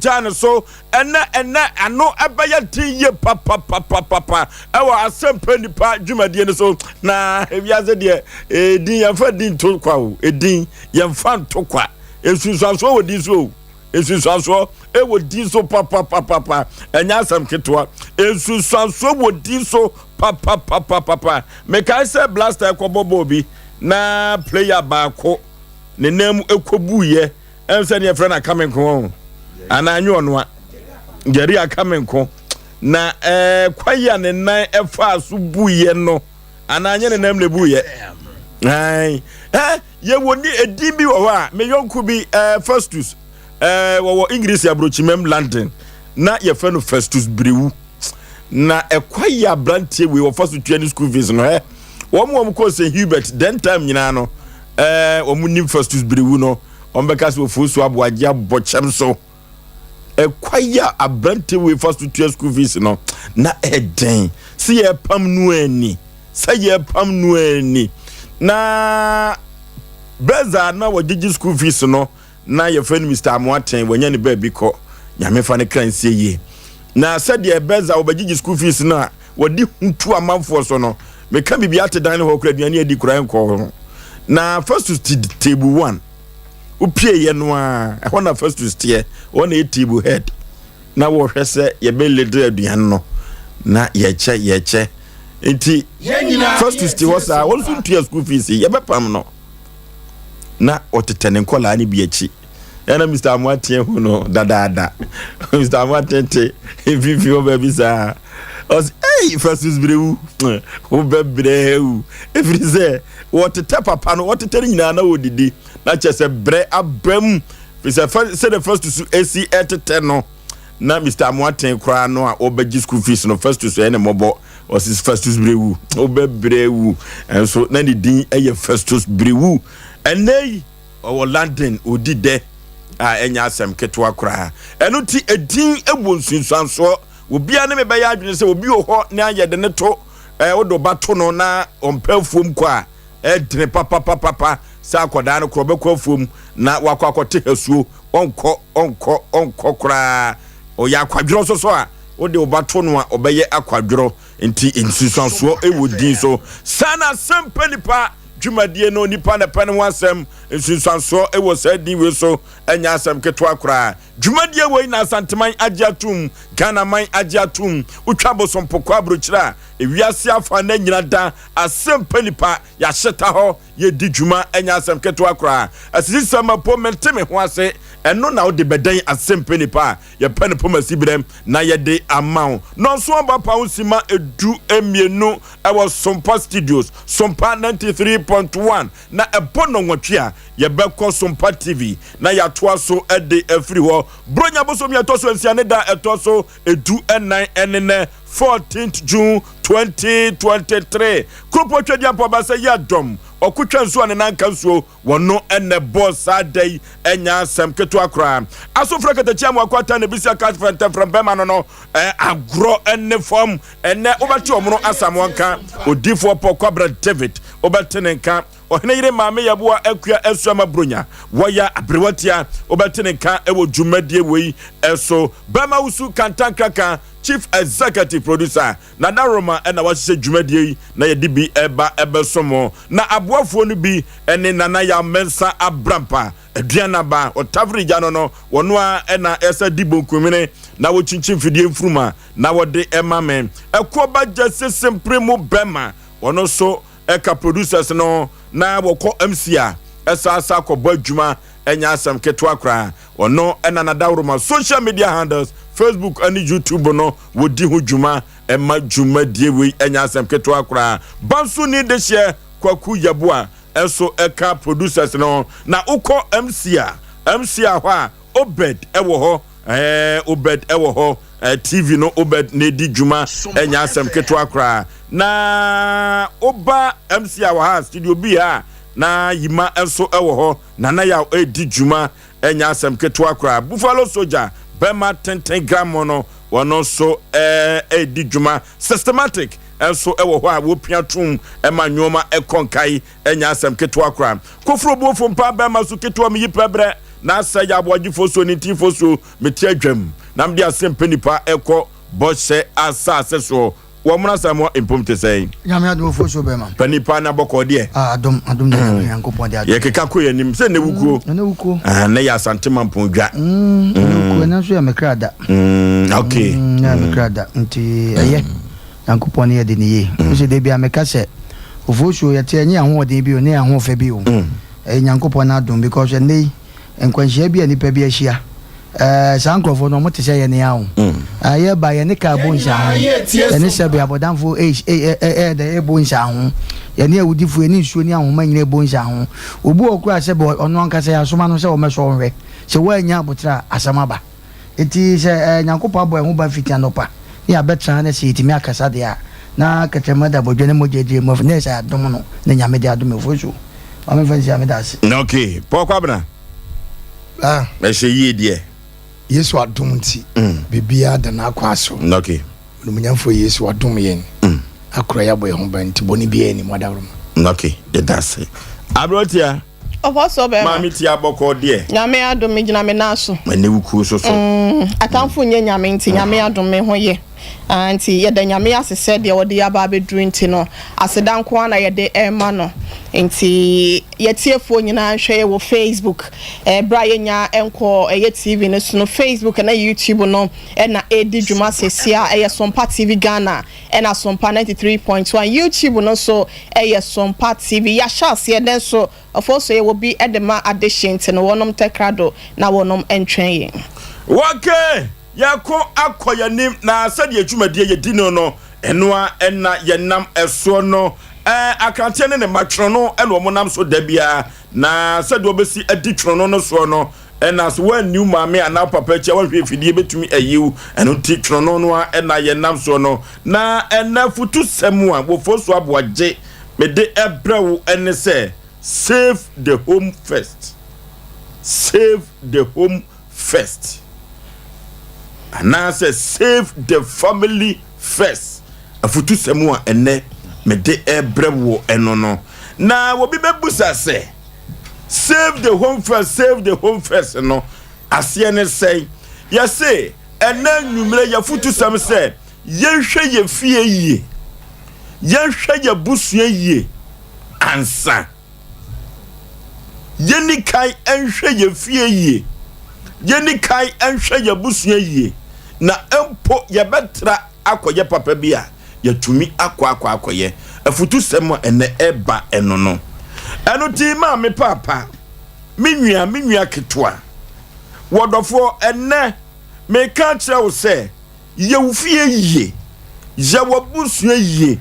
Gyaa no so ɛnɛ ɛnɛ ano ɛbɛyɛ den yie papapapapa ɛwɔ asɛmpa nipa dwumadie no so. Na ewiase deɛ, edin yɛmfa din nto kwa o, edin yɛmfa nto kwa. Nsunsuansoɔ wɔ din so o, nsunsuansoɔ ɛwɔ din so papapapapa, ɛnyɛ asɛm ketewa. Nsunsuansoɔ wɔ din so papapapapa. Mekae sɛ Blaster ɛkɔbɔ bɔɔl bi na player baako ne nan mu ɛkɔbuiɛ. Ɛm sɛ neɛ frɛ no Akame Nko ɔ anaa nyɛ ɔno a Gyari Akame Nko na kwan yi a ne nan ɛfaa so buiɛ no anaa nyɛ ne nam na ɛbuiɛ. Yɛwɔ ni edin bi wɔ hɔ a me yɔnko bi Festus, wɔwɔ English aburokyimam London, na yɛfrɛ no Festus Brewu. Na ɛkwa yi aberanteɛ wei wɔfa so tua ne school fees no, wɔn kɔ St Hubert den time nyinaa no, wɔn nim Festus Brewu no, wɔn bɛka sɛ ofuo so aboagye abɔ kyɛm so. Ɛkwa yi a aberanteɛ wei fa so tua school fees no na ɛdɛn sɛ yɛpam no ani, sɛ yɛpam no ani na bɛza na wɔgyegye school fees no na yɛfrɛ no Mr Amoaten. Wɔanya ne baabi kɔ, Nyame fa ne kra nsie yie. Na sɛdeɛ bɛza wɔbɛgyegye school fees no a wɔde hutu amanfoɔ so no, meka biribi ate dan ne hɔ kora, aduane adi kora nkɔ ho. Na Festus te table one, wopieeɛ no a ɛhɔ na Festus teɛ, wɔn na yɛ table head na wɔhwɛ sɛ yɛbɛlede aduane no na yɛkyɛ yɛkyɛ. Nti Festus te hɔ saa, wɔn nso ntua school fees, yɛbɛpam no na ɔtetɛ ne nkɔlaa no bi akyi. Ɛna Mr Amoateɛ hu no dadaada. Mr Amoateɛ te mfimfini hɔ baabi saa, ɔsɛ ei, Festus Brewu, wobɛbrɛ wu, ɛfiri sɛ wɔtetɛ papa no, wɔtetɛ no nyinaa na wɔdidi na kyerɛ sɛ brɛ aba mu, firi sɛ sɛdeɛ Festus esi ɛtetɛ no na Mr Amoaten koraa no a wɔbɛgye school fees no, Festus ɛyɛ ne mmɔbɔ. Ɔsi, "Festus Brewu, wobɛbrɛ wu." Ɛnso na ne din ɛyɛ Festus Brewu. Ɛnɛ yi ɔwɔ London, odi dɛ a ɛnyɛ asɛm ketewa koraa. Ɛno ti edin ɛwɔ nsunsuansoɔ. Obiara ne me bɛyɛ adwene sɛ obi wɔ hɔ ne ayɛ de ne to wode ɔba to no na ɔmpɛ afuom kɔ a, ɛdene papapapapa sɛ akɔdaa no korɔ ɔbɛkɔ afuom na wakɔ akɔte hasuo. Ɔnkɔ, ɔnkɔ, ɔnkɔ koraa. Ɔyɛ akwadworɔ nso so a wode ɔba to no a ɔbɛyɛ akwadworɔ. Nti nsunsuansoɔ ɛwɔ din so saa. Na asɛm pɛ nipa dwumadie no, nipa na pɛ ne ho asɛm. Nsunsuansoɔ ɛwɔ saa din wei so, ɛnyɛ asɛm ketewa koraa. Dwumadie wei na Asanteman agye atom, Ghana man agye atom. Wotwa Bosompokɔ aburokyerɛ a, ewiase afa na nyina da asɛm pɛ nipa yɛahyeta hɔ yɛdi dwuma, ɛnyɛ asɛm ketewa koraa. Asisisɛm apo mente me ho ase, ɛno na wode bɛdɛn asɛm pɛ nipa a yɛpɛ no pomasi berɛm na yɛde ama wo. Nɔnso aba pa ho sima 12 ɛwɔ Sompa Studios, Sompa 93.1, na ɛbɔ 8 a yɛbɛkɔ Sompa TV na yɛatoa so de afiri hɔ. Bronya bosom yɛtɔ so 6 ne da ɛtɔ so 14 ɛne nɛ 14th June 2023. Kuropɔn twadi apɔ ba sɛ yɛ dɔm ɔkotwa nsuo a ne nanka nsuo wɔno ɛnɛ bɔ saa da yi, ɛnya asɛm ketewa koraa. Asofra katakyi amoakɔ ata na ebisi aka frɛntɛmfrɛm bɛma no agorɔ ɛne fam. Ɛnɛ wobɛte ɔmono asamoa nka, odifoɔ pɔ Kwabra David, wobɛte ne nka. Ɔhene yere maame Yɛboa Akua Asuama Bronya, wɔyɛ aberewatia, wobɛte ne nka ɛwɔ dwumadie wei ɛso. Bɛma Wusu Kantankraka, chief executive producer Nana Roma, ɛna wahyehyɛ dwumadie yi na yɛde bi ɛba ɛbɛso na aboafoɔ no bi ɛne Nana Yamensa Abrampa Aduanaba ɔtafere gya no wɔno a ɛna ɛsɛ di bonkumene na wɔkyinkyin fidie mfuruma na wɔde ɛma me. Ɛkoɔ ba gya sesempere mu bɛma wɔno nso ɛka producers no na wɔkɔ MC a ɛsaasa kɔbɔ adwuma, ɛnyɛ asɛm ketewa koraa. Ɔno ɛna Nadaworoma social media handles, Facebook ɛne YouTube no, wɔdi ho dwuma ɛma dwumadie wei, ɛnyɛ asɛm ketewa koraa. Banso ni de hyɛ Kwaku Yɛboa ɛnso ɛka producers no. Na wokɔ MC a, MC a hɔ a Obed ɛwɔ hɔ, Obed ɛwɔ hɔ, TV no Obed na edi dwuma, ɛnyɛ asɛm ketewa koraa. Na woba MC a wɔ ha studio bi ha na Yima nso ɛwɔ hɔ, Nana Yaw edi dwuma, ɛnyɛ asɛm ketewa koraa. Buffalo Soldier bɛma tenten gramo no, wɔn nso ɛɛdi dwuma. Systematic nso ɛwɔ hɔ a wɔpia tum ɛma nneɛma ɛkɔ nkae, ɛnyɛ asɛm ketewa koraa. Koforo buofo mpa bɛma so ketewa mi yi pɛbrɛ. Na sɛ yɛ aboagyefoɔ suo ne ntinfoɔ suo, mete adwam na mede asɛm pɛ nipa ɛkɔ bɔhyɛ asase soɔ. Wɔ mo Asamoah mpom te sɛn? Nyame adom ofuo so bɛma. Pɛ nipa na bɔkɔɔ deɛ. Ah adom adom na Nyame Nyankopɔn de adom. Yɛkeka kɔ yɛn anim sɛ nnɛ wukuo. Ɛnɛ wukuo. Ah nnɛ yɛ Asante Mampong dwa. Mm ɛnɛ wukuo ɛnɛ nso yɛ me kra da. Mm okay. Mm ɛnɛ yɛ me kra da nti ɛyɛ Nyankopɔn ne yɛ de ne yie. Wosɛ da bia meka sɛ ofuo suo yɛte ɛnyɛ yɛn ahoɔden bi o ne yɛn ahoɔfɛ bi o. Ɛyɛ Nyankopɔn n'adom because ɛnɛ yi Nkwanhyia bi a nnipa bi ahyia. Ɛɛ, saa nkurɔfoɔ no, wɔte sɛ yɛn ara o. Ɛɛ, yɛreba, yɛne kaa bɔ nsiaho. Yɛne sɛbe abɔdamfoɔ ɛyɛ dɛ ɛbɔ nsiaho. Yɛne awudifoɔ, yɛne nsuo ne ahoma nyinaa ɛbɔ nsiaho. Obi wɔ hɔ koraa a sɛbe ɔno ankasa yɛasoma no sɛ ɔmmɛsɔ wo nhwɛ. Sɛ woannya aboterɛ a, asɛm aba. Enti sɛ ɛɛ, Nyankopɔn abɔ yɛn ho ban fiti anɔpa ne yɛabɛtena ha na sɛ yɛtumi akasa deɛ a, na kɛtrɛma da bɔdwa ne mogya adiri mu afi, na ɛyɛ sɛ adom no na Nyame de adom yɛn. Ofosuo. Maame nfa nsi a meda ase. Ok Paul Kwabena. Ah. Ɛhyɛ yie deɛ. Yesu adom nti biribiara da n'akwan so. Ok. Onimuonyamfoɔ Yesu wadom yɛn akora yɛ abɔ yɛn ho ban nti bɔne biara nni mu adaworoma. Ok yɛda ase. Aberanteɛ. Ɔfɔsɔ bɛma. Maame tia bɔkɔɔ deɛ. Nyame adom me gyina me nan so. Ɛnɛ wo kuo so so. Atamfo nyɛ Nyame nti Nyame adom me ho yɛ. Ah nti yɛda Nyame ase sɛ deɛ ɔde yɛ aba abɛduru nti no aseda nko ara na yɛde rema no. Nti yɛtiefoɔ nyinaa nhwɛ yɛ wɔ Facebook ɛberɛ a yɛnya nkɔɔ ɛyɛ TV no so no Facebook ne YouTube no na ɛredi dwuma seesei a ɛyɛ Sompa TV Ghana ɛna Sompa 93.1 YouTube no nso ɛyɛ Sompa TV. Yɛahyɛ aseɛ nanso ɔfoɔ so yɛwɔ bi de ma adehye nti no wɔnom ntɛ krado na wɔnom ntwɛn yɛn. Okay! Yɛko akɔ yɛn anim, na sɛdeɛ dwumadie yɛdi no no, ɛno ara na yɛnam soɔ no. Ɛɛ, akranteɛ ne ne mma twerɛno na wɔnam so da biara, na sɛdeɛ wɔbɛsi adi twerɛno no soɔ no, ɛna sɛ woanni wo maame anaa wo papa akyi a woanhwɛ afidie bɛtumi ayi wo. Ɛno nti twerɛno no ara na yɛnam soɔ no. Na ɛnɛ afutusɛm a Wɔfosu Aboagye mede ɛbrɛ wo ne sɛ, Save the home first. Save the home first anaasɛ save the family first afutusɛm a ɛnɛ mede ɛbrɛ wo ɛno no na obi bɛbusa sɛ save the home first save the home first no aseɛ ne sɛn yɛse ɛnɛ nnwummerɛ yɛfutusɛm sɛ yɛnhwɛ yɛ fie yie yɛnhwɛ yɛ busua yie ansa Yɛnni kan nhwɛ yɛn fie yie. Yɛnni kan nhwɛ yɛn abusua yie. Na mpo yɛbɛtra akɔyɛ papa bi a, yɛatumi akɔ akɔ akɔyɛ. Afutusɛm a ɛnɛ ɛba ɛno no. Ɛno nti maame paapa, me nua, me nua ketewa, wɔdɔfoɔ, ɛnɛ meka akyerɛ wo sɛ, yɛ wo fie yie, yɛ w'abusua yie,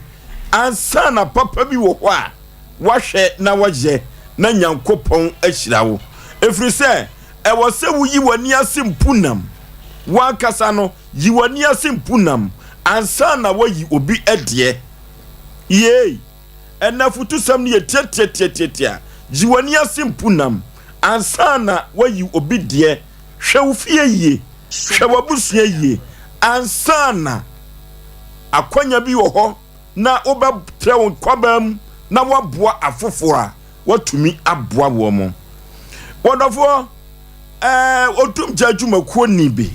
ansa na papa bi wɔ hɔ a, woahwɛ na woayɛ na Nyankopɔn ahyira wo. Ɛfiri sɛ, ɛwɔ sɛ woyi w'ani ase mpunam. W'ankasa no, yi w'ani ase mpunam ansa na woayi obi deɛ. Yei, ɛnɛ afotusɛm no yɛ tiatiatiatiatia. Yi w'ani ase mpunam ansa na woayi obi deɛ. Hwɛ wo fie yie, hwɛ w'abusua yie ansa na akwanya bi wɔ hɔ na wobɛtrɛ wo nkwabaa mu na woaboa afoforɔ a, woatumi aboa wɔn. Wɔdɔfoɔ, ɛɛ odumgya adwumakuo ni bi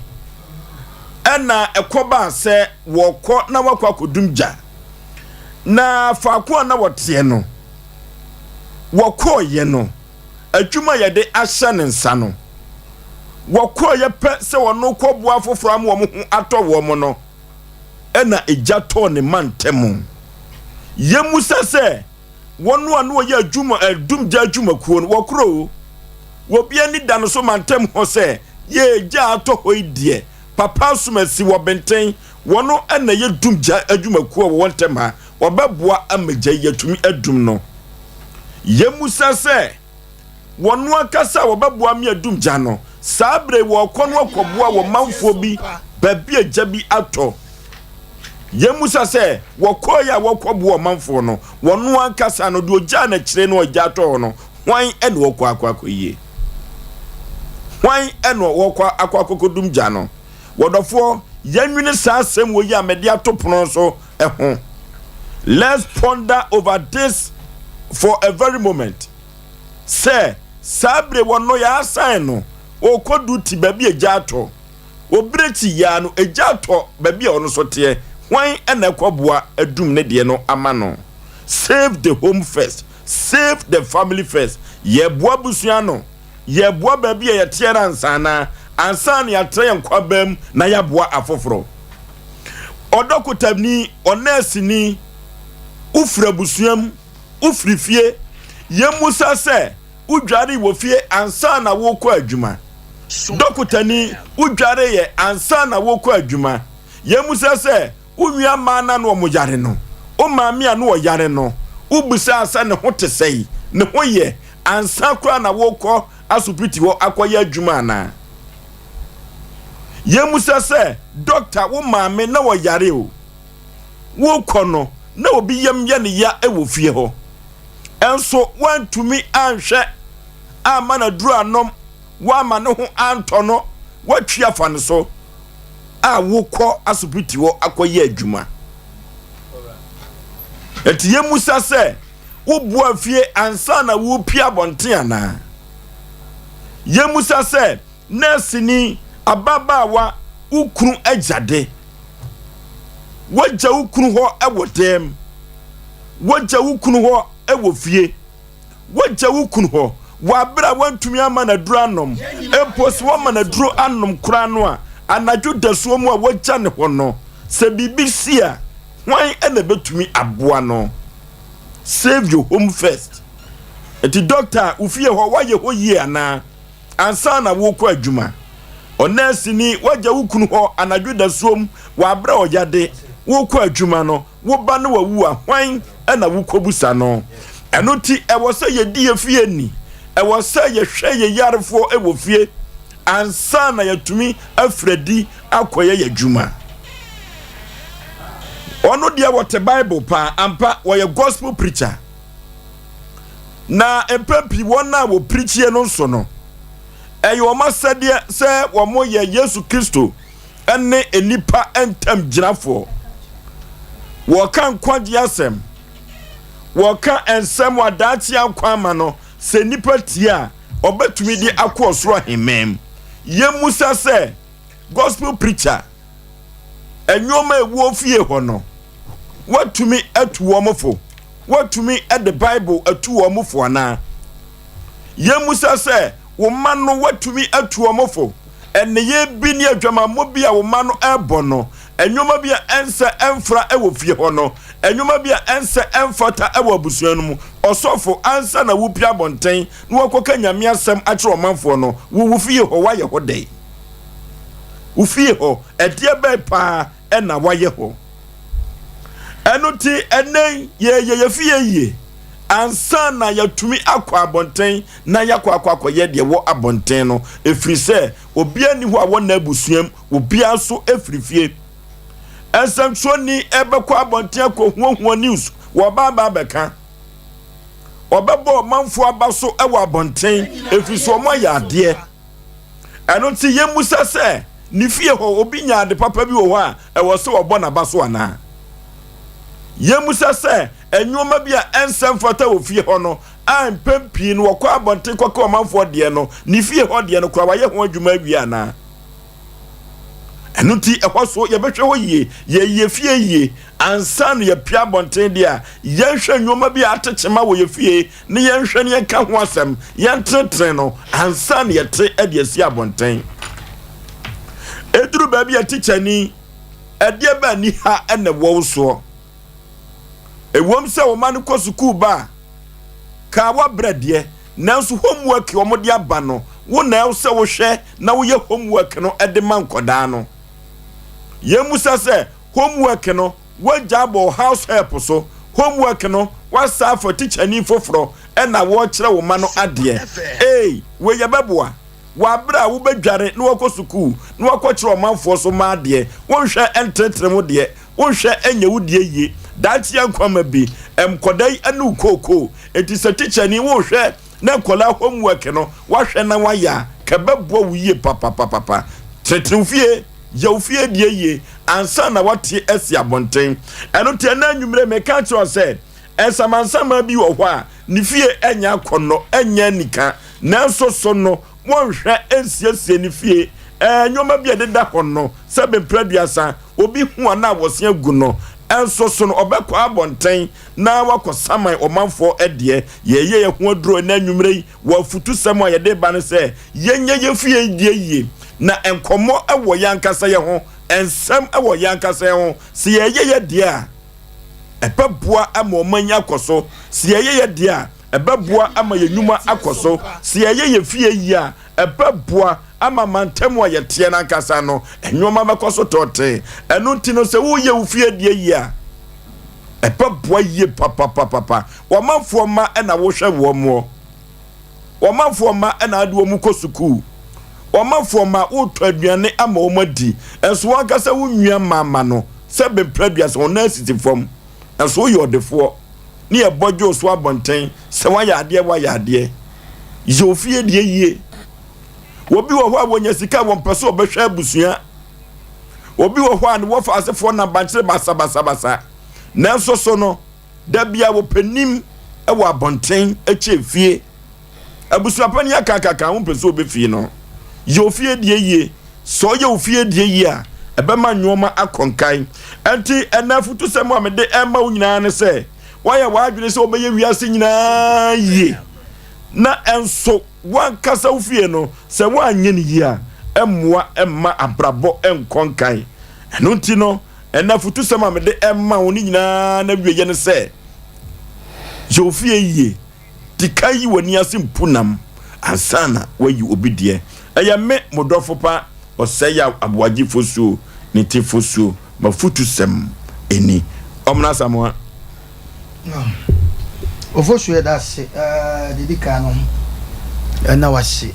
ɛna ɛkɔbaa sɛ wɔkɔ na wakɔ akɔdum gya na faako a na wɔteɛ no wɔkɔɔyɛ no adwuma yɛde ahyɛ ne nsa no wɔkɔɔyɛ pɛ sɛ wɔno kɔboa afoforɔ ama wɔn ho atɔ wɔn no ɛna egya tɔɔ ne mantam. Yɛmmisa sɛ, wɔn a na wɔyɛ adwuma adumgya adwumakuo no, wɔkorɔ o? Wɔbi ani da no so mantam hɔ sɛ, yɛ gya atɔ hɔ yi deɛ, papa asomasi wɔ benten, wɔn na ɛyɛ dumgya adwumakuo a wɔwɔ ntam ha, wɔbɛboa ama gya yi yɛatumi adum no. Yɛmmisa sɛ, wɔn ankasa a wɔbɛboa me adum gya no. Saa bere yi wɔrekɔ no akɔboa wɔn manfoɔ bi baabi a gya bi atɔ. Yɛmmisa sɛ, wɔkɔeɛ a wɔrekɔboa ɔmanfoɔ no, wɔn ankasa no, deɛ ɔgyaa no akyire no a gya atɔ hɔ no, hwan na ɔrekɔ akɔ akɔyie? Hwan na ɔrekɔ akɔ akɔkɔdum gya no? Wɔdɔfoɔ, yɛnwene saa asɛm wɔ yi a mede ato pono so ho. Let's ponder over this for a very moment. Sɛ saa bere wɔn no yɛasan no. Ɔrekɔ duty baabi a egya atɔ. Obere kyi yaa no, egya atɔ baabi a ɔno nso teɛ. Hwan na ɛkɔboa adum ne deɛ no ama no? Save the home first. Save the family first. Yɛboa abusua no. Yɛboa baabi a yɛteɛ no ansa anaa? Ansa na yɛatra yɛn nkwabaa mu na yɛaboa afoforɔ. Ɔdɔkotani, ɔnɛɛseni, wofiri abusua mu, wofiri fie. Yɛmmusa sɛ, wodwaree wɔ fie ansa na worekɔ adwuma? Dɔkotani, wodwareeɛ ansa na worekɔ adwuma? Yɛmmisa sɛ, wo nua mmaa no a na wɔyare no, wo maame a na ɔyare no, wobisaa sɛ ne ho te sɛn, ne ho yɛ, ansa koraa na worekɔ asopiti hɔ akɔyɛ adwuma anaa? Yɛmmisa sɛ, dɔkta, wo maame na ɔyare o, worekɔ no, na obi yam yɛ ne ya wɔ fie hɔ, nso woantumi anhwɛ amma no aduru anom, woamma ne ho antɔ no, woatwi afa no so a wokɔ asopiti hɔ akɔyɛ adwuma. Enti yɛmmusa sɛ, woboa fie ansa na worepie abɔnten anaa? Yɛmmusa sɛ, nɛɛseni, ababaawa, wo kunu agyade, woagya wo kunu hɔ wɔ dɛm, woagya wo kunu hɔ wɔ fie, Woagya wo kunu hɔ wɔ abere a woantumi amma no aduro anom. Mpo sɛ woama no aduro anom koraa no a, anadwo dasuo mu a woagya ne hɔ no, sɛ biribi si a, hwan na ɛbɛtumi aboa no? Save your home first. Nti dɔkta, wo fie hɔ, woayɛ hɔ yie anaa? Ansa na worekɔ adwuma. Ɔnɛɛseni, woagya wo kunu hɔ anadwo dasuom wɔ abere a ɔyade, worekɔ adwuma no, wo ba no awu a, hwan na wokɔbisa no? Ɛno nti, ɛwɔ sɛ yɛdi yɛn fie ni. Ɛwɔ sɛ yɛhwɛ yɛn yarefoɔ wɔ fie ansa na yɛatumi afiri adi akɔyɛ yɛn adwuma. Ɔno deɛ wɔte Bible paa, ampa wɔyɛ gospel preacher. Na mpɛn pii wɔn a wɔpirikyie no nso no, ɛyɛ wɔn asɛdeɛ sɛ wɔyɛ Yesu Kristo ne nnipa ntam gyinafoɔ. Wɔka nkwagyeɛ asɛm. Wɔka nsɛm a daakye akwa ama no sɛ nnipa tie a, ɔbɛtumi de akɔ ɔsoro ahemman mu. Yɛmmusa sɛ, gospel preacher, nneɛma a ɛwɔ fie hɔ no, woatumi atu wɔn fo? Woatumi de Bible atu wɔn fo anaa? Yɛmmisa sɛ, wo mma no, woatumi atu wɔn fo? Nneyɛe bi ne adwamammɔ bi a wo mma no rebɔ no, nneɛma bi a ɛnsɛ ɛmfra wɔ fie hɔ no, nneɛma bi a ɛnsɛ ɛmfata wɔ abusua no mu. Ɔsɔfo, ansa na wopue abɔnten na woakɔka Nyame asɛm akyerɛ ɔmanfoɔ no, wo wo fie hɔ, woayɛ hɔ dɛn? Wo fie hɔ, ɛdeɛ bɛn paa na woayɛ hɔ? Ɛno nti, ɛnnɛ yi, yɛyɛ yɛn fie yie ansa na yɛatumi akɔ abɔnten na yɛakɔ akɔ akɔyɛ deɛ ɛwɔ abɔnten no, ɛfiri sɛ obiara nni hɔ a wɔnna abusuam, obiara nso firi fie. Nsɛmtwerɛni bɛkɔ abɔnten akɔhuahua news, wɔba aba abɛka. Wɔbɛbɔ ɔmanfoɔ aba so wɔ abɔnten, ɛfiri sɛ wɔayɛ adeɛ. Ɛno nti yɛmmisa sɛ, ne fie hɔ obi nya ade papa bi wɔ hɔ a ɛwɔ sɛ wɔbɔ n'aba so anaa? Yɛmmisa sɛ, nneɛma bi a ɛnsɛ mfata wɔ fie hɔ no a mpɛn pii no wɔkɔ abɔnten kɔka ɔmanfoɔ deɛ no, ne fie hɔ deɛ no koraa wɔayɛ ho adwuma awie anaa? Ɛno nti ɛhɔ so yɛbɛhwɛ hɔ yie, yɛyɛ fie yie ansa na yɛapue abɔnten deɛ a, yɛnhwɛ nneɛma bi a ate kyema wɔ yɛ fie ne yɛnhwɛ ne yɛnka ho asɛm, yɛntenetene no ansa na yɛte de asi abɔnten. Ɛduru baabi a tikyani, ɛdeɛ bɛn ni ha na ɛwɔ wo soɔ? Ɛwom sɛ wo ma no kɔ sukuu ba a, ka wabrɛ deɛ, nanso homework wɔn de aba no, wo na ɛwɔ sɛ wohwɛ na woyɛ homework no de ma nkɔdaa no. Yɛmmusa sɛ homework no W'agya bɔ wo house help so homework no w'asa afa tikyani foforɔ ɛna wɔɔkyerɛ wo ma no adeɛ eei wei yɛbɛboa wɔ aberɛ a wobɛdware na wakɔ sukuu na wakɔkyerɛ ɔmanfoɔ so ma adeɛ wonhwɛ ɛntenetene wo deɛ wonhwɛ ɛnyɛ wo deɛ yie daakye ankwama bi nkɔda yi ɛne wo kookoo enti sɛ tikyani wohwɛ na nkɔlaa homework no wahwɛ na wayɛ a kɛbɛboa wo yie papapapapa tenetene wo fie Yɛ wo fie deɛ yie ansa na woate asi abɔnten. Ɛno nti ɛnnɛ anwummere meka akyerɛ wo sɛ, nsamansaman bi wɔ hɔ a ne fie nyɛ akɔnnɔ, ɛnyɛ anika, nanso so no Wɔnhwɛ nsiesie ne fie. Ɛɛ, nneɛma bi a ɛdeda hɔ no, sɛ mprɛ 30, obi hu a na wɔse agu no. Nso so no, ɔbɛkɔ abɔnten na wakɔ saman ɔmanfoɔ deɛ. Yɛreyɛ yɛn ho aduro ɛnnɛ anwummerɛ yi wɔ afutusɛm a yɛde reba no sɛ, yɛnyɛ yɛn fie deɛ yie. Na nkɔmmɔ wɔ yɛn ankasa yɛn ho, nsɛm wɔ yɛn ankasa yɛn ho. Sɛ yɛreyɛ yɛn deɛ a, ɛbɛboa ma ɔman yi akɔ so. Sɛ yɛreyɛ yɛn deɛ a, ɛbɛboa ama yɛn nnwuma akɔ so. Sɛ yɛyɛ yɛn fie yie a, ɛbɛboa ama mantam a yɛteɛ no ankasa no, nneɛma bɛkɔ so tɔɔtee. Ɛno nti no, sɛ woreyɛ wo fie deɛ yie a, ɛbɛboa yie papapapapa. W'amanfoɔ mma na wohwɛ wɔn moɔ. W'amanfoɔ mma na wode wɔn kɔ sukuu. W'amanfoɔ mma wotɔ aduane ama wɔn adi. Nso wɔn ankasa wo nua mma mma no, sɛ bemprɛ aduasa, wɔn nan sisi fam. Nso woyɛ ɔdefoɔ. Ne yɛbɔ gye wo so abɔnten sɛ woayɛ adeɛ, woayɛ adeɛ. Yɛ wo fie deɛ yie. Obi wɔ hɔ a wɔnya sika a wɔmpɛ sɛ ɔbɛhwɛ abusua. Obi wɔ hɔ a ne wɔfa asefoɔ nam bankyere basabasabasa. Nanso so no, da bia wɔpɛ nim wɔ abɔnten kyɛ fie. Abusuapanin akakaka a wompɛ sɛ ɔbɛfie no, yɛ ofie deɛ yie. Sɛ ɔyɛ ofie deɛ yie a, ɛbɛma nneɛma akɔ nkan. Ɛnti ɛnɛ afutusɛm a mede ɛma wo nyinaa ne sɛ, woayɛ w'adwene sɛ wobɛyɛ wiase nyinaa yie, na ɛnso w'ankasa wo fie no, sɛ woanyɛ no yie a, ɛmmoa mma abrabɔ nkɔ nkan. Ɛno nti no, ɛnɛ afutusɛm a mede ɛma wo ne nyinaa n'awieeɛ ne sɛ, yɛ wo fie yie. Di kan yi w'ani ase mpu nam ansa na woayi obi deɛ. Ɛyɛ me, mo dɔfo pa, Ɔsɛeyaw Aboagye Fosuo ne ti Fosuo, m'afutusɛm ni. Ɔmena Asamoah. Ofosuo yɛda ase deɛ ɛdi kan no ɛna wase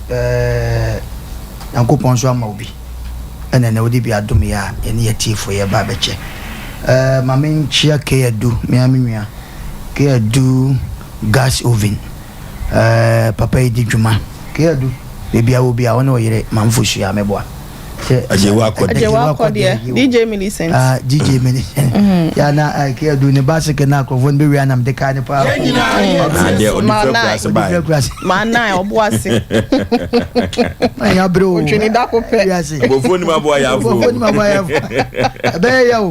Nyankopɔn nso ama wo bi ɛna ɛnɛ wode bi adom yɛ a yɛne yɛtiefoɔ yɛba abɛkyɛ. Ma menkyia Kay Adu, me ara me nua. Keadu gas oven eh papa yi di dwuma. Keadu baabi a wɔ biara wo ne wo yere Mamfo hyia mɛboa. Sɛ Agyewa akɔdeɛ. Agyewa akɔdeɛ DJ Millicent. Ah DJ Millicent. Ya na eh Keadu ne bicycle na akorɔfoɔ no bɛwia na mede kaa ne paa. Adeɛ ɔde fira kura ase baa. Ɔde fira kura ase. Maa nan ɔbo ase. Maa ya bere o. Otwene dako pɛ. Wiase. Abɔfoɔ nim aboa yafo. Abɔfoɔ nim aboa yafo. Ɛbɛyɛ yɛ o.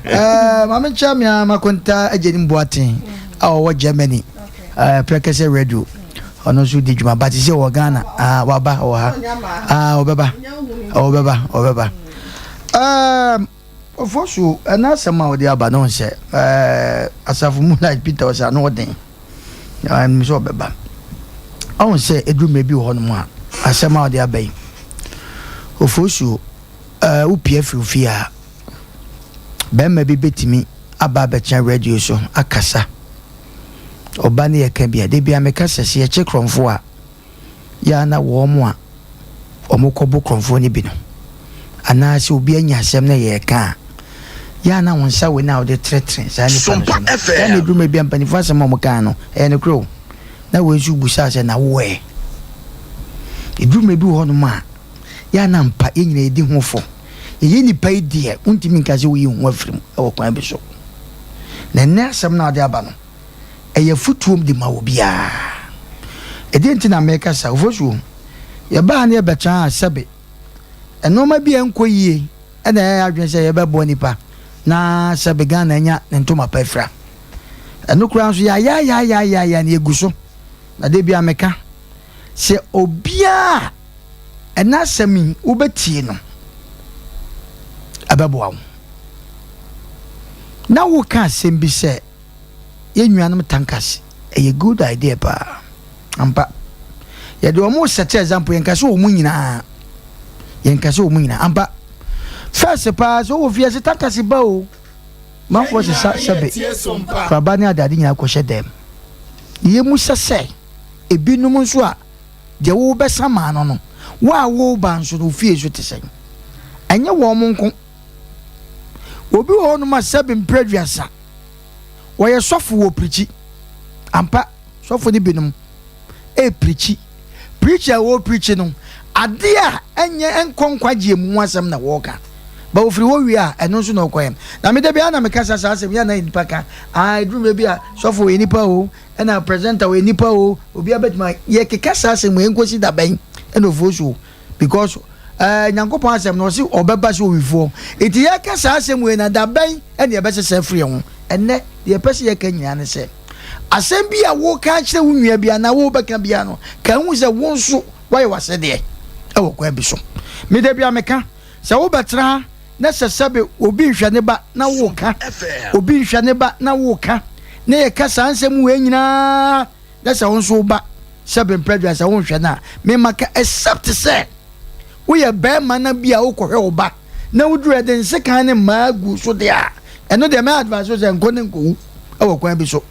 Eh, maame nkyɛn mi a makonta agyenim boaten a ɔwɔ Germany eh, prɛkɛsɛ radio ɔno nso di dwuma but sɛ wɔ Ghana ah, waba wɔ ha ah, ɔbɛba ɔbɛba ɔbɛba eh, ɔfɔ so ɛna asɛm a ɔde aba no sɛ eh, asafo mu like Peter ɔsɛ ano ɔden ɛnim sɛ ɔbɛba ɔho sɛ ɛduru mmerɛ bi wɔ hɔnom a asɛm a ɔde aba yi ɔfɔ so eh, wopie afiri ofie a Barima bi bɛtumi aba abɛtena radio so akasa. Ɔba ne yɛka bi a, da biara meka sɛ, sɛ yɛkye korɔmfoɔ a, yɛ a na wɔn a wɔkɔbo korɔmfoɔ no bi no, anaa sɛ obi anya asɛm na yɛreka a, yɛ a na wo nsa wei no a wode trɛtrɛ saa nipa no so no, yɛ a na ɛduru mmerɛ bi a mpanimfoɔ asɛm a wɔkaa no, ɛyɛ nokorɛ o. Na wei nso wobusaa sɛ, na wo ɛ? Ɛduru mmerɛ bi wɔ hɔnom a, yɛ a na ampa yɛn nyinaa yɛdi ho fɔ. Yɛyɛ nnipa yi deɛ, wontumi nka sɛ woyi ho afiri mu wɔ kwan bi so. Na ɛnnɛ asɛm no a wode aba no, ɛyɛ afotuom de ma obiara. Ɛdeɛn nti na meka saa? Ofosuo, yɛbaa ha na yɛbɛtena ha sɛbe nnoɔma bi a ɛnkɔ yie na ɛyɛ yɛn adwene sɛ yɛbɛboa nnipa na sɛbe Ghana anya ne ntoma pa afira. Ɛno koraa nso yɛayaayaayaayaa na yɛgu so. Na da biara meka sɛ obiara a Ɛnnɛ asɛm yi, wobɛtie no, ɛbɛboa wo. Na woka asɛm bi sɛ, yɛn nuanom tankers, ɛyɛ good idea paa. Ampa. Yɛde wɔn sɛte example, yɛnka sɛ wɔn nyinaa. Yɛnka sɛ wɔn nyinaa. Ampa. First paa, sɛ wowɔ fie ase tankers ba o. Manfoɔ sesa sɛbe, koraba ne adeade nyinaa kɔhyɛ dɛm. Yɛmu sɛ sɛ, ebinom nso a deɛ worebɛsa ma no no, wo a woreba nso no, wo fie nso te sɛn? Ɛnyɛ wɔn nko. Obi wɔ hɔnom a sɛbe mprɛ 30, wɔyɛ sɔfo wɔ pirikyi. Ampa, sɔfo no binom ɛrepirikyi. Pirikyi a wɔrepirikyi no, adeɛ a ɛnyɛ ɛnkɔ nkwagyeɛ mu ho asɛm na wɔreka. But ofiri hɔ wie a, ɛno nso na ɔkɔyɛ. Na me da biara na meka sa saa asɛm yi a na nnipa ka, ah ɛduru mmerɛ bi a sɔfo ɔyɛ nipa o, ɛna presenter ɔyɛ nipa o, obiara bɛtumi a, yɛkeka saa asɛm yi ɛnkɔsi da bɛn ɛna ofuo so because ɛɛ eh, Nyankopɔn asɛm no ɔse ɔbɛba sɛ owifoɔ. Nti yɛka saa asɛm wei na da bɛn ɛna yɛbɛsesa afiri yɛn ho. Ɛnnɛ deɛ yɛpɛ sɛ yɛka nyinaa ne sɛ, asɛm bi a woka akyerɛ wo nua bi anaa wobɛka biara no, ka hu sɛ wo nso woayɛ w'asɛdeɛ ɛwɔ kwan bi so. Me da bi a meka Sɛ wobɛtena ha na sɛ sɛbe obi nhwɛ ne ba na woka, obi nhwɛ ne ba na woka, na yɛka saa nsɛm wei nyinaa na sɛ wo nso wo ba sɛbe mprɛdua sɛ wonhwɛ no a, mema ka except sɛ woyɛ bɛrima na bi a wokɔhwɛ wo ba na woduru ɛde nsekan ne mmaa gu so deɛ a, ɛno deɛ mɛ advice wo sɛ nkɔ ne nkɔwu wɔ kwan bi so.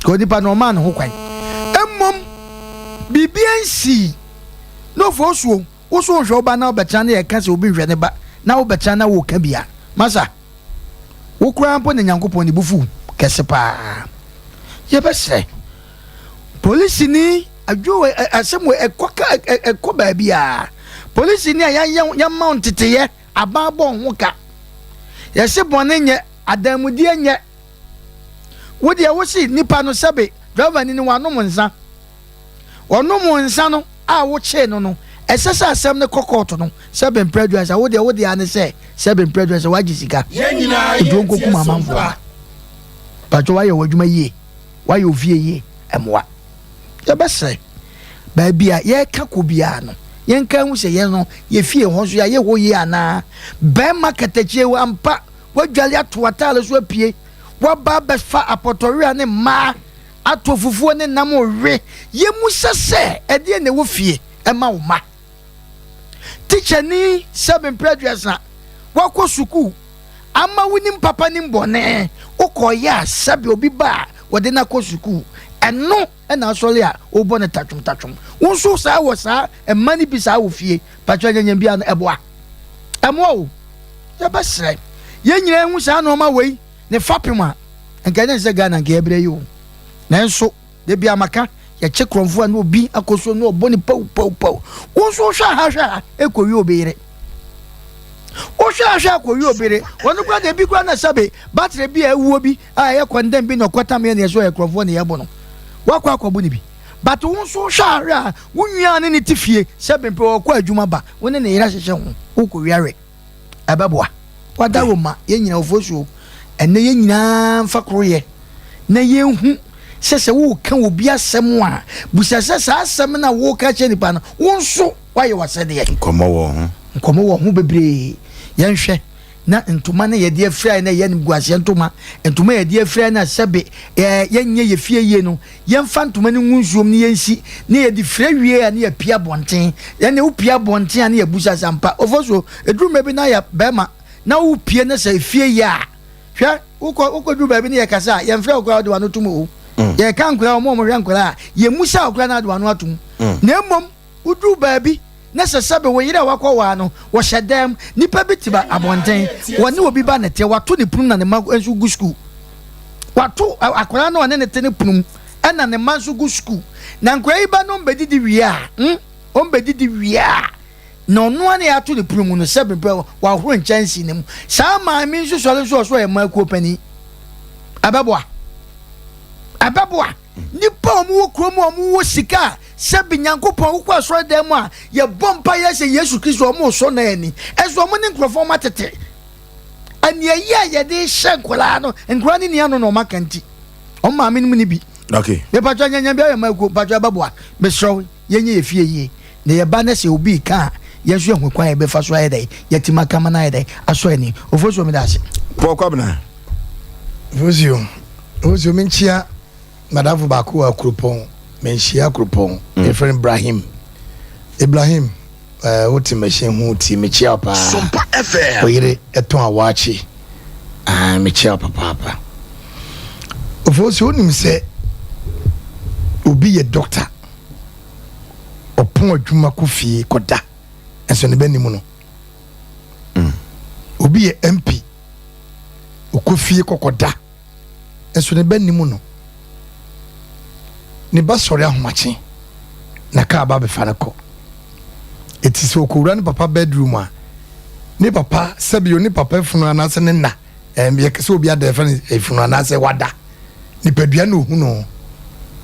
Ka onipa no ɔmaa ne ho kwan. Mmom biribi ansii na ofosuo. Wo so nhwɛ wo ba na wobɛtena na yɛka sɛ obi nhwɛ ne ba na wobɛtena na woka bi a, masa, wo koraa mpo na Nyankopɔn ne bo fuw kɛse paa. Yɛbɛsrɛ polisini adwo asɛm wɔ ɛkɔ ka ɛkɔ baabi a polisini a yɛayɛ yɛma wo nteteyɛ aban bɔ ho ka yɛse bɔne nyɛ adanmudeɛ nyɛ wo deɛ wo se nipa no sɛbe driver ni no wanom nsa Ɔnom nsa no a wokyee no no, ɛsɛ sɛ asɛm no kɔ kɔɔto no sɛ bemprɛ aduasa. Wo deɛ, wo deɛ ara ne sɛ sɛ bemprɛ aduasa, woagye sika nti wonkɔkum amanfoɔ a. Mpakyɛ woayɛ w'adwuma yie, woayɛ wo fie yie, ɛmmoa. Yɛbɛsrɛ, baabi a yɛreka kɔ biara no, yɛnka nhu sɛ yɛn no, yɛ fie hɔ nso yɛayɛ hɔ yie anaa. Bɛrima katakyie, ampa, woadwale ato w'ataare so apue, woaba abɛfa apɔtɔwea ne mmaa Atɔ fufuo ne nam rewe. Yɛmmisa sɛ, ɛdeɛn na ɛwɔ fie ma wo mma? Tikyani sɛbe mprɛ aduasa, woakɔ sukuu ama wonim papa nim bɔne, wokɔeɛ a sɛbe obi ba a wɔde no akɔ sukuu, ɛno na asɔre a wobɔ no tatwom tatwom. Wo nso saa wɔ saa mma no bi saa wɔ fie, patwa nyanyam biara no ɛboa? Ɛmmoa o. Yɛbɛsrɛ yɛn nyinaa hu saa nnoɔma wei. Ne fapem a, nka ɛnyɛ sɛ Ghana nka yɛbrɛ yi o. Nanso, da bi a maka, yɛkye korɔmfo a na obi akɔ so na ɔbɔ ne paw paw paw. Wo nso wohwɛ ha hwɛ ha, ɛkɔwie obi yere. Wohwɛ ha hwɛ ha kɔwie obi yere. Wɔn koraa deɛ bi koraa na sɛbe batere bi a awuo bi a ɛyɛ kɔndɛm bi na ɔkɔtam yɛ na yɛsɛ ɔyɛ korɔmfoɔ na yɛbɔ no. Wakɔ akɔbo ne bi. But wo nso wohwɛ ha hwɛ ha, wo nua ne ne te fie sɛbe mpɛ ɔkɔ adwuma ba, wo ne ne yere ahyehyɛ ho, wokɔwie awe. Ɛbɛboa. W'adaworoma, yɛn nyinaa, Ofosuo, ɛnnɛ yɛn nyinaa mfa koroyɛ na yɛnhu sɛ sɛ woreka obi asɛm a, bisa sɛ saa asɛm no a woreka akyerɛ nipa no, wo nso woayɛ w'asɛdeɛ. Nkɔmmɔ wɔ ho. Nkɔmmɔ wɔ ho bebree. Yɛnhwɛ na ntoma no yɛde afira na ɛyɛ animguaseɛ ntoma, ntoma yɛde afira na sɛbe ɛɛ yɛnyɛ yɛ fie yie no, Yɛmfa ntoma no ngu nsuom na yɛnsi, na yɛde fira wie a na yɛapue abɔnten. Ɛnna wopue abɔnten a na yɛabusa sɛ ampa Ofosuo, ɛduru mmerɛ bi na yɛ barima na wopue na sɛ efie yɛ a, hwɛ, wokɔ wokɔduru baabi na yɛkasa a, yɛmfrɛ wo koraa wode w'ano tom o. Yɛka nkwadaa, wɔn a wɔhwɛ nkwadaa a, yɛmmusa wo koraa na wode w'ano atom. Na mmom Woduru baabi na sɛ sɛbe wo yere a woakɔwaa no, wɔhyɛ dan mu, nnipa bi te abɔnten, wɔne obi ba na ɛteɛ, wato ne pono na ne mma nso gu sukuu. Wato akwadaa no a ɔne ne te ne pono mu, ɛna ne mma nso gu sukuu. Na nkwadaa yi ba no ɔmbɛdidi wie a, hmm, ɔmbɛdidi wie a, na ɔno ara na yɛato ne pono mu no, sɛbe mpɛ wahoro nkyɛnsee no mu. Saa maame nso sɔre nso ɔso ɔyɛ mmaa kuo panin. Ɛbɛboa. Ɛbɛboa. Nnipa a wɔwɔ kurom a wɔwɔ sika a sɛbi Nyankopɔn wokɔ asɔredan mu a yɛbɔ mpa yɛ sɛ Yesu Kristo wɔn resɔ na ani ɛnso wɔn ne nkurɔfoɔ wɔn atete aniayi a yɛde hyɛ nkwadaa no nkwadaa no ni ano na wɔn aka nti wɔn maame no mu ni bi. Okay. Mepatwa nyanya bi ayɛ ma ekuo mpatwa ɛbɛboa mesrɛ wo yɛnyɛ yɛ fie yie na yɛba na sɛ obi ka a yɛn nso yɛhu kwan a yɛbɛfa so ayɛ dɛ yɛtim aka ma no ayɛ dɛ asɔ ani Ofosuo meda ase. Paul Kwabena. Ofosuo Ofosuo menkyia madamfo baako wɔ Akuropɔn menhyia Akuropɔn mm. yɛfrɛ no Ibrahim Ibrahim eh, wote machine ho ti mekyia wo paa Sompa FM. Oyere ɛtɔn awaakye ah, mekyia wo papaapa Ofosuo wonim sɛ obi yɛ doctor ɔpɔn adwuma kɔ fie kɔda nso ne ba nim no mm. Obi yɛ MP ɔkɔ fie kɔkɔda nso ne ba nim no ne ba sɔre ahomakye na kaa ba bɛfa no kɔ ɛti sɛ ɔkɔwura ne papa bedroom a Ne papa sɛbi o ne papa funu anaasɛ ne na ɛm yɛ sɛ obi ada ɛfɛ no efunu anaasɛ wada nipadua na ohu no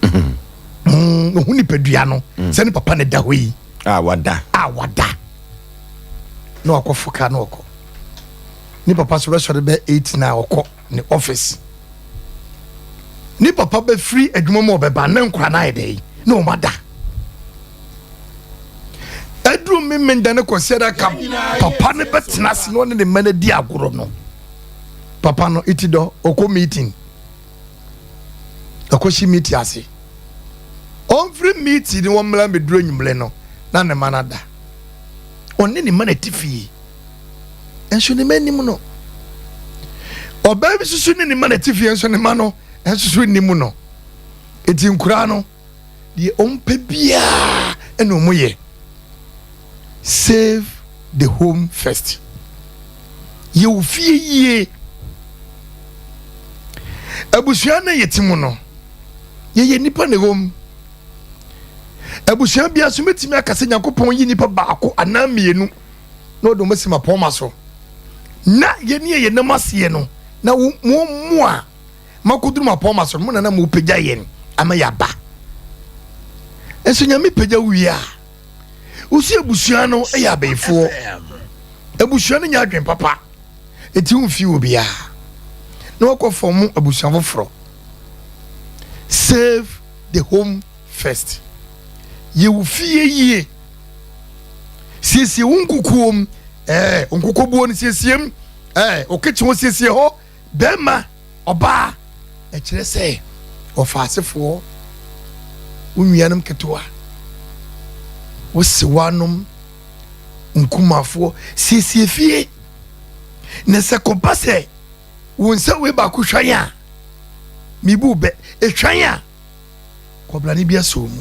mm ohu nipadua no mm. sɛ ne papa ne da hɔ yi a wada a wada na wakɔ foka na ɔkɔ ne papa so bɛsɔre bɛ 8 na ɔkɔ ne office ne papa bɛfiri adwuma mu ɔbɛba ne nkora no ayɛ dɛ na ɔma da aduru memenda ne kɔsiada ka papa no bɛtena ase na ɔne ne mma no adi agorɔ no papa no iti dɔ ɔkɔ meeting ɔkɔhye meeting ase ɔmfiri meeting ne wɔmmra mmɛduru anwummerɛ no na ne ma no ada ɔne ne ma no ati fie nso ne ma anim no ɔbaa bi soso ne ne ma no ati fie nso ne ma no nso so nnim no eti nkuraa no deɛ ɔmpɛ biara ɛna ɔmo yɛ save the home first yɛ wo fie yie abusua na yɛ ti mu no yɛyɛ nipa na ɛwɔ mu abusua bia so mɛtumi aka sɛ nyankopɔn yi nipa baako anaa mmienu na ɔde wɔn asi mapɔma so na yɛne yɛ nam aseɛ no na mo mu a makoduru mapɔma so no mo na na mopagya yɛn ama yɛaba nso nyame pagya wie a wosi abusua no yɛ abɛyifoɔ abusua no nyɛ adwen papa eti womfi wɔ biara na wakɔ fam abusua foforɔ save the home first yɛ wo fie yie siesie wo nkukuom ɛɛ nkukuobuo no siesie mu ɛɛ wo kitchen hɔ siesie hɔ bɛrima ɔbaa ɛkyerɛ sɛ ɔfa asefoɔ wo nuanom ketewa wo sewanom nkumafoɔ siesie fie na sɛ kɔba sɛ wo nsa wei baako hwan a mebu bɛ ehwan a kɔbrane bi asɔ mu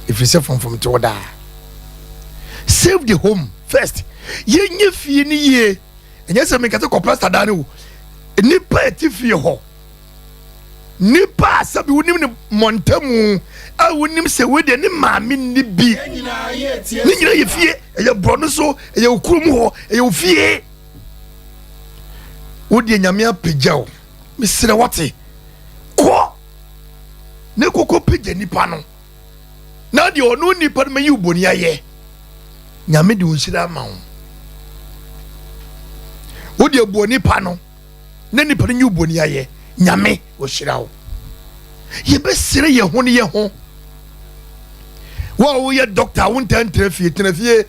ɛfiri sɛ fomfom te wo daa save the home first yɛnyɛ fie no yie ɛnyɛ sɛ meka sɛ kɔplasta daa no o nipa ɛte fie hɔ nipa a sɛbi wonim ne mmɔntamu a wonim sɛ wei deɛ ne maame nni bi ne nyina yɛ fie ɛyɛ borɔno so ɛyɛ wo kurom hɔ ɛyɛ wo fie wodeɛ nyame apagya wo mesrɛ wate kɔ ne kɔkɔ pagya nipa no na deɛ ɔno nipa no mɛyi wo bɔni ayɛ nyame de wo nhyira ama wo wodeɛ boɔ nipa no na nipa no nyi wo bɔni ayɛ nyame ɔhyira wo yɛbɛsrɛ yɛ ho ne yɛ ho wo a woyɛ dɔkta wo ntaa ntena fie tena fie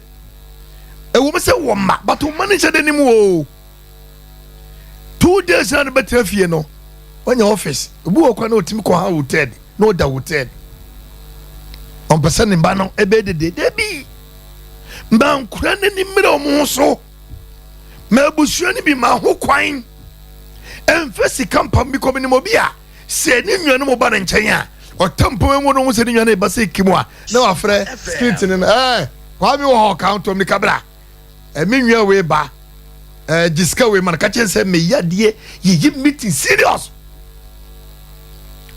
ɛwɔ mu sɛ wɔ mma but wo mma no nhyɛ da nim o 2 days na no bɛtena fie no wanya office obi wɔ kwan na ɔtumi kɔ ha hotel na ɔda hotel ɔmpɛ sɛ ne mba no ɛbɛyɛ dede dabi mma nkura n'ani mmerɛ ɔmo ho so ma abusua no bi ma ho kwan ɛmfɛ sika mpam bi kɔ menim obi a sɛ ne nua no mo ba ne nkyɛn a ɔta mpam mu no ho sɛ ne nua no ba sɛ kim a na wafrɛ street no no ɛɛ kwame wɔ hɔ count ne kabra ɛme nua wei ba ɛɛ gye sika wei ma no ka kyɛn sɛ meyɛ adeɛ yɛyɛ meeting serious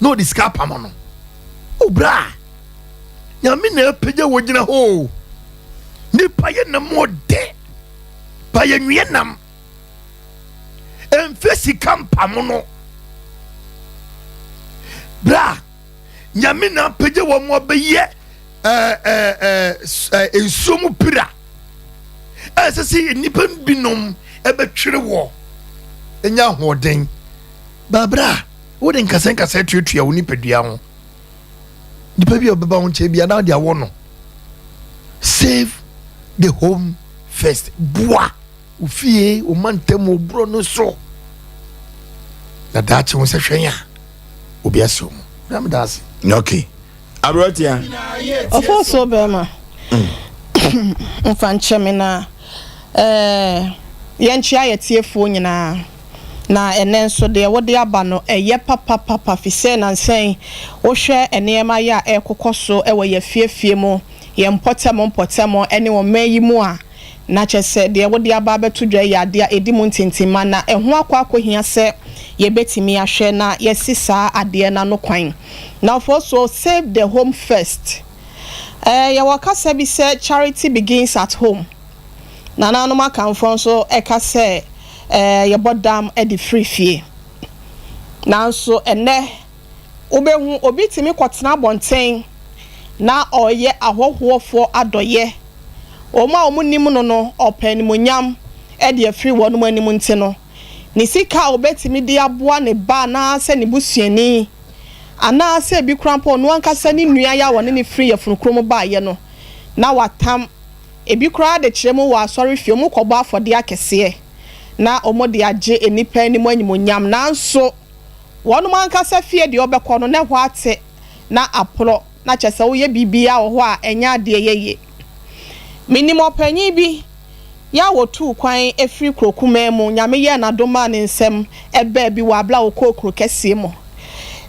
na ɔde sika apam no obra nyame na apagya wɔ gyina hɔ o nipa yɛ nam ɔdɛ pa yɛ nwie nam ɛmfɛ sika mpam no bra nyame na apagya wɔ mo abɛyɛ ɛɛ ɛɛ ɛɛ nsuo mu pira ɛsɛ sɛ nnipa binom ɛbɛtwere wɔ ɛnya ahoɔden baabra wode nkasɛ nkasɛ tuatua wo nipadua ho nipa bi a ɔbɛba wo nkyɛn bi anaa de awɔ no save the home first boa wo fie wo ma ntam wo borɔ no so na daakye wo sɛ hwɛn a obi asɛ mu na meda ase. Okay, aberanteɛ. Ɔfɔ so bɛrima mfa nkyɛ me na ɛɛ yɛnkyea yɛtiefoɔ nyinaa na ɛnɛ nso deɛ wode aba no ɛyɛ papapapa fi sɛ nansɛn wohwɛ nneɛma yɛ a ɛrekokɔ so ɛwɔ yɛ fiefie mu, yɛn mpɔtɛm mpɔtɛm ɛne ɔman yi mu a, na kyɛ sɛ deɛ wode aba abɛto dwa yɛ adeɛ a ɛdi mu ntintimma na ɛho akɔ akɔhia sɛ yɛbɛtumi ahwɛ na yɛsi saa adeɛ n'ano kwan. Na ɔfɔ so save the home first, yɛwɔ kasa bi sɛ charity begins at home. Nananom Akanfoɔ nso ka sɛ yɛbɔ dam de firi fie. Nanso ɛnnɛ, wobɛhu obi tumi kɔtena abɔnten na ɔreyɛ ahɔhoɔfoɔ adɔeɛ. Wɔn a wɔnim no no, ɔpɛ animuonyam de afiri wɔn anim nti no, ne sika a ɔbɛtumi de aboa ne ba anaasɛ ne busuani, anaasɛ ebi koraa mpo ɔno ankasa ne nua yi a ɔne no firi yafunu koro mu baeɛ no, na watam ebi koraa de kyerɛ mu wɔ asɔrefie, wɔkɔbɔ afɔdeɛ akɛseɛ na wɔde agye nnipa anim animuonyam, nanso wɔn ankasa fie deɛ wɔbɛkɔ no na ɛhɔ ate na aporɔ, na kyerɛ sɛ woyɛ biribiara wɔ hɔ a ɛnyɛ adeɛ yɛ yie. Menim ɔpanyin bi yɛ a wɔtuu kwan firi kuro kumaa mu, Nyame yɛɛ n'adom maa ne nsam baa bi wɔ abere a ɔkɔɔ kuro kɛseɛ mu.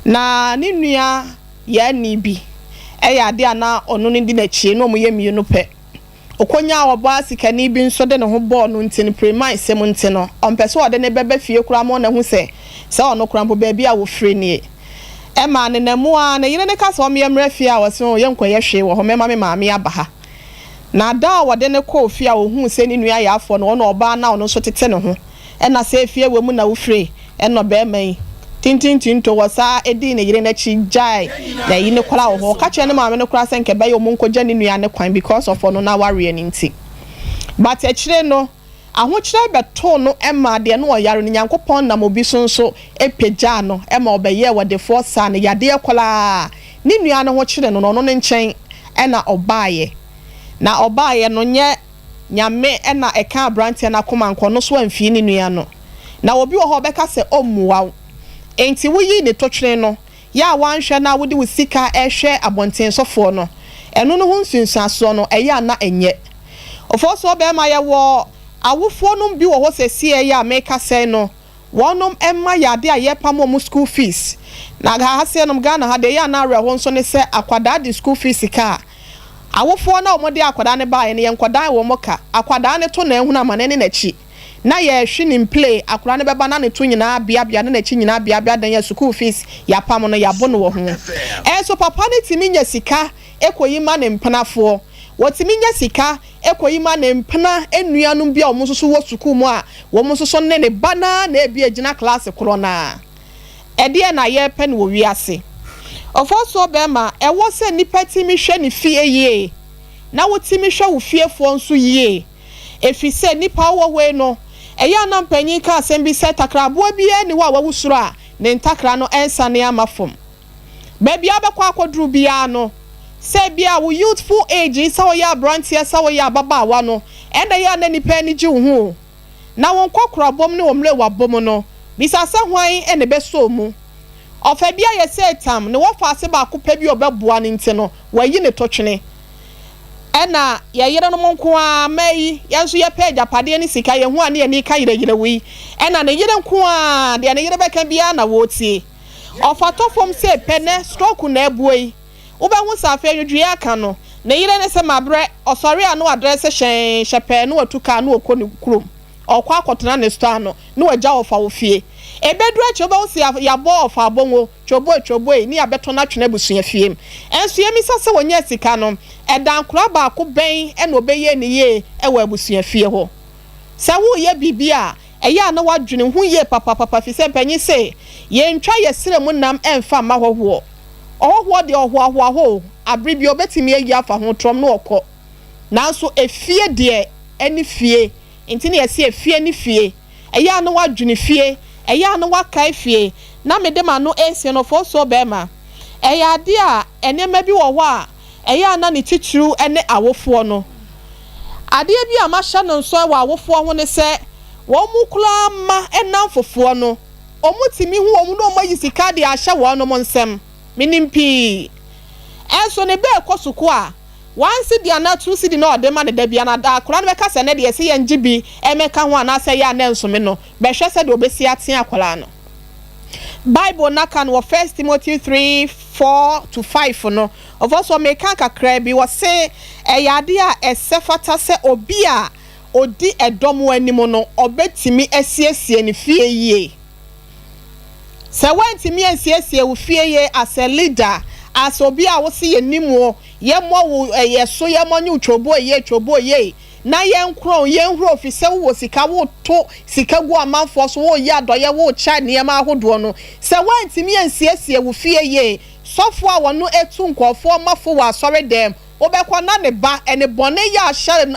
Na ne nua yaani bi yɛ adeɛ a na ɔno no di n'akyi, na wɔyɛ mmienu pɛ. Ɔkɔnyaa ɔbaa sikani bi nso de ne ho bɔɔ no nti no, Premaesɛm nti no, ɔmpɛ sɛ ɔde no bɛba fie koraa ma ɔnahu sɛ, sɛ ɔno koraa mpo baabi a wɔfiri nie. Ɛmaa nenam mu ara, ne yere no ka sɛ ɔmmea mmra fie a, ɔse, Oh, yɛnkɔyɛ hwee wɔ hɔ, mɛma me maame aba ha. Na da a wɔde no kɔɔ fie a ɔhuu sɛ ne nua yaafoɔ no, ɔne ɔbaa no a ɔno nso tete ne ho, ɛna sɛ efie wɔ mu na wofire, ɛna ɔbarima yi, tintintinto, wɔ saa dii ne yere no akyi gyae n'ayi no koraa wɔ hɔ. Ɔka kyerɛɛ ne maame no koraa sɛ nka ɛbɛyɛ ɔmo nkɔgya ne nua no kwan because of ɔno n'awareɛ no nti. But akyire no, ahokyerɛ bɛtoo no maa deɛ na ɔyare no, Nyankopɔn nam obi so nso pagyaa no ma ɔbɛyɛɛ ɔdefoɔ saa no yadeɛ koraa. Ne nua no ho kyere no no, ɔno ne nkyɛn na ɔbaeɛ. Na ɔbaeɛ no, nyɛ Nyame na ɛkaa abranteɛ no akoma nka ɔno so amfii ne nua no. Na obi wɔ hɔ a ɔbɛka sɛ ɔmmua wo. Enti woyii ne totwene no, yɛ a woanhwɛ na wode wo sika rehwɛ abɔntensofoɔ no, ɛno no ho nsunsuansoɔ no, ɛyɛ a na ɛnyɛ. Ofosuo barima, yɛwɔ awofoɔ nom bi wɔ hɔ sɛsiɛ yi a mekasa yi no, Wɔnom mma yɛ adeɛ a yɛpam wɔn school fees. Na ha seɛ nom Ghana ha deɛ ɛyɛ a na awerɛho nso ne sɛ akwadaa de school fees ka a, awofoɔ no a wɔn de akwadaa no baeɛ no yɛnkɔdan wɔn ka. Akwadaa no to na ahunu amane ne n'akyi. Na yɛrehwe ne mplee, akwadaa no bɛba na ne to nyinaa abeabea ne n'akyi nyinaa abeabea dɛn a sukuu fees yɛapam no yɛabo no wɔ ho. Nso papa no tumi nya sika kɔyi ma ne mpenafoɔ. Wɔtumi nya sika kɔyi ma ne mpena nuanom bi a wɔn nso so wɔ sukuu mu a wɔn nso so ne ne ba no ara na ebia gyina klaase korɔ no ara. Ɛdeɛn na yɛrepɛ no wɔ wiase? Ɔfɔɔsoɔ bɛrima, ɛwɔ sɛ nnipa tumi hwɛ ne fie yie, na wotumi hwɛ wo fiefoɔ nso yie, ɛfiri sɛ nnipa wowɔ hɔ yi no, ɛyɛ a na mpanin ka asɛm bi sɛ takraboa biara nni hɔ a wawu soro a ne ntakra no ɛnsane amma fam. Baabi a wobɛkɔ akɔduru biara no, sɛ ebia wo youthful age yi, sɛ woyɛ aberanteɛ, sɛ woyɛ ababaawa no, ɛnna ɛyɛ a na nnipa ani gye wo ho o. Na wo nkɔkorabɔ mu ne wo mmerewabɔ mu no, bisa sɛ hwan na ɛbɛsɔ wo mu. Ɔfa bi ayɛ sɛ tam, ne wɔfaase baako pɛ bi a ɔbɛboa no nti no, wayi ne totwene. Ɛnna yɛn yerenom nko ara, mmaa yi, yɛn nso yɛpɛ agyapadeɛ ne sika, yɛn ho a ne yɛn ani ka yerɛyerɛw yi, ɛnna ne yere nko ara, deɛ ne yere bɛka biara na wɔretie. Ɔfata fam sei pɛ nɛ stroke na abue yi wobɛhu sɛ afei nwedweɛ aka no ne yere ne sɛ mabrɛ ɔsɔre a na wadrɛse hyɛnn hyɛpɛɛ na watu car na ɔkɔ ne kurom ɔkɔ akɔtena ne store ano na wagya ɔfa wɔ fie ɛbɛduru akyire wobɛhu sɛ yabɔ ɔfa abɔnwo twoboi twoboi ne yabɛtɔ no atwene abusua fie nso yɛmisa sɛ ɔnya sika no ɛdankora baako bɛn na ɔbɛyɛ ne yie wɔ abusua fie hɔ sɛ woreyɛ biribi a Ɛyɛ a na wadwene ho yie papapapa firi sɛ mpanin se, yɛntwa yɛn srɛ mu nam mfa mma hɔhoɔ. Ɔhɔhoɔ deɛ ɔhoahoa hɔ o, abere biara ɔbɛtumi ayi afa ho trɔm na ɔkɔ. Nanso efie deɛ ɛne fie, nti na yɛse efie ne fie. Ɛyɛ a na wadwene fie, ɛyɛ a na wakae fie. Na mede m'ano resie no, Ofosuo barima, ɛyɛ adeɛ a nneɛma bi wɔ hɔ a ɛyɛ a na ne titiriw ne awofoɔ no. Adeɛ bi a mahyɛ no nso wɔ awofoɔ ho ne sɛ, wɔn koraa mma nnamfofoɔ no, wɔtumi hu wɔn na wɔayi sika de ahyɛ wɔnom nsam. Menim pii. Nso ne ba rekɔ sukuu a, one cedi anaa two cedi na ɔde ma no da biara, na akwadaa no bɛka sɛ ɛnnɛ deɛ ɛsɛ yɛngye bi mmɛka ho anaasɛ ɛyɛ a na ɛnsome no. Bɛhwɛ sɛdeɛ ɔbɛsi atea akwadaa no. Bible no aka no wɔ First Timothy 3, 4 to 5 no, ɔfɔ so meka kakraa bi, wɔse ɛyɛ adeɛ a ɛsɛ fata sɛ obi a ɔdi ɛdɔm anim no, ɔbɛtumi asiesie ne fie yie. Sɛ woantumi ansiesie wo fie yie as a leader, as obi a wose yɛnim wo, yɛmmɔ wo yɛ so, yɛmmɔ nye wo twoboi yie, twoboi yie, na yɛnkorɔn, yɛnhuro, fisɛ wowɔ sika, woto sika gu amanfoɔ so, woyɛ adɔyɛ, wokyɛ nneɛma ahodoɔ no, sɛ woantumi ansiesie wo fie yie, sɔfoɔ a wɔno etu nkɔɔfoɔ mafo wɔ asɔre dɛm, wobɛkɔ na ne ba ɛne bɔne yɛ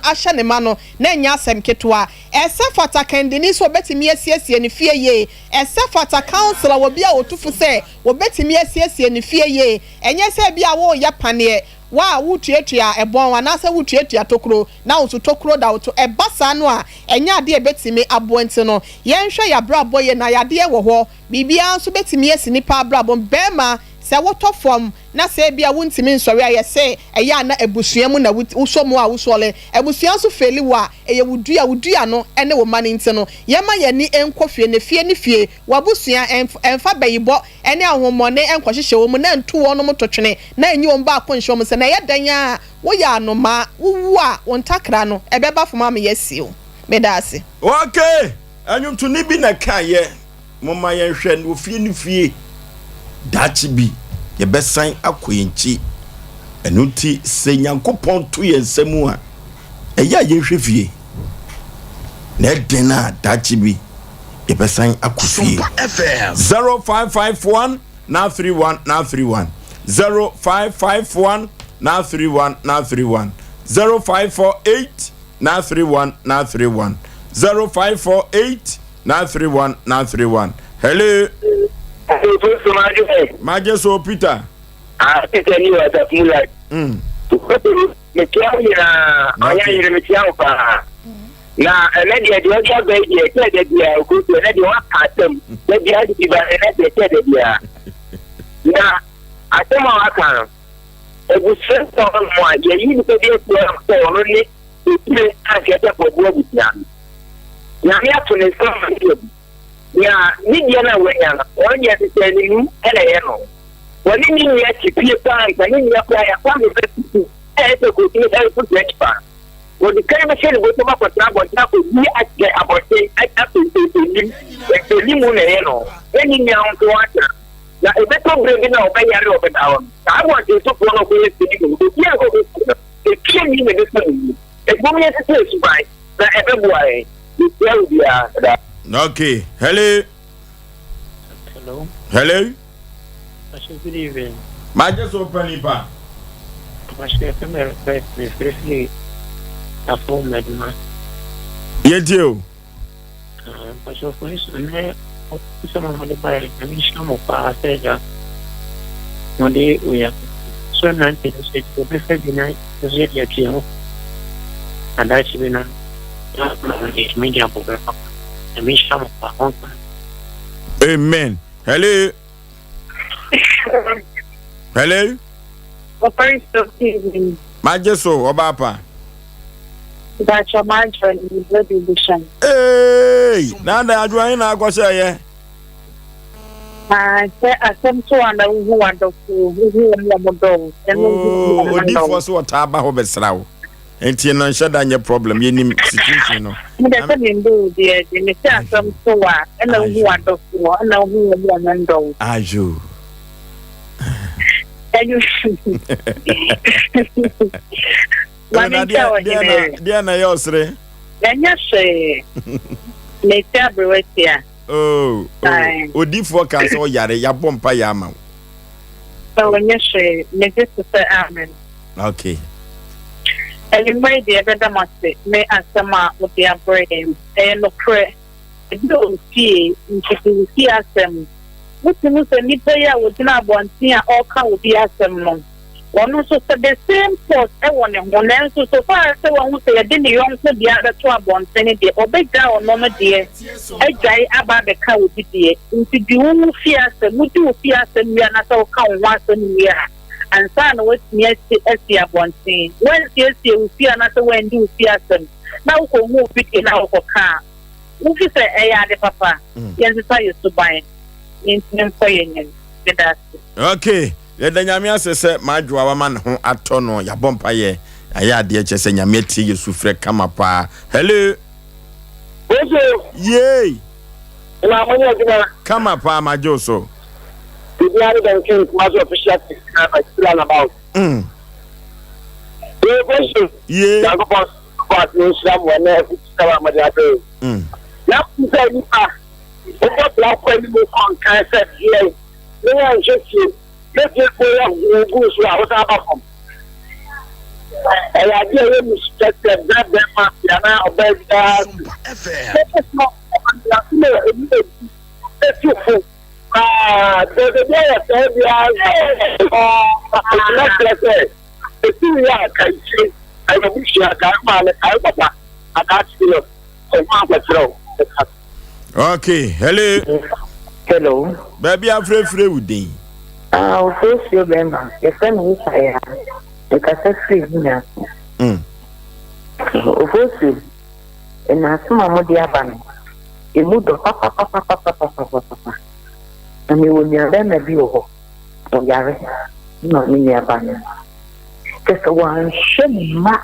ahyɛ ne ma no, na ɛnyɛ asɛm ketewa. Ɛsɛ fata kandini sɛ obɛtumi asiesie ne fie yie. Ɛsɛ fata counsellor wɔ bi a otufu sɛ obɛtumi asiesie ne fie yie. Ɛnyɛ sɛ bi a wɔreyɛ paneɛ wa a wotuatua ɛbɔn anaasɛ wotuatua tokuro na wo nso tokuro da wo to. Ɛba saa no a, ɛnyɛ adeɛ ɛbɛtumi aboa. Nti no, yɛnhwɛ yɛabrabɔ yie na yadeɛ wɔ hɔ, biribiara nso bɛtumi asi nipa abrabɔ. Bɛrima, sɛ wotɔ fam na sɛ ebi a wontumi nsɔre a, yɛsɛ ɛyɛ ana abusua mu na wosɔ mu a wosɔre, abusua nso feli wo a, ɛyɛ wo dua, wo dua no ɛne wo ma no. Nti no, yɛma yɛni nkɔ fie na fie ne fie, wabusua ɛnfa bɛyibɔ ɛne ahommɔne ɛnkɔhyehyɛ wɔn mu na ntu wɔn to twene na enyi wɔn baako nhyɛ wɔn sɛ na ɛyɛ dan a woyɛ anomaa, wowu a wɔn ntakra no ɛbɛba fam ama yɛasi o. Meda ase. Okay, ɛnwontoni bi na ka yɛ momma yɛnhwɛ no fie ne fie, daakye bi yɛbɛsan akɔ yɛn nkyi. Ɛno nti sɛ Nyankopɔn to yɛn nsa mu a, ɛyɛ a yɛnhwɛ fie na ɛden a daakye bi yɛbɛsan akɔ fie. 0551 931 931, 0551 931 931, 0548 931 931, 0548 931 931. Hello. Magye so, Peter. Ah, Peter ni wa Asafo like. Metia wo nyinaa, ɔnyɛ yere, metia wo paa. Na ɛnɛ deɛ ɔde aba yi deɛ, ɛkyɛ da biara okosi ɛnɛ deɛ waka asɛm da biara de bi ba, ɛnɛ deɛ ɛkyɛ da biara. Na asɛm a waka no, abusua sɛ ɔno a yɛyi nipa bi afi hɔ sɛ ɔno ne etire anka ɛsɛ kɔbu abusua no. Nyame ato ne nsa ma ne yɛ bi. Nea ne deɛ no a wanya no, ɔno deɛ hyehyɛ ne mu ɛna ɛyɛ no. Wɔne ne nua te fie paa, nka ne nua koraa yɛafa ne bɛ tutu ɛyɛ sɛ kɔtumi ɛmfo saa nipa. Wɔde kan bɛhyɛ ne bɔtɔm akɔtena abɔnten akɔyi akyerɛ abɔnten akɔ enim enim na ɛyɛ no na ne nua nso atena. Na ebɛtɔ bere bi na ɔbɛyare, ɔbɛda hɔ no, saa abɔnten sofoɔ no ɔkɔyɛ sidi mu obi a nkɔkɔ no efie ni na ɛbɛsɔ ne mu. Ebom yɛ sisi esuban na ɛbɛboa yɛn. Yɛtia obiara da. Okay, hello. Hello. Hello. Pastor, good evening. Magye so, panipa. Pastor, FM request me free Tafo Medma. Yɛntie o. Pastor, for instance, ne sɛ mo mode baeɛ na menhyira mo paa sɛ agya mode oya so mmerante no sɛ wɔbɛfa bi na nso yɛde atua ho adaakye bi no na yɛtumi de abɔ bɛ papa na menhyira mo paa wɔnka. Amen. Hello, hello. Magye so, ɔbaa pa. Dakyɛ madwa ni bɛbi bushan. Ee, nanda adwoa yi na akɔhyɛ yɛ. Ah, sɛ asɛm to a na wohu wadɔfo, wohu wɔn a wɔdɔ wo. Ɛno nso odiifoɔ so ɔtaa ba hɔ bɛsra wo. Nti no nhyɛ da nyɛ problem, yɛnim situation no. Mede sɛ mendɔ wo deɛ de, me sɛ asɛm to a ɛna wohu wadɔfo, ɛna wohu wɔn a wɔndɔ wo. Ayo. Ɛno Maame nkyɛ wɔ hene. Deɛ na ɛyɛ ɔsere. Ɛnyɛ hwee. Meti aberewa tia. Oh, oh. Odiifoɔ ka sɛ ɔyare, yɛabɔ mpa yɛ ama wo. Sɛ ɔnyɛ hwee, megye so sɛ amen. Okay. Anwummerɛ yi deɛ ɛbɛda mo ase ne asɛm a mode abrɛ yɛn. Ɛyɛ nokorɛ. Ebi wɔ fie, nti wo fie asɛm. Wotumi sɛ nnipa yi a wɔgyina abɔnten a ɔreka obi asɛm no, ɔno nso sɛ the same thought ɛwɔ ne ho, nanso so far sɛ wahu sɛ yɛde ne yɔnko deɛ abɛto abɔnten deɛ, ɔbɛgyaa ɔno no deɛ agyae aba abɛka obi deɛ. Nti di wo wo fie asɛm, wodi wo fie asɛm wie anaasɛ woka wo ho asɛm wie a, ansa na woatumi asi abɔnten. Woansiesie wo fie anaasɛ woandi wo fie asɛm na wokɔhu obi deɛ na wokɔka a, wofi sɛ ɛyɛ ade papa? Yɛnsesa yɛ suban, yɛntumi nkɔ yɛn anim. Meda ase. Okay, yɛda Nyame ase sɛ Madwoa wama ne ho atɔ no. Yɛabɔ mpayɛ, ayɛ adeɛ, kyerɛ sɛ Nyame atie yɛ sufrɛ kama paa. Hello. Oso. Yay. Na mo nyɛ adwuma. Kama paa, magye so. Bibiara ne Duncan Kumasi official taxi driver still and about. Ee, Bosu. Ye. Nyankopɔn. Nyankopɔn ase na ɔnhyira mo ɛnɛ afutusɛm a mode abrɛ yɛn. Na wonim sɛ nnipa wobɔ bra kɔ anim kɔ nkan sɛ deɛn ne woanhwɛ fie na fiefoɔ yɛ hoo gu wo so a wosan ba fam. Ɛyɛ adeɛ a ɛyɛ musu kɛseɛ brɛ bɛrima bi anaa ɔbaa biara so. Sɛ ɛsɛ ɔmanase na ɛmu ɛdi ɛtu fo paa because ebi ayɛ sɛɛ biara ɛgyina kyerɛ sɛ Esi wie a, kae fie, kae w'abusua, kae wo maame, kae wo papa, adaakye bi no, sɛ ho akɔkyerɛ wo, bɛka. Okay, hello. Hello. Baabi afrɛfrɛ wo din. Ah, ofurofuro bɛrima, yɛfrɛ me Isaya. Mekasa firi Hina. Ofurofuro, ɛna asɛm a mode aba no, emu dɔ papapapapapapapa. Na mewɔ nuabɛrima bi wɔ hɔ. Ɔyare na me nuabaa no. Kyerɛ sɛ wanhwɛ ne mma,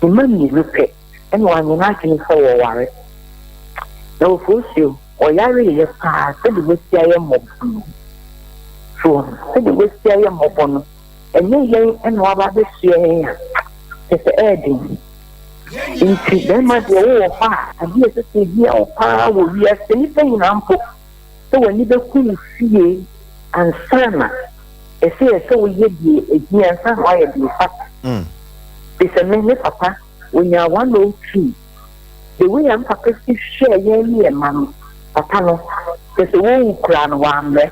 ne mma mmienu pɛ ɛna wanyɛ n'adwene sɛ wɔware. Na Ofosuo, ɔyareeɛ paa sɛdeɛ wasi ayɛ mmɔbɔ no. So wɔn, sɛdeɛ wasi ayɛ mmɔbɔ no, ɛnyɛ yɛn ɛna waba abɛsoɛ yɛn a, kyerɛ sɛ ɛyɛ den. Nti bɛrima deɛ wowɔ hɔ a, adeɛ a ɛsɛ sɛ ɛhia wo paa wɔ wiase, nnipa nyinaa mpo, sɛ w'ani bɛku wo fie ansa na ɛsɛ yɛ sɛ woyɛ deɛ ɛhia ansa na woayɛ deɛ ɛfata. Te sɛ me, me papa, ɔnyaa 102. The way a me papa si hwɛɛ yɛn ne yɛn mma no, papa no, kyerɛ sɛ wɔnwu koraa no, wammrɛ.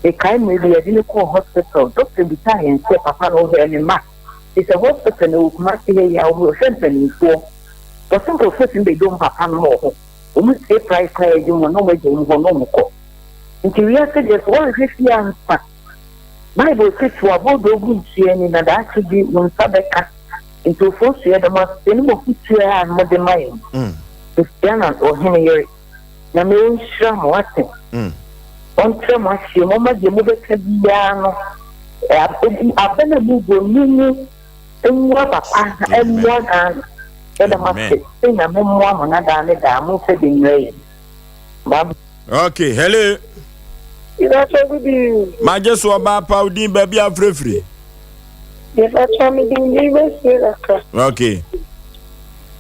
Mekae mmerɛ bi yɛde no kɔɔ hospital, doctor bisaa yɛn sɛ papa no ɔhwɛɛ ne mma. Te sɛ hospital no ɛwɔ Kumasi ha yi a, ɔhwɛ mpanimfoɔ. Wɔse nkurɔfoɔ tumi bɛdwom papa no wɔ hɔ. Wɔn sie price na yɛgye wɔn na wɔn agya wɔn hɔ na wɔn kɔ. Nti wiase deɛ sɛ woanhwɛ fie ansa. Bible se to abodoo gu nsuo ani na daakye bi wo nsa bɛka. Nti ofosu yɛda mo ase ne mo afutuo a mode ma yɛn. Mehyia na ɔhene yere. Nyame ɔnhyira mo wate. Ɔntrɛ mo ahyeɛ mu ɔma deɛ mobɛka biara no aba no a muguo no mungu. Mmoa papa na ɛmmoa Ghana. Yɛda mo ase sɛ Nyame mmoa mo na daa ne daa mo nfa bi mmerɛ yɛn. Bye bye. Okay, hello. Mepakyɛ good evening. Magye so ɔbaa pa wo din baabi a frɛfiri. Mepakyɛ me din din bɛsie kakra. Okay.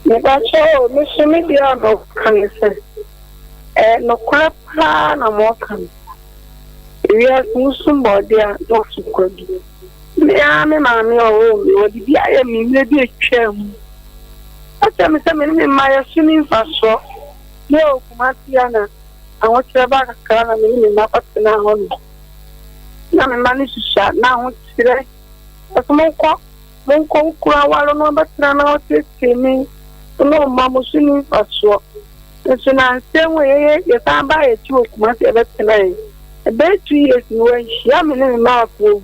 Mepakyɛ o me so me deɛ a mɛka ne sɛ ɛyɛ nokorɛ paa na mɔka no. Ewiase mu som bɔɔdeɛ a na ɔsom kwadu. Me ara me maame a ɔwoo me, ɔde bi ayɛ me mmerɛ bi atwaa mu. Ɔka kyerɛɛ me sɛ me ne me mma yɛso ne mfasoɔ. Me wɔ Kumasi a na ahokyerɛ ba kakra na me ne me mma kɔtenaa hɔ nom. Na me mma no susua na ahokyerɛ. Ɔsɛ monkɔ monkɔ nkuro aware no abɛtena na ɔteetee me ne ɔmma mo so ne mfasoɔ. Nso nansa mu yɛyɛ yɛsan baa yɛkyi wɔ Kumasi yɛbɛtenae. Ɛbɛyɛ 2 years ni wanhyia me ne me mma akoa wu.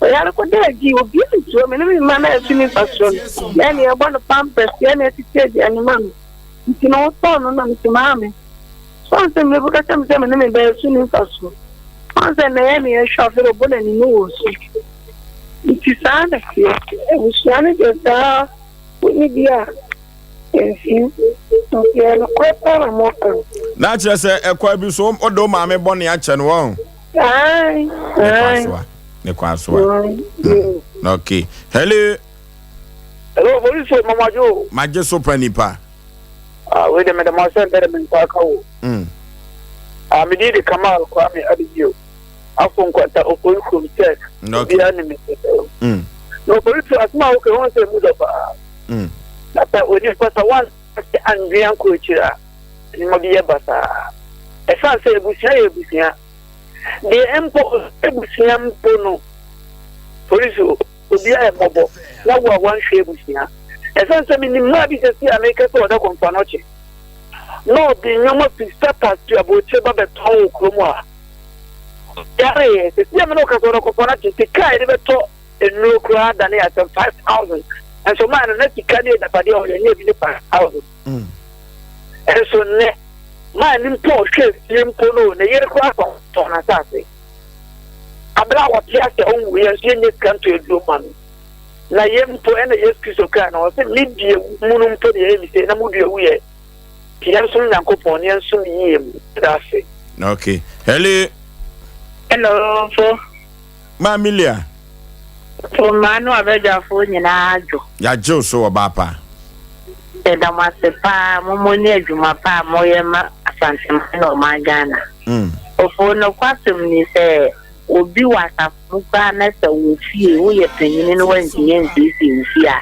Ɔyare kɔdaa adi, obiara nsuro me ne me mma na ɛso ne mfasoɔ no. Yɛn na yɛbɔ no pampers, yɛn na yɛtete aduane ma no. Nti na ɔtɔɔ no na mese maame. So ɔn sɛ mmerɛ bi ka kyerɛ me sɛ me ne me ba ɛso ne mfasoɔ. Ɔn sɛ nnɛ yɛn na yɛhwɛ afei de ɔbɔ n'ani no wɔ so. Nti saa na ɛteɛ. Abusua no deɛ saa wonni bi a ɛmfim. Nti ɛyɛ nokorɛ paa na moka no. Na kyerɛ sɛ ɛkwan bi so wode wo maame bɔne akyɛ no wɔn. Ae, Ne kwan ae. so a. Ne kwan so a. Okay. Hello. Hello, polisi o, mama jo. Magye so pa nipa. Ah, wei de mede mo asɛm bɛde me nsa aka wo. Ah, me din de Kamal Kwame Adebio. Afo nkwanta Ofori kurom church. Okay. Obiara ne me. Na polisi asɛm a woka ho sɛ mu dɔ paa. Na sɛ onipa sɛ wan andwene ankɔ akyiri a, nneɛma bi yɛ basaa. Ɛsiane sɛ abusua yɛ abusua. Deɛ mpo abusua mpo no, polisi obiara yɛ mmɔbɔ na wo a wanhwɛ abusua. Ɛsiane sɛ menim mmaa bi sɛsi a meka sɛ ɔda kɔmfa no kye na ɔde nneɛma fi status to aburokyire ba bɛtɔn wɔ kurom a yareɛ sɛsi a me ne ɔka sɛ ɔda kɔmfa no kye sika a yɛde bɛtɔ nnuro koraa dane asɛm 5000 nso maa no na sika ne agyapadeɛ a ɔyɛ ne ebi ne 5000 nso nnɛ maa ne mpo ɔhwɛ fie mpo no ne yere koraa tɔn n'asase abere a wɔte ase a ɔnwu yɛn nso yɛnyɛ sika nto aduro ma no na yɛn mpo ɛna Yesu Kristo kaa na ɔsɛ me deɛ mu no mpo deɛ ɛyɛ me sɛ na mo deɛ wuyɛ nti yɛn nsom Nyankopɔn ne yɛn nsom yie mu da ase. Okay. Hello. Hello, fo. Maame Lia. To mmaa no abadwafoɔ nyinaa dwo. Yɛagye wo so ɔbaa pa. Yɛda mo ase paa mo mo ne adwuma pa a moyɛ ma Asanteman ne ɔman Ghana. Ofoo nokwasɛm ni sɛ obi wɔ asafo mu koraa na sɛ wo fie woyɛ panyini na woantumi ansiesie wo fie a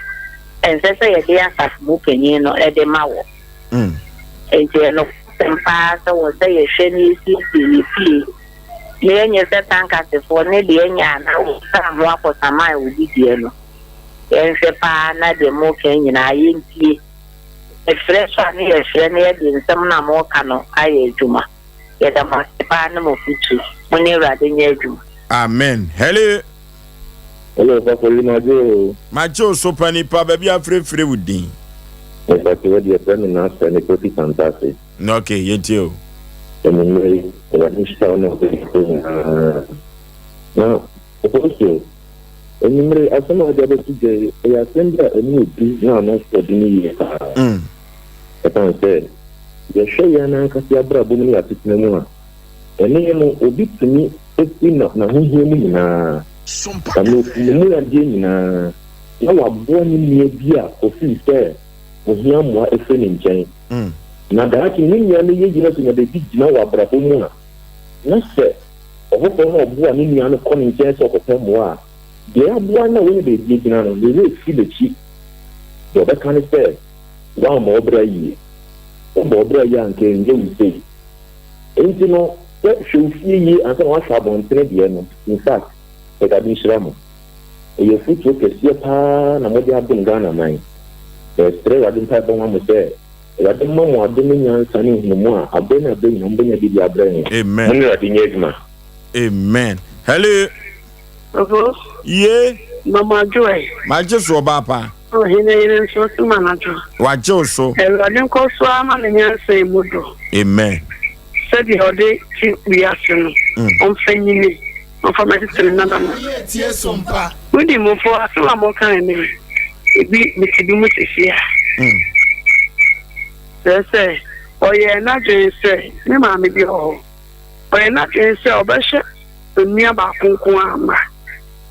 ɛnsɛ sɛ yɛde asafo mu panyin no de ma wo. Enti ɛyɛ nokwasɛm paa sɛ wɔ sɛ yɛhwɛ na yɛsiesie yɛ fie na yɛnyɛ sɛ tankasefoɔ ne deɛ ɛnyɛ a na wɔsan ho akɔsaman obi deɛ no. Yɛnhwɛ paa na deɛ moreka yi nyinaa yɛntie. Yɛfrɛ nso a ne yɛfrɛ na yɛde nsɛm no a moreka no ayɛ adwuma. Yɛda mo ase paa ne mo fotuo. Mo ne Awurade nyɛ adwuma. Amen. Hello. Hello, Pastor Yi, magye o. Magye o so pa nipa baabi afrɛfrɛ wo din. Mpatse wo deɛ frɛ me Nasser me Kofi Santase. Ok, yɛntie o. Anwummerɛ yi, Awurade nhyira wo ne w'abusuafoɔ nyinaa. Na Apostle, anwummerɛ yi, asɛm a wode abɛto dwa yi, ɛyɛ asɛm bi a ɛmu yɛ du na ano nso yɛ den yie paa. Ɛsiane sɛ yɛhwɛ yɛn ankasa yɛn abrabɔ mu ne yɛn asetena mu a, ɛne no obi tumi firi n'ahohia mu nyinaa, anaa ofiri ne mu adeɛ nyinaa, na waboa ne nua bi a ɔfiri sɛ ohia mmoa firi ne nkyɛn. Na daakye ne nua no yɛ yie na sɛ ɔnya baabi gyina wɔ abrabɔ mu a, na sɛ ɔfoforɔ no a ɔboa ne nua no kɔ ne nkyɛn sɛ ɔkɔpɛ mmoa a, deɛ aboa no a wanya baabi agyina no, ne werɛ firi n'akyi. Deɛ ɔbɛka ne sɛ, Woammɔ wo bra yie. Wobɔɔ wo bra yie a anka ɛnyɛ wo sei. Enti no, sɛ hwɛ wo fie yie ansa na woahwɛ abɔntene deɛ no, in fact, Awurade nhyira mo. Ɛyɛ afutuo kɛseɛ pa ara na mode adom Ghana man. Yɛsrɛ Awurade mpaebɔ ma mo sɛ Awurade mma mo adom ne nyansa ne nhunumu a aberɛ ne aberɛ nyinaa mobɛnya bi de abrɛ yɛn. Amen. Mo ne Awurade nyɛ adwuma. Amen. Hello. Ɔfo. Ye. Mama Joy. Magye so ɔbaa pa. Ɔhene yere nso so ma n'adwo. Wagye wo so. Awurade nkɔ so ara ma ne nyansa mu dɔ. Amen. Sɛdeɛ ɔde te wiase no, ɔmfa nyini, ɔmfa mɛtete ne nana no. Wodi mofo asɛm a moka ne ebi mete bi mu sisi a. Kyerɛ sɛ ɔyɛɛ n'adwene sɛ ne maame bi wɔ hɔ. Ɔyɛɛ n'adwene sɛ ɔbɛhwɛ onua baako nko ara mma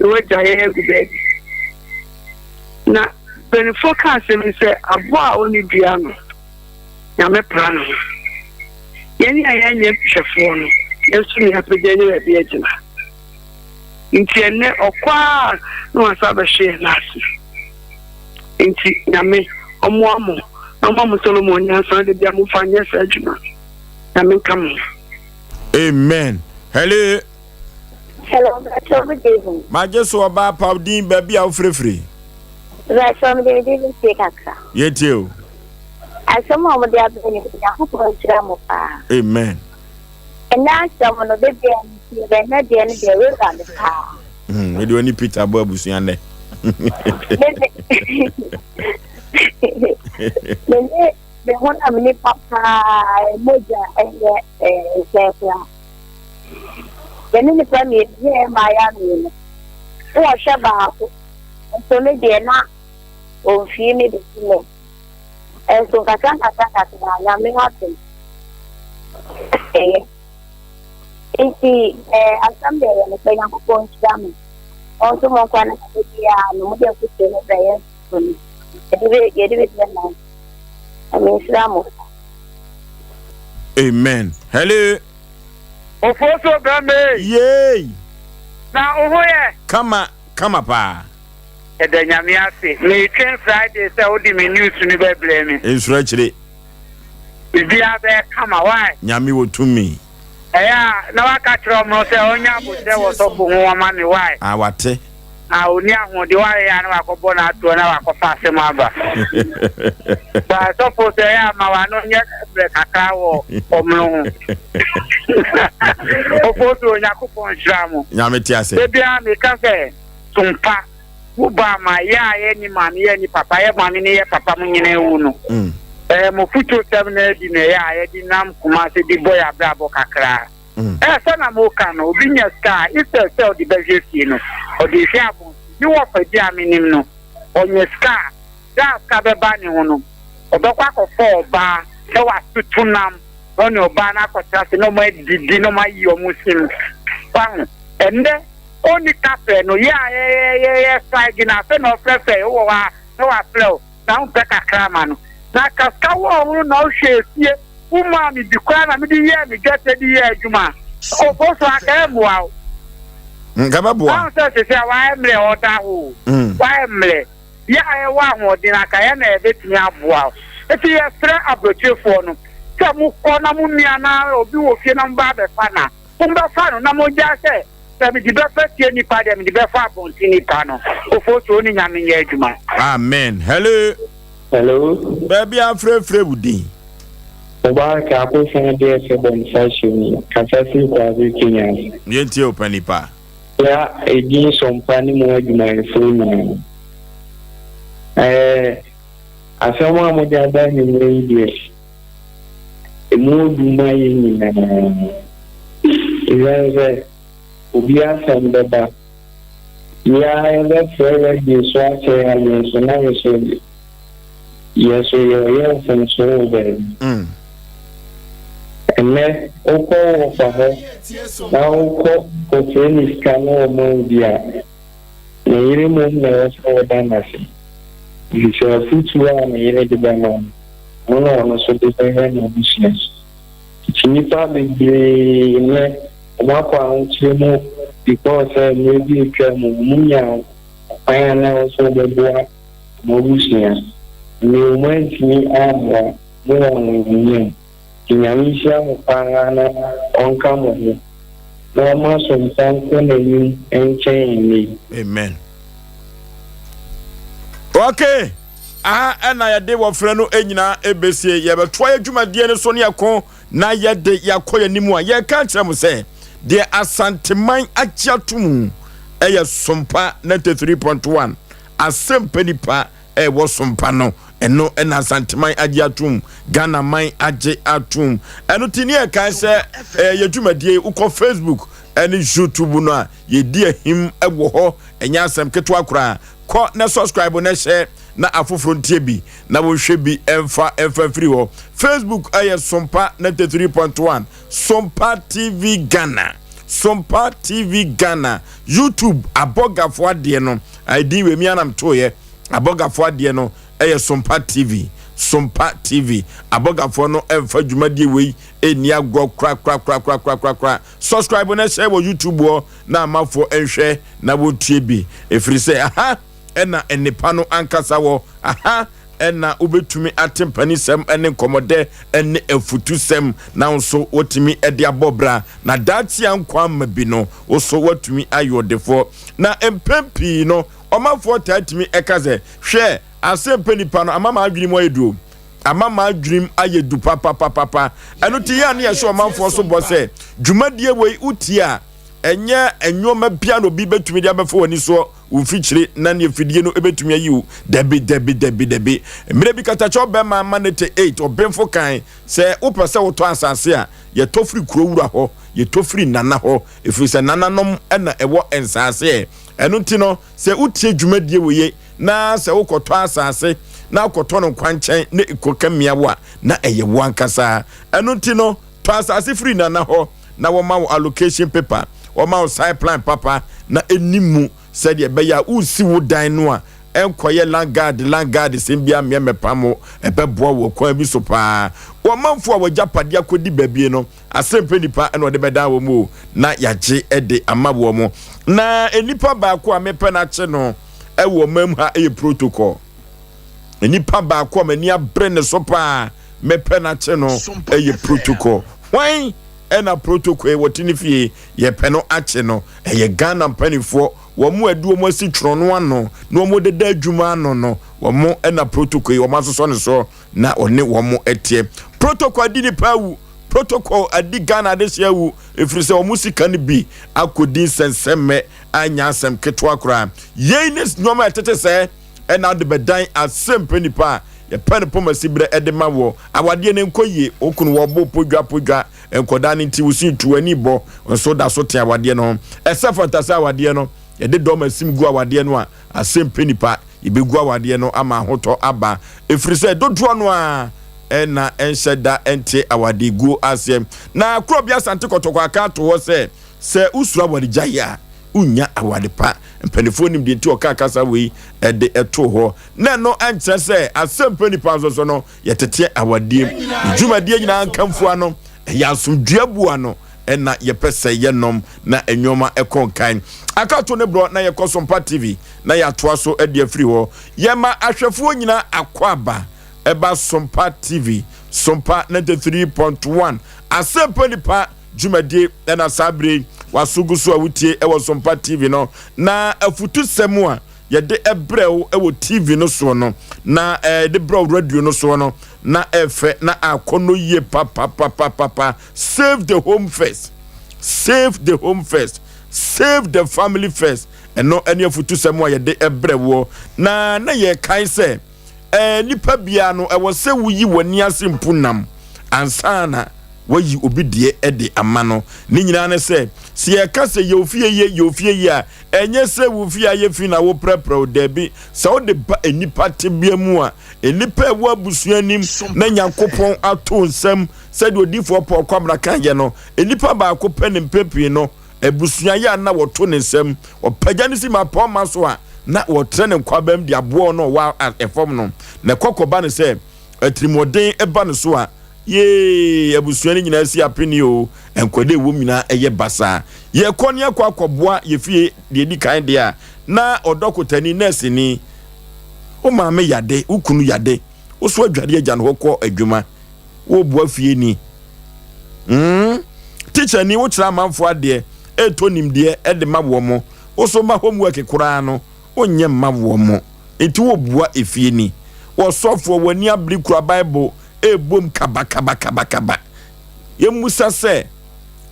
na wagya yɛn agu baabi. Na mpanimfoɔ ka asɛm yi sɛ aboa a ɔnni dua no, Nyame pra ne ho. Yɛn a yɛnyɛ hwɛfoɔ no, yɛn nso ne apagya ne baabi agyina. Nti ɛnnɛ ɔkɔ a na wasa abɛhwe yɛn ase. Nti Nyame ɔmmoa mo na ɔma mo Solomon nyansa de bia momfa nyɛ saa adwuma. Nyame nka mo ho. Amen. Hello. Hello, Mpakyɛw good evening. Magye so ɔbaa paw din baabi a wofirefiri. Mpakyɛw mede me din bɛsie kakra. Yɛtie o. Asɛm a wɔde abrɛ ni Onyankopɔn nhyira mo paa. Amen. Ɛnɛ asɛm no da biara metie bɛ ɛnɛ deɛ no deɛ wura me paa. Hmm, mede ɔne Peter bɔ abusua nnɛ. Mene me honam nipa paa mogya ɛyɛ nsɛn koraa. Yɛne nnipa mmienu ne yɛn mmaayewa mmienu. Na wɔhwɛ baako, nso me deɛ na ɔmfii me bɛsi nnɛ. Nso nkakra nkakra nkakra Nyame adom ɛyɛ. Nti ɛɛ asɛm deɛ yɛ nokorɛ Nyankopɔn nhyira mo. Ɔnto mo nkwa na da biara no mode afotuo no brɛ yɛn so no yɛde bɛ yɛde bɛdi anan. Nyame nhyira mo. Amen. Hello. Ofosuo Brame. Yay. Na wo ho yɛ? Kama kama paa. Yɛda Nyame ase. Metwɛn Friday sɛ wode me news no bɛbrɛ me. Nsuro akyire. Biribiara bɛyɛ kama why? Nyame wɔ tumi. Ɛyɛ a na waka kyerɛ ɔmo sɛ ɔnyɛ aboterɛ wɔ sɔfo ho ɔma me why? Ah wate. Ah ɔnni ahoɔden wayɛ a na wakɔbɔ no atoɔ na wakɔfa asɛm aba. Ba sɔfo sɛ ɛyɛ a ma w'ano nyɛ mmerɛ kakra wɔ ɔmono ho. Ɔfo so Onyankopɔn nhyira mo. Nyame te ase. Da biara meka sɛ sompa wo ba ma yɛ a yɛ ni maame yɛ ni papa yɛ maame ne yɛ papa mo nyina ewu no. Ɛɛ mo futuo sɛm na adi na ɛyɛ a yɛde nam Kumase de bɔ yɛ abrabɔ kakra. Ɛɛ sɛ na mo ka no obi nya sika a instead sɛ ɔde bɛhwɛ fie no ɔde hwɛ abɔnten. Me wɔfa bi a menim no ɔnya sika a da a sika bɛba ne ho no ɔbɛkɔ akɔfa ɔbaa na watoto nam na ɔne ɔbaa no akɔtra ase na ɔmo adidi na ɔmo ayi ɔmo sim. Wahu? Ɛndɛ. Ɔnni kaprɛ no, yɛ a yɛyɛ strike no, afei na ɔfrɛfrɛ yɛ, wowɔ hɔ a na wafrɛ wo, na wompɛ kakra ama no. Na ka sika wɔ wo no na wohwɛɛ fie, womaa me bi koraa na mede yɛɛ me dwetɛ de yɛɛ adwuma a, Ofosu anka ɛmmoa wo. Nka bɛboa. Wahu sɛ seesei a wayɛ mmerɛ ɔda hɔ o, wayɛ mmerɛ. Yɛ a yɛwɔ ahoɔden no anka yɛn na yɛbɛtumi aboa wo. Enti yɛsrɛ aburokyerefoɔ no sɛ mokɔ na mo nua anaa obi wɔ fie na moba abɛfa no a, mommɛfa no na mongyae sɛ sɛ mede bɛfa fie nipa deɛ mede bɛfa abɔnten nipa no. Ofosuo ne Nyame nyɛ adwuma. Amen. Hello. Hello. Baabi a frɛfrɛ wo din. Mubarak Akosa deɛ sɛ bɔnsa hyɛ mu kasa firi Kwase Kenya ase. Yɛntie wo pani pa. Ya edin Sompa ne mu adwumayɛfoɔ nyinaa. Ɛɛ asɛm a mode aba anwummerɛ yi deɛ, ɛmu odu ma yɛn nyinaa. Ɛsiane sɛ obi asɛm bɛba, yɛ ara yɛbɛfrɛ radio so akyerɛ yɛn adwene so na yɛ so yɛ so yɛreyɛ mfomsoɔ wɔ baabi. Ɛnnɛ wokɔ wo wɔfa hɔ na wokɔ kɔsrɛ ne sika na ɔma wo bi a, ne yere mmom na ɛwɔ sɛ woda no ase, efisɛ afotuo a ne yere de bɛma no, ɛno na ɔno nso de bɛhwɛ n'abusua. Nti nnipa bebree nnɛ wɔakɔ ahokyerɛ mu because sɛ mmerɛ bi a atwa mu wɔnyaa kwan a na ɛwɔ sɛ wɔbɛboa wɔn abusua. Ɛnnɛ wɔantumi ammoa. Mo wɔ ahohiahia mu. Nti Nyame nhyira mo paa na ɔnka mo ho na ɔma asompa nkɔ n'anim nkyɛn ɛnnɛ yi. Amen. Okay, aha ɛna yɛde wɔfrɛ no nyinaa ɛbɛsie. Yɛbɛtoa yɛ dwumadie no so ne yɛko na yɛde yɛakɔ yɛn anim a yɛka kyerɛ mo sɛ deɛ Asanteman agye ato mu ɛyɛ Sompa 93.1 Asɛmpa Nipa ɛwɔ sompa no ɛno ɛna Asanteman agye atom, Ghana man agye atom. Ɛno ti ne ɛkae sɛ ɛyɛ yɛ dwumadie. Wokɔ Facebook ɛne YouTube no a, yɛdi ahim ɛwɔ hɔ, ɛnyɛ asɛm ketewa koraa. Kɔ na subscribe na hyɛ na afoforɔ ntie bi na wɔnhwɛ bi ɛmfa ɛmfa mfiri hɔ. Facebook ɛyɛ Sompa 93.1 Sompa TV Ghana, Sompa TV Ghana. YouTube abɔgafoɔ adeɛ no, ɛdin wei mi anam toeɛ, abɔgafoɔ adeɛ no ɛyɛ Sompa TV, Sompa TV. Abɔgafoɔ no ɛmfa dwumadie wei ɛnni agorɔ korakorakorakorakorakora. Subscribe na hyɛ wɔ YouTube hɔ na amafoɔ nhwɛ na wɔntie bi, ɛfiri sɛ aha ɛna nnepa no ankasa wɔ aha. Ɛna wobɛtumi ate mpanisɛm ne nkɔmmɔdɛ ne afutusɛm na wo nso wotumi de abɔ bra na daakye a nkwa ama bi no wo so woatumi ayɛ ɔdefoɔ. Na mpɛn pii no ɔmanfoɔ taa tumi ɛka sɛ, hwɛ asɛmpɛ nipa no ama m'adwene mu ayɛ du o, ama m'adwene mu ayɛ du papapapapa. Ɛno ti yɛ a ne yɛhyɛ ɔmanfoɔ so bɔ sɛ dwumadie wei wotie a ɛnyɛ nneɛma bia na obi bɛtumi de abɛfa w'ani soɔ wo mfikyire na ne afidie no bɛtumi ayi wo. Dabi, dabi, dabi, dabi. Mmerɛ bi katakyɛw bɛma ma ne te 8 ɔbenfo kan sɛ wopɛ sɛ wotɔ asase a, yɛtɔ firi kuro wura hɔ, yɛtɔ firi nana hɔ, ɛfiri sɛ nananom na ɛwɔ nsaase ɛ. Ɛno nti no, sɛ wotie dwumadie wɔ ye na sɛ wokɔtɔ asase na wokɔtɔ no nkwankyɛn na ɛkɔka mia wo a, na ɛyɛ wo ankasa. Ɛno nti no, tɔ asase firi nana hɔ na wɔma wo allocation paper, wɔma wo site plan papa na ɛni mu sɛdeɛ ɛbɛyɛ a wosi wo dan no a ɛnkɔyɛ landguard landguard sɛm biara mmeɛ mmɛpam wo. Ɛbɛboa wɔ kwan bi so paa. Wɔn manfoɔ a wɔagyapadeɛ akɔdi baabi no, asɛmpɛ nipa na ɔde bɛdan wɔn o, na yɛagye de ama wɔn. Na nnipa baako a mepɛ no akye no wɔ ɔman mu ha yɛ protocol. Nnipa baako a m'ani abere ne so paa mepɛ no akye no yɛ protocol. Hwan ɛna protocol yi wɔte ne fie yɛpɛ no akye no? Ɛyɛ Ghana mpanimfoɔ, wɔn a ɛde wɔn asi twerɛ no ano na wɔn deda adwuma ano no, wɔn ɛna protocol yi wɔn asosɔ ne so na ɔne wɔn ɛteɛ. Protocol adi nipa awu, protocol adi Ghana adehyeɛ awu, ɛfiri sɛ wɔn sika no bi akɔdi nsɛnsɛmmɛ anya asɛm ketewa koraa. Yei ne nneɛma a ɛtete sɛɛ ɛna wode bɛdan asɛmpɛ nipa a yɛpɛ no pɔmasi berɛ ɛde ma wɔ awadeɛ no nkɔ yie, wo kunu wɔbo podwa podwa nkɔdaa no nti wo si tu w'ani bɔ nso da so te awadeɛ no ho. Ɛsɛ fata sɛ awadeɛ no yɛde dɔm asim gu awadeɛ no a asɛmpɛ nipa yɛbɛgu awadeɛ no ama ahotɔ aba, ɛfiri sɛ dodoɔ no a ɛna ɛnhyɛ da ɛnte awadeguo aseɛ. Na Korɔbea Asante Kɔtɔkɔ aka ato hɔ sɛ sɛ wosuro awaregyaeɛ a wonnya aware pa. Mpanimfoɔ nim deɛ nti ɔkaa kasa wei de too hɔ. Na ɛno nkyerɛ sɛ asɛmpɛ nipa nso so no yɛteteɛ awadeɛ mu. Ne dwumadie nyinaa nkamfua no, ɛyɛ asomdwoeɛ bua no ɛna yɛpɛ sɛ yɛnom na nneɛma ɛkɔ nkan. Akato ne borɔ na yɛkɔ Sompa TV na yɛatoa so de afiri hɔ. Yɛma ahwɛfoɔ nyinaa akwaaba ɛba Sompa TV, Sompa 93.1, Asɛmpa Nipa dwumadie ɛna saa bere yi waso gu so a wotie ɛwɔ Sompa TV no na afutusɛm a yɛde ɛbrɛ wo ɛwɔ TV no soɔ no na yɛde brɛ wo radio no soɔ no na ɛfɛ na akɔ no yie papapapapa. Save the home first, save the home first, save the family first. Ɛno ɛne afutusɛm a yɛde ɛbrɛ woɔ na na yɛkae sɛ ɛɛ nipa biara no ɛwɔ sɛ woyi w'ani ase mpu nam ansa na wayi obi deɛ ɛde ama no. Ne nyinaa ne sɛ, sɛ yɛka sɛ yɛ ofie yie, yɛ ofie yie a, ɛnyɛ sɛ wo fie ayɛ fi na woprɛprɛ o, daabi. Sɛ wode ba nnipa tebea mu a, nnipa a ɛwɔ abusua anim na Nyankopɔn ato nsam sɛdeɛ odiyifoɔ Paul Kwabena kaeɛ no, nnipa baako pɛ ne mpɛn pii no abusua yɛ a na wɔto ne nsam, wɔpagya no si mmapɔmma so a na wɔtrɛ ne nkwabam de aboa ɔno a ɔwɔ fam no. Na ɛkɔ kɔba no sɛ atirimuɔden ba no so a, yee, abusua no nyinaa si apene o, nkwadaa ɛwom nyinaa ɛyɛ basaa. Yɛkɔ ne akɔ akɔboa yɛ fie deɛ ɛdi kan deɛ a, na ɔdɔkotani, nɛɛseni, wo maame yade, wo kunu yade, wo so adware agya no hɔ kɔ adwuma, woboa fie ni. Mm, teacher ni, wokyerɛ amanfoɔ adeɛ, ɛretɔ nimdeɛ ɛde ma wɔn mo, wo so ma homework koraa no, wonyɛ mma wɔn mo, nti woboa efie ni. Wɔsɔfoɔ, w'ani abere kura Bible, ɛrebom kabakabakabakaba. Yɛmmusa sɛ,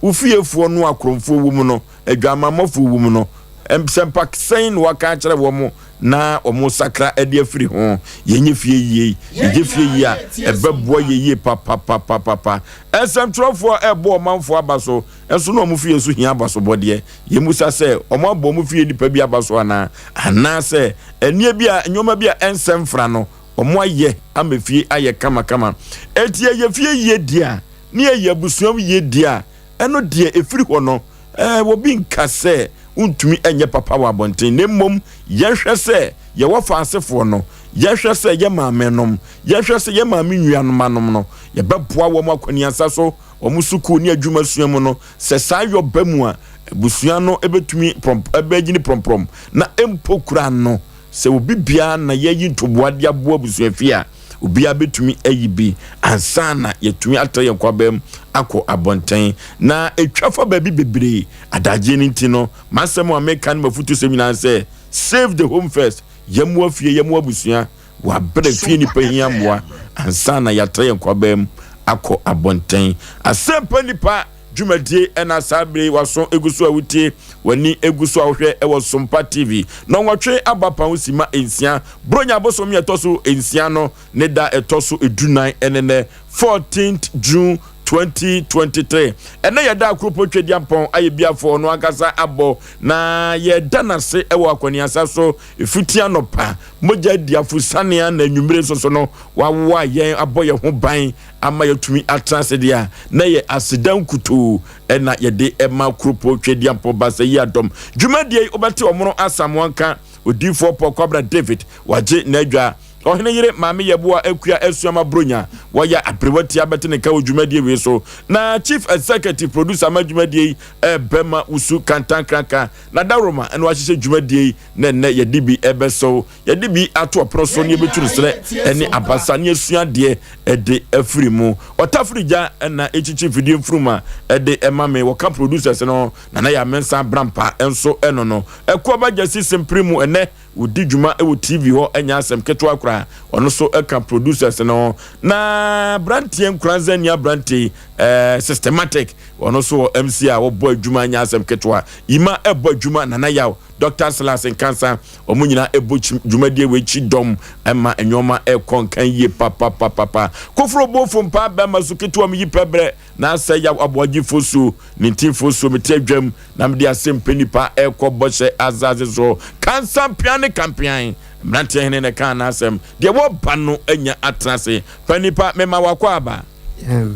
wo fiefoɔ no a korɔmfoɔ wɔ mu no, adwamammɔfoɔ wɔ mu no, nsɛmpa sɛn na waka akyerɛ wɔn na wɔn sakra de afiri ho? Yɛnyɛ fie yie, yɛgye fie yie a, ɛbɛboa yɛ yie papapapapa. Nsɛmtwerɛfoɔ ɛrebɔ ɔmanfoɔ aba so, nso na wɔn fie nso hia abasobɔdeɛ. Yɛmmusa sɛ, wɔn abɔ wɔn fie nnipa bi aba so anaa? Anaasɛ nneɛ bi a, nneɛma bi a ɛnsɛ mfra no, wɔn ayɛ ama fie ayɛ kamakama? Enti yɛyɛ fie yie deɛ a, ne yɛyɛ abusua yie deɛ a, ɛno deɛ ɛfiri hɔ no, ɛɛ, obi nka sɛ wontumi nyɛ papa wɔ abɔnten, na mmom yɛhwɛ sɛ yɛwɔ faasefoɔ no, yɛhwɛ sɛ yɛ maamenom, yɛhwɛ sɛ yɛ maame nuanomanom no, yɛbɛboa wɔn akwaniasa so, wɔn sukuu ne adwuma sua mu no. Sɛ saa yɔ ba mu a, abusua no bɛtumi prɔmp, bɛgyini prɔmprɔm, na mpo koraa no, sɛ obi biara na yɛayi ntoboa de aboa abusuafie a, Obiara bɛtumi ayi bi ansa na yɛatumi atra yɛn kwabaa mu akɔ abɔnten. Na ɛtwa fa baabi bebree. Adagyeɛ no nti no, m'asɛm a meka ne m'afutusɛm nyinaa ne sɛ, Save the home first. Yɛmmoa fie, yɛmmoa abusua wɔ aberɛ fie nnipa hia mmoa ansa na yɛatra yɛn kwabaa mu akɔ abɔnten. Asɛmpa nnipa dwumadie ɛna saa bere yi waso egu so a wotie, w'ani egu so a wohwɛ ɛwɔ Sompa TV. Nɔnwɔtwe aba pan sima nsia, Bronya bosom yɛ ɛtɔ so nsia no ne da ɛtɔ so edunan ɛne nɛ, 14th June 2023. Ɛnɛ yɛ da Akuropɔn Tweduampɔn ayɛ biafoɔ ɔno ankasa abɔ na yɛda n'ase ɛwɔ akwaniasa so efiti anɔpa mogya adi afusanea na anwummere nso so no wawoa yɛn abɔ yɛn ho ban ama yɛatumi atena ase deɛ a, na ɛyɛ aseda nkutoo na yɛde ma Kuropɔn Tweaduampɔn Baasa yi adɔm. Dwumadie yi, wobɛte Ɔmono Asamoah nka, Odiyifoɔ Paul Kwabena David, wagye n'adwa, Ɔhene yere Maame Yeboah Akua Asuama Bronya, wɔyɛ aberewa tia bɛte ne nka wɔ dwumadie wei so. Na Chief Executive Producer ma dwumadie yi ɛbɛma Wusu Kantankranka na Dawuroma na wahyehyɛ dwumadie yi na ɛnnɛ yɛde bi ɛbɛsɛw. Yɛde bi ato ɔpono so na yɛbɛtu no serɛ ne abasa ne yɛasua adeɛ de afiri mu. Ɔtafiri gya na ɛkyikyi mfidie mfuruma de ma me. Wɔka producers no, Nana Yaa Mensah Brampa nso no no. Akuaba Gyasi Sempere mu ɛnnɛ ɔdi dwuma wɔ TV hɔ ɛnyɛ asɛm ketewa koraa. Ɔno nso ka producers no. Na aberanteɛ Nkoranza ni aberanteɛ yi, eh, systematic. Ɔno nso wɔ MC a wɔbɔ adwuma nyɛ asɛm ketewa. Yima ɛbɔ adwuma, Nana Yaw, Dr. Silas Nkansa. Wɔn nyinaa ɛbɔ dwumadie wei kyi dɔm ɛma nneɛma ɛkɔ nkan yie papapapapa. Koforo bofo mpaa bɛrima so ketewa mu yi pɛ brɛ na asɛ yaw aboagye fosuo ne ntin fosuo mete adwam na mede ase mpɛ nipa ɛkɔ bɔhyɛ azaze so kansa mpean ne kampean mmeranteɛ hene na ɛka n'asɛm deɛ wɔba no anya atena ase pa nipa mema wakɔ aba.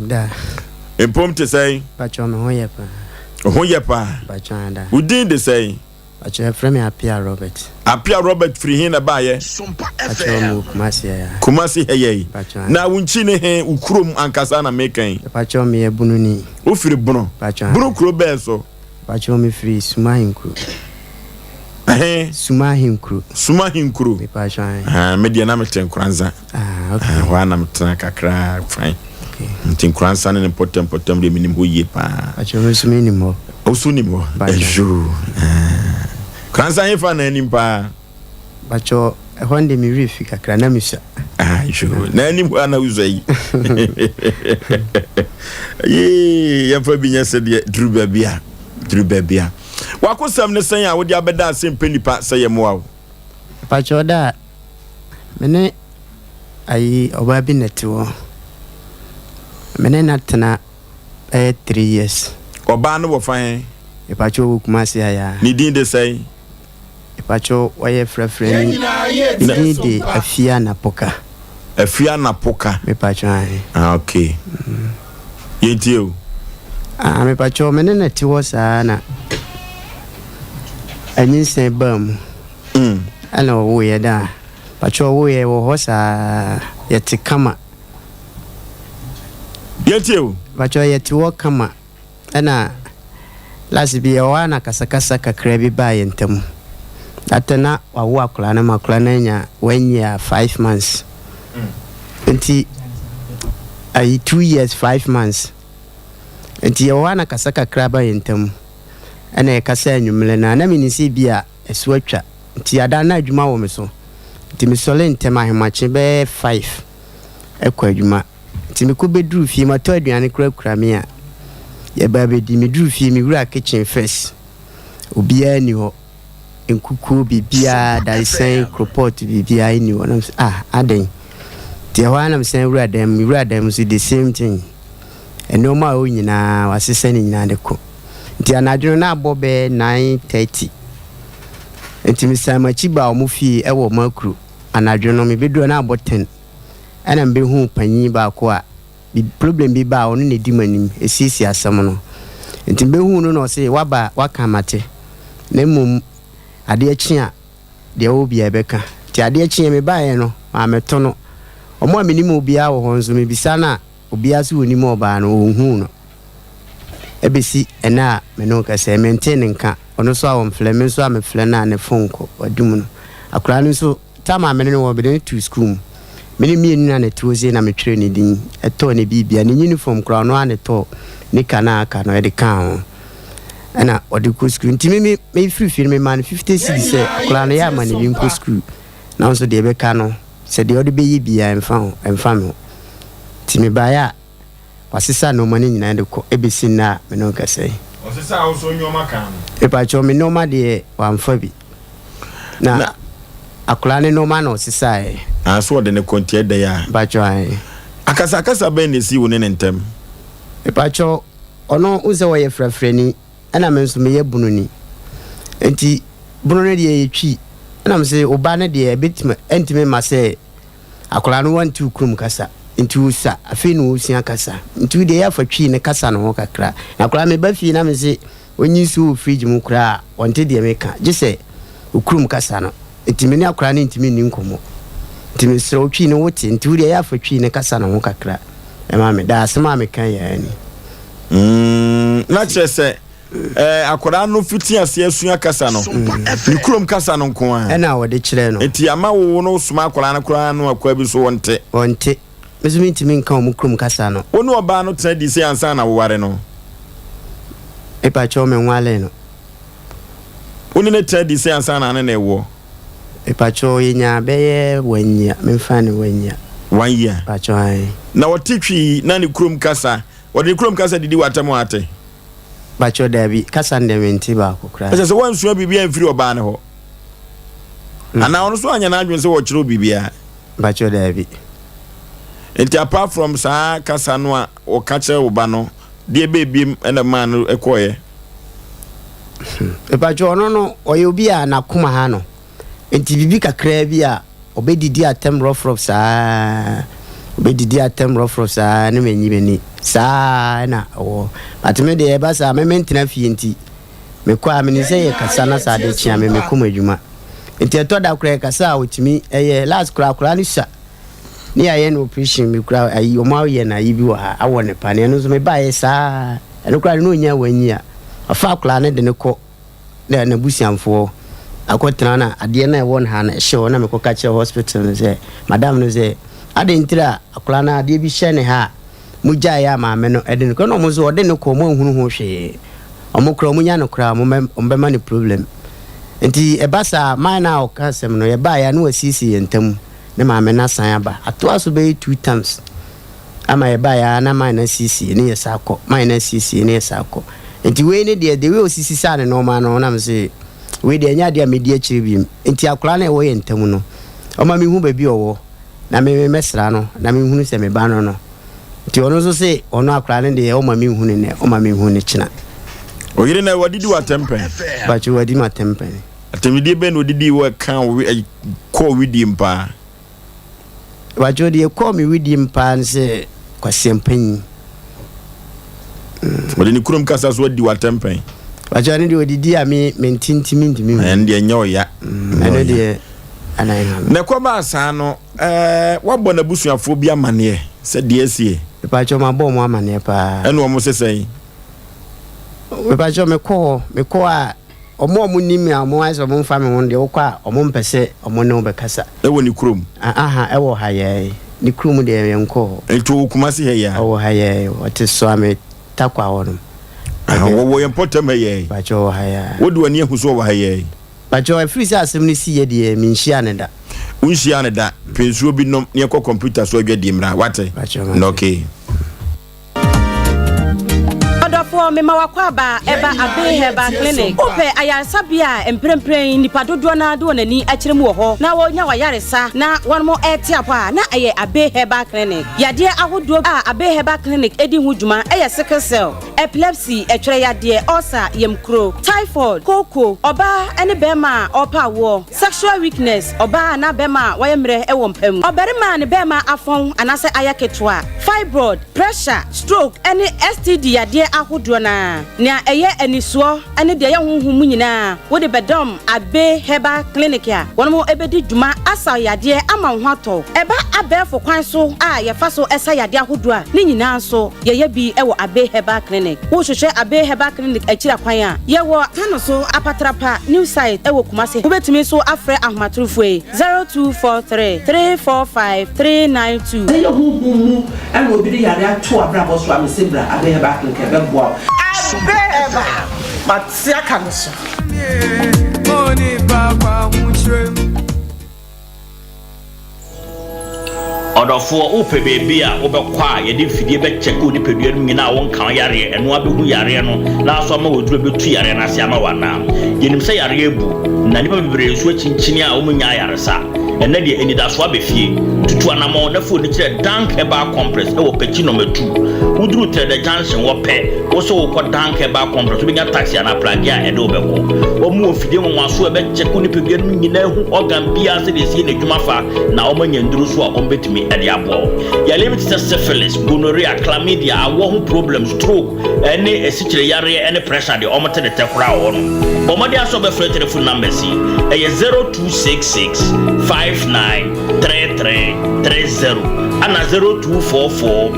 Da. Mpom te sɛn? Pakyɛ me ho yɛ paa. Ho yɛ paa. Pakyɛ ada. Wo din de sɛn? Pakyɛ yɛfrɛ me Apia Robert. Apia Robert firi he na ɛbaeɛ? Pakyɛ mewɔ Kumasi ha yi. Kumasi ha yi. Pakyɛ. Na wo nkyi ne he? Wo kurom ankasa na meka yi. Pakyɛ meyɛ Bunoni. Wofiri Bono? Pakyɛ. Bono kuro bɛn so? Pakyɛ mefiri Suma Ahenkuro. Ɛhe? Suma Ahenkuro. Suma Ahenkuro. Mepakyɛ. Ah, me deɛ na mete Nkoranza. Ah, okay. Ah, hɔ a na metena kakra fine. Okay. Nti Nkoranza ne ne mpɔtam mpɔtam deɛ menim hɔ yie paa. Pakyɛ me nso menim hɔ. Wo so nim hɔ? Ɛyo. Ah. Nkoranza hefa na anim paa? Pakyɛ ɛhɔ no deɛ me werɛ fi kakra na mesua. Ah, yo. Na anim hɔ a na wosua yi. Yee, yɛmfa bi nyɛ sɛdeɛ duru baabi a, duru baabi a. Wakosɛm ne sɛn a wode abɛda ase mpɛ nipa sɛ yɛmmoa wo? Pakyɛ ɔda a, me ne ayi ɔbaa bi na ɛte hɔ. Me ne no atena bɛyɛ 3 years. Ɔbaa no wɔ fa he? Mepakyɛ ɔwɔ Kumasi ha yi ara. Ne din de sɛn? Mepakyɛw wɔyɛ frɛfrɛni. Ne din de Afia Napoka. Afia Napoka. Mepakyɛw ahe. Ah okay. Yɛntie o. Ah mepakyɛw me ne no te hɔ saa na anyinsɛn baa mu. Mm. Ɛna ɔwoeɛ da. Pakyɛw ɔwoeɛ wɔ hɔ saa yɛte kama. Yɛntie o. Pakyɛw yɛte hɔ kama. Ɛna last bi ɛhɔ ara na kasakasa kakra bi baa yɛn ntam. That time na wawo akwadaa no ma akwadaa no anya one year 5 months. Nti ayi 2 years 5 months. Nti ɛhɔ ara na kasa kakra baa yɛn ntam. Ɛna yɛkasa anwummerɛ no a na menim sɛ bi a ɛso atwa. Nti ada na adwuma wɔ me so. Nti mesɔre ntɛm ahemakye bɛyɛ 5 ɛkɔ adwuma. Nti mekɔ bɛduru fie matɔ aduane koraa kura me a yɛba abɛdi. Meduru fie mewura kitchen first obiara nni hɔ, nkukuo biribiara, dadesɛn, kropɔt biribiara nni hɔ. Na mesɛ ah adɛn? Nti ɛhɔ ara na mesan wura dan mu, mewura dan mu nso the same thing. Nneɛma a ɛwɔ nyinaa wasesa ne nyinaa de kɔ. Nti anadwo no na abɔ bɛyɛ 9:30. Nti mesan m'akyi baa wɔn fie ɛwɔ Makuro. Anadwo no mebɛduru hɔ na abɔ 10. Ɛna mebɛhuu panyin baako a bi problem bi ba a ɔno na ɛdi m'anim ɛsiesie asɛm no. Nti mebɛhuu no na ɔse waba a waka mate na mmom adeɛ kye a deɛ ɔwɔ biara ɛbɛka. Nti adeɛ kyeeɛ mebaeɛ no mammɛto no. Wɔn a menim obiara wɔ hɔ nso mebisa no a obiara se ɔnim ɔbaa no ɔnhuu no. Ɛbɛsi ɛnnɛ a me ne wo kasa yi mentee ne nka. Ɔno nso a ɔmfrɛ me nso a mefrɛ no a ne phone nkɔ wadum no. Akwadaa no nso Time a me ne no wɔ, mede no too sukuu mu. Me ne mmienu na na ɛte hɔ sei na metwerɛɛ ne din, tɔɔ ne biribia, ne uniform koraa ɔno ara na ɛtɔɔ nika no a aka no ɛde kaa ho ɛna ɔde kɔ sukuu. Nti me me mefiri fie no memaa no 50 cedis sɛ akwadaa no yɛ ama ne bi nkɔ sukuu na nso deɛ ɛbɛka no sɛ deɛ ɔde bɛyɛ biara ɛmfa ho ɛmfa me ho. Nti mebaeɛ a Wasesa nnoɔma no nyinaa de kɔ ɛbɛsi nnɛ a me ne wo kasa yi. Ɔsesaa wo nso nnoɔma kaa ho? Mepakyɛw, me nnoɔma deɛ wamfa bi. Na akwadaa no nnoɔma na ɔsesaeɛ. Ah, so ɔde no kɔ nti ɛdɛn a? Mepakyɛw, ae. Akasakasa bɛn na esii wo ne ne ntam? Mepakyɛw, ɔno wohu sɛ ɔyɛ frafrani ɛna me nso meyɛ bononi. Nti bono no deɛ ɛyɛ twi. Ɛna mese wo ba no deɛ ɛbɛtumi, ɛntumi mma sɛ Akwadaa no wante wo kurom kasa nti osua afei na ɔresua kasa nti wo deɛ yɛ afa twii no kasa ne ho kakra na akwadaa meba fie na mese ɔnyi nsuo wɔ fridge mu koraa a ɔnte deɛ meka gye sɛ wo kurom kasa no nti me ne akwadaa no ntumi nni nkɔmmɔ nti mesrɛ wo twii no wote nti wo deɛ yɛ afa twii no kasa ne ho kakra ɛma me daa asɛm a meka yɛ ani. Mm, na kyerɛ sɛ Eh, akwadaa no fiti aseɛ sua kasa no, ne kurom kasa no nko ara. Ɛna wɔde kyerɛ no. Nti ama wo no soma akwadaa no koraa no akwa bi so wɔnte. Wɔnte. Me nso mentumi nka wɔn kurom kasa no. Wo ne ɔbaa no tena dii sɛ ansa na woware no? Mepakyɛw, menwaree no. Wo ne no tena dii sɛ ansa na ne na ɛwoɔ? Mepakyɛw, yɛnyaa bɛyɛ one year, memfa no one year. One year? Mepakyɛw, ae. Na ɔte Twi na ne kurom kasa, ɔde ne kurom kasa didi w'atɛm a ate? Pakyɛw daabi, kasa no deɛ mente baako koraa. Ɛsɛ sɛ woansua biribi amfiri ɔbaa no hɔ. Anaa ɔno nso anyɛ n'adwene sɛ ɔkyerɛ wo biribiara. Pakyɛw daabi. Nti apart from saa kasa no a ɔka kyerɛ wo ba no, deɛ bɛɛ biem ɛna maa no ɛkɔɔyɛ? Pakyɛw ɔno no ɔyɛ obi a n'akoma ha no. Nti biribi kakraa bi a, ɔbɛdidi atɛm rɔfrɔf saa, ɔbɛdidi atɛm rɔfrɔf saa na manyi m'ani. Saa na ɛwɔ. But me deɛ ɛba saa, me mentena fie nti, Mekɔ a menim sɛ yɛkasa na sɛ ade kye a me mekɔ m'adwuma. Nti ɛtɔ da koraa yɛkasa a ɔtumi yɛ. Last koraa akwadaa no sua ne yɛayɛ no operation bi koraa ayi wɔn ayɛ no ayi bi wɔ ha awɔ ne paneɛ ɛno nso mebaeɛ saa ɛno koraa de na ɔnya wanyi a ɔfa akwadaa no de no kɔ na n'abusuafoɔ akɔtena na adeɛ no a ɛwɔ no ha no ɛhyɛ hɔ na mekɔka kyerɛ hospital no sɛ madam no sɛ adɛn ntira a akwadaa no adeɛ bi hyɛ ne ha a mogyaeɛ a maame no de no kɔ na ɔmo nso ɔde no kɔ ɔmo anhunu ho hwee ɔmo koraa ɔmo nya no koraa ɔmo bɛ ɔmo bɛma no problem nti ɛba saa man no a ɔka asɛm no yɛbaeɛ a na wasiesie yɛn ntam ne maame no asan aba atoa so bɛyɛ two times ama yɛbaeɛ a na man no asiesie ne yɛ saa kɔ man no asiesie ne yɛ saa kɔ nti wei ne deɛ the way osisi saa ne nneɛma no ɔnam sɛ wei deɛ ɛnyɛ adeɛ a medi akyire bi nti akwadaa no a ɛwɔ yɛn ntam no ɔma mehu baabi ɔwɔ na me mɛsra no na menhunu sɛ me ba no no. Nti ɔno nso se ɔno akwadaa no deɛ ɔma menhu no nnɛ, ɔma menhu no kyena. Oyere na wadidi w'atɛm pɛn? Mpakyɛ wadi m'atɛm pɛn. Atɛmdidie bɛn na odidii wɔ ɛka wo kɔɔ widiem paa? Mpakyɛ deɛ ɛkɔɔ me widiem paa ne sɛ Kwasiampanyin. Ɔde ne kurom kasa so adi w'atɛm pɛn? Mpakyɛ ɛno deɛ odidi a me mente nti mentumi nhu. Ɛno deɛ ɛnyɛ ɔya. Ɛno deɛ. Na ɛkɔbaa saa no, ɛɛ, woabɔ n'abusuafoɔ bi amaneɛ sɛ deɛ asie? Mepakyɛw, mabɔ wɔn amaneɛ paa. Ɛna wɔn se sɛn? Mepakyɛw, mekɔ hɔ, mekɔ a, wɔn a wɔnim me a wɔn ayɛ sɛ wɔn mfa me ho no deɛ, wokɔ a, wɔn mpɛ sɛ wɔn ne wo bɛkasa. Ɛwɔ ne kurom? Aha, ɛwɔ ha yɛɛ. Ne kurom deɛ, yɛnkɔɔ hɔ. Nti ɔwɔ Kumasi ha yi ara? Ɔwɔ ha yɛɛ, ɔte Soame Tarkwa hɔ nom. Aha, wɔwɔ yɛn mpɔtam ha yɛɛ. Mepakyɛw, ɔwɔ ha yi ara. Wode w'ani ahu sɛ ɔwɔ ha yɛɛ? Pakyɛw, ɛfiri sɛ asɛm no siiɛ deɛ, menhyiaa no da. Wonhyiaa no da? Pɛ nsuo bi nom na yɛnkɔ kɔmputa so adwadie mmra, woate? Pakyɛw, mate. Okay. Ɔdɔfoɔ, mema w'akwaaba ɛba Abbey Herbal Clinic. Wopɛ ayaresabea a mprempren nnipa dodoɔ no ara de wɔn ani akyerɛ mu wɔ hɔ na wɔnya w'ayaresa na wɔnom rete apɔ a, na ɛyɛ Abbey Herbal Clinic. Yadeɛ ahodoɔ a Abbey Herbal Clinic di ho dwuma yɛ sickle cell, Epilepsy, ɛtwerɛ yadeɛ, ulcer, yamkuro, typhoid, kooko, ɔbaa ne barima a ɔrepɛ awoɔ, sexual weakness, ɔbaa anaa barima a wayɛ mmerɛ wɔ mpa mu, ɔbarima a ne barima afɔn anaasɛ ayɛ ketewa, fibroid, pressure, stroke ne STD yadeɛ ahodoɔ no ara. Nea ɛyɛ anisoɔ ne deɛ ɛyɛ honhom mu nyinaa wode bɛdɔm Abbey Herbal Clinic a wɔn bɛdi dwuma asa wo yadeɛ ama wo ho atɔ wo. Ɛba abɛɛfo kwan so a yɛfa so sa yadeɛ ahodoɔ a, ne nyinaa nso Yɛyɛ bi wɔ Abbey Herbal Clinic. Wohwehwɛ Abbey Herbal Clinic akyiri akwan a, yɛwɔ Tano so Apatrapa New Site wɔ Kumasi. Wobɛtumi nso afrɛ ahomatorofoɔ yi, 0243 345 392. Sɛ ɛyɛ honhom mu na obi de yare ato w'abrabɔ so a, mese bra Abbey Herbal Clinic ɛbɛboa wo. Abbey Herbal, mate aka no so. Ɔdɔfoɔ, wopɛ baabi a wobɛkɔ a yɛde mfidie bɛkyɛke wo nipadua no mu nyinaa a wonka wo yareɛ, ɛno ara bɛhu yareɛ no na aso ama w'aduro bɛtu yareɛ no ase ama wo anaa? Yɛnim sɛ yareɛ abu, na nnipa bebree nso akyinkyini a wɔnnya ayaresa. Ɛnnɛ deɛ, anidasoɔ aba fie. Tutu anammɔn na fa w'ani kyerɛ Dank Herbal Complex wɔ Pekyi Nɔma Tu. Woduru Trɛdɛ Junction hɔ pɛ, wo sɛ worekɔ Dank Herbal Complex, wobɛnya taxi anaa pragea a ɛde wo bɛkɔ. Wɔn wɔ mfidie nwanwasoɔ a ɛbɛkyɛke wo nipadua no mu nyinaa ahu organ biara sɛdeɛ ɛsi yɛ n'adwuma fa na wɔanya nnuro nso a wɔbɛtumi de aboa wo. Yareɛ bi te sɛ syphilis, gonorrhea, chlamydia, awoɔ ho problem, stroke, ne asikyire yareɛ ne pressure deɛ wɔte ne tɛ koraa wɔ hɔnom. Bɔ mmɔden ara sɛ wobɛfrɛ telephone numbers yi, ɛyɛ 0266 59 33 30 ana 0244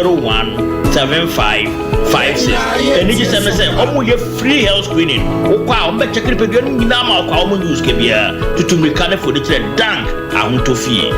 01 75 56. Anigyesɛm ne sɛ wɔyɛ free health screening. Wokɔ a wɔbɛkyɛke nipadua no nyinaa ma wokɔ a wɔnyɛ wo sika biara. Tutu mmirika ne fo de kyerɛ Dank Ahotɔ Fie.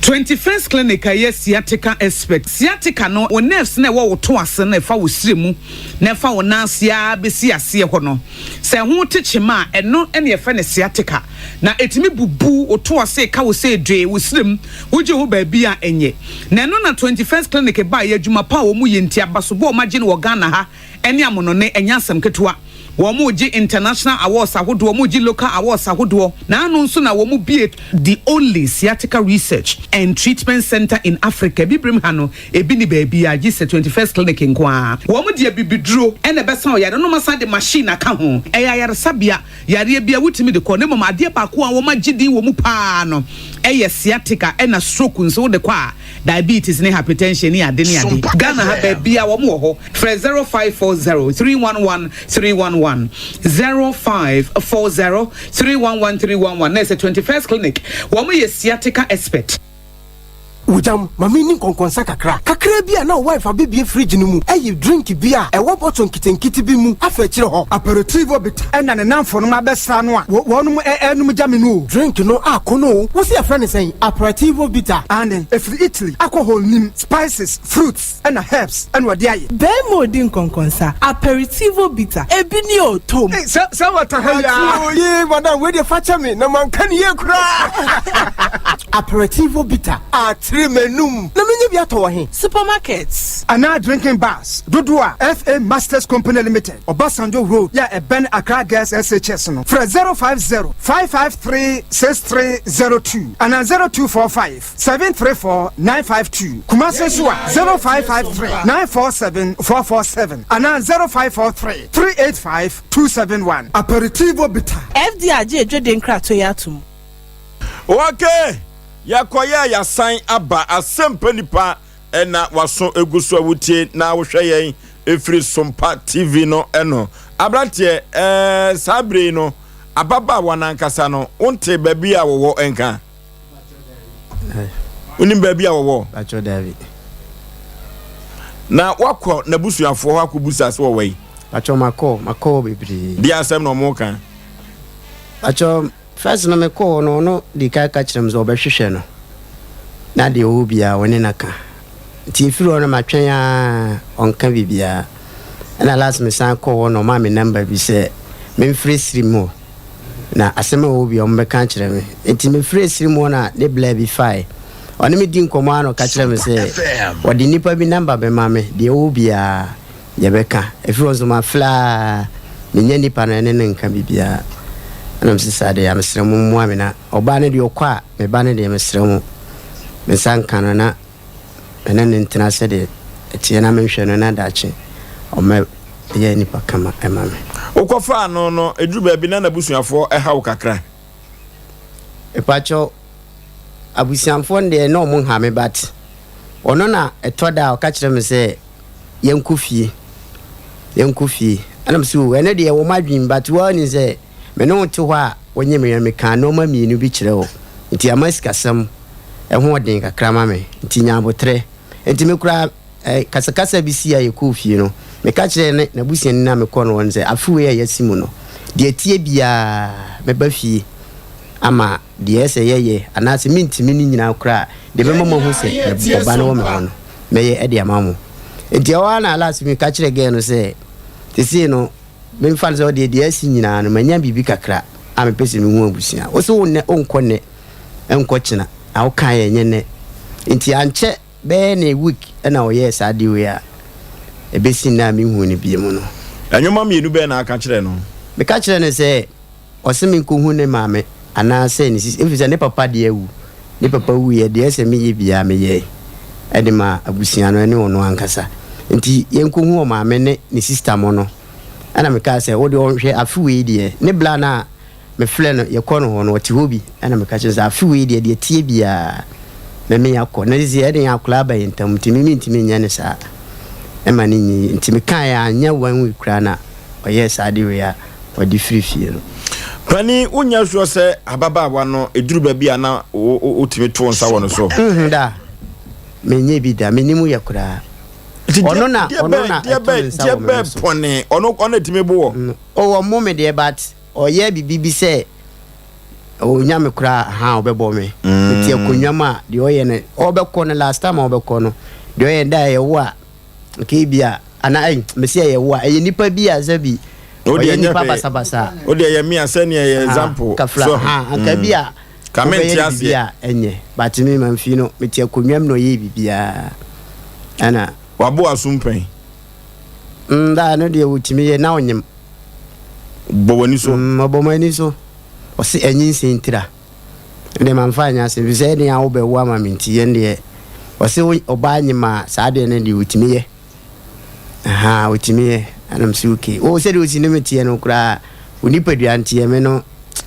21st Clinic a ɛyɛ sciatica expert. Sciatica no, wo nerves no a ɛwɔ wo to ase no a ɛfa wo srɛ mu na ɛfa wo nan ase ara bɛsi aseɛ hɔ no, sɛ ɛho te kyema a, ɛno na yɛfrɛ no sciatica. Na ɛtumi bubu wo to ase, ka wo sɛ dwee, wo srɛ mu, wogye ho baabi a ɛnyɛ. Na ɛno na 21st Clinic baeɛ, adwuma pa a wɔyɛ nti, abasobɔ a wɔagye no wɔ Ghana ha ne amonɔne, ɛnyɛ asɛm ketewa. Wɔregye international awards ahodoɔ, wɔregye local awards ahodoɔ. Naano nso na wɔbue the only sciatica research and treatment centre in Africa. Abibirem ha no, ebi nni baabiara gye sɛ 21st Clinic nko ara. Wɔde abibiduro na ɛbɛsa ɔyare no na wɔasan de machine aka ho. Ɛyɛ ayaresabea, yareɛ biara wotumi de kɔ na mmom adeɛ baako a wɔagye din wɔ mu pa ara no yɛ sciatica ɛna stroke nso wode kɔ a diabetes ne hypertension ne ade ne ade. Ghana ha baabiara wɔn wɔ hɔ. Frɛ 0540 311 311, 0540 311 311 na ɛsɛ 21st Clinic. Wɔn yɛ sciatica expert. Wogyam, ma menni nkɔnkɔnsa kakra. Kakraa bi a na wo wife abɛbue fridge no mu ayi drink bi a ɛwɔ bottle nketenkete bi mu afa akyire hɔ. Aperitivo bitter ɛna ne namfonom abɛsra no a wɔnom ɛɛnom gya me no o. Drink no akɔnɔ o. Wose yɛfrɛ no sɛn? Aperitivo bitter? Aane, ɛfiri Italy, alcohol nnim, spices, fruits ɛna herbs ɛna ɔde ayɛ. Barima odi nkɔnkɔnsa, aperitivo bitter, ebi ni o, tom. Ei, sɛ sɛ wata ha yi aa. Yee, madam, wei deɛ fa kyɛ me, na manka no yie koraa. Aperitivo bitter, atere m'anum. Na menya bi atɔ wɔ he? Supermarkets. Anaa drinking bars dodoɔ a FA Masters Company Limited, Obasanjo Road yɛ a ɛbɛn Accra Girls SHS no, frɛ 050 553 6302 anaa 0245 734 952. Kumasi nso a 0553 947 447 anaa 0543 385 271. Aperitivo Bitter. FDA agye adwadie nkratoɔ yi atom. Ok yɛkɔyɛ a yɛasan aba asɛmpa nipa na waso egu so a wotie na wohwɛ yɛn efiri Sompa TV no ɛno abranteɛ ɛɛ saa bere yi no ababaawa n'ankasa no wonte baabi a wɔwɔ nka wonim baabi a wɔwɔ na wakɔ n'abusuafoɔ hɔ akɔbusa sɛ wɔwɔ yi Pacho makɔ makɔ bebree. Di asɛm na ɔmo ka. Pacho First no mekɔɔ hɔ no ɔno dii kan ka kyerɛɛ me sɛ ɔbɛhwehwɛ no na deɛ ɔwɔ biara ɔne no aka. Nti ɛfiri hɔ no matwɛn ara ɔnka biribiara. Ɛna last mesan kɔɔ hɔ na ɔmaa me number bi sɛ memfrɛ sirim hɔ na asɛm a ɛwɔ biara wɔbɛka akyerɛ me. Nti mefrɛɛ sirim hɔ na ne bla bi fae. Ɔne me di nkɔmmɔ ara na ɔka kyerɛɛ me sɛ ɔde nnipa bi number bɛma me deɛ ɔwɔ biara Yɛbɛka. Ɛfiri hɔ nso mafrɛ ara, mennya nipa no ɛne no nka biribiara. Ɛna mese saa deɛ a mesrɛ mo mmoa me na ɔbaa no deɛ ɔkɔ a, me ba no deɛ mesrɛ mo me nsa nka no na me ne no ntena sɛdeɛ ɛteɛ na menhwɛ no na daakye ɔmmɛyɛ nipa kama ɛma me. Wokɔfaa no no, ɛduru baabi na n'abusuafoɔ ha wo kakra? Mepakyɛw, abusuafoɔ no deɛ na ɔmo nha me but ɔno na ɛtɔ da a ɔka kyerɛ me sɛ yɛnkɔ fie, yɛnkɔ fie. Ɛna mese o ɛno deɛ ɛwɔ m'adwene but woara nim sɛ me ne wo te hɔ a wonye me yere mekaa nnoɔma mmienu bi kyerɛ wo nti ama sikasɛm ɛho ɔden kakra ma me nti nya aboterɛ. Nti me koraa eh, kasakasa bi sii a yɛkɔɔ fie no meka kyerɛɛ ne n'abusuani no a mekɔɔ no hɔ no sɛ afe wei a yɛasi mu no deɛ ɛteɛ biara mɛba fie ama deɛ ɛsɛ yɛyɛ anaasɛ mentumi no nyinaa koraa deɛ ɛbɛma moahu sɛ ɔba no wɔ me hɔ no mɛyɛ de ama mo. Nti ɛhɔ ara na last meka kyerɛɛ girl no sɛ sesei no memfa no sɛ ɔdeɛ deɛ asi nyinaa no manya biribi kakra a mepɛ sɛ mehu abusua. Wo se wo nnɛ wonkɔ nnɛ nkɔ kyena na wokaeɛ ɛnyɛ nnɛ. Nti ankyɛ bɛyɛ ne week na ɔyɛɛ saa adeɛ wei a ɛbɛsi nnɛ a menhuu no biom no. Nneɛma mmienu bɛn na aka kyerɛɛ no? Meka kyerɛɛ no sɛ Ɔse menkohu ne maame anaasɛ ne sisi efisɛ ne papa deɛ awu. Ne papa wuiɛ deɛ ɛsɛ meyɛ biara meyɛe de maa abusua no ɛne ɔno ankasa. Nti yɛnkohu ɔmaame ne ne sista mo no. Ɛna mekaa sɛ wodeɛ ɔnhwɛ afe wei deɛ ne bla no a mefrɛ no yɛkɔ no hɔ no ɔte hɔ bi. Ɛna meka kyerɛ no sɛ afe wei deɛ deɛ ɛteɛ biara mɛme akɔ. Na sisi ɛde yɛn akwadaa aba yɛn ntam nti me mentumi nyɛ no saa ɛma no nyɛ yie. Nti mekaeɛ anyɛ one week koraa na ɔyɛɛ saa ade wei a ɔde firi fie no. Panin, wonyɛ sure sɛ ababaawa no, ɛduru baabi a na wotumi to wo nsa wɔ no so? Nhu da. Menyɛ bi da. Mennim yɛ koraa. Ɔno na ɔno na ɛto ne nsa wɔ me so. Deɛ bɛn pɔne? Ɔno ɔno ɛtumi bo wɔ? Oh, ɔmmo me deɛ but ɔyɛ biribi bi sɛ ɔnya me koraa ha ɔbɛbɔ me. Mete akonnwa mu a deɛ ɔyɛ no ɔbɛkɔ no last time a ɔbɛkɔ no deɛ ɔyɛ no da a ɛyɛ wo a nka ebi a ana ɛy mesi ɛyɛ wo a ɛyɛ nipa bi a sɛ bi ɔyɛ nipa basabasa. O deɛ yɛ mia sɛ neɛ yɛ example. Kafra ha nka bi a wobɛyɛ no bibi a ɛnyɛ but me ma mfi no mete akonnwa mu na ɔyɛ bibiara ɛna. Wabo aso mpɛn. Nda no deɛ wotumi yɛ na ɔnyem. Bɔ w'ani so. Mm, ɔbɔ m'ani so. Ɔse ɛnyinsɛn ntira. Ɛdeɛ mamfa anyɛ asɛm fi sɛ ɛdeɛ a wobɛwo ama me nti yɛn deɛ ɔse ɔbaa nyem a saa deɛ no deɛ ɔtumi yɛ. Ahaa ɔtumi yɛ. Ɛna mese okay. Wo sɛdeɛ ɔsi ne me teɛ no koraa wo nipadua nteɛ me no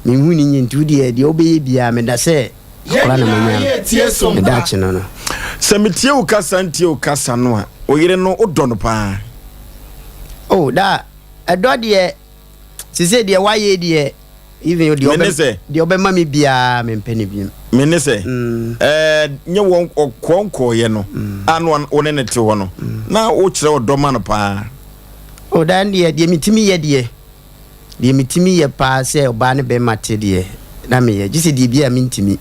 menhu ne nyɛ nti wo deɛ deɛ wobɛyɛ biara meda sɛ akora na manya no. Meda akye no no. Sɛ metie wo kasa ntie wo kasa no a, wo yere no wodɔ no paa? Oh daa ɛdɔ deɛ sese deɛ wayɛ deɛ even deɛ ɔbɛ deɛ ɔbɛma mi biara mi mpɛ ne bi. Me ne sɛ mm. ɛɛ nye wɔn ɔkɔɔ nkɔɔyɛ no mm. a no wo ne ne te hɔ no mm. na wokyerɛ ɔdɔ ma no paa. O dan deɛ deɛ metumi yɛ deɛ deɛ metumi yɛ paa sɛ ɔbaa ne bɛrima te deɛ na meyɛ gye sɛ deɛ bi a mentumi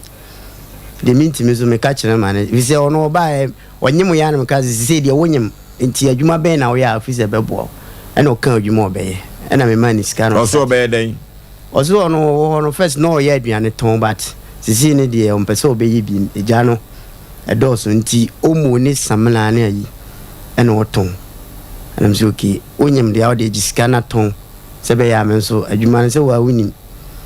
deɛ mentumi nso meka kyerɛ ma no ɛfiri sɛ ɔno ɔbaa ɔnyem yɛ a na meka sɛ sesei deɛ wonyem Nti adwuma bɛn na woyɛ a wofiri sɛ ɛbɛboa wo? Ɛna ɔkaa adwuma a ɔbɛyɛ. Ɛna memaa no sika na Ɔse ɔbɛyɛ dɛn? Ɔse ɔno ɔwɔ hɔ no first na ɔyɛ aduane tɔn but sesei no deɛ ɔmpɛ sɛ ɔbɛyɛ bi egya no ɛdɔɔso nti omo ne samina ne ayi ɛna ɔtɔn. Ɛna mese okay wonyem deɛ a wode gye sika na tɔn sɛ ɛbɛyɛ a me nso adwuma no sɛ woa wonim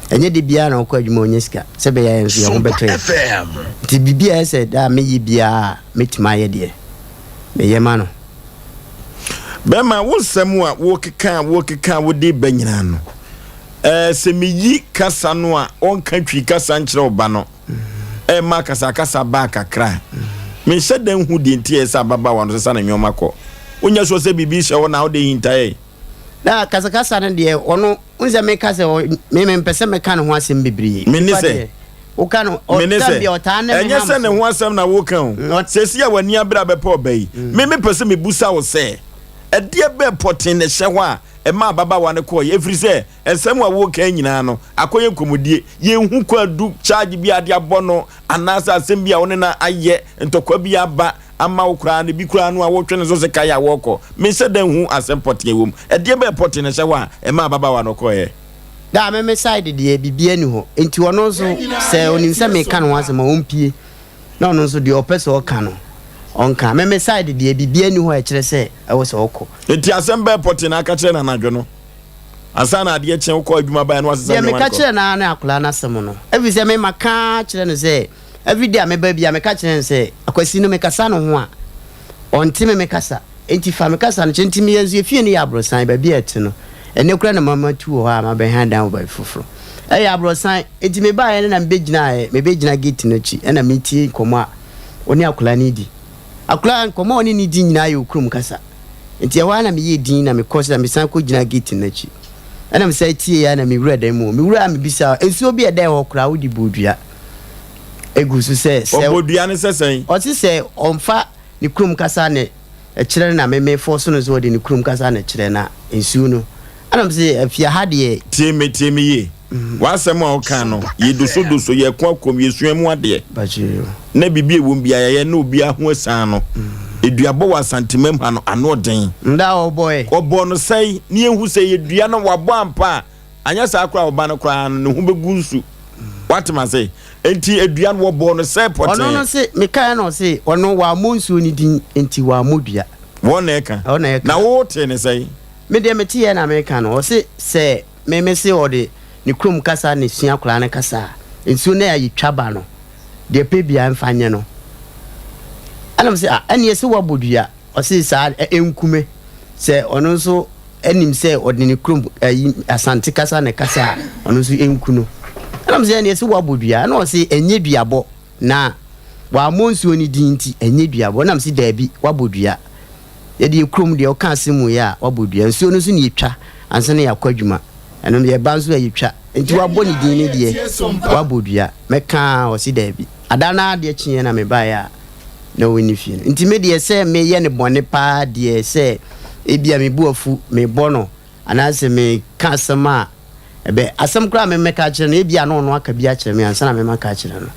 ɛnyɛ da biara na wokɔ adwuma wonya sika sɛ ɛbɛyɛ a yɛn nso yɛn ho bɛtɔ yɛn. Nti biribi a ɛyɛ sɛ da a mɛyɛ biara a mɛtumi ayɛ deɛ meyɛ ma no. Bɛrima, wo nsɛm a wokeka a wokeka a wode ba nyinaa no, ɛɛ sɛ meyi kasa no a ɔnka twi kasa nkyerɛ wo ba no, ɛma akasakasa baa kakra. Menhyɛ da nhu deɛ nti a ɛsɛ sɛ ababaawa no sesa ne nneɛma kɔ. Wonyɛ sure sɛ biribi hyɛ hɔ na wode hintaeɛ? Na kasakasa no deɛ ɔno, wohu sɛ meka sɛ me mempɛ sɛ mɛka ne ho asɛm bebree. Mene sɛ. Woka no, Mene ɔtam sɛ, bi a ɔtaa ne me ɛnyɛ ham sɛ ne so. ho asɛm na woka o. Seesei a w'ani abere abɛpɛ ɔba yi, me mepɛ sɛ mebusa wo sɛ, ɛdeɛ bɛn pɔtee na ɛhyɛ hɔ a ɛmaa ababaawa no kɔeɛ? Ɛfiri sɛ, nsɛm a woreka yi nyinaa no, akɔyɛ nkɔmmɔdie. Yɛnhu kwaadu charge bi a ade abɔ no anaasɛ asɛm bi a wo ne no ayɛ, ntɔkwa bi aba ama wo koraa no, ebi koraa no a wotwe ne so sekan a wɔrekɔ. Menhyɛ da nhu asɛm pɔtee a ɛwɔ mu. Ɛdeɛ bɛn pɔtee na ɛhyɛ hɔ a ɛmaa ababaawa no kɔeɛ? Daa me me side deɛ biribiara nni hɔ nti ɔno nso sɛ ɔnim sɛ meka ne ho asɛm a ɔmpie na ɔno nso deɛ ɔpɛ sɛ ɔka no ɔnka. Me me side deɛ biribiara nni hɔ a ɛkyerɛ sɛ ɛwɔ sɛ ɔkɔ. Nti asɛm bɛɛ pɔtee na aka kyerɛ no anadwo no ansa na adeɛ kye wokɔ adwuma baeɛ na wasesa Deɛ nneɛma meka no kɔ? kyerɛ no ara ne akwadaa no asɛm no ɛfiri sɛ me maka kyerɛ no sɛ everyday a meba biara meka kyerɛ no sɛ Akwasi no mekasa ne ho a ɔnte me me kasa. Enti fa me kasa no kyerɛ. Enti me yɛn nso yɛn fie no yɛ aborɔsan, baabi a ɛte no. Ɛnnɛ koraa na mama tu wɔ hɔ a mabɛhan dan wɔ baabi foforo. Ɛyɛ aborɔsan. Enti mebaeɛ no na mebɛgyinaeɛ, mebɛgyina gate no akyi ɛna metie nkɔmmɔ a ɔne akwadaa no redi. Akwadaa, nkɔmmɔ a ɔne no redi nyinaa yɛ okurom kasa. Enti ɛhɔ ara na meyɛɛ dinn na mekɔ sɛ mesan kɔgyina gate no akyi. Ɛna mesan tieeɛ ara na mewura dan mu hɔ. Mewura a mebisaa, nsuo bi a ɛda hɔ koraa wode bɔɔ dua gu so sɛ, sɛ. Ɔbɔ dua no sɛ sɛn? Ɔse sɛ ɔmfa. Ne kurom kasa ne ɛkyerɛ no na me me force no sɛ ɔde ne kurom kasa na ɛkyerɛ na nsuo no ɛna me sɛ afia ha deɛ. Tie me, tie me yie. W'asɛm a woka no, yɛdosodoso, yɛko akɔm, yɛsua mu adeɛ. Na biribi a ɛwom biara yɛyɛ na obiara ho asiane no. Eduabɔ wɔ Asantemam ha no, ano ɔden. Nda a ɔbɔɛ. Ɔbɔɔ no sɛn? Ne yɛnhu sɛ ɛyɛ dua no wabɔ ampa a, Anyɛ saa koraa a, ɔba no koraa no, ne ho bɛgu nsu. Woate m'ase? Enti dua no, wɔbɔɔ no sɛ pɔtee. Ɔno no se, mekaeɛ na ɔse, ɔno wammɔ nsuo no din, enti wammɔ dua. Wɔn na ɛka. Ɔno na ɛka. Na wo wotee no sɛn? Me deɛ meteeɛ na meka no. Ɔse sɛ me mese ɔde ne kurom kasa na esua akwadaa no kasa a, nsuo no a yɛtwa ba no, deɛ ɛpɛ biara mfa nyɛ no. Ɛna mese, ah, ɛnneɛ sɛ woabɔ dua. Ɔse saa ɛnku me sɛ ɔno nso nim sɛ ɔde ne kurom ayi Asante kasa na ɛkasa a ɔno nso ɛnku no. Ɛna mesɛ ɛneɛ sɛ woabɔ dua ɛna ɔse ɛnyɛ duabɔ na wammɔ nsuo no din nti ɛnyɛ duabɔ ɛna mese daabi woabɔ dua yɛde yɛ kurom deɛ ɔka asɛm wei a woabɔ dua nsuo no nso ne yɛtwa ansa na yɛakɔ adwuma ɛno yɛba nso a yɛtwa nti woabɔ ne din no deɛ woabɔ dua mɛka a ɔse daabi ada no adeɛ kyeeɛ na mebaeɛ a na ɔnni fie no. Nti me deɛ sɛ meyɛ no bɔne paa deɛ sɛ ebia me bo afu, mebɔ no anaasɛ meka asɛm a ɛbɛ, asɛm koraa a memɛka akyerɛ no ebia na ɔno aka bi akyerɛ me ansa na me maka akyerɛ no.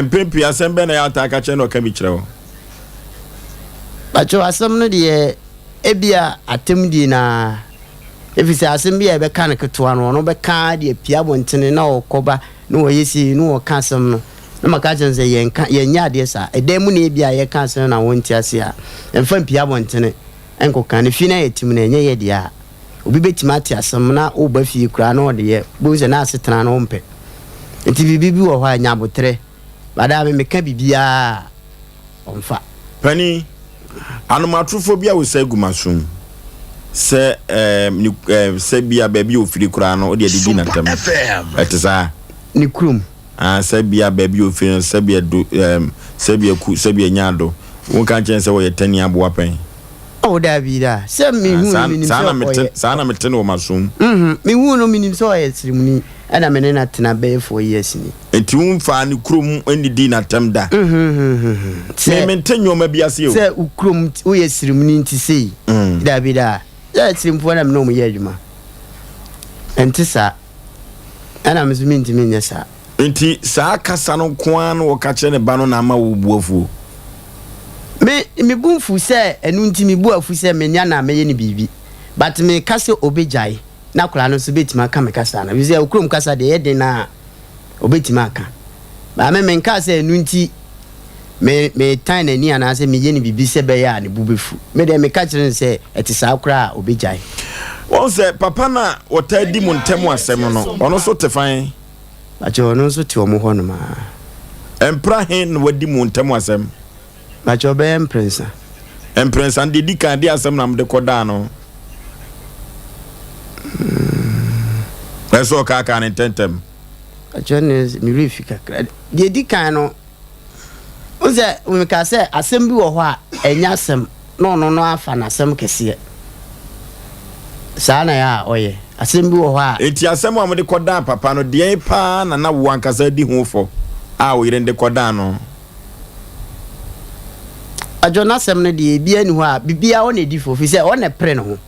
Mpɛn pii asɛm bɛn na ɛyɛ a wotaa ka kyerɛ no na ɔka bi kyerɛ wo? Pakyɛw asɛm no deɛ ebia atɛmdie no ara, efisɛ asɛm bi a yɛbɛka no ketewa no ɔno bɛka de apue abɔntene na ɔkɔba na ɔyɛ sei na ɔka asɛm no. Na maka akyerɛ no sɛ, Yɛnka, yɛnyɛ adeɛ saa. Ɛdan mu na ebia yɛka asɛm na wonte ase a, mfa mpue abɔntene nkɔka. Ne fie no a yɛte mu no, ɛnyɛ yɛn dea. Obi bɛtumi ate asɛm na woba fie koraa na ɔde yɛ, wobɛhu sɛ na asetena no wompɛ. Nti biribi bi wɔ hɔ a, nya aboterɛ. But daa me meka biribiara a, ɔmfa. Panin, anomatorofoɔ bi a wosa agu m'asom sɛ ɛɛm ne ɛɛm sɛ bi a baabi a ofiri koraa no wode adidi n'atam. Ɛte saa? Ne kurom. Ah, sɛ bi a baabi a ofiri no sɛ bi adu ɛɛm sɛ bi aku sɛ bi anya ado. Wonka nkyerɛ no sɛ wɔyɛ tani aboa pɛn? Oh, daabi da. Sɛ mehu no menim sɛ ɔyɛ. Saa na mete no wɔ m'asom. Mhm, mehu no menim sɛ ɔyɛ sremuni ɛna me ne no atena bɛyɛ 4 years ni. Nti womfaa ne kurom nnidii n'atɛm da? Mhm, sɛ. Me mente nneɛma bi ase o. Sɛ wo kurom woyɛ sremuni nti sei. Daabi da. Sɛ sremfoɔ na me ne wɔn yɛ adwuma. Ɛnte saa. Ɛna me nso mentumi nyɛ saa. Nti saa kasa no nko ara na wɔka kyerɛ ne ba no na ama wo bo afuo? Me me bo mfu sɛ ɛno nti me bo afu sɛ menya no a mɛyɛ no biribi but meka sɛ ɔbɛgyae na akwadaa no nso bɛtumi aka me kasa no ɛfiri sɛ okurom kasa deɛ ɛyɛ den a ɔbɛtumi aka but me menkaa sɛ ɛno nti me metan n'ani anaasɛ meyɛ no biribi sɛ bɛyɛ a ne bo bɛfu me deɛ meka kyerɛ no sɛ ɛte saa koraa a ɔbɛgyae. Wɔn sɛ papa no a wɔtaa di mo ntɛm asɛm no ɔno nso te fan? Pakyɛ ɔno nso te ɔmo hɔ nom aa. Mpra he na wadi mo ntam asɛm? Pakyɛ ɔbɛyɛ mprensa. Mprensa no, deɛ edi kan, deɛ asɛm na mode kɔdaa no? Ɛsɛ ɔkaakaa no ntɛntɛm. Pakyɛ ne me werɛ fi kakra. Deɛ edi kan no, wohu sɛ meka sɛ asɛm bi wɔ hɔ a ɛnyɛ asɛm. na ɔno no afa no asɛm kɛseɛ. Saa na ɛyɛ a ɔyɛ. Asɛm bi wɔ hɔ a. Enti asɛm a wɔde kɔdan papa no, deɛn paa na na wo ankasa di ho fɔ a wo yere no de kɔdan no? Adwo, n'asɛm no deɛ, ebiara nni hɔ a, biribiara ɔna ɛdi fɔ, ɛfiri sɛ ɔna ɛpere ne ho.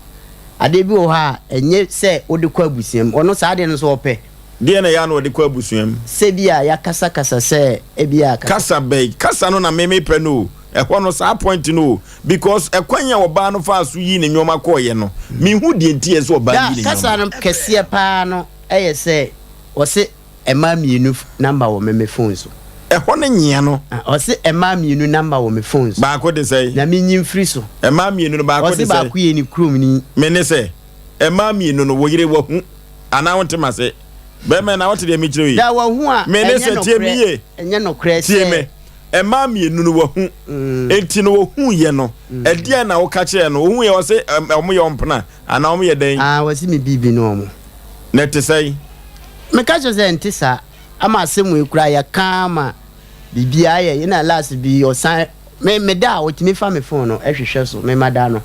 Adeɛ bi wɔ hɔ a, ɛnyɛ sɛ wode kɔ abusua mu. Ɔno saa adeɛ no nso ɔpɛ. Deɛn na ɛyɛ a na ɔde kɔ abusua mu? Sɛ ebia yɛakasakasa sɛ ebia. Kasa bɛn? Kasa no na me mepɛ no o. Ɛhɔ no, saa point no o. Because ɛkwan a ɔbaa no faa so yii ne nnoɔma kɔeɛ no, menhu deɛ nti a ɛsɛ sɛ ɔbaa no yi ne Da, kasa nnoɔma. no kɛseɛ paa no yɛ sɛ ɔse mmaa mmienu number wɔ me me phone so. Ɛhɔ no nyea no. Ah, ɔse mmaa mmienu number wɔ me phone so. Baako de sɛn? Na menyi mfiri so. Mmaa mmienu no baako de Ɔse sɛn? baako yɛ ne kuromni. Me ne sɛ, mmaa mmienu no, wo yere wahu anaa wonte m'ase? Bɛrima na wote deɛ mekyerɛ yi? Da, wahu a, Me ne ɛnyɛ sɛ, tie me nokorɛ, yie. ɛnyɛ nokorɛ Tie sɛ. me. Mmaa mmienu no wahu. Enti no ohuiɛ no, ɛdeɛn na woka kyerɛɛ no? Ohuiɛ ɔse wɔn yɛ ɔmpena anaa wɔn yɛ dɛn? Ah, wɔse me biribi ne wɔn. Na ɛte sɛn? Meka kyerɛ sɛ ɛnte saa. Ama asɛm wei koraa yɛka ama biribiara yɛ na last bi ɔsan me meda a ɔtumi fa me phone no ɛhwehwɛ so me mada no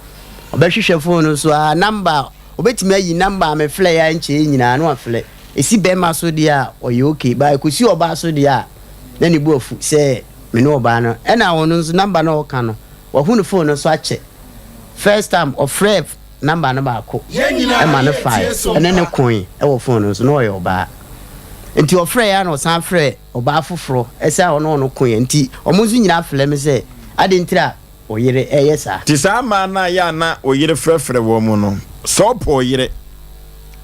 ɔbɛhwehwɛ phone no so a number ɔbɛtumi ayi number a meflɛ yɛ nkyɛɛ nyinaa na waflɛ ɛsi bɛrima so deɛ a ɔyɛ okay ba ɛkɔsi ɔbaa so deɛ a na ne bo afu sɛ me ne ɔbaa no ɛna ɔno nso number no a ɔka no wahu ne phone no so akyɛ first time ɔfrɛ number no baako ɛma no fae ɛne ne koe ɛwɔ phone no so na ɔyɛ ɔbaa nti ɔfrɛ ya na ɔsan frɛ ɔbaa foforɔ ɛsɛ a ɔno ɔno koe nti ɔmo nso nyinaa frɛ me sɛ ade ntira ɔyere ɛyɛ saa. Te saa mmaa no a yɛ a na ɔyere frɛfrɛ wɔn no sɛ ɔpɛ ɔyere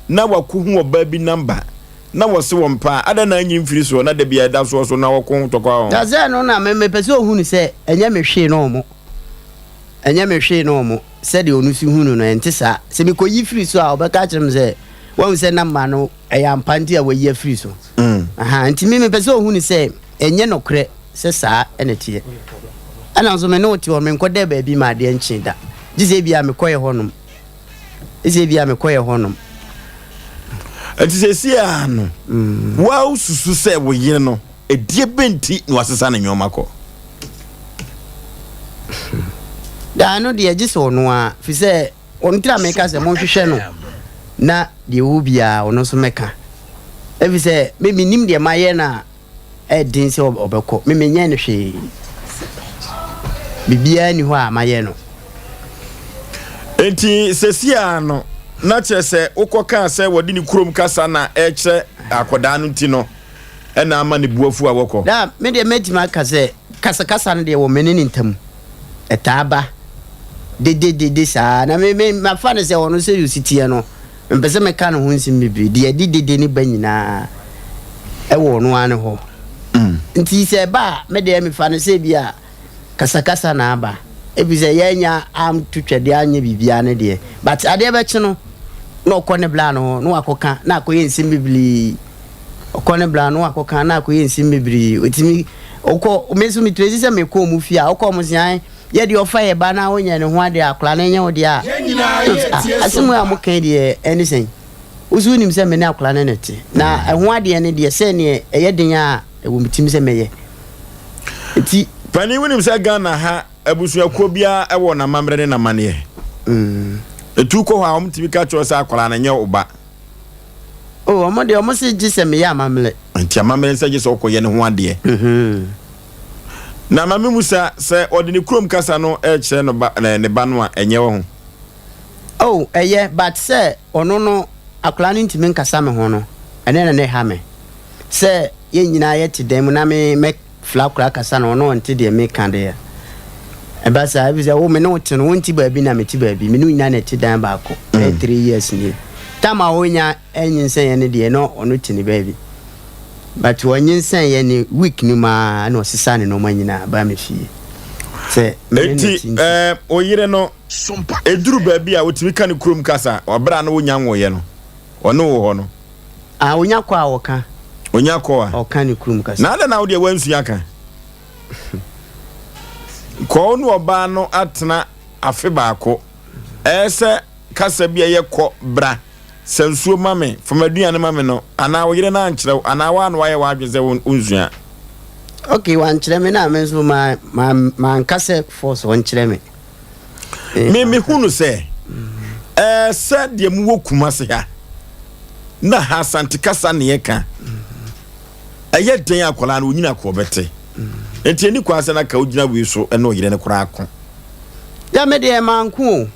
na wakɔhu ɔbaa bi number na wɔse wɔn pɛ a, adɛn na anyi mfiri soɔ na da biara ɛda soɔ so na wɔko ntɔkwa wɔ ho? Na sɛ ɛno na me mepɛ sɛ ɔhunu sɛ ɛnyɛ me hwee ne ɔmo, ɛnyɛ me hwee ne ɔmo, sɛdeɛ ɔno si hunu no, ɛnte saa. Sɛ mekɔyi firi so a, ɔbɛka akyerɛ me sɛ, wahu sɛ number no ɛyɛ ampa nti a wayi afiri so. Aha, nti me mepɛ sɛ ɔhunu sɛ ɛnyɛ nokorɛ sɛ saa na ɛteɛ. Ɛna nso me ne wo te hɔ, menkɔda baabi ma adeɛ nkye da, gye sɛ ebia mekɔyɛ hɔnom. Ɛsɛ bi a mekɔyɛ hɔnom. Ɛnti seesei ara no, woa wosusu sɛ wo yere no, ɛdeɛ bɛn nti na wasesa ne nnoɔma kɔ? Daa no deɛ gye sɛ ɔno ara, firi sɛ ɔno nti na meka sɛ monhwehwɛ no na deɛ ɔwɔ biara ɔno nso mɛka. Ɛfiri sɛ me mennim deɛ mayɛ no a Ɛyɛ den sɛ ɔbɛkɔ. Me menyɛɛ no hwee. Biribiara nni hɔ a mayɛ no. Enti seesei ara no, na kyerɛ sɛ wokɔkaa sɛ wɔde ne kurom kasa na ɛrekyerɛ akwadaa no nti no na ama ne bo afu a wɔkɔ? Daa, me deɛ mɛtumi aka sɛ kasakasa no deɛ wɔ me ne ne ntam. Ɛtaa ba dededede saa. Na me, me, mafa no sɛ ɔno sɛdeɛ ɔsi teɛ no, Mempɛ sɛ mɛka ne ho nsɛm bebree. Deɛ ɛde dede no ba nyinaa, ɛwɔ ɔno ara ne hɔ. Nti sɛ ɛba a, me deɛ mefa no sɛ bi a kasakasa na aba. Ɛfiri sɛ yɛannya anto twɛdeɛ anyɛ biribiara no deɛ. But adeɛ bɛkye no, Na ɔkɔ ne bla no hɔ na wakɔka na akɔyɛ nsɛm bebree. Ɔkɔ ne bla no wakɔka na akɔyɛ nsɛm bebree. Ɔtumi ɔkɔ me nso metresi sɛ mekɔ ɔmo fie a ɔkɔ ɔmo se ae yɛ deɛ ɔfa yɛ ba na wonyɛ ne ho adeɛ a akwadaa no nyɛ wo deɛ a. Asɛm a moka yi deɛ ɛne sɛn? Wo nso wonim sɛ me ne akwadaa no na ɛte na ɛho adeɛ no deɛ sɛ neɛ ɛyɛ den a ɛwɔ me tirim sɛ mɛyɛ. Nti. Panin wonim sɛ Ghana ha Abusuakuo biara wɔ n'amammerɛ ne n'amanneɛ. Ɛtu kɔ hɔ a, wɔtumi ka kyerɛ wo sɛ akwadaa no nyɛ wo ba. Oh, wɔn deɛ wɔn se gye sɛ meyɛ amammerɛ. Nti amammerɛ sɛ gye sɛ wokɔyɛ ne ho adeɛ. Na Maame Musa, sɛ ɔde ne kurom kasa no rekyerɛ no ba, ne ba no a, ɛnyɛ wɔ ho? Oh, ɛyɛ, but sɛ ɔno no, akwadaa no ntumi nkasa me ho no, ɛno na na ɛha me. Sɛ yɛn nyinaa yɛte dan mu na me mɛ Fla koraa kasa no ɔno ɔnte deɛ meka deɛ ɛba saa efisɛ wo me ne wo te no wonte baabi na mete baabi me ne wo nyinaa na ɛte dan baako bɛyɛ mm. 3 years nie tam a ɔnya ɛnyinsɛn yɛ no deɛ na ɔno te ne baabi but ɔnyinsɛn yɛ ne week no mu ara na ɔsesa ne nneɛma nyinaa baa me fie sɛ me ne ne ti nti ɛɛ oyere no eduru baabi a otumi ka ne kurom kasa ɔbɛrɛ a na wonya nwoyɛ no ɔne wo hɔ no. Ah, onya kɔ a ɔka. Onya kɔ a. Ɔka ne kurom kasa. Na adɛn na wo deɛ woansua ka? Kɔ wo ne ɔbaa no atena afe baako. Ɛyɛ sɛ kasa bi a ɛyɛ kɔ, bra, sa nsuo ma me, fa m'aduane ma me no, anaa wo yere no ankyerɛ wo, anaa woa na woayɛ w'adwene sɛ wonsua? Ok, wankyerɛ me na me nso ma, ma, manka sɛ force ɔnkyerɛ me. Me mehu no sɛ ɛɛ sɛ deɛ mowɔ Kumase ha na ha Asante kasa ne yɛka ɛyɛ dɛn akwadaa no onyina ko ɔbɛte nti ɛni kwan sɛ na ka wogyina wei so ɛne ɔyere no koraa ko. Yɛ me deɛ manko o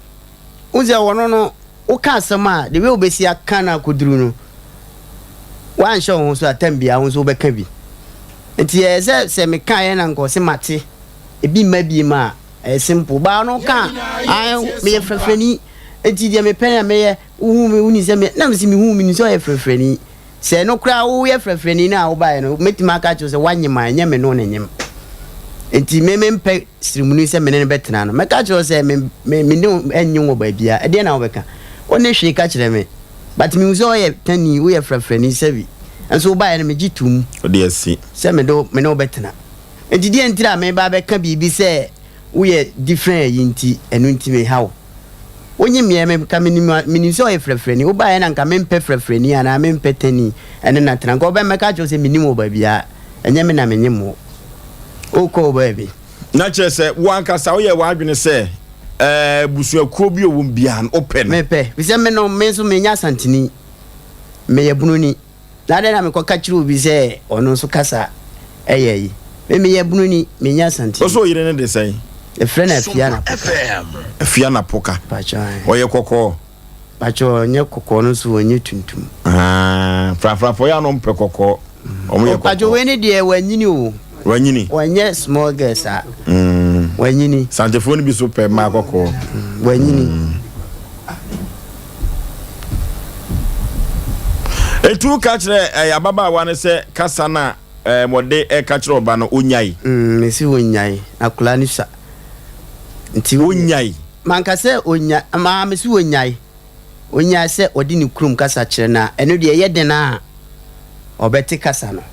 wo sɛ wɔno no woka asɛm a the way wobɛsi aka no akɔduru no woanhyɛ wo ho so atam biara wo nso wobɛka bi nti ɛyɛ sɛ sɛ mekaeɛ na nka ɔse mate ebi mma biem a Ɛyɛ simple. Baa no ka a, meyɛ frɛfrɛni. Enti deɛ mepɛ na meyɛ. Wohu me, wonim sɛ me, na mese mehu wo, menim sɛ ɔyɛ frɛfrɛni. Sɛ ɛno koraa woyɛ frɛfrɛni no a wobaeɛ no, mɛtumi aka akyerɛ wo sɛ woanyem a, ɛnyɛ me ne wo na ɛnyem. Enti me mempɛ sremuni sɛ me ne no bɛtena no. Mɛka akyerɛ wo sɛ me, me, me ne wo ɛnnye wɔ baabiara. Ɛdeɛn na wobɛka? Wo ne hwee ka kyerɛ me. But mehu sɛ ɔyɛ tani, woyɛ frɛfrɛni sɛbi. Nso wobaeɛ no megye toom Wode asi. sɛ mede wo, me ne wo bɛtena. Enti deɛn nti na mereba abɛka biribi sɛ woyɛ different ayi nti ɛno nti meha wo? Wonye meɛ me nka menim menim sɛ ɔyɛ frɛfrɛni wobaeɛ na nka mempɛ frɛfrɛni anaa mempɛ tani ɛne no atena nka wobɛ mɛka akyerɛ wo sɛ menim wɔ baabiara ɛnyɛ me na menyem wo wokɔ wo baabi. Na kyerɛ sɛ wo ankasa woyɛ w'adwene sɛ ɛɛ abusuakuo bi a ɔwɔ mu biara no wopɛ no. Mepɛ fisɛ me no me nso menyɛ Asanteni meyɛ Bunoni. Na adɛn na mekɔka kyerɛ obi sɛ ɔno nso kasa yɛ ayi? Me meyɛ Bunoni, menyɛ Asanteni. Wo so wo yere no de sɛn? Yɛfrɛ no Afia Napoka. Afia Napoka. Pakyɛ ae. Ɔyɛ kɔkɔɔ? Pakyɛ ɔnyɛ kɔkɔɔ no nso ɔnyɛ tuntum. Ahaa, frafrafoɔ yɛ a na ɔmpɛ kɔkɔɔ. Ɔmo yɛ kɔkɔɔ. Pakyɛ wei ne deɛ wanyini o. Wanyini? Ɔnyɛ small girl saa. Wanyini. Santefoɔ no bi so pɛ mmaa kɔkɔɔ. Wanyini. Enti woka kyerɛ ɛɛ ababaawa no sɛ kasa no a ɛɛ wɔde ɛka kyerɛ ɔba no onyae. Mm, mesi onyae. Akwadaa no sua. Nti onyae. Manka sɛ onya, maa mesi onyae. Onyae sɛ ɔde ne kurom kasa kyerɛ no a, ɛno deɛ ɛyɛ den a ɔbɛte kasa no.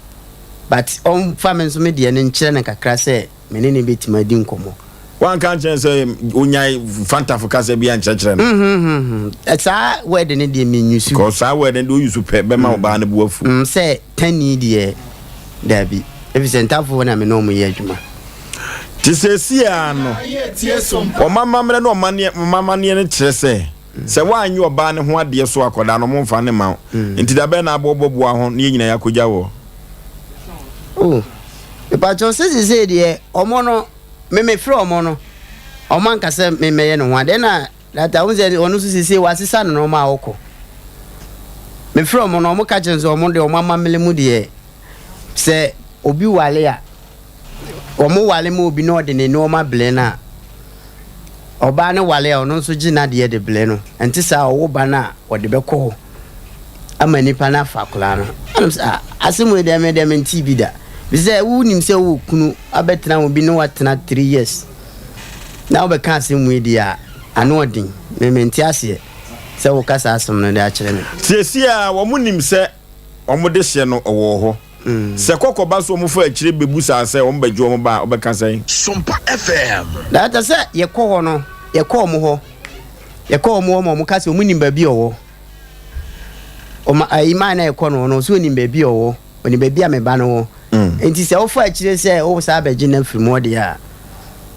But ɔmfa me nso me deɛ no nkyerɛ no kakra sɛ me ne no bɛtumi adi nkɔmmɔ. Woanka ankyerɛ no sɛ onyae Fantafo kasa bi ankyerɛkyerɛ no? Mm-hmm. Saa word no deɛ menyusu. Because saa word no deɛ woyusu pɛ bɛma ɔbaa no bo afu. Mm, sɛ tani deɛ daabi. Efisɛ ntafoɔ na me ne wɔn yɛ adwuma. Te seesei ara no, wɔn amammerɛ ne wɔn amanneɛ no kyerɛ sɛ, sɛ woanyɛ ɔbaa no ho adeɛ so akwadaa no, wɔmfa no mma wo. Nti da bɛn na abɔ wobɔboa ho na yɛn nyinaa yɛakɔgya woɔ? Oh, mepakyɛw sɛ seesei deɛ wɔn no, me mefrɛ wɔn no, wɔn anka sɛ memmɛyɛ ne ho adeɛ na data wohu sɛ ɔno nso seesei wasesa ne nneɛma a ɔkɔ. Mefrɛ wɔn no, wɔn ka kyerɛ sɛ wɔn deɛ wɔn amammerɛ mu deɛ sɛ obi wale a, wɔn wale ma obi na ɔde ne nneɛma blɛ no a, ɔbaa no wale a ɔno nso gye n'adeɛ de blɛ no. Ɛnte saa a ɔwo ba no a ɔde bɛkɔ hɔ ama nipa no afa akwadaa no. Ɛna sɛ ah asɛm wei deɛ me deɛ mentee bi da. Bisɛ wonim sɛ wowɔ kunu abɛtena ho bi ne watena 3 years na wobɛka asɛm wei deɛ a ano ɔden. Me mente aseɛ. Sɛ woka saa asɛm no de akyerɛ me. Seesei a wɔn nim sɛ wɔn dehyeɛ no ɔwɔ hɔ. Sɛ kɔkɔ ba so wɔn fa akyire bɛbu saa sɛ wɔn bɛgye wɔn ba a, wobɛka sɛn? Sompa FM. Director, sɛ yɛkɔ hɔ no, yɛkɔ wɔn hɔ, yɛkɔ wɔn hɔ ma wɔn ka sɛ wɔn nim baabi a ɔwɔ. Ɔma ayi maa na yɛkɔ no hɔ no, ɔsɛ onim baabi a ɔwɔ, onim baabi a me ba no wɔ. Nti sɛ wofa akyire sɛ wo saa bɛgye no afiri mu hɔ deɛ a,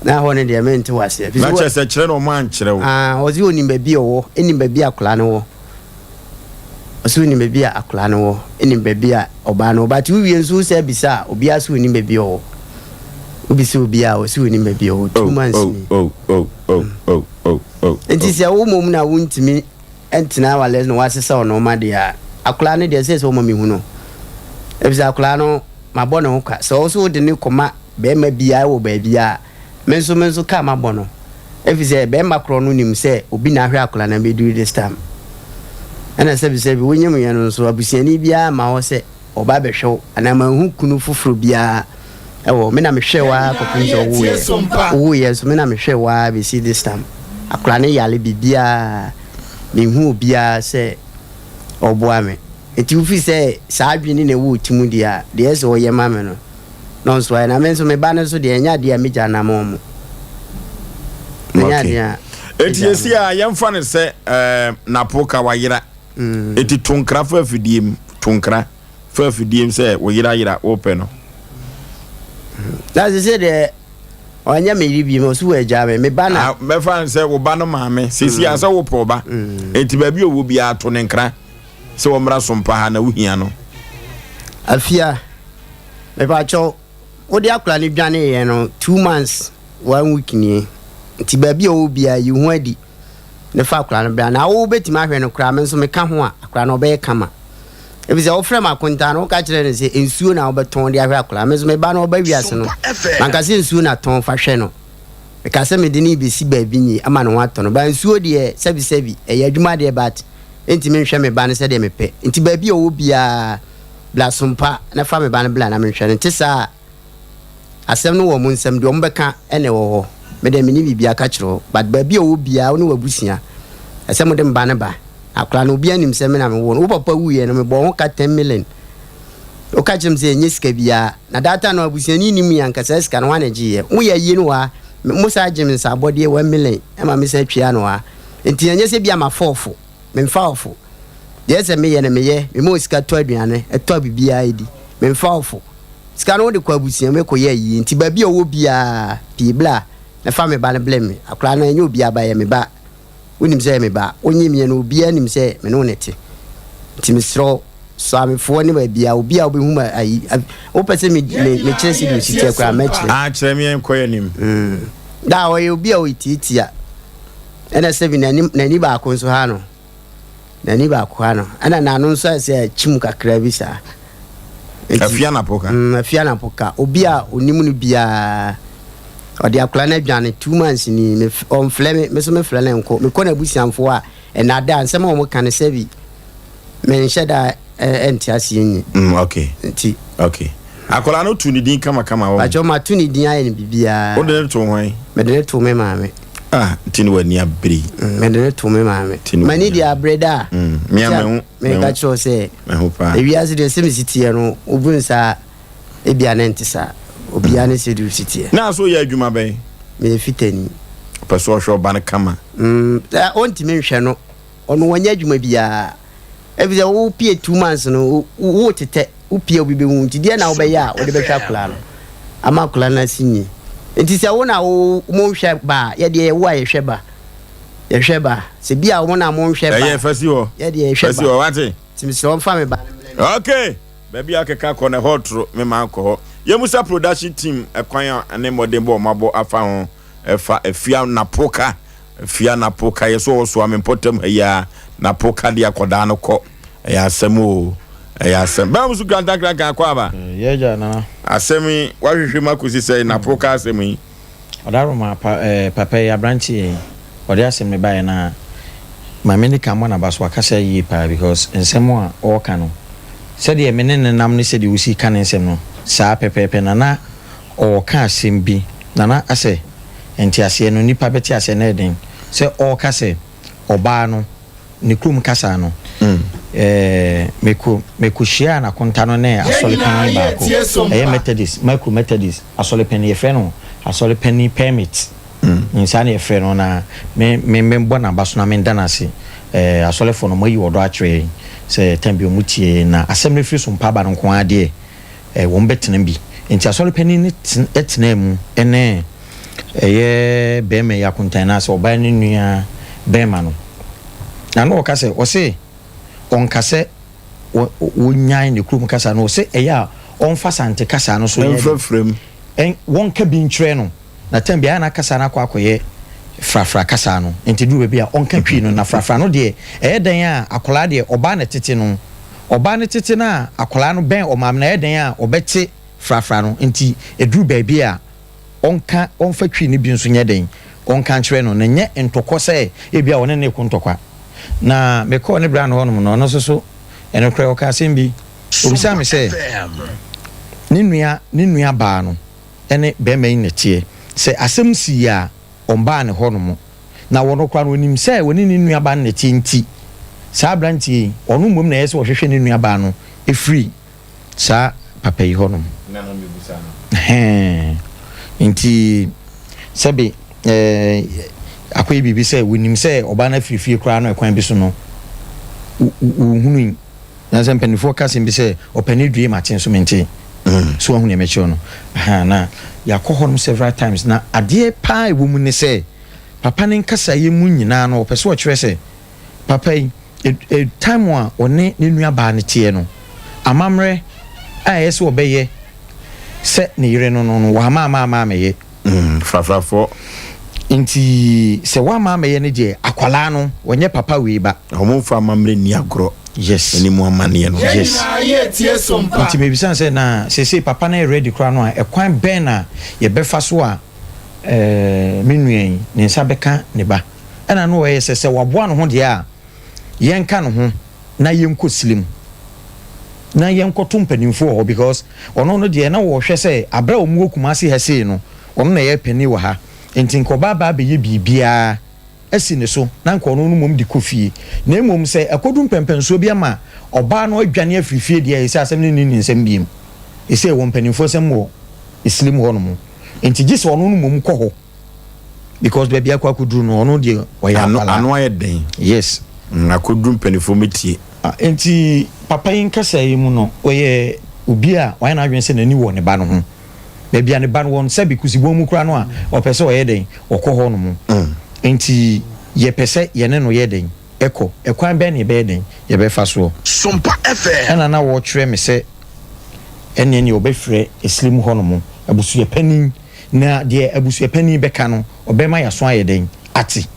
na hɔ no deɛ mente wo aseɛ. Na kyerɛ sɛ kyerɛ na wɔn ankyerɛ wo. Ah, ɔsɛ onim baabi a ɔwɔ, ɛnim baabi a akwadaa no wɔ. Ɔsɛ onim baabi a akwadaa no wɔ, ɛnim baabi a ɔbaa no wɔ. But wowie nso wo sɛ bisa a, obiara sɛ onim baabi a ɔwɔ. Wobisa obiara a, ɔsɛ onim baabi a ɔwɔ. 2 months ni. Oh, oh, oh, oh, oh, oh. Nti sɛ wo mmom na wontumi ntena awale na wasesa wo nnoɔma deɛ a, akwadaa no deɛ sɛ sɛ woma mehu no. Ɛfiri sɛ akwadaa no, mabɔ ne ho ka. Sɛ wo nso wode no kɔma barima biara wɔ baabiara a, me nso me nso ka mabɔ no. Ɛfiri sɛ barima korɔ no nim sɛ obi na ahwɛ akwadaa no abɛduru this time. Ɛna sɛbisɛbi wonyamuiɛ no nso, abusuani biara mma hɔ sɛ ɔba abɛhwɛ wo anaa manhu kunu foforɔ biara wɔ hɔ. Me na mehwɛɛ wo ara kɔpem sɛ wowoeɛ. Wowoeɛ nso me na mehwɛɛ wo ara bɛsi this time. Akwadaa no yare biribiara menhu obiara sɛ ɔboa me. Nti wofiri sɛ saa adwene no na ɛwɔ wo ti mu deɛ a, deɛ ɛsɛ sɛ ɔyɛ ma me no na ɔnso ayɛ. Na me nso me ba no nso deɛ ɛnyɛ adeɛ a mɛgya no ama wɔn. Ɛnyɛ adeɛ a Enti mɛgya yɛsi a yɛmfa no sɛ ɛɛ Napo ka wayera. Enti to nkra fa afidie mu, to nkra fa afidie mu sɛ wo yera yera wopɛ no. Na sese deɛ ɔnyɛ me yere bio, ɔso wagyaa me, me ba na. Ah, mɛfa no sɛ wo ba no maame, sese a sɛ wopɛ ɔba. Enti baabi a ɔwɔ biara to ne nkra sɛ wɔmmra sompa ha na wohia no. Afia, mepakyɛw, wode akwadaa no dwaneeɛ no 2 months 1 week nie, nti baabi a ɔwɔ biara yi ho adi. Ne fa akwadaa no bra na wo bɛtumi ahwɛ no koraa, me nso meka ho a, akwadaa no ɔbɛyɛ kama. Ɛfiri sɛ wofrɛ me akontaa no, woka kyerɛ no sɛ nsuo na wobɛtɔn de ahwɛ akwadaa. Me nso me ba no ɔba wiase no, manka sɛ nsuo na tɔn fa hwɛ no. Meka sɛ mede no rebɛsi baabi nyi ama ne ho atɔ no. Ba nsuo deɛ sɛbisɛbi ɛyɛ adwuma deɛ but ɛntumi nhwɛ me ba no sɛdeɛ mepɛ. Nti baabi a ɔwɔ biara bla sompa na fa me ba no bla na menhwɛ no. Nte saa a Asɛm no wɔ ɔmo nsam, deɛ ɔmo bɛka na ɛwɔ hɔ. Me deɛ menni biribiara ka kyerɛ wo, but baabi a ɔwɔ biara wo ne w'abusua, ɛsɛ mode me ba no ba. Akwadaa no obiara nim sɛ me na mewoo no. Wo papa wuiɛ no mebɔɔ ho ka 10 million. Woka kyerɛ me sɛ ɛnyɛ sika biara. Na that time no abusuani nnim yɛn anka saa sika no hwan na ɛgyeeɛ? Moyɛ ayie no wɔ ha, mo san gye me nsaabɔdeɛ 1 million ma me san twia no wɔ ha. Nti ɛnyɛ sɛ bi a mafɔɔfo, memfa ɔfo. Deɛ ɛsɛ meyɛ no meyɛ, mema wo sika tɔ aduane, tɔ biribiara di, memfa ɔfo. Sika no wode kɔ abusua mu kɔyɛ ayie nti baabi a ɔwɔ biara pie bla na fa me ba no blɛ me. Akwadaa no ɛnyɛ obiara ba ɛyɛ me ba. Wonim sɛ ɛyɛ me ba. Wonye meɛ no obiara nim sɛ me ne wo na ɛte. Nti mesrɛ wo Soamefoɔ ne baabiara obiara a wobɛhu ma ayi wopɛ sɛ me me mekyerɛ sɛdeɛ ɔsi teɛ koraa mɛkyerɛ. Ah kyerɛ me yɛnkɔ yɛn anim. Daa ɔyɛ obi a ɔtiatia ɛna sɛbi n'ani n'ani baako nso ha no. N'ani baako ha no, ɛna n'ano nso ayɛ sɛ akyim kakra bi saa. Afia Napoka. Afia Napoka. Obi a onim no biara, ɔde akwadaa no adwane 2 months ni. Ɔmfrɛ me, me nso mefrɛ no nkɔ. Mekɔ n'abusuafoɔ a, ɛnada nsɛm a wɔka no sɛbi menhyɛ da ɛnte aseɛ nyi. Okay. Nti. Okay. Akwadaa no to ne din kamakama wɔ. Bàtchɛ ma to ne din ayɛ no biribiara. Wode ne to hwan? Mede ne to me maame. Ah, nti ne w'ani abere. Mede ne to me maame. M'ani deɛ abere da. Mea mehu. Meka kyerɛ wo sɛ. Mehu paa. Ewiase deɛ sɛ mesi teɛ no, wobu nsa ebia ne nte saa. Obiara ne sɛ deɛ osi teɛ. Na so yɛ adwuma bɛn? Meyɛ fitani. Ɔpɛ sɛ ɔhwɛ ɔba no kama. Ɔntumi nhwɛ no. Ɔno ɔnyɛ adwuma biara. Efisɛ wopie 2 months no, wo tetɛ, wopie obi bɛhu nti deɛ na wobɛyɛ a wode bɛhwɛ akwadaa no ama akwadaa no ase nyi. Nti sɛ wo na wo monhwɛ ba a, yɛdeɛ yɛwo a yɛhwɛ ba. Yɛhwɛ ba. Sɛ bi a wo na monhwɛ ba. Ɛyɛ fa si hɔ. Yɛdeɛ yɛhwɛ ba. Fa si hɔ wate. Nti mesrɛ wo mfa me ba no mbrɛ me. Okay. Baabi a akeka kɔ no ɛhɔ toro me ma nkɔ hɔ. Yɛmusa production team ɛkwan a ne mmɔden bɔ wɔn abɔ afa ho ɛfa Afia Napoka. Afia Napoka yɛ so ɔsoa me mpɔtam ha yi ara. Napoka de akɔdaa no kɔ. Ɛyɛ asɛm o. Ɛyɛ asɛm. Bɛn so krantankrankan akɔ aba. Yɛ agya nana. Asɛm yi wahwehwɛ mu akɔsi sɛ Napoka asɛm yi. Ɔdaroma pa eh, papa yi abranteɛ yi ɔde asɛm no baeɛ na Maame Nika mmɔ n'aba so wakasa yie paa because nsɛm a ɔreka no sɛdeɛ me ne no nam ne sɛdeɛ ɔsi ka ne nsɛm no saa pɛpɛɛpɛ na na ɔreka asɛm bi na na asɛ nteaseɛ no nipa bɛte aseɛ na ɛyɛ den sɛ ɔreka sɛ ɔbaa no. ne kurom kasa no, ɛɛ mekɔ mekɔhyiaa n'akonta no ne asɔre panin baako, ɛyɛ Methodist, Mako Methodist asɔre panin, yɛfrɛ no asɔre panin Permit, saa na yɛfrɛ no, na me me mebɔ n'aba so na meda no ase. Ɛɛ asɔrefoɔ no wɔayi ɔdɔ akyerɛ yɛn sɛ tam bi wɔtie yɛn, na asɛm no firi so mpa aba no nko ara deɛ, ɛɛ wɔn bɛtena bi. Nti asɔre panin no tenaa mu ne ɛyɛ bɛrima yi akontan anaasɛ ɔbaa no nua bɛrima no. Na na ɔka sɛ, ɔse ɔnka sɛ wɔnyae ne kurom kasa no, ɔse ɛyɛ a ɔmfa Sante kasa no so nyɛ Ɛmfrafra mu. Wɔnka bi nkyerɛ no. Na tɛm biara na kasa no akɔ akɔyɛ frafra kasa no. Nti duru baabi a ɔnka Twi no, na frafra no deɛ ɛyɛ dɛn a akwadaa deɛ ɔbaa na ɛtete no. Ɔbaa no tete no a akwadaa no bɛn ɔmaame no ɛyɛ dɛn a ɔbɛte frafra no. Nti ɛduru baabi a ɔnka ɔmfa Twi no bi nso nyɛ dɛn ɔnka nkyerɛ no na nyɛ ntɔkɔ sɛ ebia ɔne no reko ntɔkwa. Na mekɔɔ ne bra no hɔnom no, ɔno nso so ɛnokorɛ ɔkaa asɛm bi. Ɔbisaa me sɛ ne nua ne nua baa no ne barima yi na ɛteɛ. Sɛ asɛm sii a ɔmbaa ne hɔnom. Na ɔno koraa no ɔnim sɛ ɔne ne nua baa no na ɛteɛ nti saa abranteɛ yi ɔno mmom na ɛyɛ sɛ ɔhwehwɛ ne nua baa no firi saa papa yi hɔnom. Ɛhɛn. Nti sɛbe ɛɛ akɔyɛ biribi sɛ wɔnim sɛ ɔbaa no afiri fie koraa no ɛkwan bi so no wɔhunui. Na sɛ mpanimfoɔ ka asɛm bi sɛ ɔpanin due mate nso mente. So wahu nea mɛkyerɛ no? Ahaa, na yɛakɔ hɔnom several times na adeɛ paa ɛwɔ mu ne sɛ papa no nkasaeɛ mu nyinaa no ɔpɛ sɛ ɔkyerɛ sɛ papa yi time a ɔne ne nuabaa no teɛ no, amammerɛ a ɛyɛ sɛ ɔbɛyɛ sɛ ne yere no no, wamma amma amma ammɛyɛ. Mm, frafrafoɔ. Nti sɛ wamma ammɛyɛ no deɛ, akwadaa no, ɔnyɛ papa wei ba. Wɔn mfa amammerɛ nni agorɔ. Yes. Ɛne mu amanneɛ no. Yes. Nti mebisa no sɛ, na seesei papa no yɛ ready koraa no a, ɛkwan bɛn na yɛbɛfa so a eh, me nua yi, ne nsa bɛka ne ba? Ɛna na ɔyɛ sɛ, sɛ waboa ne ho deɛ a, yɛnka ne ho na yɛnkɔ slim na yɛnkɔto mpanimfoɔ wɔ hɔ because ɔno no deɛ na wɔhwɛ sɛ aberɛ a wɔn wɔ Kumasi ha sei no, ɔno na ɛyɛ panin wɔ ha nti nka ɔba aba abɛyɛ biribiara asi ne so na nka ɔno no mmom de kɔ fie na mmom sɛ ɛkɔdu mpɛmpɛnsoɔ bi ama ɔbaa no adwane afiri fie deɛ ɛsɛ asɛm no nni ne nsam biom ɛsɛ ɛwɔ mpanimfoɔ nsam wɔ slim hɔ nom nti gye sɛ ɔno no mmom kɔ hɔ. Because baabi akɔ akɔduru no ɔno deɛ ɔyɛ Ano akwadaa. ano ayɛ den. Yes. Mm, akɔduru mpanimfoɔ mɛtie. Ah, nti papa yi nkasa yi mu no, ɔyɛ obi a wayɛ n'adwene sɛ n'ani wɔ ne ba no ho. Baabi a ne ba no wɔ no, sɛbe kusibɔn mu koraa no a, ɔpɛ sɛ ɔyɛ dɛn? Ɔkɔ hɔ nom. Nti yɛpɛ sɛ yɛne no yɛ dɛn? Ɛkɔ. Ɛkwan bɛn na yɛbɛyɛ dɛn? Yɛbɛfa soɔ. Sompa FM. Ɛna na wɔkyerɛ me sɛ ɛneɛ neɛ ɔbɛfrɛ Eslim hɔ nom abusuapanin. Na deɛ abusuapanin bɛka no, ɔbɛma yɛaso ayɛ dɛn? Ate.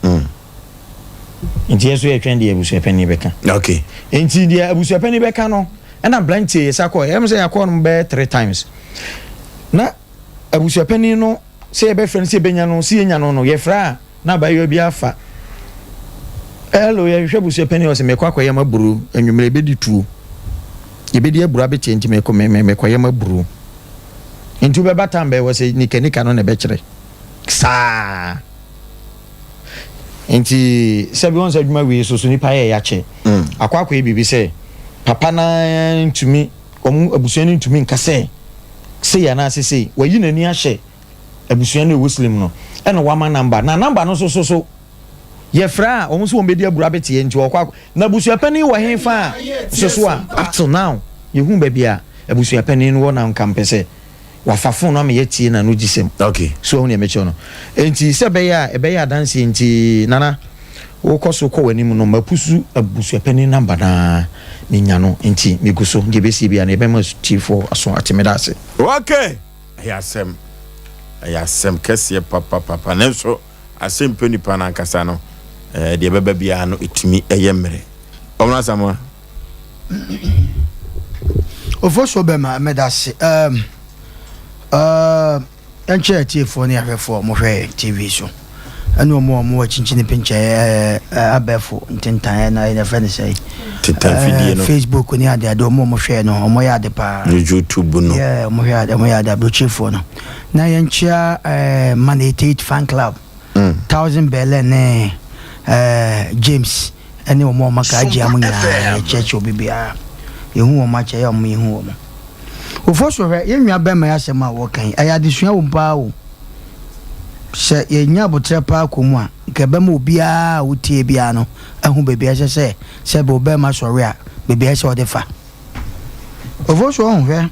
Nti yɛn nso yɛtwɛn deɛ abusuapanin bɛka. Okay. Nti deɛ abusuapanin bɛka no, ɛna aberanteɛ yɛsa kɔ, ɛyɛ sɛ yɛakɔ no bɛyɛ three times. Na abusuapanin no, sɛ yɛbɛfrɛ no, sɛ yɛbɛnya no, sɛ yɛnya no no, yɛfrɛ a, na abayewa bi afa. Hello, yɛhwehwɛ abusuapanin, ɔsɛ mekɔ akɔyɛ m'aburo, anwummerɛ yɛbɛdi tuo. Yɛbɛdi aburo abɛteɛ nti mekɔ, me, me, mekɔyɛ m'aburo. Nti wobɛba tam bɛyɛ wɔ sɛ nika nika no na ɛbɛkyerɛ saa. Nti sɛbi wɔn sɛ adwuma wei so so nipa yɛ yakyɛ. Mm. Akɔ akɔyɛ biribi sɛ papa na ntumi wɔn abusua no ntumi nka sɛ sei anaasɛ sei wayi n'ani ahyɛ abusua no ɛwɔ slim no ɛna wama namba na namba no so so so yɛfrɛ a wɔn nso wɔn bɛdi aburo abɛteɛ nti wɔkɔ akɔ na abusuapanin wɔ he fa a nso so a up till now yɛhu baabi a abusuapanin no wɔ na nka mpɛ sɛ wafa phone no ama yɛatie na no gyesɛm okay so ahu nea mekyerɛ no nti sɛ ɛbɛyɛ a ɛbɛyɛ adanseɛ nti nana wokɔ so kɔ w'anim no mapusu abusuapanin namba naa menya no nti megu so deɛ ɛbɛsie bia no yɛbɛma tiefoɔ aso ate meda ase. Okay ɛyɛ asɛm ɛyɛ asɛm kɛseɛ papapapa nanso Asɛm pɛ nipa no ankasa no, eh, deɛ ɛbɛba biara no, ɛtumi ɛyɛ mmerɛ. Ɔmena Asamoah. Ofosuo bɛma meda ase. Um, uh, yɛnkyerɛ atiefoɔ ne ahwɛfoɔ a wɔhwɛ yɛn TV so ɛne wɔn a wɔwɔ kyinkyini pinkyɛn ɛɛ abɛɛfo ntentan ɛna ɛna ɛfɛ ne sɛ Tentan fidie no. Facebook ne ade ade wɔn a wɔhwɛ no wɔn yɛ ade paa. YouTube no. Yeah, wɔn hwɛ ade wɔn yɛ ade aburokyifoɔ no. Na yɛnkyea eh, Man 88 fan club, mm. Thousand Berlin ne eh, James Ɛne wɔn a wɔaka agyea mo nyinaa, yɛkyerɛkyerɛ obi biara. Yɛhu wɔn akyɛ, yɛ a wɔn yɛhu wɔn. Ofo so hwɛ, yɛn nua bɛrima yi asɛm a wɔka yi, ɛyɛ adesua wom paa o. Sɛ yɛnya aboterɛ paa kɔ mu a, nka ɛbɛma obiara a wotie biara no ahu baabi a ɛsɛ sɛ sɛ bɛ ɔbarima sɔre a, baabi a ɛsɛ sɛ ɔde fa. Ofo so ɔho hwɛ,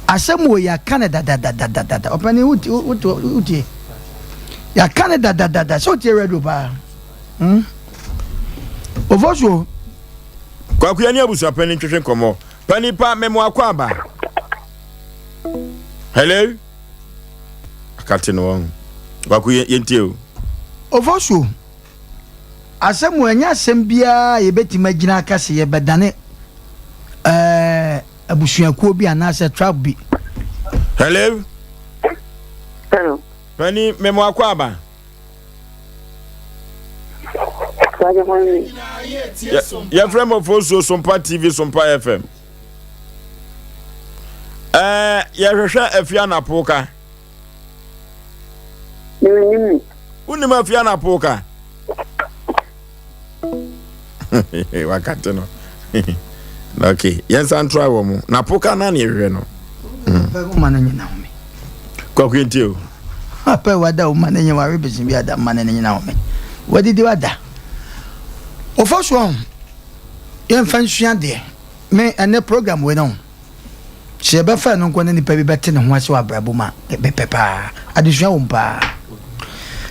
asɛm wɔ yɛaka no dadadadadada. Ɔpanin wotie? Yɛaka no dadadada. Sɛ wotie radio paa? Hmm? Ofosuo. Kwaku yɛne abusuapanin twetwe nkɔmmɔ. Panin pa memo akɔ aba. Hello? Akate no wɔn. Kwaku yɛntie o. Ofosuo. Asɛm wɔ ɛnyɛ asɛm biara yɛbɛtumi agyina aka sɛ yɛbɛdane ɛɛ abusuakuo bi anaasɛ tribe bi. Hello? Hello. Panin memo akɔ aba. Yɛfrɛ mo Fosuo Sompa TV Sompa FM. Ɛɛ yɛhwehwɛ Afia Anapo ka. Wonim Afia Anapo ka? Wakate no. Okay, yɛnsa ntra wɔ mu. Napo ka na ne yɛhwehwɛ no. Kwaku ntie o. Papa wada wo ma no nye ware bese bi ada ma no ne nyina home. Wadidi wada. Ofo so ɔho. Yɛmfa nsua deɛ. Me ɛnɛ program wei no. Sɛ yɛbɛfa ɛno nko na nipa bi bɛte ne ho ase wɔ abrabɔ mu a, mepɛ paa. Adesua wɔ mu paa.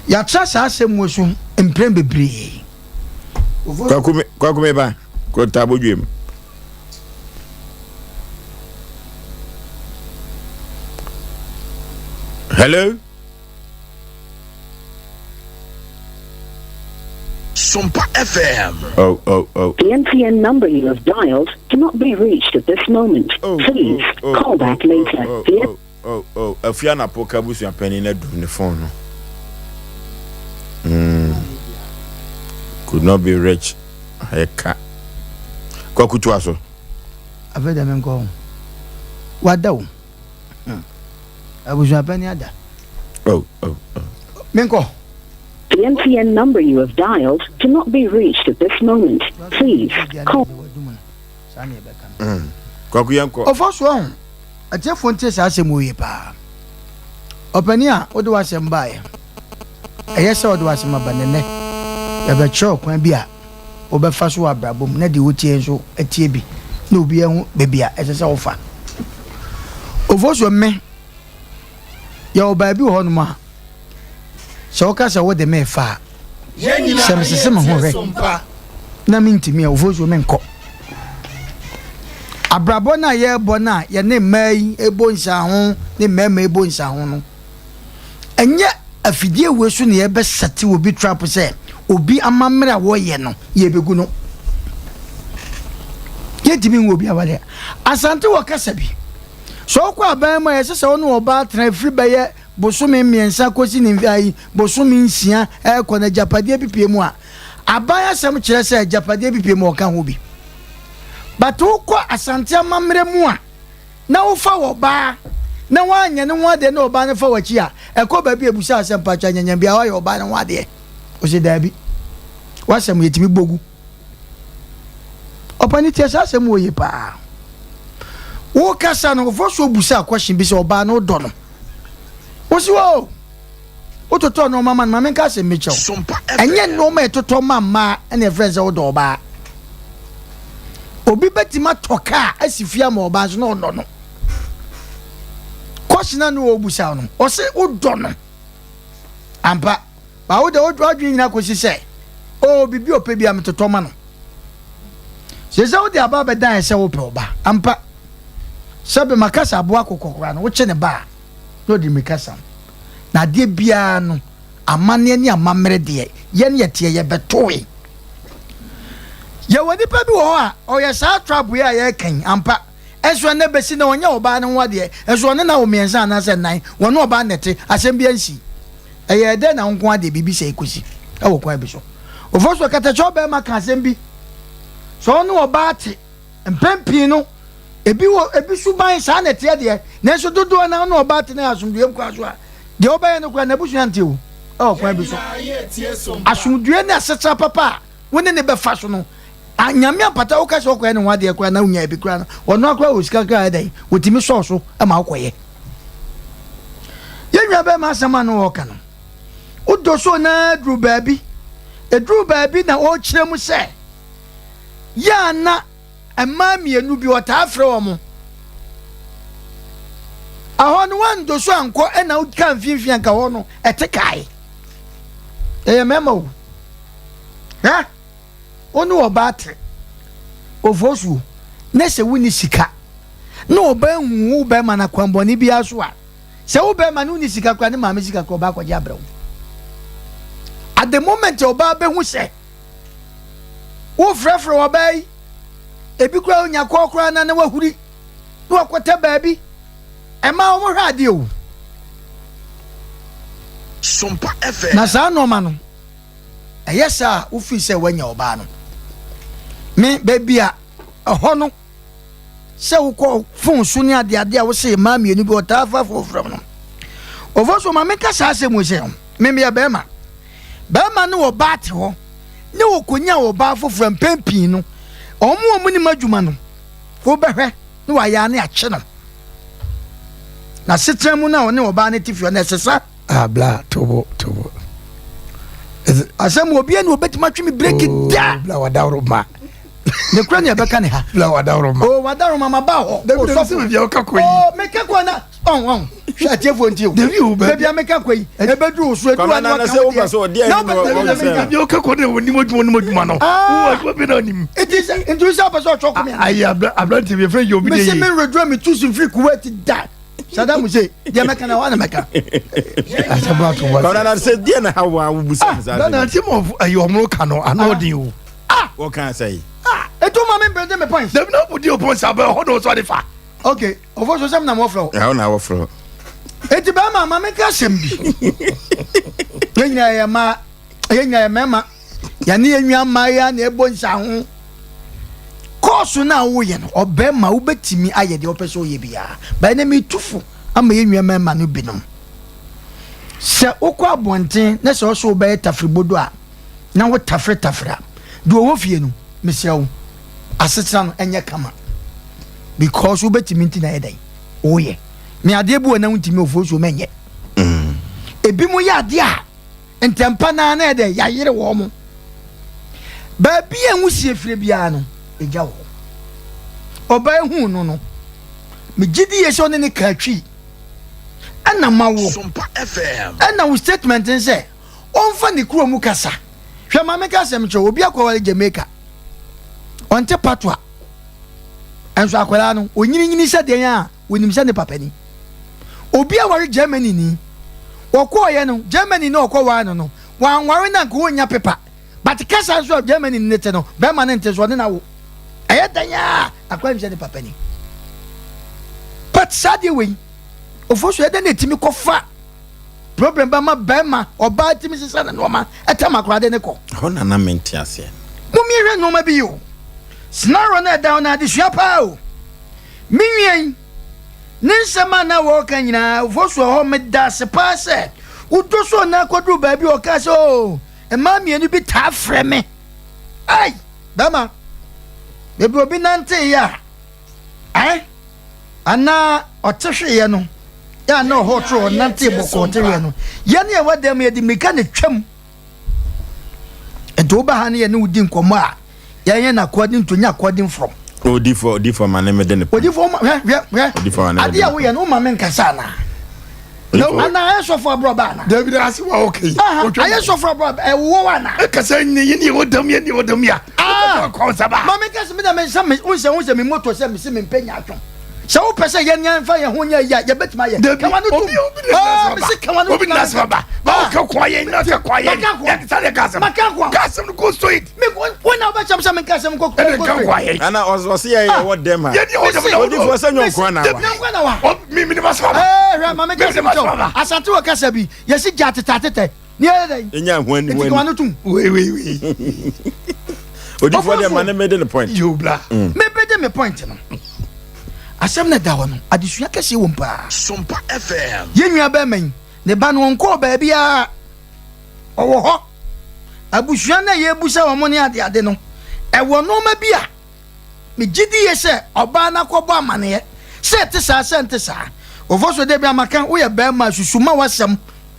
Yɛatra saa asɛm wei so mprɛn bebree. Kwaku me ba, kɔta abodwam. Hello? Sompa FM. Oh, oh, oh. The MTN number you have dialed cannot be reached at this moment. Oh, Please oh, oh, call back oh, later. Oh, The oh, oh, oh. Afia na poka busua panyin na dum ne phone no. Mm. Could not be rich. Ayɛ ka. Kwaku so. Afei deɛ menkɔ ho. Wada o. Hmm. Abusuapanin ada. Oh, oh, oh. Menkɔ. The MTN number you have dialed cannot be reached at this moment. Please call. Hmm. Kwaku yɛnkɔ. Ɔfɔ so ɔho. Atiefoɔ ntie saa asɛm wɔ yie paa. Ɔpanin a wode w'asɛm baeɛ. Ɛyɛ sɛ wode w'asɛm aba nɛnɛ. Yɛbɛkyerɛ ɔkwan bi a wobɛfa so wɔ abrabɔ mu na deɛ wotie nso atie bi na obi ahu baabi a ɛsɛ sɛ wofa. Ofosuo me, yɛwɔ baabi wɔ hɔnom a sɛ woka sɛ wode me fa a, sɛ mesese me ho hwɛ na mentumi a ofosuo menkɔ. Abrabɔ no a yɛrebɔ no a yɛne mmaa yi bɔ nsiaho ne mmarima yi bɔ nsiaho no, Ɛnyɛ afidie wei so na yɛbɛsɛte obi trap sɛ obi amammerɛ a wɔyɛ no yɛbɛgu no. Yɛntumi ngu obi awadeɛ. Asante wɔ kasa bi. Sɛ wokɔ aban mu a yɛsɛ sɛ wo ne ɔbaa tena ɛfiri bɛyɛ bosome mmiɛnsa kɔsi ne mfe ayi bosome nsia ɛrekɔ no agyapadeɛ bi pie mu a aban asɛm kyerɛ sɛ agyapadeɛ bi pie mu ɔka ho bi. But wokɔ Asante amammerɛ mu a na wofa ɔbaa na woanyɛ ne ho adeɛ na ɔbaa no fa w'akyi a, ɛkɔ baabi a ɛbusa sɛ mpakyɛ anyanyam biara woayɛ ɔbaa no ho adeɛ? Ɔsɛ daabi. W'asɛm yɛtumi bɔ gu. Ɔpani tie saa asɛm wɔ yie paa. Wokasa no, ɔfɔ so busa question bi sɛ ɔbaa no wodɔ no. Wosi o, wototɔ nneɛma ma no, ma menka asɛm bi kyɛw. Ɛnyɛ nneɛma ɛtotɔ ma mmaa ɛna ɛfrɛ sɛ wodɔ ɔbaa. Obi bɛtumi atɔ kaa asi fie ama ɔbaa nso na ɔdɔ no. Question a na ɔrebusa no, ɔse wodɔ no ampa, ba wo de w'adwene nyina kɔsi sɛ oo biribi ɔpɛ bi a metotɔ ma no. Sɛ sɛ wode aba abɛdan sɛ wopɛ ɔba ampa, sɛ bɛma kasa aboa kokɔ koraa no wokye ne ba a na ɔde mmirika sam. Na adeɛ biara no amanneɛ ne amammerɛ deɛ yɛn yɛteɛ yɛbɛtoe. Yɛwɔ nipa bi wɔ hɔ a ɔyɛ saa trap yi a yɛreka yi ampa, nso ɛnnɛ bɛsi nnɛ ɔnyɛ ɔbaa no ho adeɛ, nso ɔne no awo mmiɛnsa anaasɛ nnan, wɔne ɔbaa no na ɛte, asɛm biara nsii. Ɛyɛɛ dɛn na wo nko ara deɛ biribi sɛe kɔsi wɔ kwan bi so? Ofosu Ɔkatakyɛ ɔbarima ka asɛm bi, sɛ ɔne ɔbaa te, mpɛn pii no, ebi wɔ ebi suban saa na ɛteɛ deɛ, nanso dodoɔ no ara ɔne ɔbaa te na ɛyɛ asomdwoeɛ nkoa so a, deɛ ɔbɛyɛ no koraa n'abusua nte o, ɛwɔ kwan bi so. Asomdwoeɛ ne asetra papa a. wo ne ne bɛfa so no, Nyame ampata wo ka sɛ wokɔyɛ ne ho adeɛ koraa na wonya bi koraa no, ɔno akora wɔ sika koraa ɛdɛn, wɔtumi sɔɔ so ma wokɔyɛ. Yɛn nua bɛrima asɛm a na ɔreka no, wodɔ so na duru baabi, ɛduru baabi na ɔrekyerɛ mu sɛ, yɛ a na mmaa mmienu bi ɔtaa frɛ wɔn. Ɛhɔ no woandɔ so ankɔ ɛna woka mfimfini anka hɔ no ɛte kae. Ɛyɛ mmarima o. Hɛ? Wo ne ɔbaa te ofosuo na sɛ wonni sika na ɔbaa hu wo bɛrima no akwanbɔne biara so a, sɛ wo bɛrima no wonni sika koraa ne maame sika koraa ɔbaa kɔgye abrɛ wo. At the moment ɔbaa bɛhu sɛ wofrɛfrɛ ɔbaa yi, ebi koraa onya kɔɔ koraa na na wahuri na wakɔtɛ baabi, ɛma wɔn hwɛ adeɛ o. Na saa nneɛma no Ɛyɛ saa a, wofii sɛ woanya ɔbaa no. Me, baabi a ɛhɔ no, sɛ wokɔ fon so ne adeade a wose mmaa mmienu bi ɔtaa fa fon frɛ no. Ɔfo so ma menka saa asɛm yi sɛ, me meyɛ bɛrima. Bɛrima ne ɔbaa te hɔ ne wɔkɔnya ɔbaa foforɔ mpɛn pii no, wɔn a wɔnim adwuma no, wobɛhwɛ ne wayɛ ne akye no. Na setena mu no a ɔne ɔbaa no te fie no ɛsesa. Ah, bla, tobo, tobo. Asɛm obi ne obetumi atwe me breki oh, da. Bla wadaworo ma. Ne kura ne ɛbɛka ne ha. Bla wadaworo ma. Oh, wadaworo ma ma ba hɔ. Dabi dabi sɛ baabi a woka kɔ yi. Oh, meka kɔ na ɔn ɔn hwɛ atiefoɔ nti o. Dabi o baabi a meka kɔ yi ɛbɛduru wo so edu a na waka wo deɛ. Na wopɛ sɛ baabi a woka kɔ ne onim adwuma onim adwuma no. Wo adwuma bi na onim. Nti sɛ nti sɛ wopɛ sɛ ɔtwɔ kɔ mi. Ayi aberante bi efɛ yi obi de yi. Mesi mi nredura mi tu si firi Kuwait da. Saddam Hussein deɛ mɛka na wana mɛka. Asɛm ato wa. Kɔnɔ na sɛ deɛ na ha wa wo busa mi saa. Bɛna nti mo ayi ɔmo ka no ano ɔden o. Ah. Wɔka sɛ yi. Ah etu ma mi mpɛ mi points. Dabi na ɔmo di o points abɛ ɔhɔ na ɔsɔ de fa. Okay ɔfɔ so sɛm na mo fɛ o. Ɛhɔ na wɔfrɛ o. Eti bɛrima ma mi ka sɛm bi. Yɛn nyinaa yɛ mmaa yɛn nyinaa yɛ mmarima. Yɛne yɛn nua mmaa na ɛbɔ nsa ho. Kɔɔso no a woyɛ no, ɔbarima wobɛtumi ayɛ deɛ wopɛ sɛ woyɛ biara. Bɛyɛ na metu fo ama yɛn nua mmarima no binom. Sɛ wokɔ abɔnten na sɛ ɔsɛ wobɛyɛ tafiribodo a, na wo tafere tafere a, deɛ ɔwɔ fie no, mesrɛ wo, asetena no ɛnyɛ kama. Because wobɛtumi nti na yɛ dɛn? Woyɛ. Me adeɛ bi wɔ na wontumi ofuo so mɛnyɛ. Mm. Ebi mo yɛ adeɛ a Ntɛmpa no ara na ɛdɛ yɛayere wɔn. Baabi a nwusie fire biara no, egya wɔ hɔ. Ɔbaa huu no no, megye di yie sɛ ɔne ne kaa twi. Ɛna ma wo. Ɛna wo statement n sɛ ɔmfa ne kuro mu kasa. Hwɛ ma meka asɛm kyerɛ obi akɔware Jamaica. Ɔnte patoa. Ɛnso akwadaa no, onyininyini sɛ deɛn a Wɔnim sɛ ne papa ni. Obi aware Germany ni. Wɔkɔɔyɛ no, Germany na ɔkɔware no no, wanware no anka ɔnnya pepa. But kasa nso a Germany ni no te no, bɛrima no nte so, ɔne no awo. Ɛyɛ dɛn a, akwadaa nim sɛ ne papa ni. But saa adeɛ wei, Ofosu, ɛdɛn na ɛtumi kɔfa problem ba ma bɛrima, ɔbaa tumi sesa ne nneɛma, ɛtam akwadaa de ne kɔ? Ɛhɔ na na mente aseɛ. Mommie hwɛ nneɛma bi yi o. Scenario no a ɛda hɔ no, adesua paa o. Me nua yi, ne nsɛm a na wɔreka nyinaa, Ofosu wɔ hɔ, meda ase paa sɛ wodɔ so na akɔduru baabi a ɔkaa sɛ, oo, mmaa mmienu bi taa frɛ me. Ai, bɛrima, baabi obi nanteeɛ a, eh, anaa ɔte hweeɛ no, yɛ a na ɔhɔ toro ɔnantee bɔkɔɔ ɔte hweeɛ no, yɛne ɛwɔ dan mu yɛde mmirika na twam. Nti woba ha ne yɛne wo di nkɔmmɔ a, yɛnyɛ no according to nyɛ according from. Odifo odifo ma ne me de ne. Odifo ma hwɛ hwɛ hwɛ. Odifo ma ne me de. Ade a woyɛ no woma me nkasa ana? Ana ayɛ sɔfo aborɔba ana? Dabi na ase wa okay. Ayɛ sɔfo aborɔba ɛwowɔ wa ana? Ɛkasa nyɛ yɛ ni ɛwɔ dam yɛ ni ɛwɔ dam ya. Ah. Ma me nkasa mi na me nsa me nsa nsa mi moto sɛ me si me mpɛ nya atwom. Sɛ wopɛ sɛ yɛn yɛn fa yɛn ho nyɛ yɛ a yɛbɛtumi ayɛ. Dabi Kawa no tum. obi obi na Ah, nasa mese ba. kawa no Obi tum. na nasa ba. Ba Ah. o ka kwa yɛn na ka kwa yɛn. Maka kwa. Yɛn sa de ka asɛm. Maka kwa. Ka asɛm no go straight. Me wo na wobɛkyɛm sɛ menka asɛm nkɔ Ɛna nka kwa yɛn. Ana ɔse yɛ yɛ wɔ dɛm ha. Yɛn ni ɛwɔ dɛm na Odifoɔ sɛ nyɛ nkoa na wa. Nyɛ nkoa na wa. O mi mi ni ma sɔ ba. Ee hwɛ ma menka Mi ni asɛm ma kyɛw. sɔ ba. Asante wɔ kasa bi yɛsi gya atetɛ atetɛ. Ne yɛ dɛn? Enya ho ani Nti kawa no tum. Wei wei wei. Odifoɔ deɛ ma ne mede ne point. Yo bla. Mm. Me bede me point no. Asɛm na ɛda hɔ no, adesua kɛseɛ wɔ mu paa. Sompa FM. Yɛn nua bɛrima yi, ne ba no ɔnkɔɔ baabiara. Ɔwɔ hɔ. Abusua no a yɛrebisa wɔn ne adeade no, ɛwɔ nnoɔma bi a megye di yie sɛ ɔbaa no akɔbɔ amaneɛ, sɛ ɛte saa sɛ ɛnte saa. Ofosuo da bi a maka, woyɛ barima a susu ma w'asɛm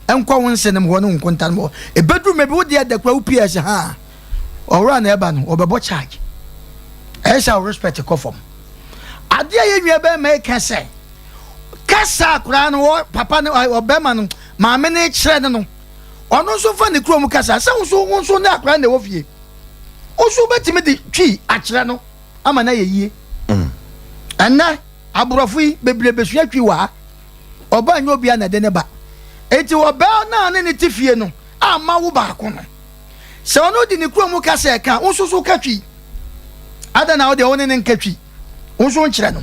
nkɔ wo nsenem hɔ ne wo nkontanom hɔ. Ɛbɛduru mmerɛ bi wo deɛ da koraa wo pie a ɛsɛ haa, ɔwura na ɛba no, ɔbɛbɔ charge. Ɛyɛ sɛ wo respect kɔ fam. Adeɛ a yɛn nua barima yi ka sɛ, kasa koraa no wɔ papa no, ɔbarima no, maame no kyerɛ no no, ɔno nso mfa ne kurom kasa sɛ wo nso wo nso ne akwadaa na ɛwɔ fie wo nso wobɛtumi de twi akyerɛ no ama no ayɛ yie mm. Ɛnɛ aborɔfo yi bebree bɛsua twi wɔ ha. Ɔbaa nyɛ obia na ɛde ne ba, enti ɔbaa no a ne ne te fie no amma wo baako no, sɛ ɔno de ne kurom kasa ɛka, wo nso so ka twi. Adɛn na wo deɛ wo ne ne nka twi, wo nso nkyerɛ no?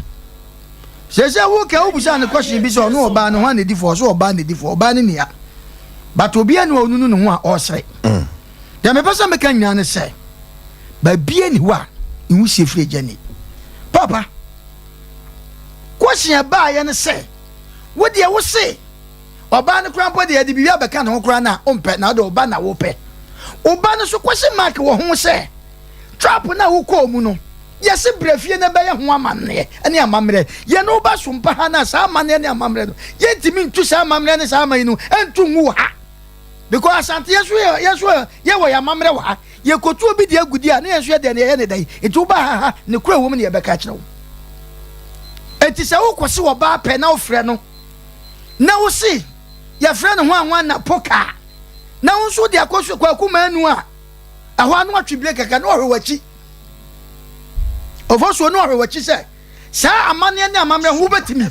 Sɛsɛ wo ka wo busa ne question bi sɛ ɔno ɔbaa no ho a na di fɔ, ɔso ɔbaa na di fɔ, ɔbaa ne nia, but obi ani ɔnunu ne ho a ɔsere. Deɛ mepɛ sɛ meka nyinaa ne sɛ baabi ani hɔ a nwusie firi agya ni. Papa question ɛbaayɛ ne sɛ wo deɛ wo se ɔbaa no koraa mpo deɛ yɛde biribi abɛka ne ho koraa na ɔmpɛ, na wode ɔba na wopɛ ɔba no so question mark wɔ ho sɛ trap no a wokɔɔ mu no, yɛse brɛ fie na bɛyɛ ho amanneɛ ne amammerɛ. Yɛne wo ba so mpa ha no a, saa amanneɛ ne amammerɛ no, yɛntumi ntu saa amammerɛ ne saa aman yi no nto ngu wɔ ha. Because Asante yɛn nso yɛ yɛn nso yɛwɔ yɛn amammerɛ wɔ ha. Yɛkɔtu obi deɛ agudi a, ne yɛn nso yɛ deɛ no yɛyɛ ne dɛn. Nti woba ha ha, ne kora wɔ mu ne yɛbɛka akyerɛ wo. Enti sɛ wokɔse ɔbaa pɛ na wofrɛ no, na wose yɛfrɛ no hwan hwan na poka, na wo nso wode akɔso Kwaku Manu a, ɛhɔ ano atwe bire kakra na ɔhwɛ w'akyi. Ɔfɔsuo na ɔhwɛ w'akyi sɛ saa amanneɛ ne amammerɛ ho wobɛtumi.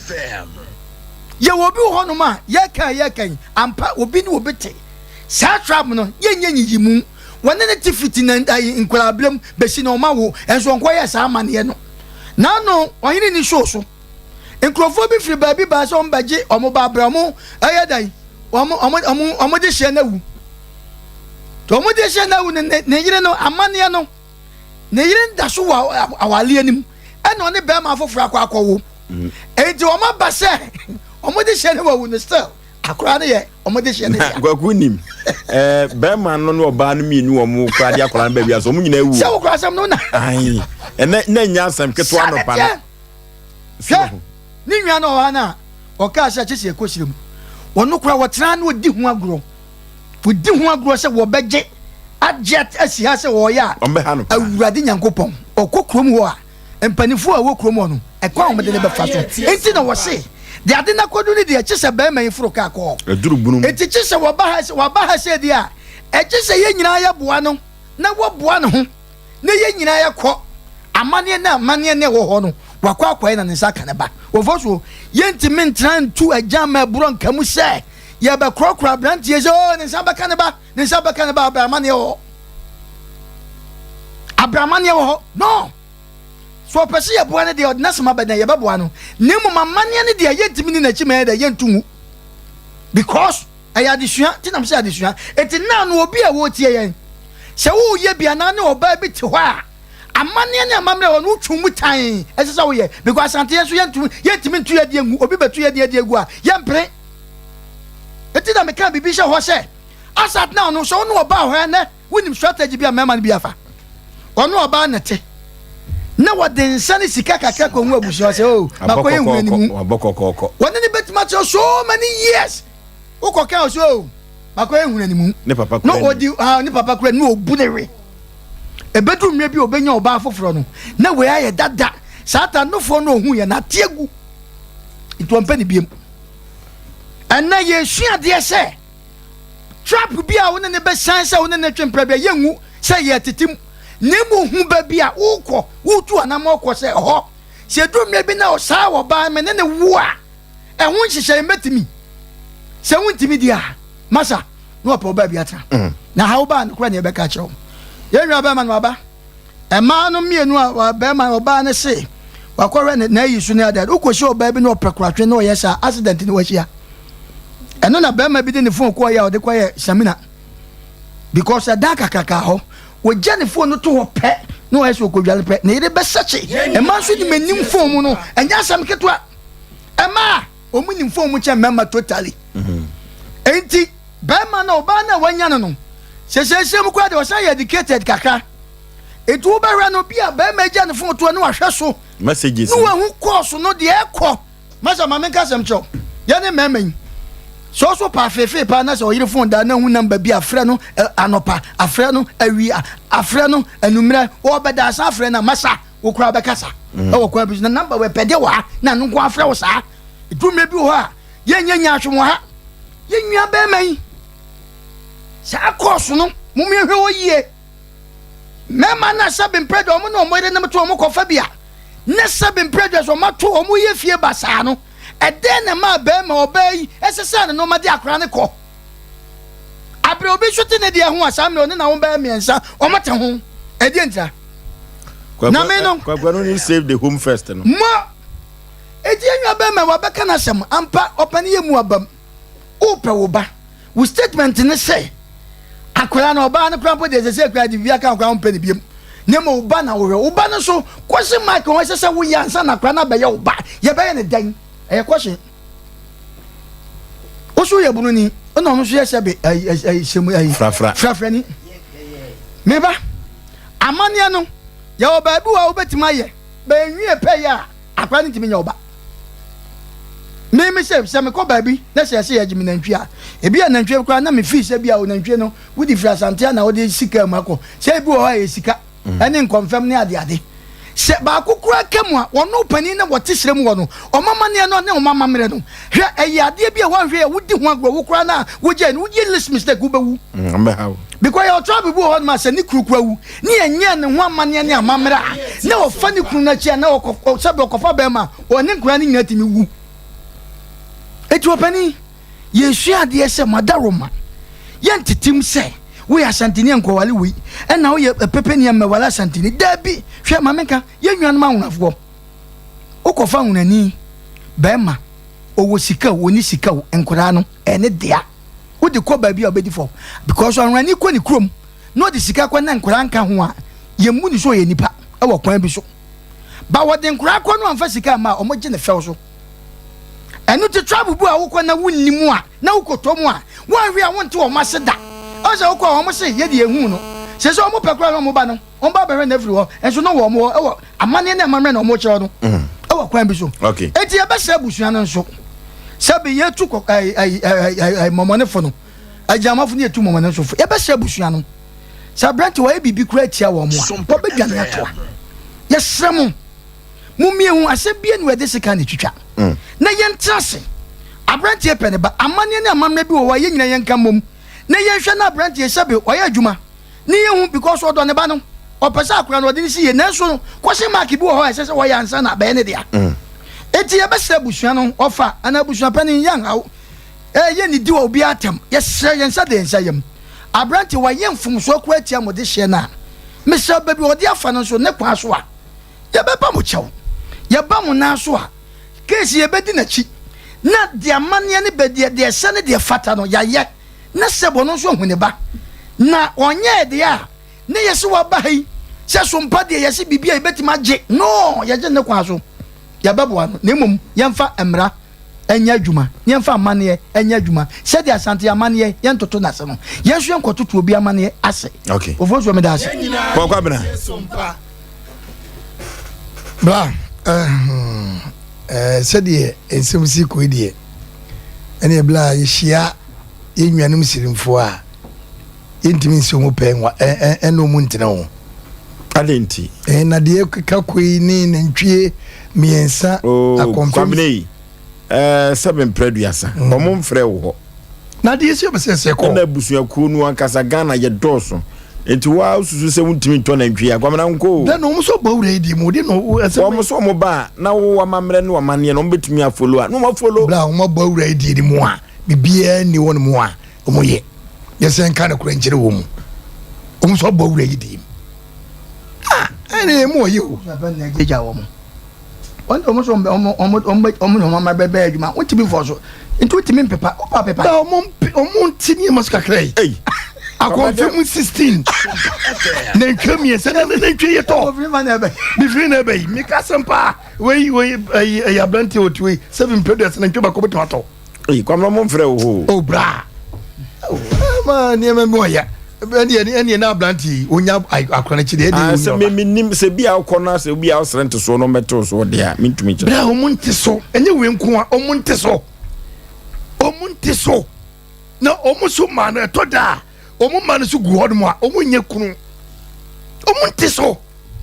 Yɛwɔ obi wɔ hɔnom a yɛka yɛka yi ampa obi ne obi te saa trap no, yɛnyɛ nyiyimu. Wɔne ne te fiti na nkwadaa berɛ bɛsi na ɔma wo nso ɔnkɔyɛ saa amanneɛ no. N'ano ɔhene ni show so nkurɔfoɔ bi firi baabi baa sɛ wɔn bɛgye wɔn ba abrɛ wɔn ɛyɛ dan wɔn wɔn wɔn wɔn de hyɛ n'awu. Wɔn de hyɛ n'awu ne ne ne yere no amanneɛ no, ne yere da so wɔ awaleɛ no mu ɛna ɔne bɛrima afoforɔ akɔ akɔwo. Enti wɔn aba sɛ wɔn de hyɛ ne wawu no, still akora no yɛ wɔn de hyɛ ne dea. Kwaku nim ɛɛ bɛrima no ne ɔbaa no mmienu wɔn kora de akora no baabi asɛ wɔn nyinaa wu. Sɛ wokora asɛm no na. Ayi ɛnɛ na nya asɛm ketewa no pa no. Hwɛ ne nua no ɔha no a ɔkaa sɛ kyesɛ ɛkɔ sire mu wɔn kora wɔtena na wɔdi ho agorɔ. Wɔdi ho agorɔ sɛ wɔbɛgye agye asi ha sɛ wɔyɛ a Awurade Nyankopɔn ɔkɔ kurom hɔ a, mpanimfoɔ a ɛwɔ kurom hɔ no, ɛkwan a wɔde no bɛfa so nti na wɔse de ade no akɔdu no deɛ, kye sɛ barima yi foro kaa kɔɔ. Enti kye sɛ wɔba ha wɔaba ha sɛ deɛ a, ɛgye sɛ yɛn nyinaa yɛboa no na wɔboa ne ho na yɛn nyinaa yɛkɔ amanneɛ ne amanneɛ ne ɛwɔ hɔ no, wakɔ akɔyɛ na ne nsa aka ne ba. Wɔfɔ so yɛntumi ntena ntu agyan ma ɛborɔ nka mu sɛ yɛbɛkorɔkorɔ aberanteɛ sɛ oo ne nsa bɛka ne ba, ne nsa bɛka ne ba. Abramaneɛ wɔ hɔ, abramaneɛ wɔ hɔ no. So ɔpɛ sɛ yɛboa no deɛ, ɔde n'asɛm aba dɛn, yɛbɛboa no, na mmom amanneɛ no deɛ yɛntumi ne n'akyi ma yɛ dɛ yɛnto ngu because ɛyɛ adesua nti nam sɛ adesua. Enti naa no obi a wɔretie yɛn sɛ woyɛ bi anaa ne ɔbaa bi te hɔ a, amanneɛ ne amammerɛ wɔ no wotwe mu tan ɛsɛ sɛ woyɛ because Asante yɛn nso yɛntumi yɛntumi nto yɛdeɛ ngu. Obi bɛto yɛdeɛ deɛ gu a yɛmpere. Enti na meka biribi hyɛ hɔ sɛ asat na ɔno sɛ wo ne ɔbaa hɔ ɛnɛ wonim strategy bi a mmarima no bi afa. Ɔno ɔbaa na te na wɔde nsa ne sika kakra kɔ hu abusua sɛ o oh, makɔyɛ hu animu. Wɔne ne bɛtumi akyerɛ so many years wokɔ ka ɔsɛ o oh, makɔyɛ hu animu na ɔdi ah, ne papa kura ne ɔbu ne we. Ɛbɛduru mmerɛ bi a ɔbɛnya ɔbaa foforɔ no na wei ayɛ dada saa ta nofoɔ no ɔhu yɛ na ate agu nti ɔmpɛ ne biem. Ɛnɛ yɛsua adeɛ sɛ trap bi a wo ne ne bɛsan sɛ wo ne ne twe mpra bi a yɛngu sɛ yɛ tete mu, na mmom hu baabi a wokɔ, wotu anammɔn kɔ sɛ ɛhɔ. Sɛ ɛduru mmerɛ bi na saa ɔbaa me ne ne wo a, ɛho nhyehyɛeɛ mɛtumi. Sɛ wontumi deɛ a, masa na wɔpɛ ɔbaa bi atena. Mm. Na ha wobaa no kora ne yɛbɛka kyerɛ wo. Yɛn nua bɛrima no aba. Mmaa no mmienu a bɛrima ɔbaa no se wakɔhwɛ ne n'ayi so ne adeade. Wokɔhyia ɔbaa bi na ɔpɛ koratwe na ɔyɛ saa accident ne wahyia. Ɛno na bɛrima bi de ne phone kɔɔyɛ a ɔde kɔyɛ samina because ɛdan kakraka hɔ. Wɔgya ne phone no to hɔ pɛ na ɔyɛ sɛ ɔkɔdwale pɛ ne yere bɛsɛkye. Mmaa nso nim anim phone mu no ɛnyɛ asɛm ketewa. Mmaa wɔn nim phone mu kyɛn mmarima totally. Enti bɛrima no ɔbaa no a wanya no no. Sɛsɛsɛ mu koraa deɛ ɔsan yɛ educated kakra. Enti wobɛhwɛ no bi a bɛrima agya ne fon toɔ ne wahwɛ so. Messages. Ne wahu kɔɔso no deɛ ɛkɔ. Masa ma menka asɛm kyerɛ wo. Yɛne mmarima yi. Sɛ ɔso pa afeefee paa na sɛ ɔyere fon da na hu namba bi afrɛ no anɔpa, afrɛ no awia, afrɛ no anummerɛ, ɔbɛda asan afrɛ no a masa wo koraa bɛkasa. Mm. Ɛwɔ kwan bi so na namba wɔ ɛpɛdeɛ wɔ ha na no nko afrɛ wo saa. Dwuma bi wɔ hɔ a yɛnyɛ nyaatwom wɔ ha. Yɛn nua bɛrima yi saa kɔɔso no mom yɛhwɛ hɔ yie. Mmarima no a sɛbe mprɛ deɛ wɔn ne wɔn yerenom to wɔn kɔfa bi a ne sɛbe mprɛ deɛ sɛ wɔn ato wɔn yɛ fie basaa no, ɛdɛn na ɛmaa barima ɔbaa yi sesaa ne nneɛma de akora no kɔ? Abere obi nso te ne deɛ ho a saa mmerɛ ɔne na wɔn bɛyɛ mmiɛnsa wɔn te ho. Ɛdeɛ ntira? Na me no. Kwakwa no ni save the home first no. Mo eti enwa bɛrima wabɛka n'asɛm ampa ɔpɛ ne yɛ mu abam. Wopɛ wo ba. Wo statement ne sɛ akwadaa no ɔbaa no koraa mpo deɛ sɛsɛ koraa de biribi aka koraa wompɛ no biam na mmom wo ba na wohwɛ wo ba no so question mark ho ɛsɛ sɛ woyɛ ansa na akwadaa no abɛyɛ wo ba yɛbɛyɛ ne dɛn ɛyɛ question wo so yɛ buroni ɛna ɔno nso yɛ sɛ be ɛyi ɛyi sɛmu ɛyi frafra frafrani meba amanneɛ no yɛwɔ baabi wɔ a wobɛtumi ayɛ bɛnwie pɛ yɛ a Akwadaa no ntumi nyɛ ɔba. Me me sɛ sɛ mekɔ baabi na sɛ yɛsɛ yɛgye me nantwie a, ebi a nantwie koraa na me fii sɛ bi a nantwie no wodi firi Asante a na wode sika mu akɔ. Sɛ ebi wɔ hɔ a ɛyɛ sika mm. ɛne nkɔmfɛm ne adeade. Sɛ baako koraa ka mu a wɔno panin na wɔte serɛ mu wɔ no ɔma amaneɛ no ne ɔma amammerɛ no hwɛ ɛyɛ adeɛ bi a wɔnhwɛ yɛ wodi ho agorɔ wo koraa na wogyae no woyɛ least mistake wobɛwu. Mm, Because yɛwɔ tribe bi wɔ hɔ nom a sɛ ne kunu kura wu ne yɛnyɛɛ ne ho amanneɛ ne amammerɛ a na ɔfa ne kunu no akyi a na ɔkɔ sɛbi ɔkɔfa bɛrima a ɔne nkwadaa no nyinaa tumi wu. Eti ɔpanin yɛsua adeɛ sɛ madaroma yɛntetem sɛ woyɛ asanteni a nkɔwale wei ɛna woyɛ pepeni a mmɛwale asanteni daabi hwɛ ma menka yɛn nuanom ahonafoɔ wokɔfa ahonani bɛrima ɔwɔ sika o ɔni sika o nkwadaa no ɛne dea wode kɔ baabi a ɔbɛdi fɔ because ɔnwrani kɔ ne kurom na ɔde sika kɔ na nkwadaa nka ho a yɛmmu ne sɛ ɔyɛ nipa wɔ kwan bi so ba wɔde nkwadaa kɔ no amfa sika amma a wɔgye ne fɛw so ɛno te travel bi a wokɔ na wonni mu a na wokɔtɔ mu a woanhwɛ a wonte wɔn ase da ɛwɔ sɛ wokɔ a wɔn se yɛde yɛhu no sɛ sɛ wɔn pɛ koraa na wɔn ba no wɔn ba bɛhwɛ no afiri hɔ nso na wɔn hɔ ɛwɔ amanneɛ ne amammerɛ na wɔn kyerɛ no mm. ɛwɔ kwan bi so eti yɛbɛsrɛ abusua no nso sɛbi yɛtu kɔ ɛɛ ɛɛ ɛɛ mɔmɔnefo no agyinamafo no yɛtu mɔmɔne nso fo yɛbɛsrɛ abusua no sɛ aberante wɔyɛ biribi kura atia wɔn a wɔbɛdwane atoa yɛsrɛ mo mo mmienu asɛm bie no ɛde sika na etwitwa mm. na yɛntena ase aberanteɛ pɛ ne ba amanneɛ ne amammerɛ bi wɔ hɔ a yɛn nyinaa yɛnka mmom na yɛnhwɛ na aberanteɛ sɛbe ɔyɛ adwuma ne yɛ hu because ɔdɔ ne ba no ɔpɛ sɛ akora no ɔde no si yie nanso no question mark bi wɔ hɔ a ɛsɛ sɛ wɔyɛ ansa na abɛyɛ ne dea mm. eti yɛbɛsrɛ abusua no ɔfa anaa abusua panin yɛn haw ɛyɛ ne di wɔ obi atɛm yɛsrɛ yɛn nsa de yɛn nsa yam aberante wɔayɛ mfomsoɔ kora atia mo de hyɛ no a mesrɛ baabi ɔde afa no nso ne kwan so a yɛbɛba mo kyɛw yɛba mo nan so a keesi yɛbɛdi n'akyi na deɛ amanneɛ ne bɛdeɛ deɛ ɛsɛ ne deɛ fata no yɛayɛ na sɛ bɔ no nso ahu ne ba na ɔnyɛɛ deɛ a ne yɛse waba ha yi sɛ sompa deɛ yɛse biribi a yɛbɛtumi agye no yɛgye ne kwan so yɛbɛboa no na mmom yɛmfa mmara nyɛ adwuma na yɛmfa amanneɛ nyɛ adwuma sɛdeɛ Asante amanneɛ yɛntoto no ase no yɛn nso yɛnkɔtoto obi amanneɛ ase. Okay. Ofosuo meda ase. Paul Kwabena. Bra, eh, eh, sɛdeɛ nsɛm si kɔ yi deɛ ɛne ɛberɛ a yɛhyia yɛn nuanom Sirimfoɔ a, yɛntumi nsi wɔn pɛɛ nwa ɛne wɔn ntena ho. Adɛn nti? Na deɛ ɛkeka kɔ yi ne nantwie mmiɛnsa oh, akɔmfam. Kwamina yi, ɛɛ sɛbe mprɛ aduasa, mm. wɔn mfrɛ wo hɔ. Na deɛ esi ɔbɛsɛ sɛ kɔ. Ɛna abusuakuo no ankasa Ghana yɛ dɔɔso. Nti waa susu sɛ wontumi ntɔ nantwie a, Kwamina nkɔ o. Dɛ na wɔn nso bɔ wura yi di mu, de no ɛsɛ. Wɔn nso wɔn ba a, na wo amammerɛ ne amanneɛ no wɔn bɛtumi afolo a, na wɔn afolo. Bla wɔn abɔ wura yi di mu a, biribiara nni wɔn mu a wɔn yɛ. Yɛ sɛ nka no korɛ nkyerɛ wɔn mu. Wɔn nso abɔ wura yi di mu. Ah, ɛne emu ɔyɛ o. Gya wɔn. Wɔn de wɔn so wɔn wɔn wɔn wɔn wɔn ama bɛbɛ adwuma. Wotumi fɔ so. Nti wotumi mpepa. Wopa pepa. Na wɔn wɔn nti nneɛma so kakra yi. Akɔnfɛn mu 16. Nantwie mmiɛnsa na nantwie yɛ tɔ. Bifiri na ɛbɛ yi. Mika asɛm paa. Wei wei ɛyi ɛyi aberante otu wei. Seven mpɛ duasa nantwie baako bɛtumi atɔ. Eyi kwamina mo nfrɛ wo hɔ. O bra. Ma nneɛma bi ɔyɛ. Ɛne ɛne na aberante yi onya akora no akyi deɛ ɛde Ah, onya sɛ ɔba. me menim sɛ bi a wokɔ no sɛ bi a wosrɛ ntesoɔ no ɔmmɛtew soɔ deɛ a mentumi kyerɛ. Berɛ a ɔmo nte so ɛnyɛ wei nko a ɔmo nte so ɔmo nte so na ɔmo so maa no ɛtɔ da a ɔmo ma no so gu hɔ nom a ɔmo nyɛ kunu ɔmo nte so.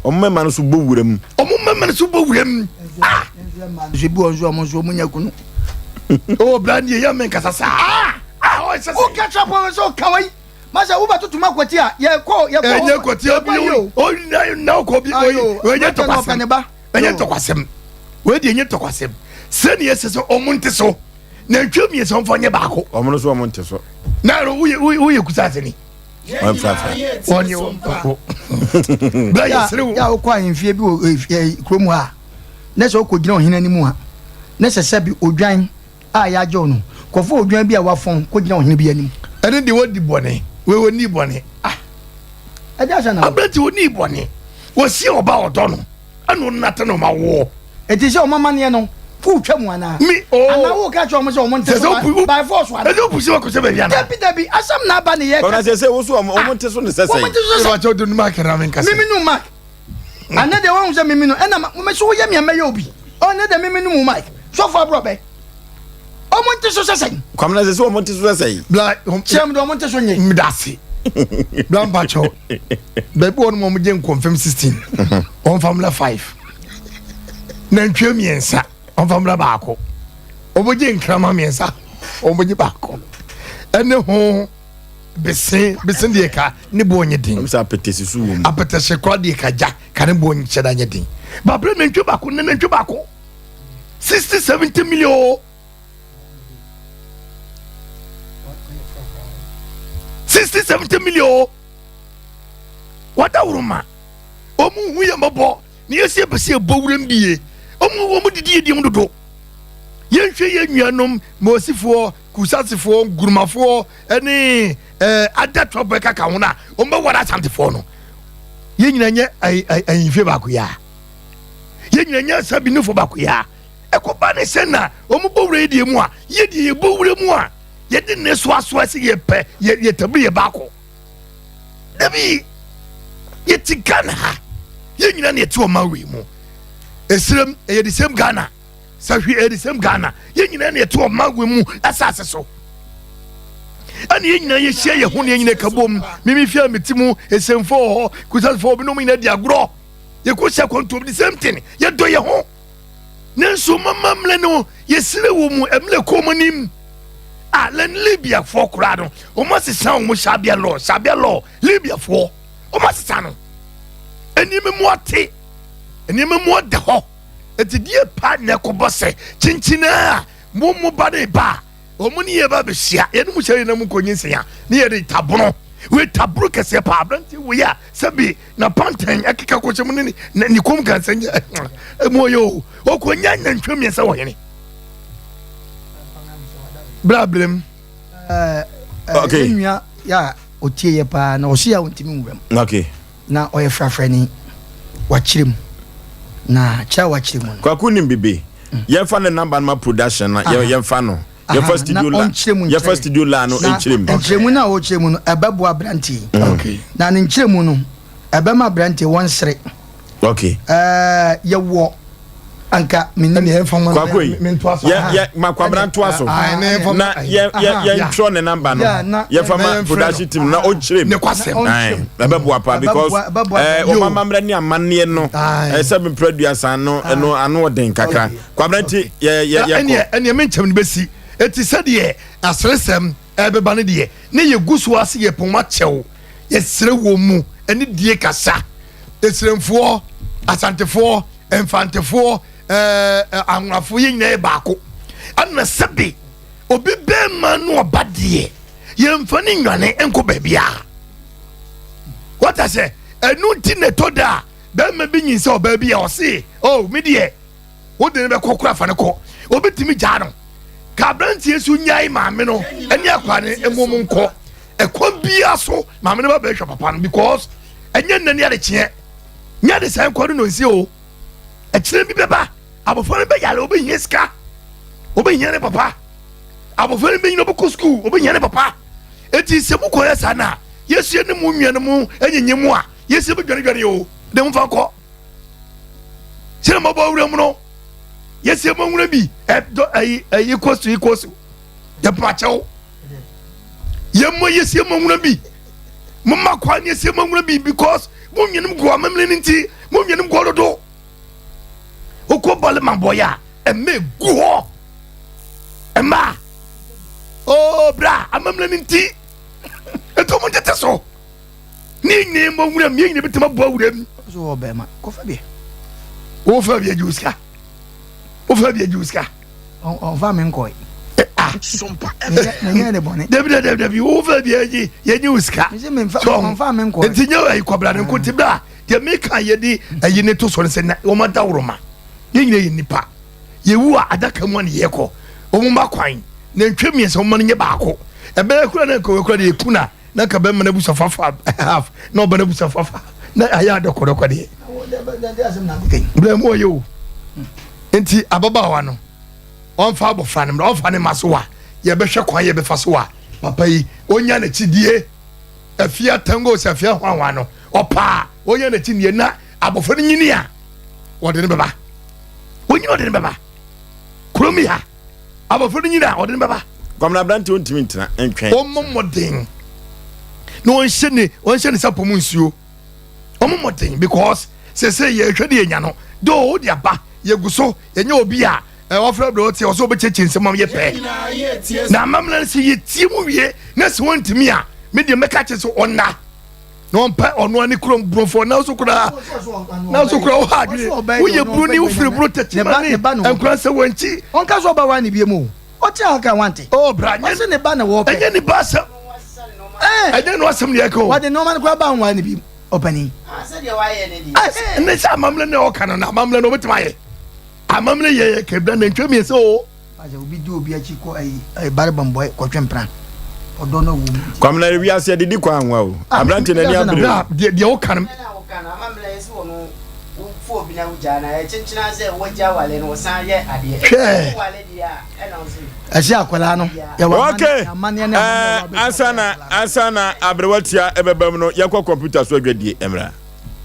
Ɔmo mmarima no so bɔ wura mu. Ɔmo mmarima no so bɔ wura mu. Ah! Nso ebi wɔ nso ɔmo nso ɔmo nyɛ kunu. O bra nie yɛ me nkasa saa. Ah! Ah! Ɔyɛ sɛ sɛ. Woka kyerɛ pɔn sɛ ɔka wai. Masa wobɛtoto ma kwati a yɛkɔ yɛkɔ. Ɛnyɛ kwati obi o na ɔkɔ bi oyi ɛnyɛ ntɔkwasɛm ɛnyɛ ntɔkwasɛm wei deɛ ɛnyɛ ntɔkwasɛm sɛdeɛ ɛsɛ sɛ ɔmo nte so nantwie mmiɛnsa ɔmfa nyɛ baako. Ɔmo no so ɔmo nte so. Na woyɛ woyɛ kusa ase ni. Ɔmfrafra. Wɔnyɛ wɔn baako. Bla yɛ sere wo. Yà wokɔ ahemfie bi wɔ kurom ha na sɛ wokɔ gyina ɔhene anim a na sɛ sɛbi odwan a yɛagyew no kɔfa odwan bi a wafɔn kɔgyina ɔhene bi anim. Ɛne deɛ wadi bɔne wei wɔnni bɔne ah. Ɛde asɛ na. Aberante wɔnni bɔne wɔsi ɔba ɔdɔ no. ɛna ɔno nata na ɔma woɔ. Eti sɛ ɔmo amaneɛ no fo twa mu anaa? Mi oo. Anaa wo ka kyerɛ ɔmo sɛ ɔmo nte so by force anaa? Ɛsɛ opusi wa kɔsɛ baabi anaa? Dabi dabi asɛm na aba ne yɛ ka. Ɔna sɛ sɛ woso ɔmo ɔmo nte so ne sɛ sɛn? Ɔmo nte so sɛ. Ɛwɔ kyɛw de mark na mi nkasa. Mimi nu mark. Anɛ deɛ wɔn sɛ mimi nu ɛna ma so woyɛ mi ɛmɛyɛ obi. Ɔnɛ deɛ mimi nu mu mark. Sɔfo aburɔbɛ. Ɔmo nte so sɛ sɛn? Kwamina sɛ sɛ ɔmo nte so sɛ sɛn? Bla kyerɛ mi deɛ ɔmo nte so nye. Medase. Bla mpakyɛw. Baabi wɔ no ma ɔmo gye nkɔmfam 16. Ɔmfa mmra 5. Nantwie mmiɛnsa ɔmfa mmra baako. Ɔmo gye nkrama mmiɛnsa ɔmo gye baako. Ɛne ho bese bese deɛ ka ne boɔ nye den. Ɛmu sɛ apɛtɛsi so wɔ mu. Apɛtɛsi kora deɛ ka gya ka ne boɔ nkyɛ da nye den. Babrɛ nantwie baako ne nantwie baako. 60 70 million o. 60 70 million o. Wadawuruma ɔmu hu yɛ mɔbɔ ne yɛsi yɛpɛ sɛ yɛbɔ wuram bie ɔmu ɔmu didi yɛ di mu dodo yɛnhwɛ yɛ nuanom mɔsifoɔ kusasefoɔ ngurumafoɔ ɛne ɛɛ adatɔbɔ ɛkaka ho no a ɔmu bɛware asantefoɔ no yɛn nyinaa nyɛ ahemfie baako yɛ a yɛn nyinaa nyɛ asabinifo baako yɛ a ɛkɔba ne sɛ na wɔn bɔ wura yi deɛ mu a yɛ deɛ yɛbɔ wura mu a yɛde ne so aso ɛsɛ yɛ pɛ yɛ yɛ tabiri yɛ baako dabi yɛte Ghana ha yɛn nyinaa na yɛte ɔman wei mu esirem ɛyɛ the same Ghana sahwi ɛyɛ the same Ghana yɛn nyinaa na yɛte ɔman wei mu asase so ɛna yɛn nyinaa yɛhyia yɛn ho na yɛn nyinaa ka bom mimi fia mi ti mu esemfo wɔ hɔ kusasfo bi nom nyinaa di agorɔ yɛkɔ hyɛ kɔntom the same thing yɛdɔ yɛn ho nanso mama mmerɛ no yɛsrɛ wɔ mu mmerɛ kɔn mu anim a lɛn libiafoɔ koraa no wɔn asesa wɔn hyabea law hyabea law libiafoɔ wɔn asesa no nneɛma mu ate nneɛma mu ɔda hɔ eti deɛ pa na ɛkɔbɔ sɛ kyinkyin a mo mo ba ne ba a Wɔn ne yɛn ba bɛhyia, yɛne mu hyɛ yɛn nam nkɔ nyinsɛn a, ne yɛde tabono, wei tabono kɛseɛ paa, aberanteɛ wei a sɛbi na pantan ɛkeka kɔhyɛ mu ne ne ne kɔm kansa nyɛ ɛmu ɔyɛ o, ɔkɔnya nantwie mmiɛnsa wɔ hene. Bra brem. Okay. Nua yɛ a ɔtie yɛ paa na ɔsi a ɔntumi nwura mu. Okay. Na ɔyɛ frafrani. Wakyerɛ mu. Na kyerɛ a wakyerɛ mu no. Kwaku nim bibi. Yɛmfa ne number no ma production na yɛmfa no. Yɛmfa studio la. Yɛmfa studio la no nkyerɛ mu. Nkyerɛmu no a ɔkyerɛ mu no ɛbɛboa aberanteɛ yi. Okay. Na ne nkyerɛmu no ɛbɛma aberanteɛ wɔnsere. Okay. Ɛɛ yɛwɔ anka menim. Kwaku yi yɛ yɛ ma kwabena ntoa so na yɛ yɛ yɛ ntwerɛ ne namba no yɛfa ma production team na ɔnkyerɛ mu ɛbɛboa paa because ɛɛ ɔma amammerɛ ne amanneɛ no ɛsɛ mepere aduasa no ɛno ano ɔden kakra kwabena nti yɛ yɛ yɛ kɔ. ɛneɛ ɛneɛ menkyɛm no bɛsi eti sɛdeɛ aseresɛm ɛbɛba no deɛ ne yɛgu so ase yɛ pɔn akyɛw yɛsrɛ wɔ mu ɛne die kasa esremfoɔ asantefoɔ mfantefoɔ ɛɛ anwonafoɔ yɛn nyinaa yɛ baako ɛna sɛbi obi bɛrima no ɔba deɛ yɛnfa ne nwane nkɔ baabiara wata sɛ ɛnu nti na ɛtɔ da a bɛrima bi nyin sɛ ɔbaa bi a ɔse oh mi deɛ wode ne bɛkɔ kora fa ne kɔ obi tumi gyaa no ka aberanteɛ so nyae maame no ɛne akwa ne mmom nkɔ ɛkɔ biara so maame no ba bɛhwɛ papa no because ɛnyɛ nnani adekyeɛ nyɛ de saa nkɔ no na ɔnsi o ɛkyerɛ bi bɛba abɔfra no bɛyare ɔbɛhia sika ɔbɛhia ne papa abɔfra no bɛnyina ɔbɛkɔ sukuu ɔbɛhia ne papa eti sɛ mokɔyɛ saa no a Yɛsie ne mu nua no mu nyinyi mu a, yɛsie bɛdwanedwane o, de momfa nkɔ. Sɛ mɔbɔ wura mu no, yɛsie mo nwura bi, ɛdɔ ɛyi ɛyi kɔ so kɔ so. Yɛpakyɛw. Yɛmmɔ yɛsie mo nwura bi. Momma kwan yɛsie mo nwura bi because mo nnuanom gu amammerɛ no nti, mo nnuanom gu dodo. Wokɔ bɔle ma bɔyɛ a, ɛmɛ gu hɔ. Ɛmma. Oh, bra, amammerɛ no nti. Nti wɔn tete so. Ne nyinaa mmɔ nwura mu, yɛn nyinaa bɛtumi abɔ awura mu. So wɔ bɛrima, kɔfa bi. Wofa bi agye wo sika. Wofa bi agye wo sika. Ɔnfa me nkɔe. Eh, ah. Menyɛ ne bɔne. Dabi dabi dabi dabi wofa bi agye yɛnye wo sika. Mese memfa ɔnfa me nkɔe. Nti nyɛ ayi kɔbra ne nko ti bra. Deɛ meka yɛde ayi ne to so ne sɛ na wɔn adaworoma. Yɛn nyinaa yɛ nipa. Yɛwu a adaka mu a ne yɛkɔ. Wɔn mma kwan. Nantwie mmiɛnsa wɔn mma no nyɛ baako. Ɛbɛyɛ kura na nka wɔkura deɛ yɛku na na nka bɛrima no abusuafo afa half na ɔba no abusuafo afa na ayɛ adɔkɔdɔkɔ deɛ. Berɛ mu ɔyɛ o. Nti ababaawa no ɔmfa abɔfra no mmra ɔmfa ne ma so a yɛbɛhwɛ kwan yɛbɛfa so a papa yi ɔnya n'akyidie afia tango sɛ afia hwanhwa no ɔpaa ɔnya n'akyidie na abɔfra no nyini a wɔde no bɛba ɔnyini ɔde no bɛba kurom yi ha abɔfra no nyini a ɔde no bɛba. Kwamina aberante ɔntumi ntena ntwɛn. Ɔmmɔ mmɔden na ɔnhyɛ ne ɔnhyɛ ne sapɔ mu nsuo ɔmmɔ mmɔden because sese yɛhwɛ de yɛnya no do o de aba yɛgu so yɛnyɛ obi a wɔfrɛ brɛ ɔte ɔsɛ ɔbɛkyɛkyɛ nsɛm am yɛ pɛ na amammerɛ no sɛ yɛtie mu wie na sɛ wɔntumi a me deɛ mɛka kyɛ sɛ ɔnna na ɔmpɛ ɔno ani kurom burofo na so koraa na so koraa woha adwene woyɛ buroni wofiri buro tɛkyima ne nkura sɛ wankyi ɔnka sɛ ɔba wa ne bie mu o ɔte a ɔka wante oh bra nyɛ ɔse ne ba na wɔpɛ ɛnyɛ ne ba asɛm ɛnyɛ no asɛm ne yɛka o wɔde nneɛma no koraa ba nwa ne bi ɔpanin ne sɛ amammerɛ ne ɔka no na amammerɛ no ɔbɛtumi ayɛ amammerɛ yɛ yɛ kɛbra nantwa mmiɛnsa o Asɛ obi di obi akyi kɔ ayi ayi bare bɔnbɔe kɔtwe mpena ɔdɔ no wɔ mu. Kwamina wiase adidi kɔ anwa o. Ah, Aberante n'ani abere o. Deɛ deɛ woka no. Ɛna woka no amammerɛ yɛ sɛ wɔn wofo obi na wogyaa na ɛkyenkyena sɛ wogya wale no wɔsan yɛ adeɛ. Hwɛ. Wale deɛ a ɛna wo se. Ɛsɛ akwadaa no. Yɛwɔ Okay. amanneɛ ne amammerɛ wɔ abɛsi. Ansa na ansa na aberewa tia ɛbɛba mu no yɛnkɔ kɔmputa so adwadie mmra.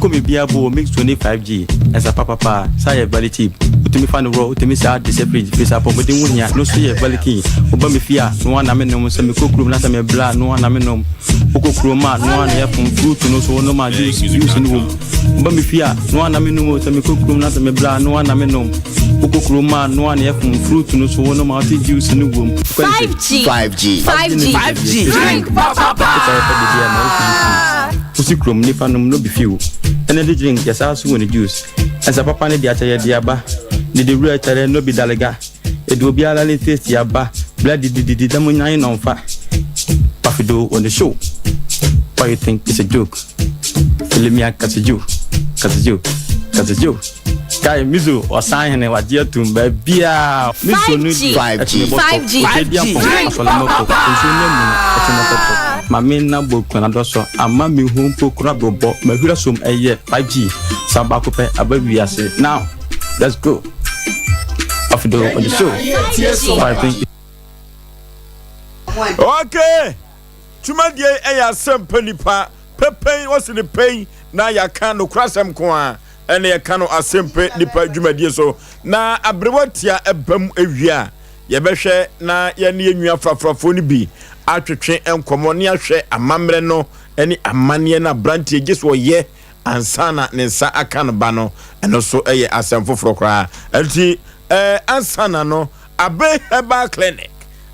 Kɔ bebia bo mix 25G ɛsa papapa saa yɛ very cheap wotumi fa no worɔ wotumi saa de sɛ fridge firi sɛ apɔmuden ho hia no so yɛ very keen woba me fie a noa na me nom sɛ mekɔ kurom na sɛ me bla noa na me nom wokɔ kurom a noa na yɛ fom fruit no so wonom a juice juice no wom woba me fie a noa na me nom o sɛ mekɔ kurom na sɛ me bla noa na me nom wokɔ kurom a noa na yɛ fom fruit no so wonom a wote juice no wom 5G 5G 5G 5G Drink papa Wosi kurom nipa nom no bi few. Energy drink yɛ saa so wɔ ne juice. Nsa papa ne de akyɛ yɛ de aba. Didi wura kyɛrɛ no bi dalega. Edu obiara ne taste aba. Bla didi didi dɛm nyan na ɔnfa. Pafido on the show. Why you think it's a joke? Elemia kasejo, kasejo, kasejo. Kai mizo ɔsan hene wagye atum baabiaa mizo no di ɛtumi bɔtɔ ɔtɛ di apɔn asɔlemɔkɔ nsuo no amu no ɛtumi kɔtɔ maame na bɔ kuna dɔsɔ ama mi hu mpo kura bɔbɔ mahwira som ɛyɛ 5G sa baako pɛ aba wiase now let's go off the on the show 5 Okay. Twumadie yi yɛ asɛmpa nipa pɛpɛn wɔsi ne pɛn na yɛaka nokorasɛm nko a ɛna yɛka no asɛmpa nipa dwumadie so na aberewa tia ɛba mu ewie a yɛbɛhwɛ na yɛne yɛn nua frafrafoɔ no bi atwetwe nkɔmmɔ ne ahwɛ amammerɛ no ne amanneɛ no aberanteɛ gye so ɔyɛ ansa na ne nsa aka no ba no ɛno so ɛyɛ asɛm foforɔ koraa ɛnti ɛɛ ansa na no Abe Herbal Clinic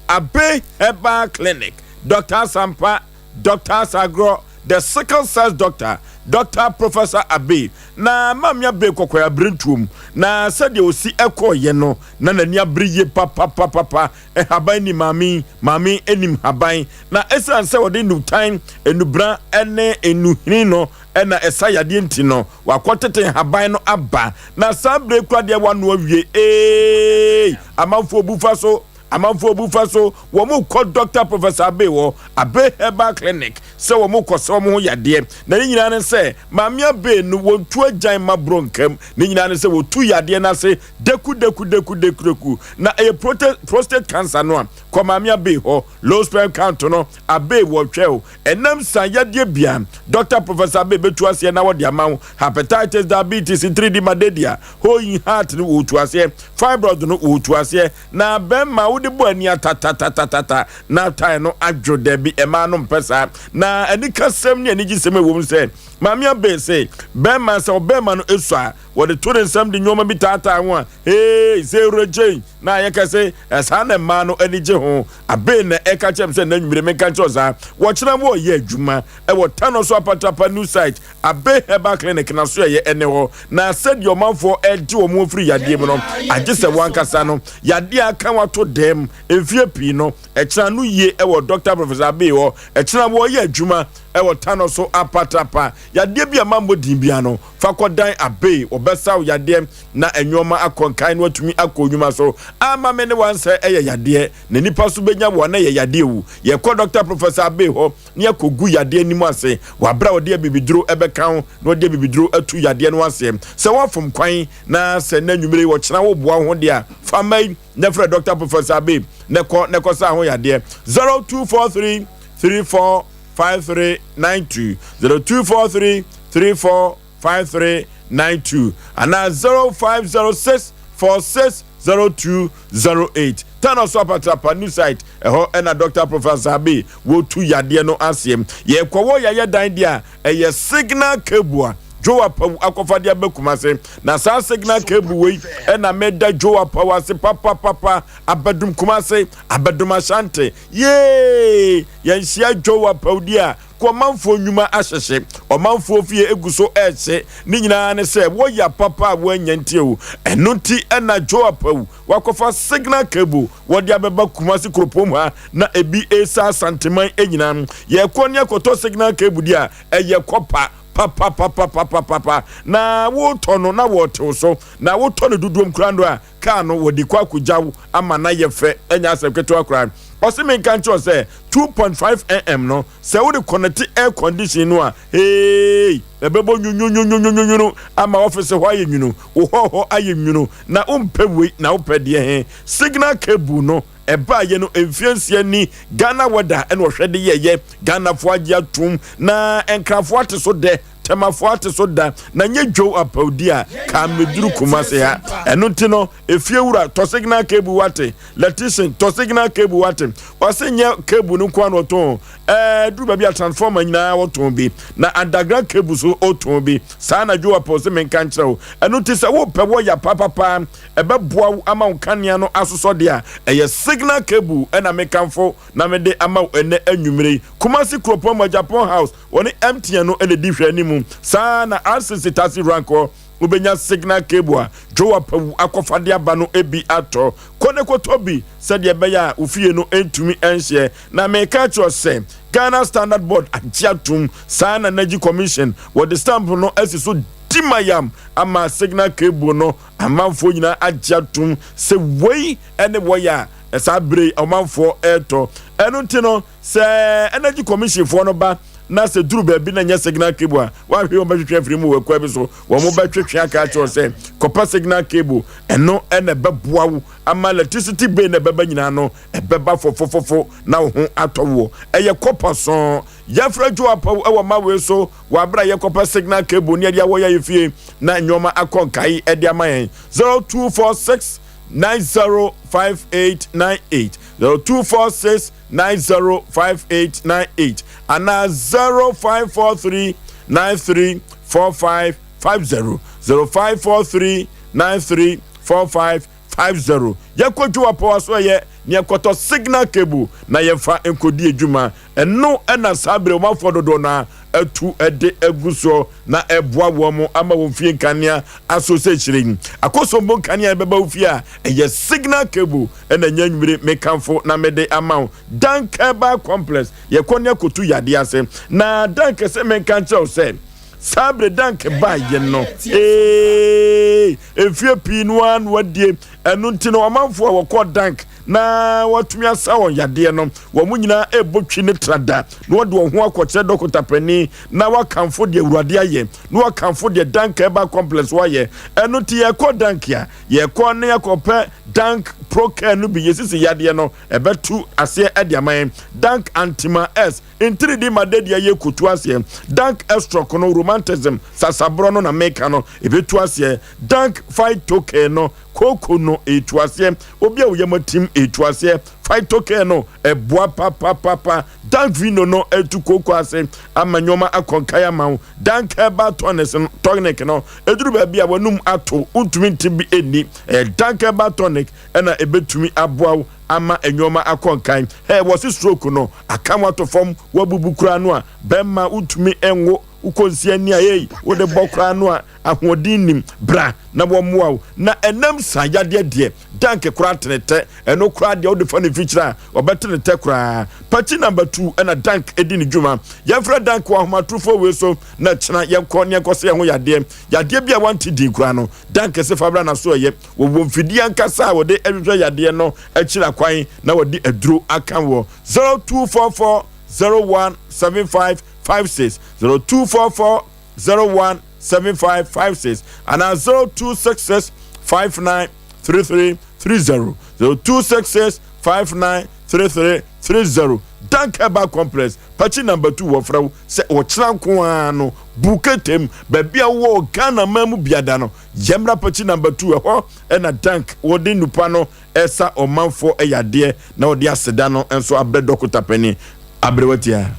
Abe Herbal Clinic, Doctor Asampa, Doctor Asagrɔ, The Sickle Cells Doctor, Doctor Professor Abe, na Maame Abe kɔkɔɛ aberentuom, na sɛdeɛ ɔsi kɔɔyɛ no, na n'ani abere yie papapapapa, nhaban nim maame yi, maame yi nim nhaban, na ɛsiane sɛ ɔde nnutan, nnubra ne nnuhini no na ɛsa yadeɛ nti no, wakɔtete nhaban no aba, na saa berɛ yi koraa deɛ wanoa wie, eei, amanfoɔ bu fa so. Amanfoɔ bu fa so, wɔn kɔ Dɔkta Professor Abbey hɔ, Abbey Herbal Clinic, sɛ wɔn kɔ sa wɔn ho yadeɛ. Na ne nyinaa ne sɛ, Maame Abbey no, wɔntu agyan mma borɔ nkam. Ne nyinaa ne sɛ, wɔtu yadeɛ no ase deku deku deku deku deku. Na ɛyɛ prote, prostate cancer no a, kɔ Maame Abbey hɔ. Low sperm count no, Abbey wɔhwɛ o. Ɛnam sa yadeɛ bia, Dɔkta Professor Abbey bɛtu aseɛ na wɔde ama wo. Hepatitis, diabetes, ntiridi madedia, hole in heart no, wɔtu aseɛ. Fibroid no, wɔtu aseɛ. Na bɛrima wode bɔ ani atatatatata na tae no adwo dabi ɛmaa no mpɛ saa. Na anikasɛm ne anigyesɛm ɛwɔ mu sɛ Maame Abey se bɛrima sɛ ɔbɛrima no esɔ a wɔde to ne nsam de nneɛma bi taataa ho a hey zero gyei na ayɛ kɛse ɛsaa na mmaa no ani gye ho. Abey na ɛka kyerɛ me sɛ n'anwummere menka nkyerɛ saa wɔkyena wɔreyɛ adwuma ɛwɔ Tano so Apatrapa new site Abbey Herbal Clinic n'asoɛeɛ ɛne hɔ, na sɛdeɛ ɔmanfoɔ regye wɔn ho firi yadeɛ mu no, agye sɛ wo ankasa no, yadeɛ a aka wo ato dɛm mfeɛ pii no, ɛkyena no yie wɔ Dɔkta Professor Abbey hɔ, ɛkyena wɔreyɛ adwuma wɔ Tanɔ so apatrapa, yadeɛ bi a mammɔ din biara no, fa kɔdan Abbey, wɔbɛsa wo yadeɛ na nnoɔma akɔ nkan na watumi akɔ nnwuma so ama me ne wansɛ ɛyɛ yadeɛ, na nnipa nso bɛnya wɔn a ɛyɛ yadeɛ wu. Yɛkɔ Dɔkta Professor Abbey hɔ. ne akɔgu yadeɛ anim ase wɔ aberɛ a ɔde abibiduro bɛka ho na ɔde abibiduro atu yadeɛ no aseɛ. Sɛ woafom kwan na sɛ nnɛ anwummere yi ɔkyena woboa wo ho deɛ a, fa mma yi na frɛ Dɔkta Professor Abe na kɔ na kɔsa ho yadeɛ. 0243 34 5392 0243 34 5392 anaa 0506 46 0208. Tano so apatrapa new site ɛhɔ ɛna Dr. Professor Abe wɔtu yadeɛ no aseɛ. Yɛkɔwɔ yɛayɛ dan deɛ a ɛyɛ signal cable a Joe Apawu akɔfa de aba Kumase. Na saa signal cable wei ɛna meda Joe Apawu ase papapapa abɛdum Kumase, abɛdum Ashanti. Yee! Yɛnhyia Joe Apawu di a Kɔ ɔmanfoɔ nnwuma ahyehye, ɔmanfoɔ fie gu so rehye, ne nyinaa ne sɛ wɔya papa a wɔannya nti o. Ɛno nti na Joe Apawu wakɔfa signal cable wɔde abɛba Kumasi kuropɔn mu ha na ebi resa Asanteman nyinaa. Yɛkɔ ne akɔtɔ signal cable deɛ a, ɛyɛ kɔpa papapapapapapa na wotɔ no na wɔtew so, na wotɔ no dodoɔm koraa no a, kaa no wɔde kɔ akɔgya wo ama no ayɛ fɛ, ɛnyɛ asɛm ketewa koraa. Ɔse menka nkyerɛ wo sɛ 2.5 mm no sɛ wode kɔnɛte air condition no a hey ɛbɛbɔ nwunwunwunwunwunu ama ɔfese hɔ ayɛ nwunu, wo hɔ hɔ ayɛ nwunu, na wompɛ wei na wopɛ deɛ he. Signal cable no ɛbaayɛ no mfeɛ nsia ni, Ghana weather ɛna ɔhwɛ de yɛyɛ, Ghanafoɔ agye atom na Nkrafoɔ ate so dɛ. Tɛmafoɔ ate so da na nyɛ dwow apawdi a kaa mmɛduru Kumase ha. Ɛno nti no, efie wura tɔ signal cable wate, electrician tɔ signal cable wate. Ɔse nyɛ cable no nko ara na ɔtɔn, ɛɛ duru baabi a transformer nyinaa ɔtɔn bi, na underground cable so ɔtɔn bi. Saa na dwow apaw se menka nkyerɛ wo. Ɛno nti sɛ wopɛ wɔya papapa ɛbɛboa wo ama wo kanea no asosɔ deɛ a, ɛyɛ signal cable ɛna mekamfo na mede ama wo ɛnnɛ anwummere yi. Kumasi kuropɔn mu Agyapong House, Wɔne MTN no na edi nhwɛanim. Saa ara na RCC Taxi Rank hɔ, wobenya signal cable a Joe Apawu akɔfa de aba no bi atɔ. Kɔ na kɔtɔ bi sɛdeɛ ɛbɛyɛ a wo fie no ntumi nhyeɛ. Na meka akyerɛ wo sɛ, Ghana Standard Board agye atom, saa ara na Energy Commission, wɔde stamp no asi so dimayam ama signal cable no. Amanfoɔ nyinaa agye atom sɛ wei ne wɔyɛ a saa bere yi ɔmanfoɔ retɔ. Ɛno nti no, Sɛ Energy Commission foɔ no ba na sɛ duru baabi na nyɛ signal cable a, wahwɛ wɔn bɛtwetwe afiri mu wɔ akua bi so. Wɔn bɛtwetwe aka akyerɛ wo sɛ kɔpɛ signal cable. Ɛno na ɛbɛboa wo ama electricity bill na ɛbɛba nyinaa no ɛbɛba fofofofo na wo ho atɔ woɔ. Ɛyɛ kɔpa sɔn. Yɛfrɛ Joe Apawu wɔ Mawee so wɔ abere a yɛkɔpɛ signal cable ne ɛde awɔ yɛn fie na nneɛma akɔ nkae de ama yɛn. 0246 905898 0246 905898 anaa 0543 934550 0543 934550. Yɛkɔ Dwowapɔw Asoɛeɛ na yɛkɔtɔ signal cable na yɛmfa nkɔdi adwuma. Ɛno na saa berɛ ɔmanfoɔ dodoɔ no ara atu de agu soɔ na ɛboa wɔn ama wɔn fie nkanea asɔ sɛ hyerɛn. Akosombo nkanea ɛbɛba wo fie a, ɛyɛ signal cable ɛna ɛnyɛ anwummere mekamfo na mede ama wo. Dank Herbal Complex, yɛkɔ ne akɔtu yadeɛ ase. Na Dank sɛ menka nkyerɛ wo sɛ, saa bere Dank baeɛ no, ee, mfeɛ pii no ara na wadie. Ɛno nti no, ɔmanfoɔ a wɔkɔ Dank na wɔatumi asa wɔn yadeɛ no. Wɔn nyinaa rebɔ twi ne trada na wɔde wɔn ho akɔkyerɛ dɔkota panin na wɔakamfo deɛ Awurade ayɛ na wɔakamfo deɛ Dank Herbal Complex wɔayɛ. Ɛno nti yɛkɔ Dank a, yɛkɔ na yɛkɔpɛ Dank Procare no bi, yɛsisi yadeɛ no, ɛbɛto aseɛ de ama yɛn. Dank Antima S, ntiridi ma dɛdeɛ yɛ kɔtu aseɛ. Dank Estroc no, romantism, sasaborɔ no na meka no, ɛbɛtu aseɛ. Dank Phytocare no, kooko no, ɛtu aseɛ. Obi a wo yam atim, ɛtu aseɛ. Phytocare no, ɛboa papapapa. Dank Vino no, ɛtu kooko ase ama nneɛma akɔ nkae ama wo. Dank Herbal Tonic no, ɛduru baabi a w'anum ato, wontumi nte bi nni. Ɛyɛ Dank Herbal Tonic ɛna ɛbɛtumi aboa wo ama nneɛma akɔ nkan. Hɛ, wɔse stroke no, aka wo ato fam, woabubu koraa no a, bɛmma wontumi nwo, wokɔ nsi ani a, ei, wode bɔ koraa no a, ahoɔden nnim. Bra na wɔmmoa wo. Na ɛnam saa yadeɛ deɛ, dank koraa tene tɛ. Ɛno koraa deɛ wode fa no mfikyire a, ɔbɛtene tɛ koraa. Pakyi number two ɛna dank di ne dwuma. Yɛmfrɛ dank wɔ ahomatorofoɔ wei so na kyena yɛnkɔ ne yɛnkɔsɛ yɛn ho yadeɛ. Yadeɛ bi a wante din koraa no, dank se fa bra na so ɛyɛ. Wɔwɔ mfidie ankasa a wɔde hwehwɛ yadeɛ no akyiri akwan na wɔde aduro aka wɔ 0244 01 75 56, 0244 01 75 56 anaa 0266 59 33 30, 0266 59 33 30. Dank Herbal Complex, Pakyi Number 2, wɔfrɛ wo sɛ ɔkyena nko ara no bu ketem baabi a wowɔ wɔ Ghana man mu biada no. Yɛmmra Pakyi Number 2, ɛhɔ ɛna Dank wɔde nnupa no ɛsa ɔmanfoɔ yadeɛ na wɔde aseda no nso abrɛ dɔkota panin aberewatia.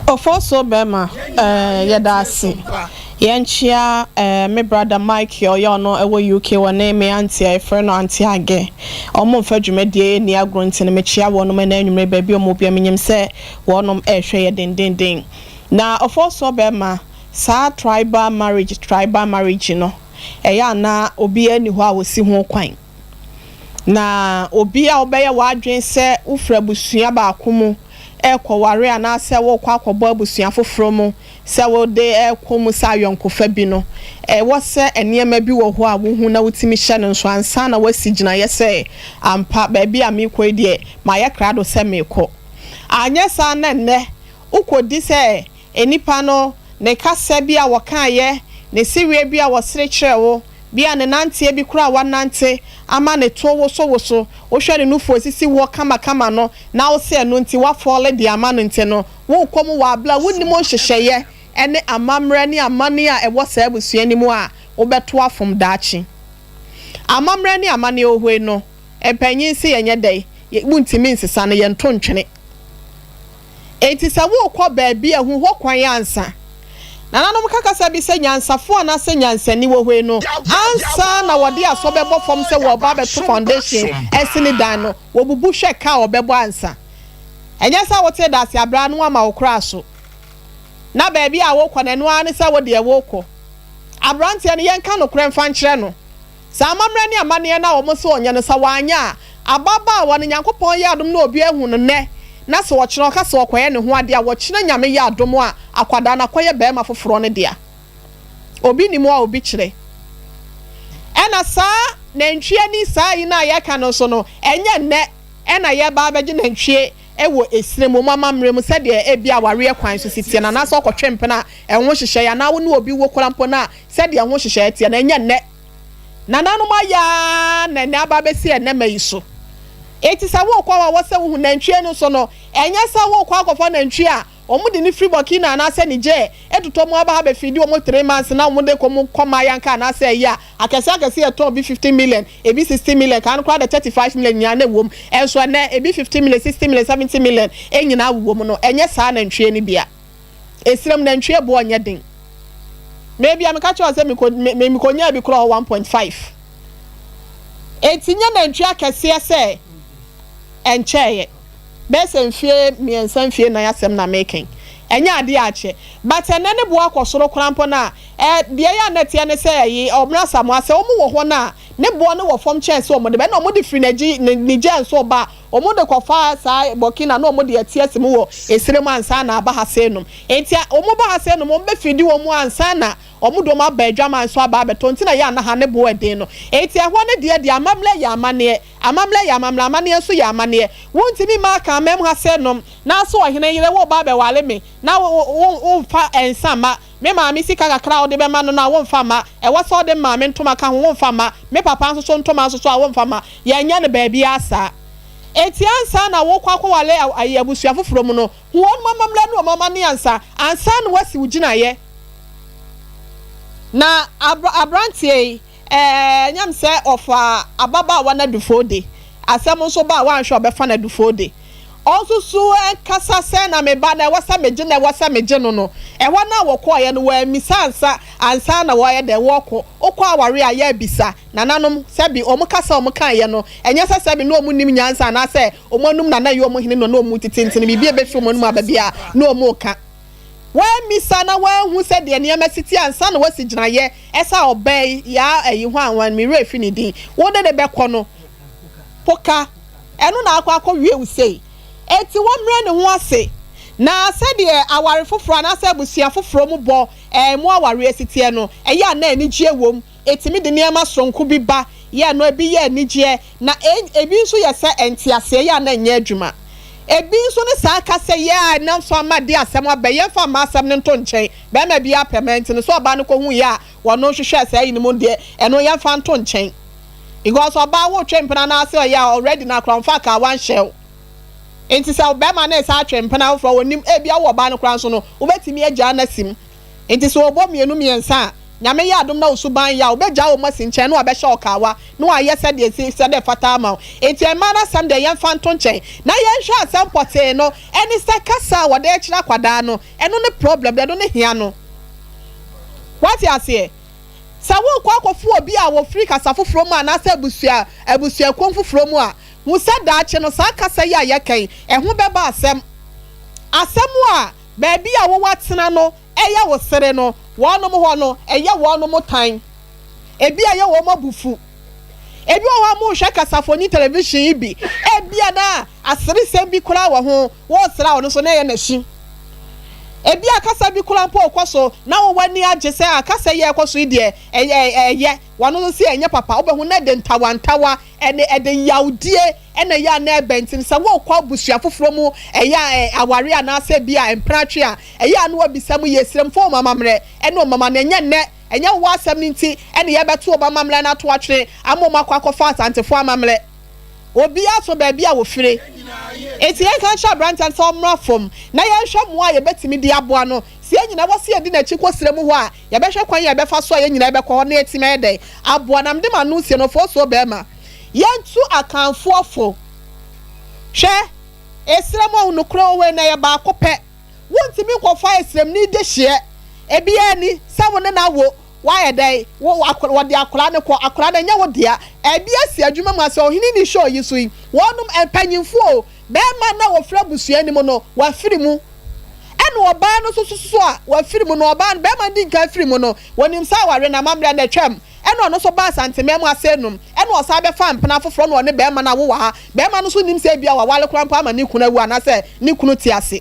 Ofosuo bɛɛma eh yɛda ase. Yɛnkyea eh me brother Michael ɔyɛ ɔno ɛwɔ UK ɔne me auntie a yɛfrɛ no auntie Age ɔmo nfa dwumadie yi nni agorɔ nti no mekyea wɔnom ɛnɛ anwumerɛ baabi ɔmo wɔ biara menim sɛ wɔnom ɛrehwɛ yɛ dendenden. Na Ofosuo bɛɛma saa tribal marriage tribal marriage no ɛyɛ a na obiara nni hɔ a ɔsi ho kwan. Na obi a wobɛyɛ w'adwene sɛ wofiri abusua baako mu rekɔware anaasɛ worekɔ akɔbɔ abusua foforɔ mu sɛ wode rekɔ mu sɛ ayɔnkofa bi no, ɛwɔ sɛ nneɛma bi wɔ hɔ a wohu na wotumi hyɛ no nso ansa na woasi gyinaeɛ sɛ, Ampa, baabi a merekɔ yi deɛ, mayɛ krado sɛ merekɔ. Anyɛ saa na nnɛ wokɔdi sɛ Nnipa no, ne kasa bi a wɔkaeɛ, ne sereɛ bi a wɔsere kyerɛɛ wo, bi a ne nanteɛ bi koraa a wanante ama ne to wosowoso, wohwɛ ne nufoɔ sisi woɔ kamakama no na wo se ɛno nti woafɔle de ama no nti no, worekɔ mu wɔ aberɛ a wonnim nhyehyɛeɛ ne amammerɛ ne amanneɛ a ɛwɔ saa abusua no mu a, wobɛto afom daakye. Amammerɛ ne amanneɛ wɔ hɔ yi no, mpanyin se yɛnyɛ dɛn? Wontumi nsesa no, yɛnto ntwene. Enti sɛ worekɔ baabi a, hu hɔ kwan ansa. Nananom ka kasa bi sɛ, Nyansafo anaasɛ nyansani wɔ hɔ yi no, ansa na wɔde asɔ bɛbɔ fam sɛ wɔreba abɛto foundation asi ne dan no, wɔbubu hwɛ ka a wɔbɛbɔ ansa. Ɛnyɛ sɛ wote dase abira na wɔama wo koraa so. Na baabi a worekɔ no, ɛno ara ne sɛ wo deɛ worekɔ. Aberanteɛ no, yɛnka nokorɛ mfa nkyerɛ no. Saa amammerɛ ne amanneɛ no a wɔn se ɔnyɛ no, sɛ wanyɛ a, ababaawa no, Nyankopɔn yɛ adom na obi ahu no nnɛ, na sɛ ɔkyena ɔka sɛ ɔkɔyɛ ne ho adeɛ a, wɔkyena Nyame yɛ adom a, akwadaa no akɔyɛ barima foforɔ no dea. Obi nim a obi kyerɛ. Ɛna saa nantwie ani saa yi no a yɛka no nso no, ɛnyɛ nnɛ ɛna yɛreba abɛgye nantwie wɔ esire mu, wɔn amammerɛ mu, sɛdeɛ ebia awareɛ kwan so si teɛ no, anaasɛ ɔkɔtwe mpena a ɛho nhyehyɛeɛ, anaa wo ne obi wo koraa mpo no a, sɛdeɛ ɛho nhyehyɛeɛ teɛ no, ɛnyɛ nnɛ. Nananom ayɛ ara na ɛnnɛ aba abɛsi ɛnnɛ mma yi so. Enti sɛ worekɔ hɔ a, ɛwɔ sɛ wohu nantwie no nso no, ɛnyɛ sɛ worekɔ akɔfa nantwie a wɔde no firi Burkina anaasɛ Niger totɔ mu aba ha bɛfeedi wɔn 3 months na wɔde kɔ mu kɔ Mayanka anaasɛ ɛyɛ a akɛseɛ akɛseɛ yɛtɔn bi 50 million, ebi 60 million, kan no koraa de 35 million nyinaa na ɛwɔ mu. Ɛnso ɛnnɛ ebi 50 million, 60 million, 70 million nyinaa wowɔ mu no, ɛnyɛ saa nantwie no bi a. Esiram nantwie boɔ nyɛ den. Maybe a meka kyerɛ wo sɛ mekɔ me mekɔnyaa bi koraa wɔ 1.5. Enti nyɛ nantwie akɛseɛ sɛ ɛnkyɛeɛ. Bɛyɛ sɛ mfie mmiɛnsa mfie nan asɛm na meka yi. Ɛnyɛ adeɛ a akyɛ. But ɛnnɛ ne boɔ akɔ soro koraa mpo no a, ɛ deɛ ɛyɛ a na ɛteɛ ne sɛ ɛyi Ɔbena Asamoah sɛ wɔn wɔ hɔ no a, ne boɔ no wɔ fam kyɛn sɛ wɔn de ba. Ɛna wɔn de firi Nagyi Niger nso ba a, Wɔn de kɔfa saa Burkina na wɔn de ati asi mu wɔ esire mu ansa na aba ha sei nom. Enti a wɔn ba ha sei nom wɔn bɛ fidi wɔn ansa na wɔn de wɔn aba adwaman so aba abɛtɔ nti na yɛ a na ha ne bo ɛden no. Enti ɛhɔ no deɛ deɛ amammerɛ yɛ amanneɛ. Amammerɛ yɛ amammerɛ, amanneɛ nso yɛ amanneɛ. Wontumi mma Akanman mu ha sɛ nom, na so ɔhene yere woreba abɛware me, na wo wo womfa nsa mma. Me maame sika kakra a wode bɛma no no a womfa mma. Ɛwɔ sɛ wode me maame ntoma ka ho, womfa mma. Me papa nso so ntoma nso so a womfa mma. Yɛnyɛ no baabiara saa. Enti ansa na worekɔ akɔware ayi abusua foforɔ mu no, hu wɔn amammerɛ ne wɔn amanneɛ ansa, ansa na woasi wo gyinaeɛ. Na aberanteɛ yi, ɛɛ, nyam sɛ ɔfaa ababaawa no adufoo de, asɛm nso ba a wanhwɛ a ɔbɛfa no adufoo de. Ɔnsusu nkasa sɛ na me ba no ɛwɔ sɛ megye no ɛwɔ sɛ megye no no. Ɛhɔ no a wɔkɔeɛ no wɔammisa ansa ansa na wɔayɛ dɛn wɔrekɔ. Wokɔ awareɛ a yɛrebisa. Nananom, sɛbi wɔn kasa a wɔkaeɛ no, ɛnyɛ sɛ sɛbi na wɔn nnim nyansa anaasɛ wɔn anum na na ɛyɛ wɔn hene na na wɔn tete nti no biribi a ɛbɛfiri wɔn anum aba biara na wɔreka. Wɔammisa na wɔanhu sɛdeɛ nneɛma si teɛ ansa na wɔasi gyinaeɛ sɛ ɔbaa yi, yaa ayi hwan hwan, me werɛ afi ne din, wode no bɛkɔ no. Poka, ɛno na akɔ akɔwie wo sei. Enti wɔmmrɛ ne ho ase. Na sɛdeɛ aware foforɔ anaasɛ abusua foforɔ mu bɔ ɛɛ mo awareɛ si teɛ no, ɛyɛ a na anigyeɛ wom. Ɛtumi de nneɛma soronko bi ba, yɛ no ebi yɛ anigyeɛ, na ebi nso yɛ sɛ nteaseɛ yɛ a na ɛnyɛ adwuma. Ebi nso ne saa kasa yi a ɛnam so ama de asɛm aba yi, yɛmfa mma asɛm no nto nkyɛn. Barima biara pɛ mmaa nti no, sɛ ɔbaa no kɔhuiɛ a ɔno hwehwɛɛ saa yi no mu deɛ, ɛno yɛmfa nto nkyɛn. Because ɔbaa wotwe mpena no ase ɔyɛ a already no akora ɔmfa kawa nhyɛ wo. Nti sɛ bɛrima no resan atwe mpena foforɔ ɔnim ebia wowɔ ɔbaa no koraa nso no wobɛtumi agyaa no asi mu. Nti sɛ ɔbɔ mmienu mmiɛnsa a Nyame yɛ adom na wo suban yɛ a ɔbɛgyaa wɔn asi nkyɛn na wabɛhyɛ wo kawa na wayɛ sɛdeɛ ɛsi sɛdeɛ ɛfata ama wo. Nti mmaa no asɛm deɛ yɛmfa nto nkyɛn na yɛnhwɛ asɛm pɔtee no ɛne sɛ kasa a wɔde rekyerɛ akwadaa no ɛno ne problem no ɛno ne hia no. Woate aseɛ? Sɛ worekɔ akɔfo obi a ɔfiri kasa foforɔ mu anaasɛ abusua abusuakuo foforɔ mu a, hu sɛ daakye no saa kasa yi a yɛka yi, ɛho bɛba asɛm. Asɛm a baabi a wowɔ atena no ɛyɛ wo sere no, wɔnom hɔ no, ɛyɛ wɔnom tan. Ebi a ɛyɛ wɔn abufu. Ebi wɔ hɔ a morehwɛ kasafoni television yi bi, ebia na aseresɛm bi koraa wɔ ho, woresere a ɔno nso na ɛyɛ n'akyi. Ebia kasa bi koraa mpo rekɔ so na wo w'ani agye sɛ ah kasa yi a ɛrekɔ so yi deɛ ɛyɛ ɛyɛ, wɔno nso se ɛnyɛ papa, wobɛhu na ɛde ntawantawa ɛne ɛde yawdie ɛna ɛyɛ a na ɛbɛ nti no sɛ worekɔ abusua foforɔ mu ɛyɛ a awareɛ anaasɛ ebia mpenatwe a ɛyɛ a na wabisa mu yie, srɛ mu fa wɔn amammerɛ ɛne wɔn amanneɛ ɛnyɛ nnɛ. Ɛnyɛ wo asɛm no nti na yɛbɛto wɔn amammerɛ no ato atwene ama wɔn akɔ akɔfa Asantefoɔ amammerɛ. Obiara so baabi a wɔfire. Enti yɛnka nkyerɛ aberanteɛ no sɛ ɔmmra fam na yɛnhwɛ mmoa a yɛbɛtumi de aboa no. Sɛ yɛn nyinaa wɔ sɛ yɛdi n'akyi kɔ serɛ mu hɔ a, yɛbɛhwɛ kwan a yɛbɛfa so a yɛn nyinaa yɛbɛkɔ hɔ na yɛatumi ayɛ dɛn aboa no. Na mede m'ano sie no, Ofosuo barima, yɛntu Akanfoɔ fo. Hwɛ, ɛserɛ mu a nokorɛ wɔ hɔ yi, na ɛyɛ baako pɛ. Wontumi nkɔfa esremni dehyeɛ. Ebiara ni, sɛ wo ne no awo, woayɛ dɛn, wo, wɔde akwadaa no kɔ, akwadaa no ɛnyɛ wo dea. Ebi asi adwuma mu a, sɛ ɔhene ni show yi so yi, wɔnom, mpanyinfoɔ o, barima no a wɔfiri abusua no mu no, wafiri mu. Ɛna ɔbaa no nso so a wafiri mu no, ɔbaa no, barima no di nkan firi mu no, wɔnim sɛ aware no amammerɛ no atwam. Ɛna ɔno nso baa Asanteman mu ase nom, ɛna ɔsan bɛfaa mpena foforɔ na ɔne barima no awo wɔ ha. Barima no nso nnim sɛ ebia waware koraa mpo ama ne kunu awu anaasɛ ne kunu te ase.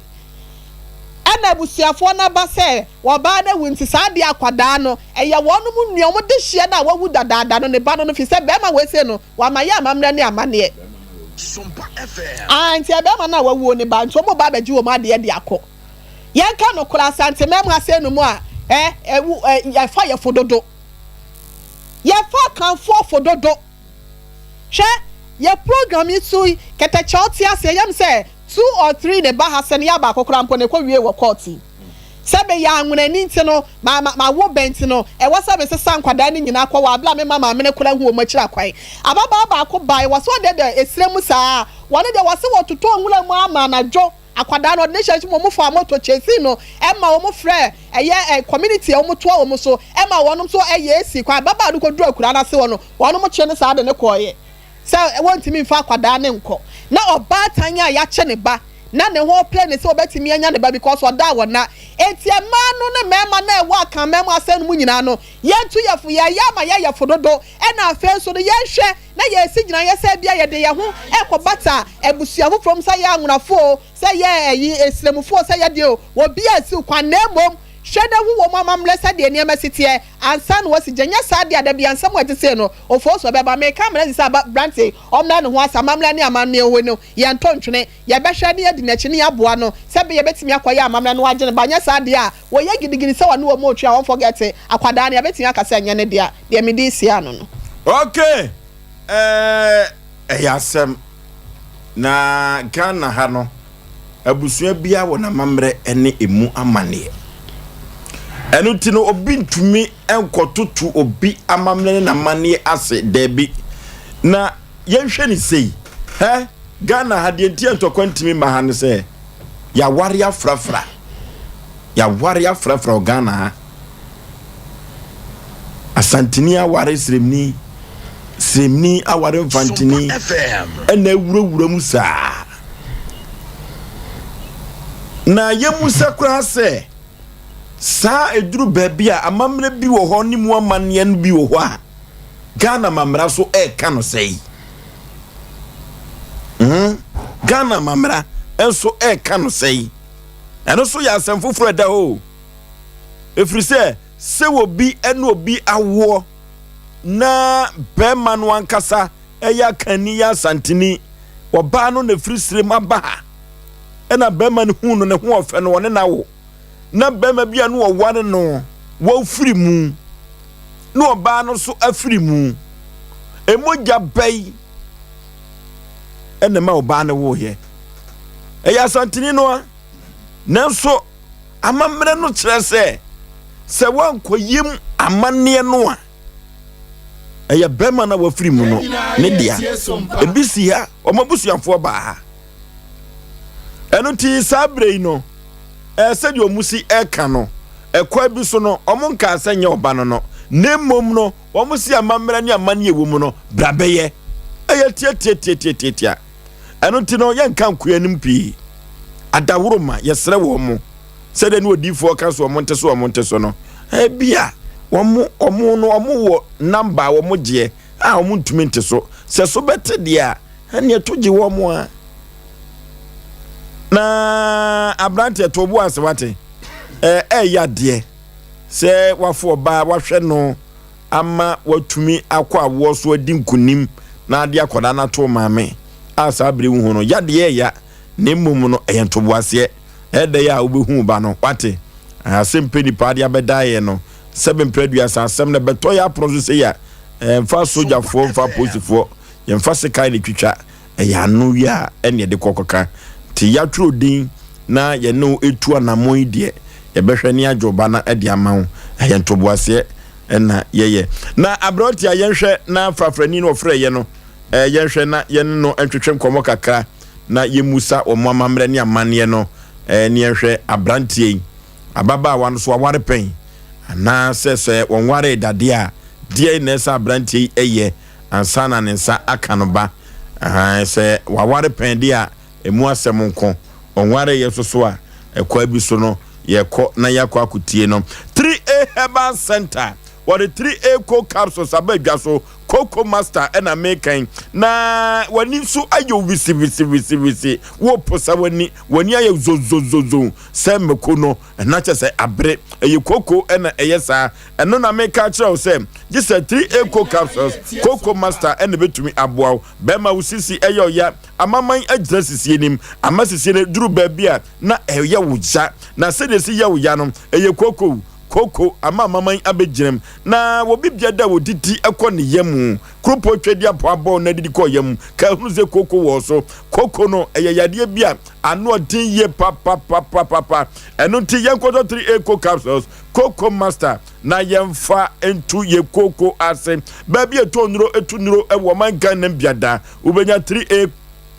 Ɛna abusuafoɔ no aba sɛ ɔbaa no awu nti saa deɛ akwadaa no ɛyɛ wɔnom nua, wɔn dehyeɛ no a wawu dadaada no ne ba no no firi sɛ barima wei sei no wama yɛ amammerɛ ne amanneɛ. Aah nti ɛbarima no a wawuo ne ba nti wɔn reba abɛgye wɔn adeɛ de akɔ. Yɛnka nokorɛ Asanteman mu ase nom a ɛ ɛ wo ɛ yɛfa yɛ fo dodo. Yɛfa Akanfoɔ fo dodo. Hwɛ yɛ program yi so yi kɛtɛkyɛw te aseɛ yɛm sɛ two or three na ɛba ha sɛ no yɛ baako koraa mpo na ɛkɔ wie wɔ court yi. Sɛ meyɛ anwonani nti no ma ma mawo bɛ nti no ɛwɔ sɛ mesesa nkwadaa no nyinaa kɔ wɔ abere a mema maame no koraa hu wɔn akyiri akwan. Ababaa baako bae wɔ sɛ ɔde dɛ esrɛ mu saa wɔne deɛ wɔse wɔtotɔ nwura mu ama anadwo. Akwadaa no ɔde ne hyɛ mu wɔn faa moto chasing no ɛma wɔn frɛ ɛyɛ ɛ community a wɔn toa wɔn so ɛma wɔn nso ɛyɛ esi kwan ababaa no kɔ duru akuraa no ase hɔ no wɔn kye no saa de ne kɔɔyɛ sɛ wɔntumi nfa akwadaa no nkɔ na ɔbaatan a yakye ne ba na ne ho pere ne sɛ ɔbɛtumi anya ne ba because ɔda wɔ na eti mmaa no ne mmarima na ɛwɔ akanman mu asɛn no mu nyinaa no yɛntu yɛfo yɛyɛ ama yɛyɛ fo dodo ɛna afei nso no yɛnhwɛ na yɛresi gyinaeɛ sɛ ebia yɛde yɛn ho rekɔbata abusua foforɔ mu, sɛ yɛ anwonafoɔ o, sɛ yɛ ɛyi Esremfoɔ o, sɛ yɛ deɛ o, obiara nsiw kwan, na mmom Hwɛ na hu wɔn amammerɛ sɛdeɛ nneɛma si teɛ ansa na woasi gya. Nyɛ saa deɛ a, da biara nsɛm a ɛte sei no, Ofosu ɔbɛba. Meka ama no asi sɛ aberante yi, ɔmmrɛ ne ho ase. Amammerɛ ne amanneɛ hɔ no, yɛntɔ ntwene. Yɛbɛhwɛ na yɛadi n'akyi na yɛaboa no sɛ ɛbɛyɛ yɛbɛtumi akɔyɛ amammerɛ na wagye ne ba. Nyɛ saa deɛ a, wɔyɛ gidigidi sɛ wɔne wɔn retwe a, wɔnfɔgɛte akwadaa no. Yɛbɛtumi aka sɛ ɛnyɛ ne dea. Deɛ mede resi ano no. Okay, ɛɛ ɛyɛ asɛm. Na Ghana ha no, abusua biara wɔ n'amammerɛ ne emu amanneɛ. Ɛno nti no, obi ntumi nkɔtoto obi amammerɛ ne n'amanneɛ ase, daabi. Na yɛnhwɛ ne sei, hɛ, Ghana ha deɛ nti a ntɔkwa ntumi mma ha ne sɛ, yɛaware afrafra. Yɛaware afrafra wɔ Ghana ha. Asanteni aware Sremni, Sremni aware Mfanteni, ɛna awurawura mu saa. Na yɛmmusa koraa sɛ, saa ɛduru baabi a amammerɛ bi wɔ hɔ ne mu amanneɛ no bi wɔ hɔ a, Ghana amammara so ɛreka no sɛi. Hmm? Ghana amammara nso ɛreka no sɛi. Ɛno nso yɛ asɛm foforɔ ɛda hɔ o. Ɛfiri sɛ, sɛ obi ne obi awoɔ na bɛrima no ankasa ɛyɛ akanni yɛ asanteni, ɔbaa no na ɛfiri serem aba ha, ɛna bɛrima no hu no ne ho ɔfɛ no ɔne no awo, na bɛrima bi a no ɔware no wɔfiri mu, na ɔbaa no so afiri mu, ɛmogya bɛyi ɛna ɛma ɔbaa no woyɛ. Ɛyɛ asanteni no a, nanso amammerɛ no kyerɛ sɛ sɛ woankɔyim amanneɛ no a, ɛyɛ bɛrima no a wafiri mu no ne dea. Ebi si ha, wɔn abusuafoɔ baa ha. Ɛno nti saa berɛ yi no, ɛɛ sɛdeɛ wɔn si ɛka no, ɛkwan bi so no, wɔn nkaa sɛ nyɛ ɔba no no, na mmom no, wɔn si amammerɛ ne amanneɛ wɔ mu no, bra bɛyɛ. Ɛyɛ tiatiatiatiatia. Ɛno nti no, yɛnka nkoa anim pii. Adaworoma, yɛsrɛ wɔn mo, sɛdeɛ ne odiyifoɔ ka so wɔn nte so wɔn nte so no, ebia wɔn wɔn no wɔn wɔ namba a wɔn gyeɛ a wɔn ntumi nte so. Sɛ so bɛte deɛ a, ɛnneɛ to gye wɔn a. Na aberanteɛ to bo ase wate, ɛɛ ɛyɛ adeɛ sɛ wafo ɔbaa wahwɛ no ama watumi akɔ awoɔ so adi nkonim na ade akwadaa no ato maame a saa bere wo ho no yadeɛ ɛya na mmom no ɛyɛ ntoboaseɛ ɛdɛ yɛ a wobɛhu ba no wate asɛm pɛ nipa ade abɛdaeɛ no sɛbe mprɛ aduasa asɛm no bɛtɔ yɛ apono so sɛ yɛ ɛmfa sogyafoɔ mfa apolisifoɔ yɛmfa sekan ne twitwa ɛyɛ ano wie a ɛne ɛde kɔkɔka nti yɛatwerɛ din na yɛne wo ɛtu anammɔn yi deɛ yɛbɛhwɛ ne agye ɔba no de ama wo ɛyɛ ntoboaseɛ ɛna yɛyɛ na aberante a yɛnhwɛ na frafrani no ɔfrɛ yɛ no yɛnhwɛ na yɛne no ntwetwe nkɔmmɔ kakra na yɛmmusa wɔn amammerɛ ne amanneɛ no ne yɛnhwɛ aberanteɛ yi ababaawa no so aware pɛn anaasɛ sɛ wɔnwaree dadeɛ a deɛ na ɛsɛ aberanteɛ yi ɛyɛ ansa na ne nsa aka no ba. Ahaa, sɛ waware pɛn de a, emu asɛm nko. Ɔnwareeɛ nso so a, ɛkwan bi so no, yɛkɔ na yɛakɔ akɔtie no. 3A Herbal Center, wɔde 3A Co Capsules aba dwa so. Coco Master ɛna meka yi. Na w'ani nso ayɛ wisiwisiwisiwisi. Woposa w'ani, w'ani ayɛ zozozozo sɛ mako no. Ɛna kyɛ sɛ abere. Ɛyɛ koko ɛna ɛyɛ saa. Ɛno na meka akyerɛ wo sɛ, gye sɛ 3A Co Capsules, Coco Master ɛna ɛbɛtumi aboa wo. Bɛrima wo sisi ɛyɛ ɔya, amaman agyina sisie nim, ama sisie no duru baabi a na ɛyɛ wo ya. Na sɛdeɛ ɛsi yɛ wo ya no, ɛyɛ koko, koko ama amaman abɛgyina mu. Na wɔbi bia da wɔdidi kɔ ne yam mu. Kuropɔn twadi apɔ abɔw na adidi kɔ yam. Ka hunu sɛ koko wɔ so. Koko no, ɛyɛ yadeɛ bi a ano ɔden yie papapapapapa. Ɛno nti yɛnkɔtɔ 3A Co Capsules, Coco Master na yɛmfa nto yɛ kooko ase. Baabi a ɛtɔ nnuro tu nnuro wɔ ɔman Ghana mu biada, wobɛnya 3A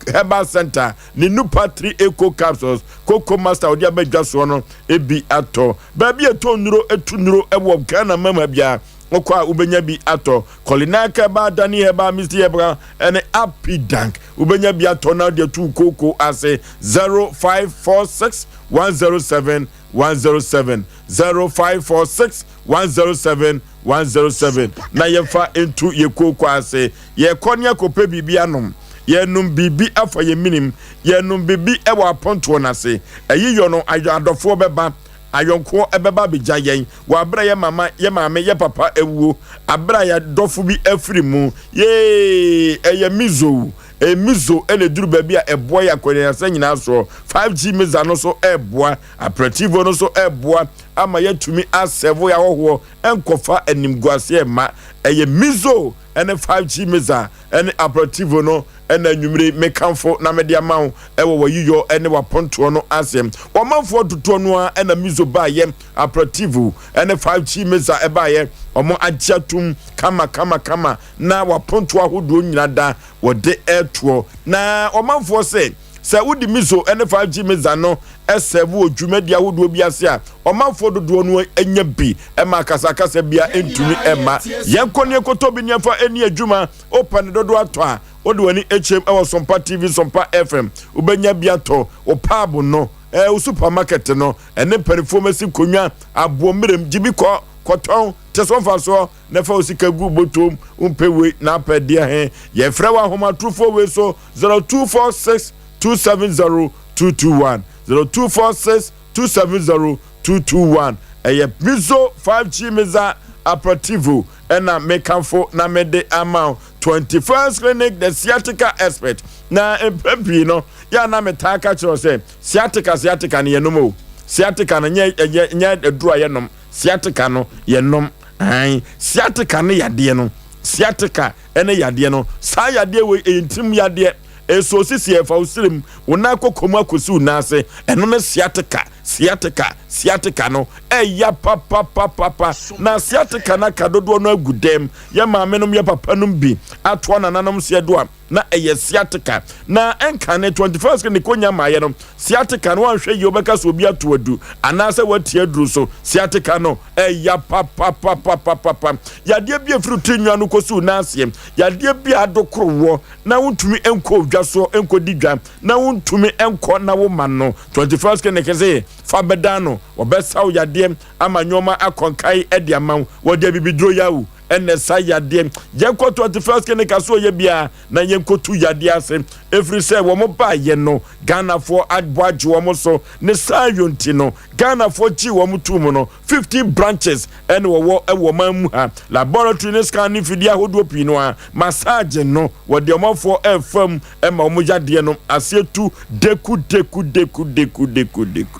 Herbal Center ne Nupa 3A Co Capsules, Coco Master a wɔde aba dwa soɔ no bi atɔ. Baabi a ɛtɔ nnuro tu nnuro wɔ Ghana man mu ha biara, wokɔ a wobɛnya bi atɔ. Kolinak Herbal, Dani Herbal, Misty Herbal ne Apidank, wobɛnya bi atɔ na wode atu wo kooko ase. 0546 107 107 0546 107 107 na yɛmfa ntu yɛ kooko ase. Yɛkɔ ne akɔpɛ biribi anom. Yɛnom biribi afa yɛn menim. Yɛnom biribi wɔ apontoɔ no ase. Ayi yɔ no, adɔfoɔ bɛba. Ayɔnkoɔ ɛbɛba abɛgya yɛn wɔ aberɛ a yɛ mama, yɛ maame, yɛ papa awuo, aberɛ a yɛ dɔfo bi afiri mu. Yee! Ɛyɛ Mizo o. Ɛyɛ Mizo na ɛduru baabi a ɛboa yɛ akɔneasa nyinaa soɔ. 5G Miza no nso ɛreboa, Aperativo no nso ɛreboa ama yɛatumi asɛvo yɛ ahɔhoɔ ɛnkɔfa animguaseɛ mma. Ɛyɛ Mizo ne 5G Miza ne Aperativo no na anwummere yi mekamfo na mede ama wo wɔ w'ayiyɔ ne w'apontoɔ no ase. Ɔmanfoɔ dodoɔ no ara na Mizo baeɛ, Aperativo ne 5G Meza baeɛ, wɔn agye atom kama kama kama na w'apontoɔ ahodoɔ nyina da wɔde retoɔ. Na ɔmanfoɔ se sɛ wode Mizo ne 5G Meza no sɛve wɔ dwumadie ahodoɔ bi ase a, ɔmanfoɔ dodoɔ no nya bi ma akasakasa biara ntumi mma. Yɛnkɔ ne yɛnkɔtɔ bi ne yɛmfa nni adwuma. Wopɛ no dodoɔ atɔ a, wode w'ani kyerɛm wɔ Sompa TV, Sompa FM. Wobɛnya bi atɔ wo paabo no, eh, wo supermarket no, ɛne mpanimfoɔ masi nkonnwa, aboɔ mmerɛm, gye bi kɔ, kɔtɔn, te so mfasoɔ, na fa wo sika gu botom. Wompɛ wei na apɛ deɛ he? Yɛfrɛ wɔ ahomatorofoɔ wei so, 0246 270 221, 0246 270 221. Ɛyɛ Mizo 5G Miza Aperitivo ɛna mekamfo na mede ama wo. 21st Clinic the sciatica expert. Na mpɛn pii no yɛ a na metaa ka kyerɛ wo sɛ sciatica sciatica no yɛnom o. Sciatica no nyɛ ɛnyɛ nyɛ aduru a yɛnom. Sciatica no yɛnom. Ae, sciatica ne yadeɛ no. Sciatica ɛne yadeɛ no. Saa yadeɛ wei ɛyɛ ntirim yadeɛ. Ɛsɔ osisi ɛfa wo srem, wo nan kɔkɔ mu akɔsi wo nan ase. Ɛno ne sciatica, sciatica, sciatica no. Ɛya papapapapa. Na sciatica no aka dodoɔ no agu dɛm. Yɛ maamenom, yɛ papanom bi atoa nananom seɛ do a, na ɛyɛ sciatica. Na ɛnkane 21st ne kɔnya maayɛ no, sciatica no wanhwɛ yie wobɛka sɛ obi ato adu anaasɛ wati aduru so. Sciatica no ɛya papapapapapa. Yadeɛ bi a ɛfiri tiri nwa no kɔsi wo nan aseɛ. Yadeɛ bi a adokoro woɔ na wontumi nkɔ odwa soɔ nkɔdi dwa na wontumi nkɔ na wo ma no 21st clinic se fa bɛdan no wɔbɛsa wo yadeɛ ama nneɛma akɔ nkae de ama wo wɔde abibiduro yawu ɛna ɛsa yadeɛ yɛnkɔ 21st clinic aso ɔyɛ biara na yɛnkɔtu yadeɛ ase ɛfiri sɛ wɔn baayɛ no Ghanafoɔ abɔ agye wɔn so ne saa yɔ nti no Ghanafoɔ gyee wɔn too mu no 50 branches ɛna wɔwɔ ɛwɔ ɔman mu ha laboratory ne scan ne mfidie ahodoɔ pii no a massage no wɔde ɔmanfoɔ ɛfam ɛma wɔn yadeɛ no aseɛ tu deku deku deku deku deku deku deku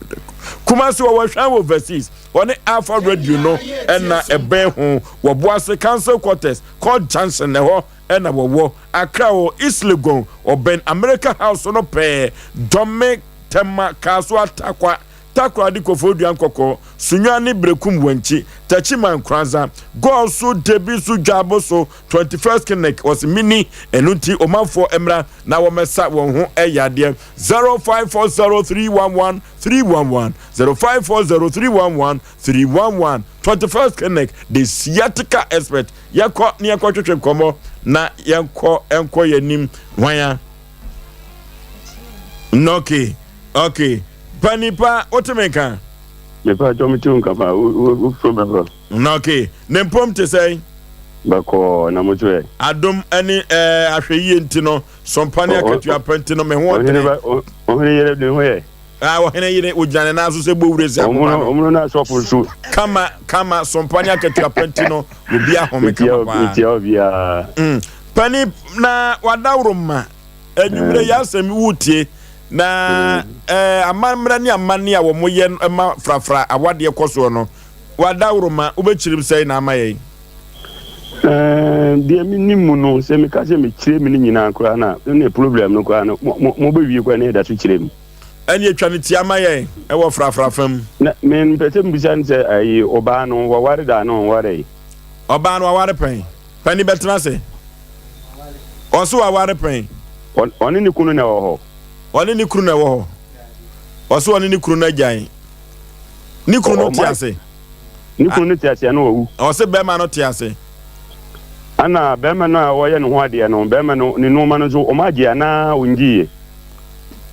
Kumasi wɔwɔ hwɛn wɔ overseas wɔne Alpha Radio no ɛna ɛbɛn ho wɔ Boase Council Quarters Court Junction ɛhɔ ɛna wɔwɔ Accra wɔ East Legon ɔbɛn America House no pɛɛ Dɔme Tema Kasoa Tarkwa Takoradi Koforidua Nkɔkɔɔ Sunyani ne Berekum Wankyi Techiman Nkoranza Goaso Debi so Dwabo so 21st Clinic wɔse mini ɛno nti ɔmanfoɔ mmra na wɔmmɛsa wɔn ho yadeɛ 0540311311 0540311311 21st Clinic the sciatica expert yɛkɔ ne yɛnkɔ twetwe nkɔmmɔ na yɛnkɔ nkɔ yɛn anim hwan a okay okay panipa wote me nka mepa atwa me te nka pa wofrɛ bɛfrɛ okay ne mpom te sɛn bɛkɔɔ na mo so ɛ adom ne ɛɛ ahwɛyie nti no sɔmpa ne akatua pa nti no me ho ɔdene ɔhene yere ne ho yɛ Ah, ɔhene yere ogyina ne nan so sɛ bowure sɛ akoma no. Ɔmono na asɔfo nso. Kama kama sɔmpa ne akatua pa nti no obi ahome kama paa. Metia obiara. Mm. Pani na wadaworo ma anwummerɛ yɛ asɛm wotie na eh, amammerɛ ne amanne a wɔyɛ ma frafra awadeɛ kɔ soɔ no wadaworo ma wobɛkyirim sɛe na ama yɛn. Deɛ menim mu no sɛ meka sɛ mekyerɛ mu no nyinaa koraa na ne problem no koraa no mobɛwie koraa na ɛda so kyerɛ mu. Ɛne atwa ne ti ama yɛn ɛwɔ frafra fam. Na mempɛ sɛ mbisa no sɛ ayi ɔbaa no waware da no ɔnwaree. Ɔbaa no waware pɛn. Pani bɛtena ase. Ɔso waware pɛn. Ɔne ne kunu na ɛwɔ hɔ. Ɔne ne kunu na ɛwɔ hɔ. Ɔso ɔne ne kunu no agyae. Ne kunu no te ase. Ne kunu no te ase ana wawu? Ɔse bɛrima no te ase. Ana bɛrima no a ɔyɛ ne ho adeɛ no, bɛrima no ne nnoɔma no nso wɔn agye anaa ɔngyeeɛ?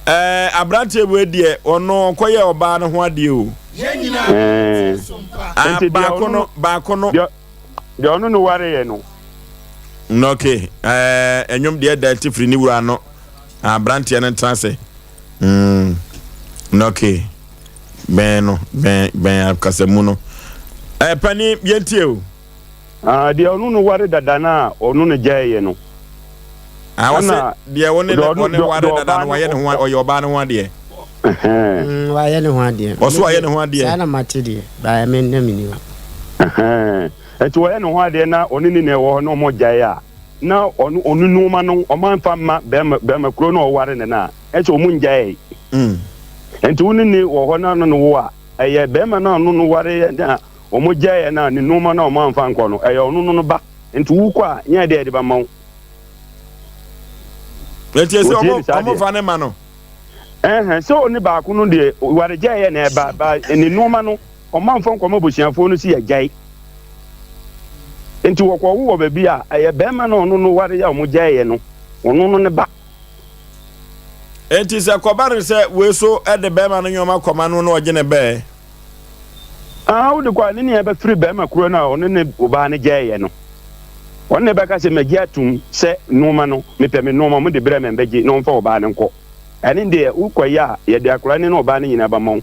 Ɛɛ aberanteɛ wei deɛ ɔno ɔnkɔyɛ ɔbaa no ho adeɛ o. Ɛɛ. Ah, baako no baako no. Deɛ ɔno no wareɛ no. Ok, ɛɛ ɛnwom deɛ da ti firi ne wura no. Aberanteɛ no ntena ase. Mm. Ok. Bɛn no, bɛn, bɛn akasamu no. Ɛɛ, panin, yɛntie o. Ah, deɛ ɔno no ware dada no a ɔno no gyaeɛ no. Ah, ɔse deɛ ɔne ɔne ware dada no wayɛ ne ho ɔyɛ ɔbaa no ho adeɛ. Mm, wayɛ ne ho adeɛ. Ɔso wayɛ ne ho adeɛ. Saa na mate deɛ, baa me na menni hɔ. Nti wɔyɛ ne ho adeɛ na ɔne ne na ɛwɔ hɔ na ɔmo gyae a, na ɔno ɔno nneɛma no ɔmo amfa mma bɛrima bɛrima kuro na ɔware ne no a, ɛsɛ ɔmo ngyae. Nti wo ne ne wɔ hɔ na ɔno ne wo a, ɛyɛ bɛrima no a ɔno no ware yɛ na Wɔn gyaeɛ no a ne nnoɔma no a wɔn amfa ankɔ no, ɛyɛ ɔno no no ba. Nti wo kɔ a, nyɛ ɛdeɛ yɛde bɛma wo. Nti ɛsɛ Wɔtie ɔmo ne saa ɔmo deɛ. fa ne ma no. Ɛhɛn, sɛ ɔne baako no deɛ, ware gyaeɛ na ɛba, ba ne nnoɔma no, wɔn amfa nkɔma abusuafoɔ no si yɛgyae. Nti wɔkɔ wo wɔ baabi a, ɛyɛ bɛrima no a ɔno no ware a wɔn gyaeɛ no, ɔno no ne ba. Nti sɛ kɔba no sɛ wei so de bɛrima no nnoɔma kɔma no na ɔgye ne bɛɛ. Aa, wode kɔ a, ne nea ɛbɛfiri barima koro no a ɔne ne ɔbaa no gyaeɛ no. Ɔno na ɛbɛka sɛ, Magye atom sɛ nnoɔma no, mepɛ me nnoɔma, mode brɛ me a, mɛgye, na ɔmfa ɔbaa no nkɔ. Ɛno deɛ, wokɔyɛ a, yɛde akwadaa no ne ɔbaa no nyinaa bɛma wo.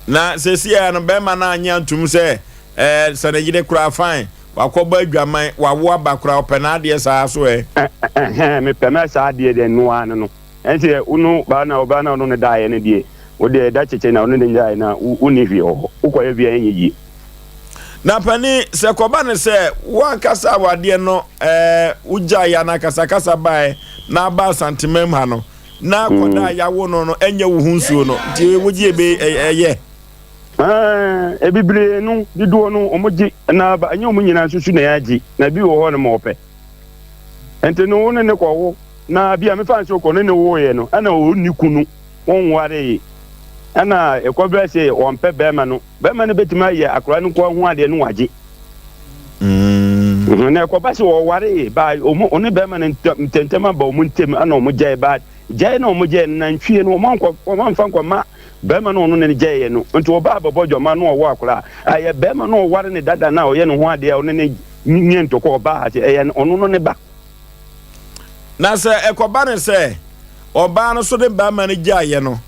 Na seesei ara no, barima no annye antom sɛ, ɛɛ, sɛ ne yere koraa, fine, wakɔbɔ adwaman, wawo aba koraa, ɔpɛ n'adeɛ saa so ɛ? Ɛhɛn, mepɛ mɛ saa adeɛ deɛ, ɛno ara ne no. Ɛnti wo no baa na ɔbaa na ɔno ne daeɛ no deɛ wo deɛ ɛda kyekyɛ na ɔno ne nyaeɛ na wo nni hwee wɔ hɔ wo kɔyɛ bia ɛnyɛ yie. Na panin sɛ kɔba no sɛ wo ankasa awadeɛ no ɛɛ wo gyaeɛ anaa kasakasa baeɛ na aba Asantemam ha no na akɔda a yawo no no ɛnyɛ wo ho nsuo no nti wogye ebe ɛyɛ. Ɛɛ ebibire no dodoɔ no wɔn gye na ɛnyɛ wɔn nyinaa nso so na yɛagye na ebi wɔ hɔ no ma wɔpɛ. Nti no wo ne no kɔwo na bia mefa nso kɔ ne ne woeɛ no ɛna ɔnni kunu wonwaree ɛna ɛkɔbrɛ sɛ ɔmpɛ bɛrima no bɛrima no bɛtumi ayɛ akora no nkoa ho adeɛ no wagye mm. na ɛkɔba sɛ ɔwaree ba ɔne bɛrima no ntɛntɛm aba ɔmo ntɛm ɛna ɔmo gyae ba gyae na ɔmo gyae no nantwie no ɔmo amfa nkɔma bɛrima no ɔno ne no gyaeɛ no nti ɔbaa bɛbɔ dwama no ɔwɔ akora a ɛyɛ bɛrima no ɔware ne dada no a ɔyɛ ne ho adeɛ a ɔne ne Nyɛ ntɔkwa ɔbaa ha sɛ ɛyɛ ɔno no ne ba. Na sɛ ɛkɔba no sɛ ɔbaa no so de barima no gyaeɛ no,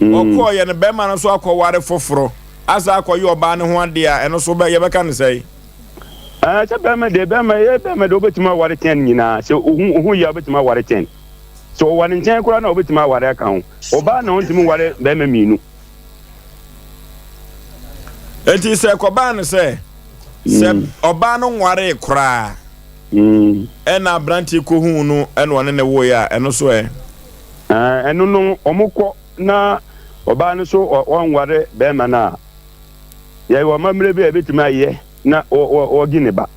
ɔkɔɔeɛ no barima no nso akɔware foforɔ asa akɔyɛ ɔbaa no ho adeɛ a, ɛno so yɛbɛka no sɛn? Ɛɛ sɛ bɛrima deɛ bɛrima yɛ bɛrima deɛ wobɛtumi aware kyɛn nyinaa sɛ ohu ohu yɛ wobɛtumi aware kyɛn sɛ ɔwɔ ne nkyɛn koraa na wobɛtumi aware aka ho ɔbaa na ɔntumi nware bɛrima mmienu. Enti sɛ ɛkɔbaa no sɛ sɛ mm. ɔbaa no nwaree koraa mm. ɛna aberanteɛ kɔhuu no ɛna ɔne ne woeɛ a ɛno so ɛ ɛno no ɔmo kɔ na ɔbaa no so ɔnware bɛrima no a yɛwɔ amammerɛ bi a ɛbɛtumi ayɛ na ɔgye ne ba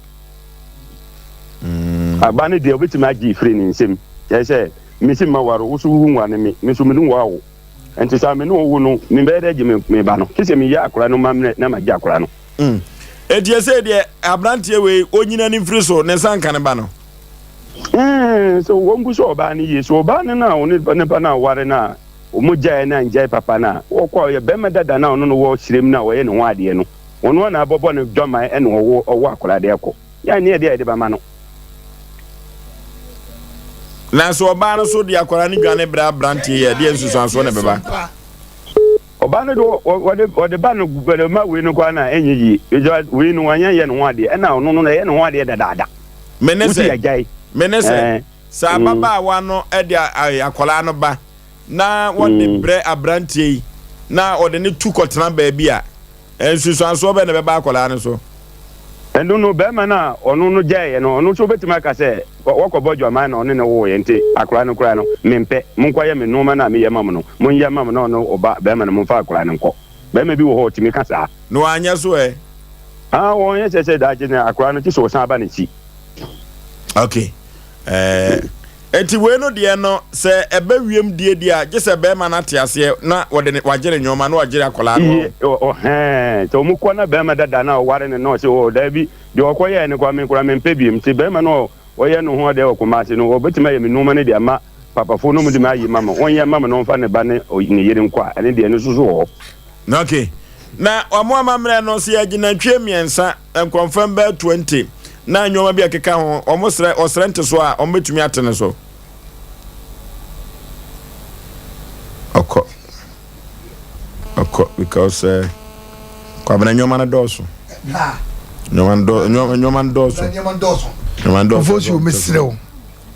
mm. aba no deɛ ɔbɛtumi agye firi ne nsam kyerɛ sɛ mesi ma ware wo so wo nware me me so me ne wo Nti sɛ me ne wo wo no, mebɛyɛ dɛ gye me ba no? Gye sɛ meyɛ akora no mammerɛ na magye akora no. Mm. Enti ɛsei deɛ aberanteɛ wei ɔnyina ne mfiri so, ne nsa nka ne ba no. Mm, so wɔn bu sɛ ɔbaa no yie. So ɔbaa no na ɔne ne ba no aware no a, wɔn gyae no angyae papa no a, wɔkɔ a ɔyɛ bɛrima dada no a ɔno no wɔ serem no a ɔyɛ ne ho adeɛ no, ɔno a na abɔbɔ no dwaman ɛna ɔwɔ ɔwɔ akora de akɔ. Yɛ ne ɛdeɛ a yɛde bɛma no. Nanso ɔbaa no so de akwadaa no dwane brɛ aberanteɛ yi a, ɛdeɛn nsusuansoɔ na ɛbɛba? Ɔbaa no de ɔde ɔde ba no ɔde ma wei no koraa na ɛnyɛ yie. Because wei no wanyɛ yɛ ne ho adeɛ ɛna ɔno no ɛyɛ ne ho adeɛ dadaada. Me ne sɛ me ne sɛ sɛ ababaawa no de akwadaa no ba na wɔde brɛ aberanteɛ yi na ɔde ne tu kɔtena baabi a Nsunsuansoɔ bɛn na ɛbɛba akwadaa no so? Ɛno no, barima no a ɔno no gyaeɛ no, ɔno nso wobɛtumi aka sɛ, Wɔkɔbɔ dwaman na ɔne no woeɛ nti, akwadaa no koraa no, mempɛ. Monkɔyɛ me nnoɔma no a meyɛ ma mo no, monyɛ mma me na ɔno ɔba barima no, momfa akwadaa no nkɔ. Barima bi wɔ hɔ a, ɔtumi ka saa. Na wanyɛ so ɛ? Ah, wɔnyɛ sɛ sɛ daakye no akwadaa no, gye sɛ ɔsan ba n'akyi. Okay. Ɛɛ. Enti wei no deɛ no, sɛ ɛbɛ wiem die deɛ a, gye sɛ bɛrima no ate aseɛ na wɔde ne, wagye ne nneɛma na wagye akwadaa no. Iye, ɔhɛn, sɛ wɔn kɔ na bɛrima dada no a ɔware no na ɔse, oh, daabi, deɛ ɔkɔyɛɛ no koraa, me koraa mempɛ biom. Nti bɛrima no a ɔyɛ ne ho adeɛ wɔ Kumasi no, ɔbɛtumi ayɛ me nneɛma no de ama papafoɔ no, wɔn de me ayi ma me, ɔnyɛ mma me na ɔmfa ne ba ne ne yere nkɔ a, ɛno deɛ ɛno nso so wɔ hɔ. Okay. Na wɔn amammerɛ no, sɛ yɛgye nantwie mmiɛnsa, nkorɔmfam bɛyɛ 20 na nneɛma bi a ɛkeka ho, wɔn srɛ, ɔsrɛ ntesoɔ a, wɔn bɛtumi ate ne so. Ɔkɔ. Yɛkɔ because eh, Kwabena nneɛma no dɔɔso. Nneɛma no dɔɔso. Nneɛma no dɔɔso. Nneɛma no dɔɔso. Nneɛma no dɔɔso. Ofosu mesrɛ wo.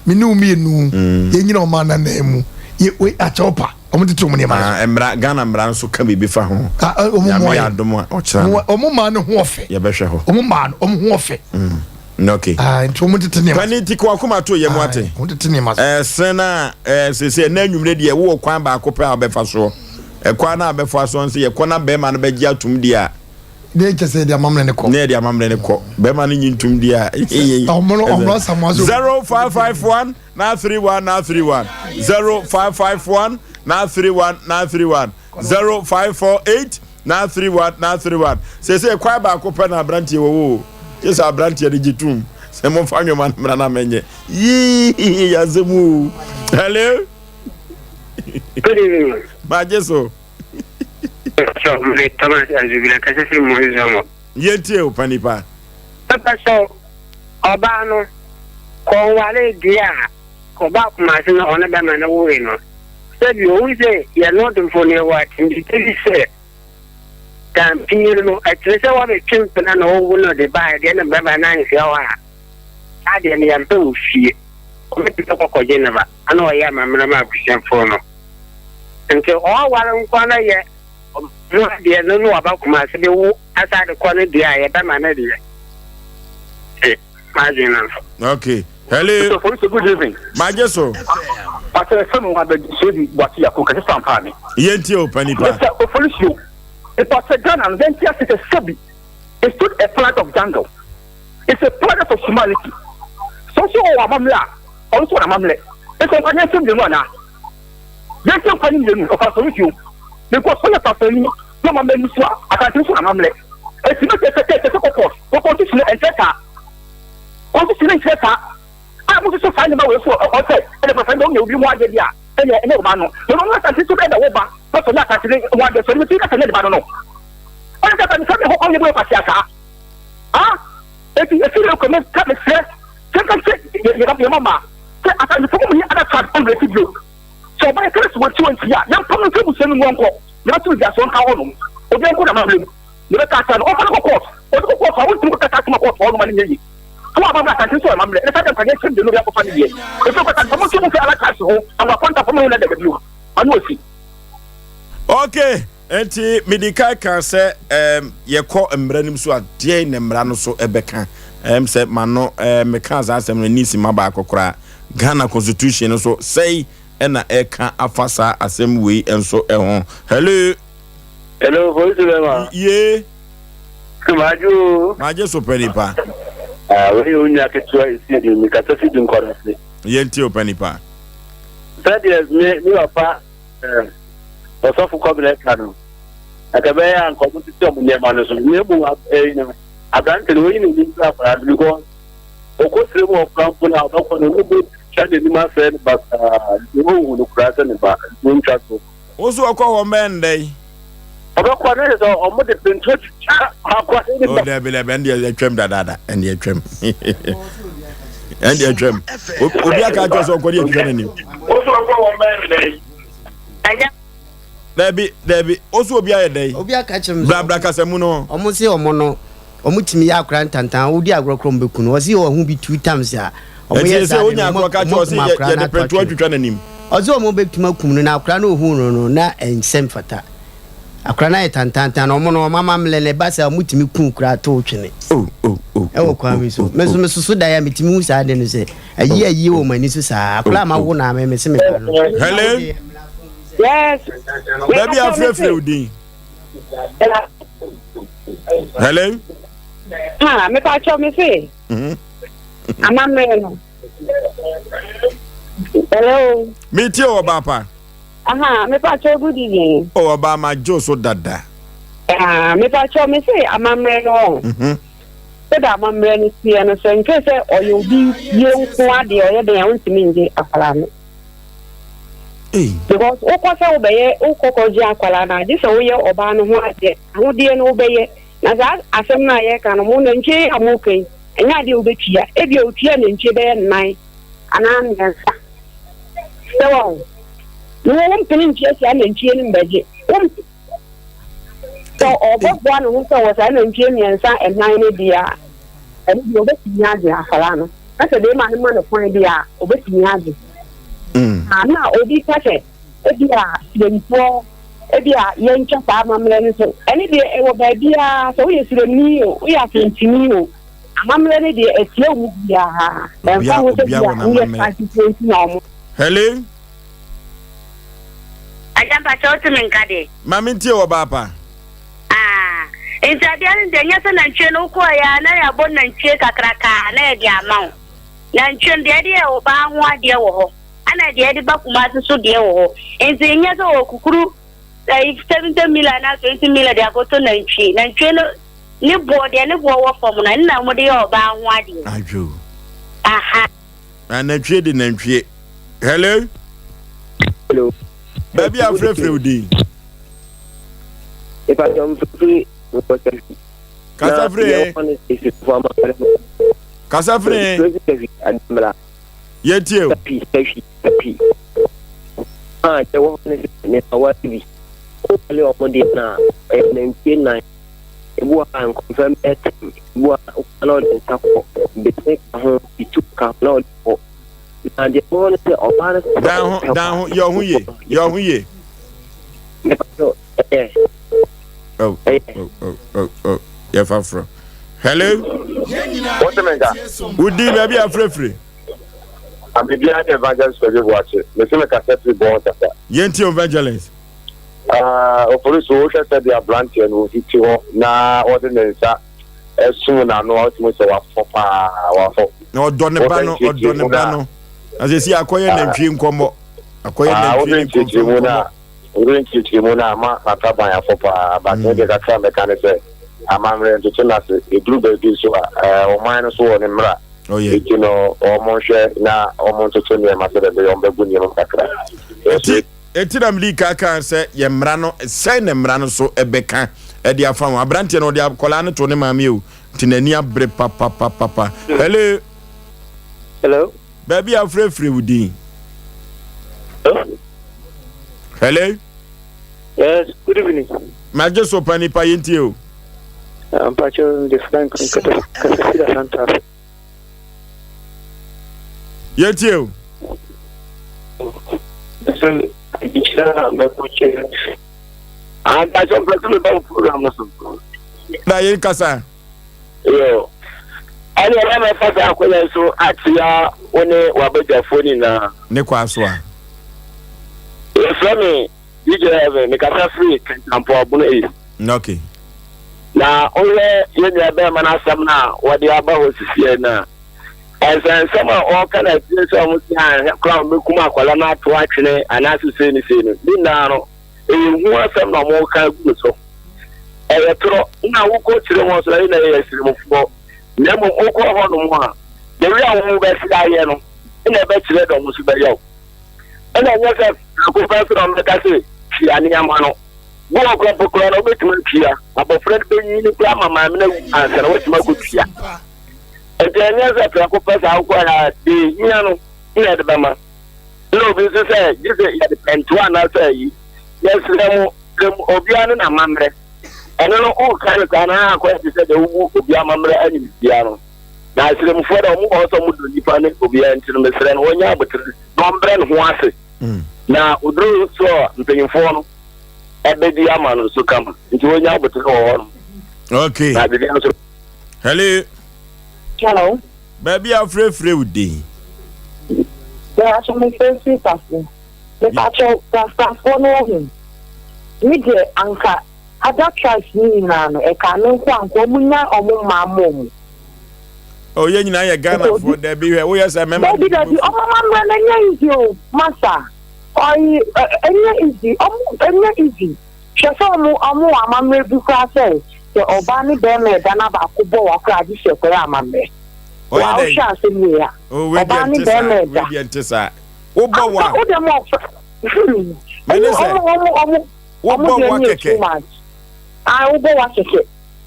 Me ne wo mmienu mm. yɛnyina ɔma anan mu. Yɛ wei akyɛw pa. Wɔn tete wɔn nneɛma so. Ah, mmara Ghana mmara nso ka biribi fa ho. Ah, eh, wɔn mmoa yɛ. Adom a ɔkyerɛ no. Wɔn mmaa no ho ɔfɛ. Yɛbɛhwɛ hɔ. Wɔn mmaa no wɔn ho ɔfɛ. Mm. Okay. Ah, nti wɔn tete nneɛma. Pani ti kɔ akoma to yɛ mu ate. Wɔn tete nneɛma so. Ɛsɛn na ɛɛ sese ɛnna enyimire deɛ wowɔ kwan baako pɛ a ɔbɛfa soɔ. Ɛkwan na abɛfa soɔ nso yɛ kɔ na bɛrima no bɛgye atum deɛ a. Ne kyɛ sɛ yɛde amammerɛ ne kɔ. Ne yɛde amammerɛ ne kɔ. Bɛrima no nyi ntum deɛ a. Ɔmono ɔmono asamoa so. 0551 931 931 0551 931 931 0548 931 931 Seesei kwan baako pɛ na aberanteɛ wɔ o. Gye sɛ aberanteɛ no gye tom sɛ momfa nnwoma no mmra na menyɛ. Yii yasɛm o. Hello. Good evening. Magye so. So, me Thomas Azubila kasa firi Monzomo. Yɛntie o panipa. Papa so ɔbaa no kɔnware deɛ a ɔbaa Kumasi no ɔne bɛma no woe no. Sɛbi ohu sɛ yɛ Nɔɔdemfo no yɛwɔ akyinnyegye bi sɛ dampiyere no ɛkyerɛ sɛ wɔbɛtwe mpena na ɔwo no de baeɛ deɛ na bɛma no anhyia hɔ a saa deɛ no yɛmpɛ wɔ fie. Ɔbɛtumi akɔ kɔgye ne ba ana ɔyɛ amammerɛ ma abusuafoɔ no. Nti ɔware nko ara yɛ ɔno adeɛ no na waba Kumasi de wo asa de kɔ no deɛ a yɛbɛma no deɛ. Nti m'adwene no nso. Okay. Hello. Mr. Polisi, good evening. Magye so. Pastor Efem Mohammed Sedu Boakye Yako kɛse sampa me. Yɛntie o panipa. Mr. Ofolisio, Pastor Ghana no yɛnte ase sɛ sɛbi it's not a planet of jungle. It's a planet of humanity. So so ɔwɔ amammerɛ a ɔno nso wɔ n'amammerɛ. Nso nkwa nyɛ nsɛm mmienu anaa? Yɛnkyɛ nkwa no mmienu, ɔfa sɔre Because ɔyɛ pasani na ɔmammerɛ ni so a, asante nso n'amammerɛ. Esi bɛ kyɛ sɛ kyɛ sɛ kɔkɔ, wɔ constitution no ɛnkyerɛ saa. Constitution no nkyerɛ saa. A mo soso saa nneɛma wei so ɔsɛ ɛna pasani deɛ ɔnyɛ obi ho adeɛ bi a ɛnyɛ ɛnyɛ ɔba no. Na ɔno asante nso bɛyɛ dɛ wo ba na sɔ ne asante ne ho adeɛ sɔ ne ti kasa ne de ba no no. Ɔyɛ sɛ asante sɛ ne ho kwan yɛ bɛ kwasia saa. Ah, eti efi de kɔ me ka me srɛ sɛ nka sɛ yɛ yɛ yɛ mama sɛ asante fo mo ni ada tribe ɔmmerɛ ti bio. Sɛ ɔba yɛ kɛlɛ sɛ wɔn ti wɔn ti a yɛn pam no nfiri abusua no mu ɔnkɔ na bɛto no gya so ɔnka hɔ nom obi nkɔ na mammerɛ mu na bɛka akyerɛ no ɔmfa no kɔ court ɔde kɔ court a wɔntumi kɔ kasa asɛm a court hɔ nom a ne nyɛ yie fo aba mmerɛ asante nso ɔyɛ mammerɛ ne saa deɛ nkwadeɛ nkyɛn mmienu bi akɔfa ne deɛ ɛfiri kɔ asante fo mo nso mo mfiri ala tribes ho anwa kwanta fo mo ho na dɛbɛ bio ano asi. Okay, nti mede kan ka sɛ um, yɛkɔ mmara no mu so a deɛn na mmara no so ɛbɛka um, sɛ mano um, meka saa asɛm no ni sima baako koraa Ghana constitution no so sɛi ɛna ɛka afa saa asɛm wei nso ɛho. Hello. Hello, polisi bɛma. Ye. Madwo. Magye so pɛ nipa. Ah, wei yɛ onua ketewa esi di mi kasa fi di nkɔla se. Yɛn ti o pɛ nipa. Sɛdeɛ me me papa eh, ɔsɔfo kɔbena ka no, anka ɛbɛyɛ a anka ɔmo tete ɔmo nneɛma no so. Na emu ɛyi no, aberante no oyi n'ani mfiri akwadaa no because ɔkɔ sire mu ɔkora mpo no a ɔbɛkɔ no ɔmo bɛtwa n'anim asɛe no basaa nti ɔnhu no koraa sɛ ne ba nti ɔntwa so. Wo nso ɔkɔ hɔ mbɛn ndɛ yi. Ɔbɛkɔ ne sɛ ɔmo de pentu atwitwa akora ne ba. O dabi dabi ɛnde ɛtwam dadaada ɛnde ɛtwam ɛnde ɛtwam obi aka akyerɛ sɛ ɔkɔ de atwitwa n'anim. Wo nso ɔkɔ hɔ mbɛn ndɛ yi. Dabi dabi wo so obi ayɛ dɛ yi. Obi aka kyerɛ me sɛ. Bra bra kasa mu no. Ɔmo se ɔmo no Ɔmo tumi yɛ akora ntantan wodi agorɔ korɔ ɔmo bɛku no ɔse ɔho bi two times a ɔmo yɛ saa de no ɔmo akum akora no ato atwene ɔse ɔmo bɛtumi akum no na akora no ohuu no no na ɛnsɛ mfata akora no ayɛ tantantan na ɔmo no ɔmo amammerɛ no ɛba sɛ ɔmo tumi ku koraa to twene ɛwɔ kwan bi so me nso me soso dan a metumi hu saa de no sɛ ayi ayi wɔ m'ani so saa akora a mawo na me me se me ba no. Hello. Yes. Baabi afrɛfrɛ wo din. Hello. Ah, me pa cho me se. Mhm. Amammerɛ no. Hello. Me tie wɔ ba pa. Aha, me pa cho good evening. O ɔba ma jo so dada. Ah, me pa cho me se amammerɛ no. Mhm. Sɛ da amammerɛ no teɛ no sɛ nkɛ sɛ ɔyɛ obi yere nko adeɛ ɔyɛ den a wontumi ngye akwadaa no. Because wokɔ sɛ wobɛyɛ wokɔ kɔgye akwadaa no a gye sɛ woyɛ ɔbaa no ho adeɛ ahodeɛ no wobɛyɛ na saa asɛm no a yɛreka no mo nantwie a moka yi ɛnyɛ adeɛ a wobɛtua ebia otua nantwie bɛyɛ nnan anaa mmiɛnsa sɛ wɔn na wɔn mpene ntua saa nantwie no mbɛgye wɔn. Sɛ ɔbɛboa ne ho sɛ wɔ saa nantwie mmiɛnsa ɛnan no deɛ a, ɛno deɛ ɔbɛtumi agye akwadaa no. Na sɛ bɛrima no ma no kwan deɛ a, ɔbɛtumi agye. Ah, na obi ka sɛ ebi a siremfoɔ ebi a yɛntwa saa amammerɛ no so. Ɛno deɛ ɛwɔ baabiara sɛ woyɛ siremni o, woyɛ asanteni o, amammerɛ no deɛ ɛtia wo mu biara. Ɛmfa ho sɛ bi a woyɛ santefoɔ nti na wɔn. Hello. Agya mpakyɛ wote me nka deɛ. Ma me ntie wɔ baapa. Ah, nti adeɛ no deɛ nyɛ sɛ nantwie no wokɔɔ yɛ a na yɛabɔ nantwie kakrakaa na yɛde ama wo. Nantwie no deɛ yɛde yɛ ɔbaa ho adeɛ wɔ hɔ, ɛna deɛ yɛde ba Kumasi so deɛ wɔ hɔ. Nti nyɛ sɛ wɔkukuru ɛyi 70 mil anaa 20 mil de akɔtɔ nantwie. Nantwie no ne boɔ deɛ ne boɔ wɔ fam no ɛno na wɔde yɛ ɔbaa ho adeɛ. Adwo. Aha. Na nantwie de nantwie. Hello. Hello. Baabi a frɛfrɛ wo din. Ìpàdé mfiri nkɔsɛ. Kasa firi. Kasa firi. Yɛtie o. Tapi tapi tapi. Ah, kyɛ wɔ ne ne awa bi. Wọ́n lé wɔn deɛ na ɛyɛ nantwie nan. Ebi wɔ ha nkɔmfɛm bɛyɛ tɛm. Ebi wɔ ha na ɔde nsa kɔ. Bɛtɛ ka ho, itu ka ho na ɔde kɔ. Na deɛ ɛwɔ no sɛ ɔbaa no sɛ Dan ho, dan ho, yɛ ɔho yie, yɛ ɔho yie. Ɛyɛ. Oh, oh, oh, oh, oh, oh. Yɛfa forɔ. Hello. Wọ́n mi nka. Wodi baabi a firefire. Abibiara ne evangelist Kwadwo Boakye. Mesi mi kasa firi bɔn kasa. Yɛn ti evangelist. Ah, ofori so wohwɛ sɛdeɛ aberanteɛ no osi te hɔ na ɔde ne nsa ɛsum n'ano a wotumi sɛ wafɔ paa wafɔ. Na ɔdɔ ne ba no ɔdɔ ne ba no na sɛ si akɔyɛ ah. nantwie nkɔmmɔ akɔyɛ ah, nantwie ne nkɔmmɔ nkɔmmɔ. Wode nkyerɛkyerɛmu no ama n'ataban afɔ paa but me deɛ kakra a mɛka ne sɛ amammerɛ ntoto no ase ɛduru baabi nso a ɔman no so wɔ ne mmara nti no wɔn nhwɛ na wɔn ntoto nneɛma sɛdeɛ ɛbɛyɛ wɔn bɛgu nneɛma mu kakra. Eti eti na mede ka kan sɛ yɛ mmara no sɛn na mmara no so ɛbɛka ɛde afa ho aberanteɛ no ɔde akwadaa no to ne maame o nti n'ani abere papapapapa hello. Hello. Baabi a wofrɛfrɛ wo din. Hello. Yes, good evening. Magye so pa nipa yɛntie o. Mpakyɛ de Frank nkata kasa fira Santa ase. Yɛntie o. Sɛ nkyerɛ a mɛkɔ kyerɛ. Mpakyɛ mpɛ sɛ meba wo program no so. Na yɛn kasa. Yo. Ɛne na mɛfa saa akɔnya nso akyea wo ne w'abadwafoɔ nyinaa. Ne kwa so a. Yɛfrɛ me DJ Heaven, mekasa firi Kintampo Abono East. Okay. Na wohwɛ yɛn nua bɛrima no asɛm no a wɔde aba hɔ sisiɛ no a, ɛnsɛnsɛm a ɔreka no akyire sɛ wɔn si anhwɛ koraa wɔn bɛkum akwadaa no ato atwene anaasɛ sei ne sei no, ne nyinaa no ɛyɛ hu asɛm na wɔreka agu no so. Ɛyɛ torɔ na wokɔ kyerɛ wɔn so ɛyɛ na ɛyɛ asirimufoɔ. Na mmom wokɔ hɔnom a, the way a wɔbɛsi ayɛ no na ɛbɛkyerɛ dɛ wɔn nso bɛyɛ wo. Ɛna ɛnyɛ sɛ prɛko pɛ nso na wɔbɛka sɛ tua nneɛma no. Bi wɔ kora mpo koraa na wobɛtumi atua. Abɔfra no bɛnyini koraa ma maame no awu ansa na watumi akɔtua. Nti ɛnyɛ sɛ prɛko pɛ saa wokɔ a deɛ ɛhia no na ɛde bɛma. Ɛna obi nso sɛ gye sɛ yɛde pɛntoa anaasɛ ayi. Yɛsrɛ mo, srɛ mo, obiara ne n'amammerɛ. Ɛno no woka no saa na akɔyɛ te sɛ deɛ wobu obi amammerɛ animtia no. Na asrɛmufoɔ deɛ wɔn wɔ hɔ sɛ wɔn dɔ nipa ne obiara nti no mesrɛ no wɔnyɛ abotere na wɔmbrɛ ne ho ase. Na oduru so a mpanyinfoɔ no ɛbɛdi ama no so kama nti wɔnyɛ abotere wɔ hɔ nom. Okay. Na biribiara nso. Hello. Hello. Baabi a wofrɛfrɛ wo din. Bɛyɛ mefrɛfiri Tafo. Mepakyɛw Rastafoɔ no wahu? Me deɛ anka other tribes no nyinaa no ɛkaa me nko a anka ɔmo nya ɔmo mmaa ma ɔmo. Oh yɛn nyinaa yɛ Ghanafoɔ dabi hwɛ woyɛ sɛ mɛma Dabi dabi ɔmo amammerɛ no ɛnyɛ easy o masa ɔyi ɛnyɛ easy ɔmo ɛnyɛ easy hwɛ sɛ ɔmo ɔmo wɔ amammerɛ bi koraa sɛ sɛ ɔbaa ne bɛrima ɛda na baako bɔ wa koraa agye sɛ ɛkɔyɛ amammerɛ Ɔyɛ wa dɛn? wohwɛ asɛm wei a Oh wei deɛ ɔbaa ne nte saa bɛrima wei ɛda deɛ nte saa wobɔ wa Ampa wo deɛ mo ɔfɛ hmm mene ɔmo sɛ ɔmo ɔmo ɔmo ɔmo wobɔ deɛ wa no yɛ kɛkɛ too much ah wobɔ wa kɛkɛ.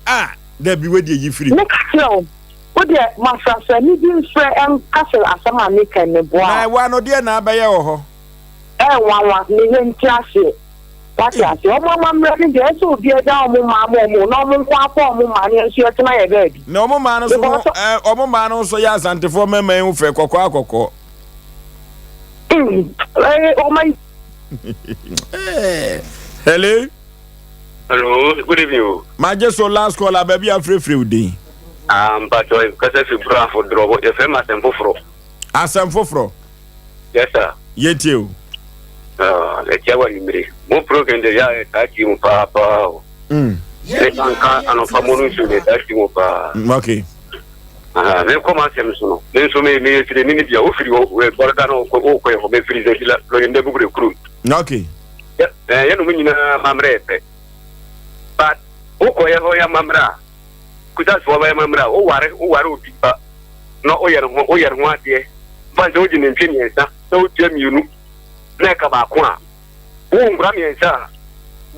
Ah dabi wei deɛ yi firi Me ka kyerɛ wo wo deɛ mafrafra ni bi mfrɛ ɛnka sɛ asɛm a meka yi meboa Na wo. wa no deɛ na abɛyɛ wɔ hɔ. Ɛnwanwa me yɛ nte aseɛ. Wate aseɛ? Wɔn amammerɛ no deɛ, ɛsɛ obiara gya wɔn mmaa ma wɔn na wɔn nko ara fa wɔn mmaa na yɛn nso yɛtena yɛn baabi. Na wɔn mmaa no nso ho Because. ɛɛ wɔn mmaa no nso yɛ Asantefoɔ mmarima yi ho fɛ kɔkɔɔ akɔkɔɔ. Mm, ɛɛ, wɔn ayi. Hello. Hello, good evening. o. Magye so last call a baabi a frɛfrɛ wo din. Ah, mpatsɔ kasa fi Brafo Drɔbo, yɛfrɛ me Asɛm Foforɔ. Asɛm Foforɔ. Yes sir. Yɛtie o. Ah, yɛkyia wɔ anwummere. Mo program de yɛ a yɛtaa tie mu paa paa o. Mm. Ne anka anɔpa mo no nso de yɛtaa tie mu paa. Okay. Aha, me kɔ m'asɛm so no, me nso me meyɛ sireni no bia, wofiri hɔ bɔreda no wokɔ yɛ hɔ, mefiri Zebila lɔyɛndɛ bugure kurom. Okay. Yɛ yɛnom nyinaa amammerɛ yɛ pɛ. But wokɔ yɛ hɔ yɛ amammerɛ a, Kusafoɔ bɛyɛ amammerɛ a, woware woware obi ba na woyɛ ne ho woyɛ ne ho adeɛ, mfa sɛ wogye nantwie mmiɛnsa na wotua mmienu na ɛka baako a, Wowɔ nkwadaa mmiɛnsa a,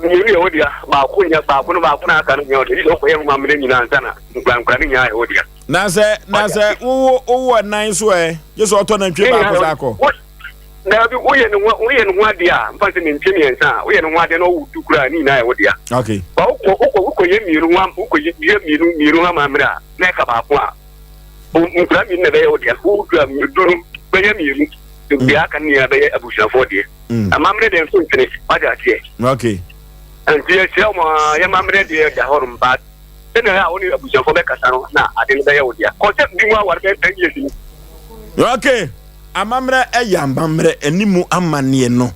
mmienu yɛ wo dea, baako nyɛ, baako no baako na aka no nyɛ wo dea. Gye sɛ wokɔyɛ nwoma mmerɛ nyinaa ansa na nkwadaa nkwadaa no nyinaa yɛ wo dea. Na sɛ na sɛ wowo wowo ɛnan so ɛ, gye sɛ ɔtɔ nantwie baako sa akɔ. Daabi, woyɛ ne ho woyɛ ne ho adeɛ a, mfa sɛ nantwie mmiɛnsa a, woyɛ ne ho adeɛ na ɔwo du koraa ne nyinaa yɛ wo dea. Okay. Ba wokɔ wokɔ wokɔyɛ mmienu ho wokɔ yɛ mmienu mmienu ho amammerɛ a, na ɛka baako a, nkwadaa mmienu na ɛbɛyɛ wo dea. Wowo du a, du no bɛyɛ mmienu. Deɛ aka no nyinaa bɛyɛ abusuafoɔ deɛ. Mm. Amammerɛ deɛ nso ntwene wate aseɛ. Okay. Nti yɛhyia wɔn a yɛmammerɛ deɛ da hɔ nom but sɛnea ɛyɛ a wo ne abusuafoɔ bɛkasa no na ade no bɛyɛ wo dea. Kɔ sɛ bi mu aware bɛyɛ 10 years ni. Okay. Amammerɛ ɛyɛ amammerɛ ɛne mu amanneɛ no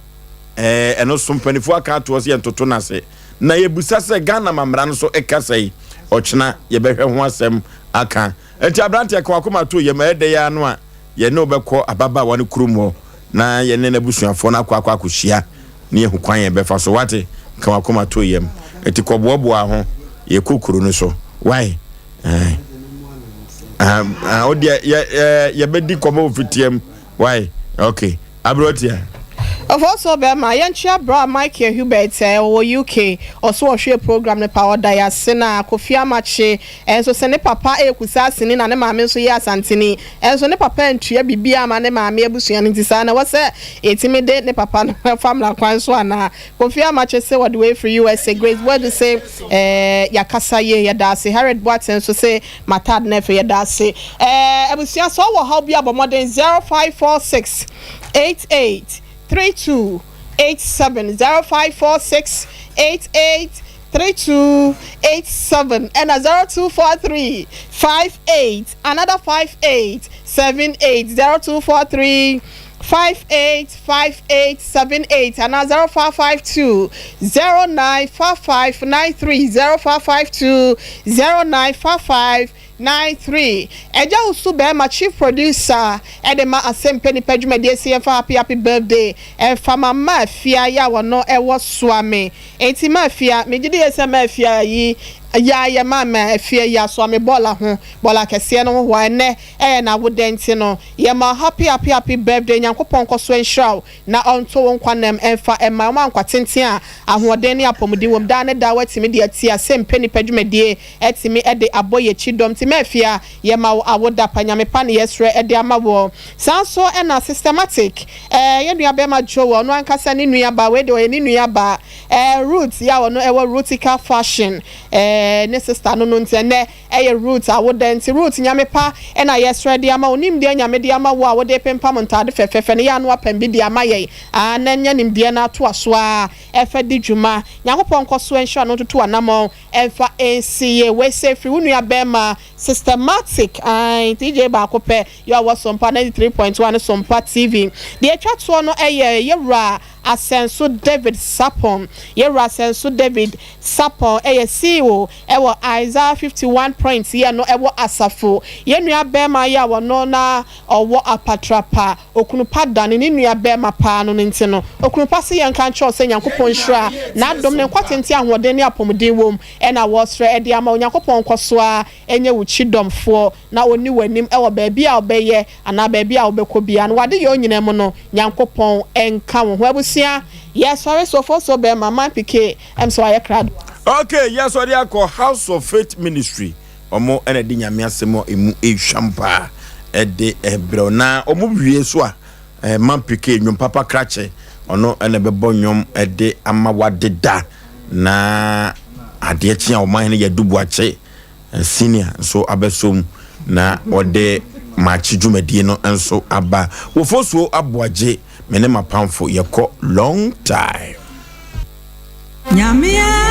ɛɛ ɛno so mpanimfoɔ aka atoɔ sɛ yɛntoto no ase na yɛbusa sɛ Ghana amammerɛ no so ɛka sɛe ɔkyena yɛbɛhwɛ ho asɛm aka nti aberanteɛ ka wakoma to yɛm ɛyɛ dɛ yɛ ano a yɛne wo bɛkɔ ababaawa no kurom hɔ na yɛne n'abusuafoɔ no akɔ akɔ akɔhyia na yɛahu kwan yɛbɛfa so. Wate? Ka w'akoma to yam. Enti kɔboaboa ho. Yɛkɔ kuro no so. Why? Wo deɛ yɛbɛdi nkɔmmɔ wɔ fitiam. Why? Okay. Aberanteɛ. Ɔfɔsɔ bɛma yɛnkyea bra Michael Hubert ɔwɔ UK ɔso ɔhwɛɛ program no paa ɔda yase na Kofi Amakye nso se ne papa yɛ Kusaasini na ne maame nso yɛ Asanteni nso ne papa antua biribiara amma ne maame abusua no nti saa na ɛwɔ sɛ yɛtumi de ne papa no fa mmara kwan so anaa Kofi Amakye se wɔde wei firi USA Grace Boadu se eh yɛakasa yie yɛda ase Harriet Boateng nso se Matad na afei yɛda ase eh abusua sɛ ɔwɔ haw bi a bɔ mmɔden 0546 88 32 87 0546 88 32 87 ɛna 0243 58 another 58 78 0243 58 58 78 anaa 0552 09 55 93 0552 09 55 93 Agya Wusu Bɛɛma Chief Producer de ma Asɛmpɛ Nipa dwumadie se yɛmfa Happy Happy Birthday mfa ma Maafia yi a ɔno ɛwɔ Suame. Enti Maafia, megye die sɛ Maafia yi ya yɛ ma Maafia yi asoa me bɔɔla ho, bɔɔla kɛseɛ no ho hoa. Ɛnnɛ ɛyɛ n'awoda nti no yɛma wo Happy Happy Happy Birthday, Nyankopɔn nkɔso nhyira wo na ɔnto wo nkwa nnam mfa mma wo, ɔma nkwa tenten a ahoɔden ne apɔmuden wom daa ne daa woatumi de atie Asɛmpɛ Nipa dwumadie atumi de abɔ yɛkyi dɔm nti Mafia yɛma wo awoda pa Nyame pa ne yɛsrɛ de ama woɔ saa nso na Systematic eh yɛn nua bɛɛma Joel ɔno ankasa ne nua baa wei deɛ ɔyɛ ne nua baa eh Ruth yɛ a ɔno ɛwɔ Rutica Fashion eh ne sister no no nti ɛnɛ ɛyɛ Ruth awoda nti Ruth Nyame pa na yɛsrɛ de ama wo nimdeɛ Nyame de ama wo a wode pempam ntaade fɛfɛɛfɛ no yɛ ano apam bi de ama yɛn ah na nya nimdeɛ no atoa so ara ɛfa di dwuma Nyankopɔn nkɔso nhyira no ntoto anamɔn Ɛmfa nsi yie. Wei sɛ firi wo nua bɛɛma Systematic ae DJ baako pɛ yɛ ɔwɔ Sompa 93.1 ne Sompa TV. Deɛ ɛtwa toɔ no yɛ Yɛwura Asɛnso David Sarpong. Yɛwura Asɛnso David Sarpong yɛ CEO wɔ Isaiah 51 Print yɛ no wɔ Asafo. Yɛn nua bɛɛma yi a ɔno na ɔwɔ apatrapa Okunu pa dane ne nua bɛɛma paa no no nti no, okunu pa se yɛnka nkyerɛ wo sɛ Nyankopɔn nhyira, n'adom, ne nkwa tenten ahoɔden ne apɔmuden wom na wɔresrɛ de ama wo. Nyankopɔn nkɔso ara nyɛ wo kyidɔmfoɔ na ɔnni w'anim wɔ baabi a wobɛyɛ anaa baabi a wobɛkɔ biara no. W'adeyɔ nyinaa mu no, Nyankopɔn nka wo ho. Abusua, yɛsɔre so, Ofosuo bɛɛma, Man Pike, ɛm sɛ wayɛ krado. Ok, yɛsɔre akɔ House of Faith Ministry. Wɔn na ɛde Nyame asɛm a emu ehwam paa ɛde ɛbrɛ wo. Na wɔn wie so a, eh, Mampike, nnwom papa krakye. Ɔno na ɛbɛbɔ nnwom de ama wadeda na adeɛ kye a ɔmanhene Yadu Boakye Senior nso abɛsom na ɔde maakye dwumadie no nso aba. Wofosuo Aboagye, me ne m'apamfo yɛkɔ long time. Nyame.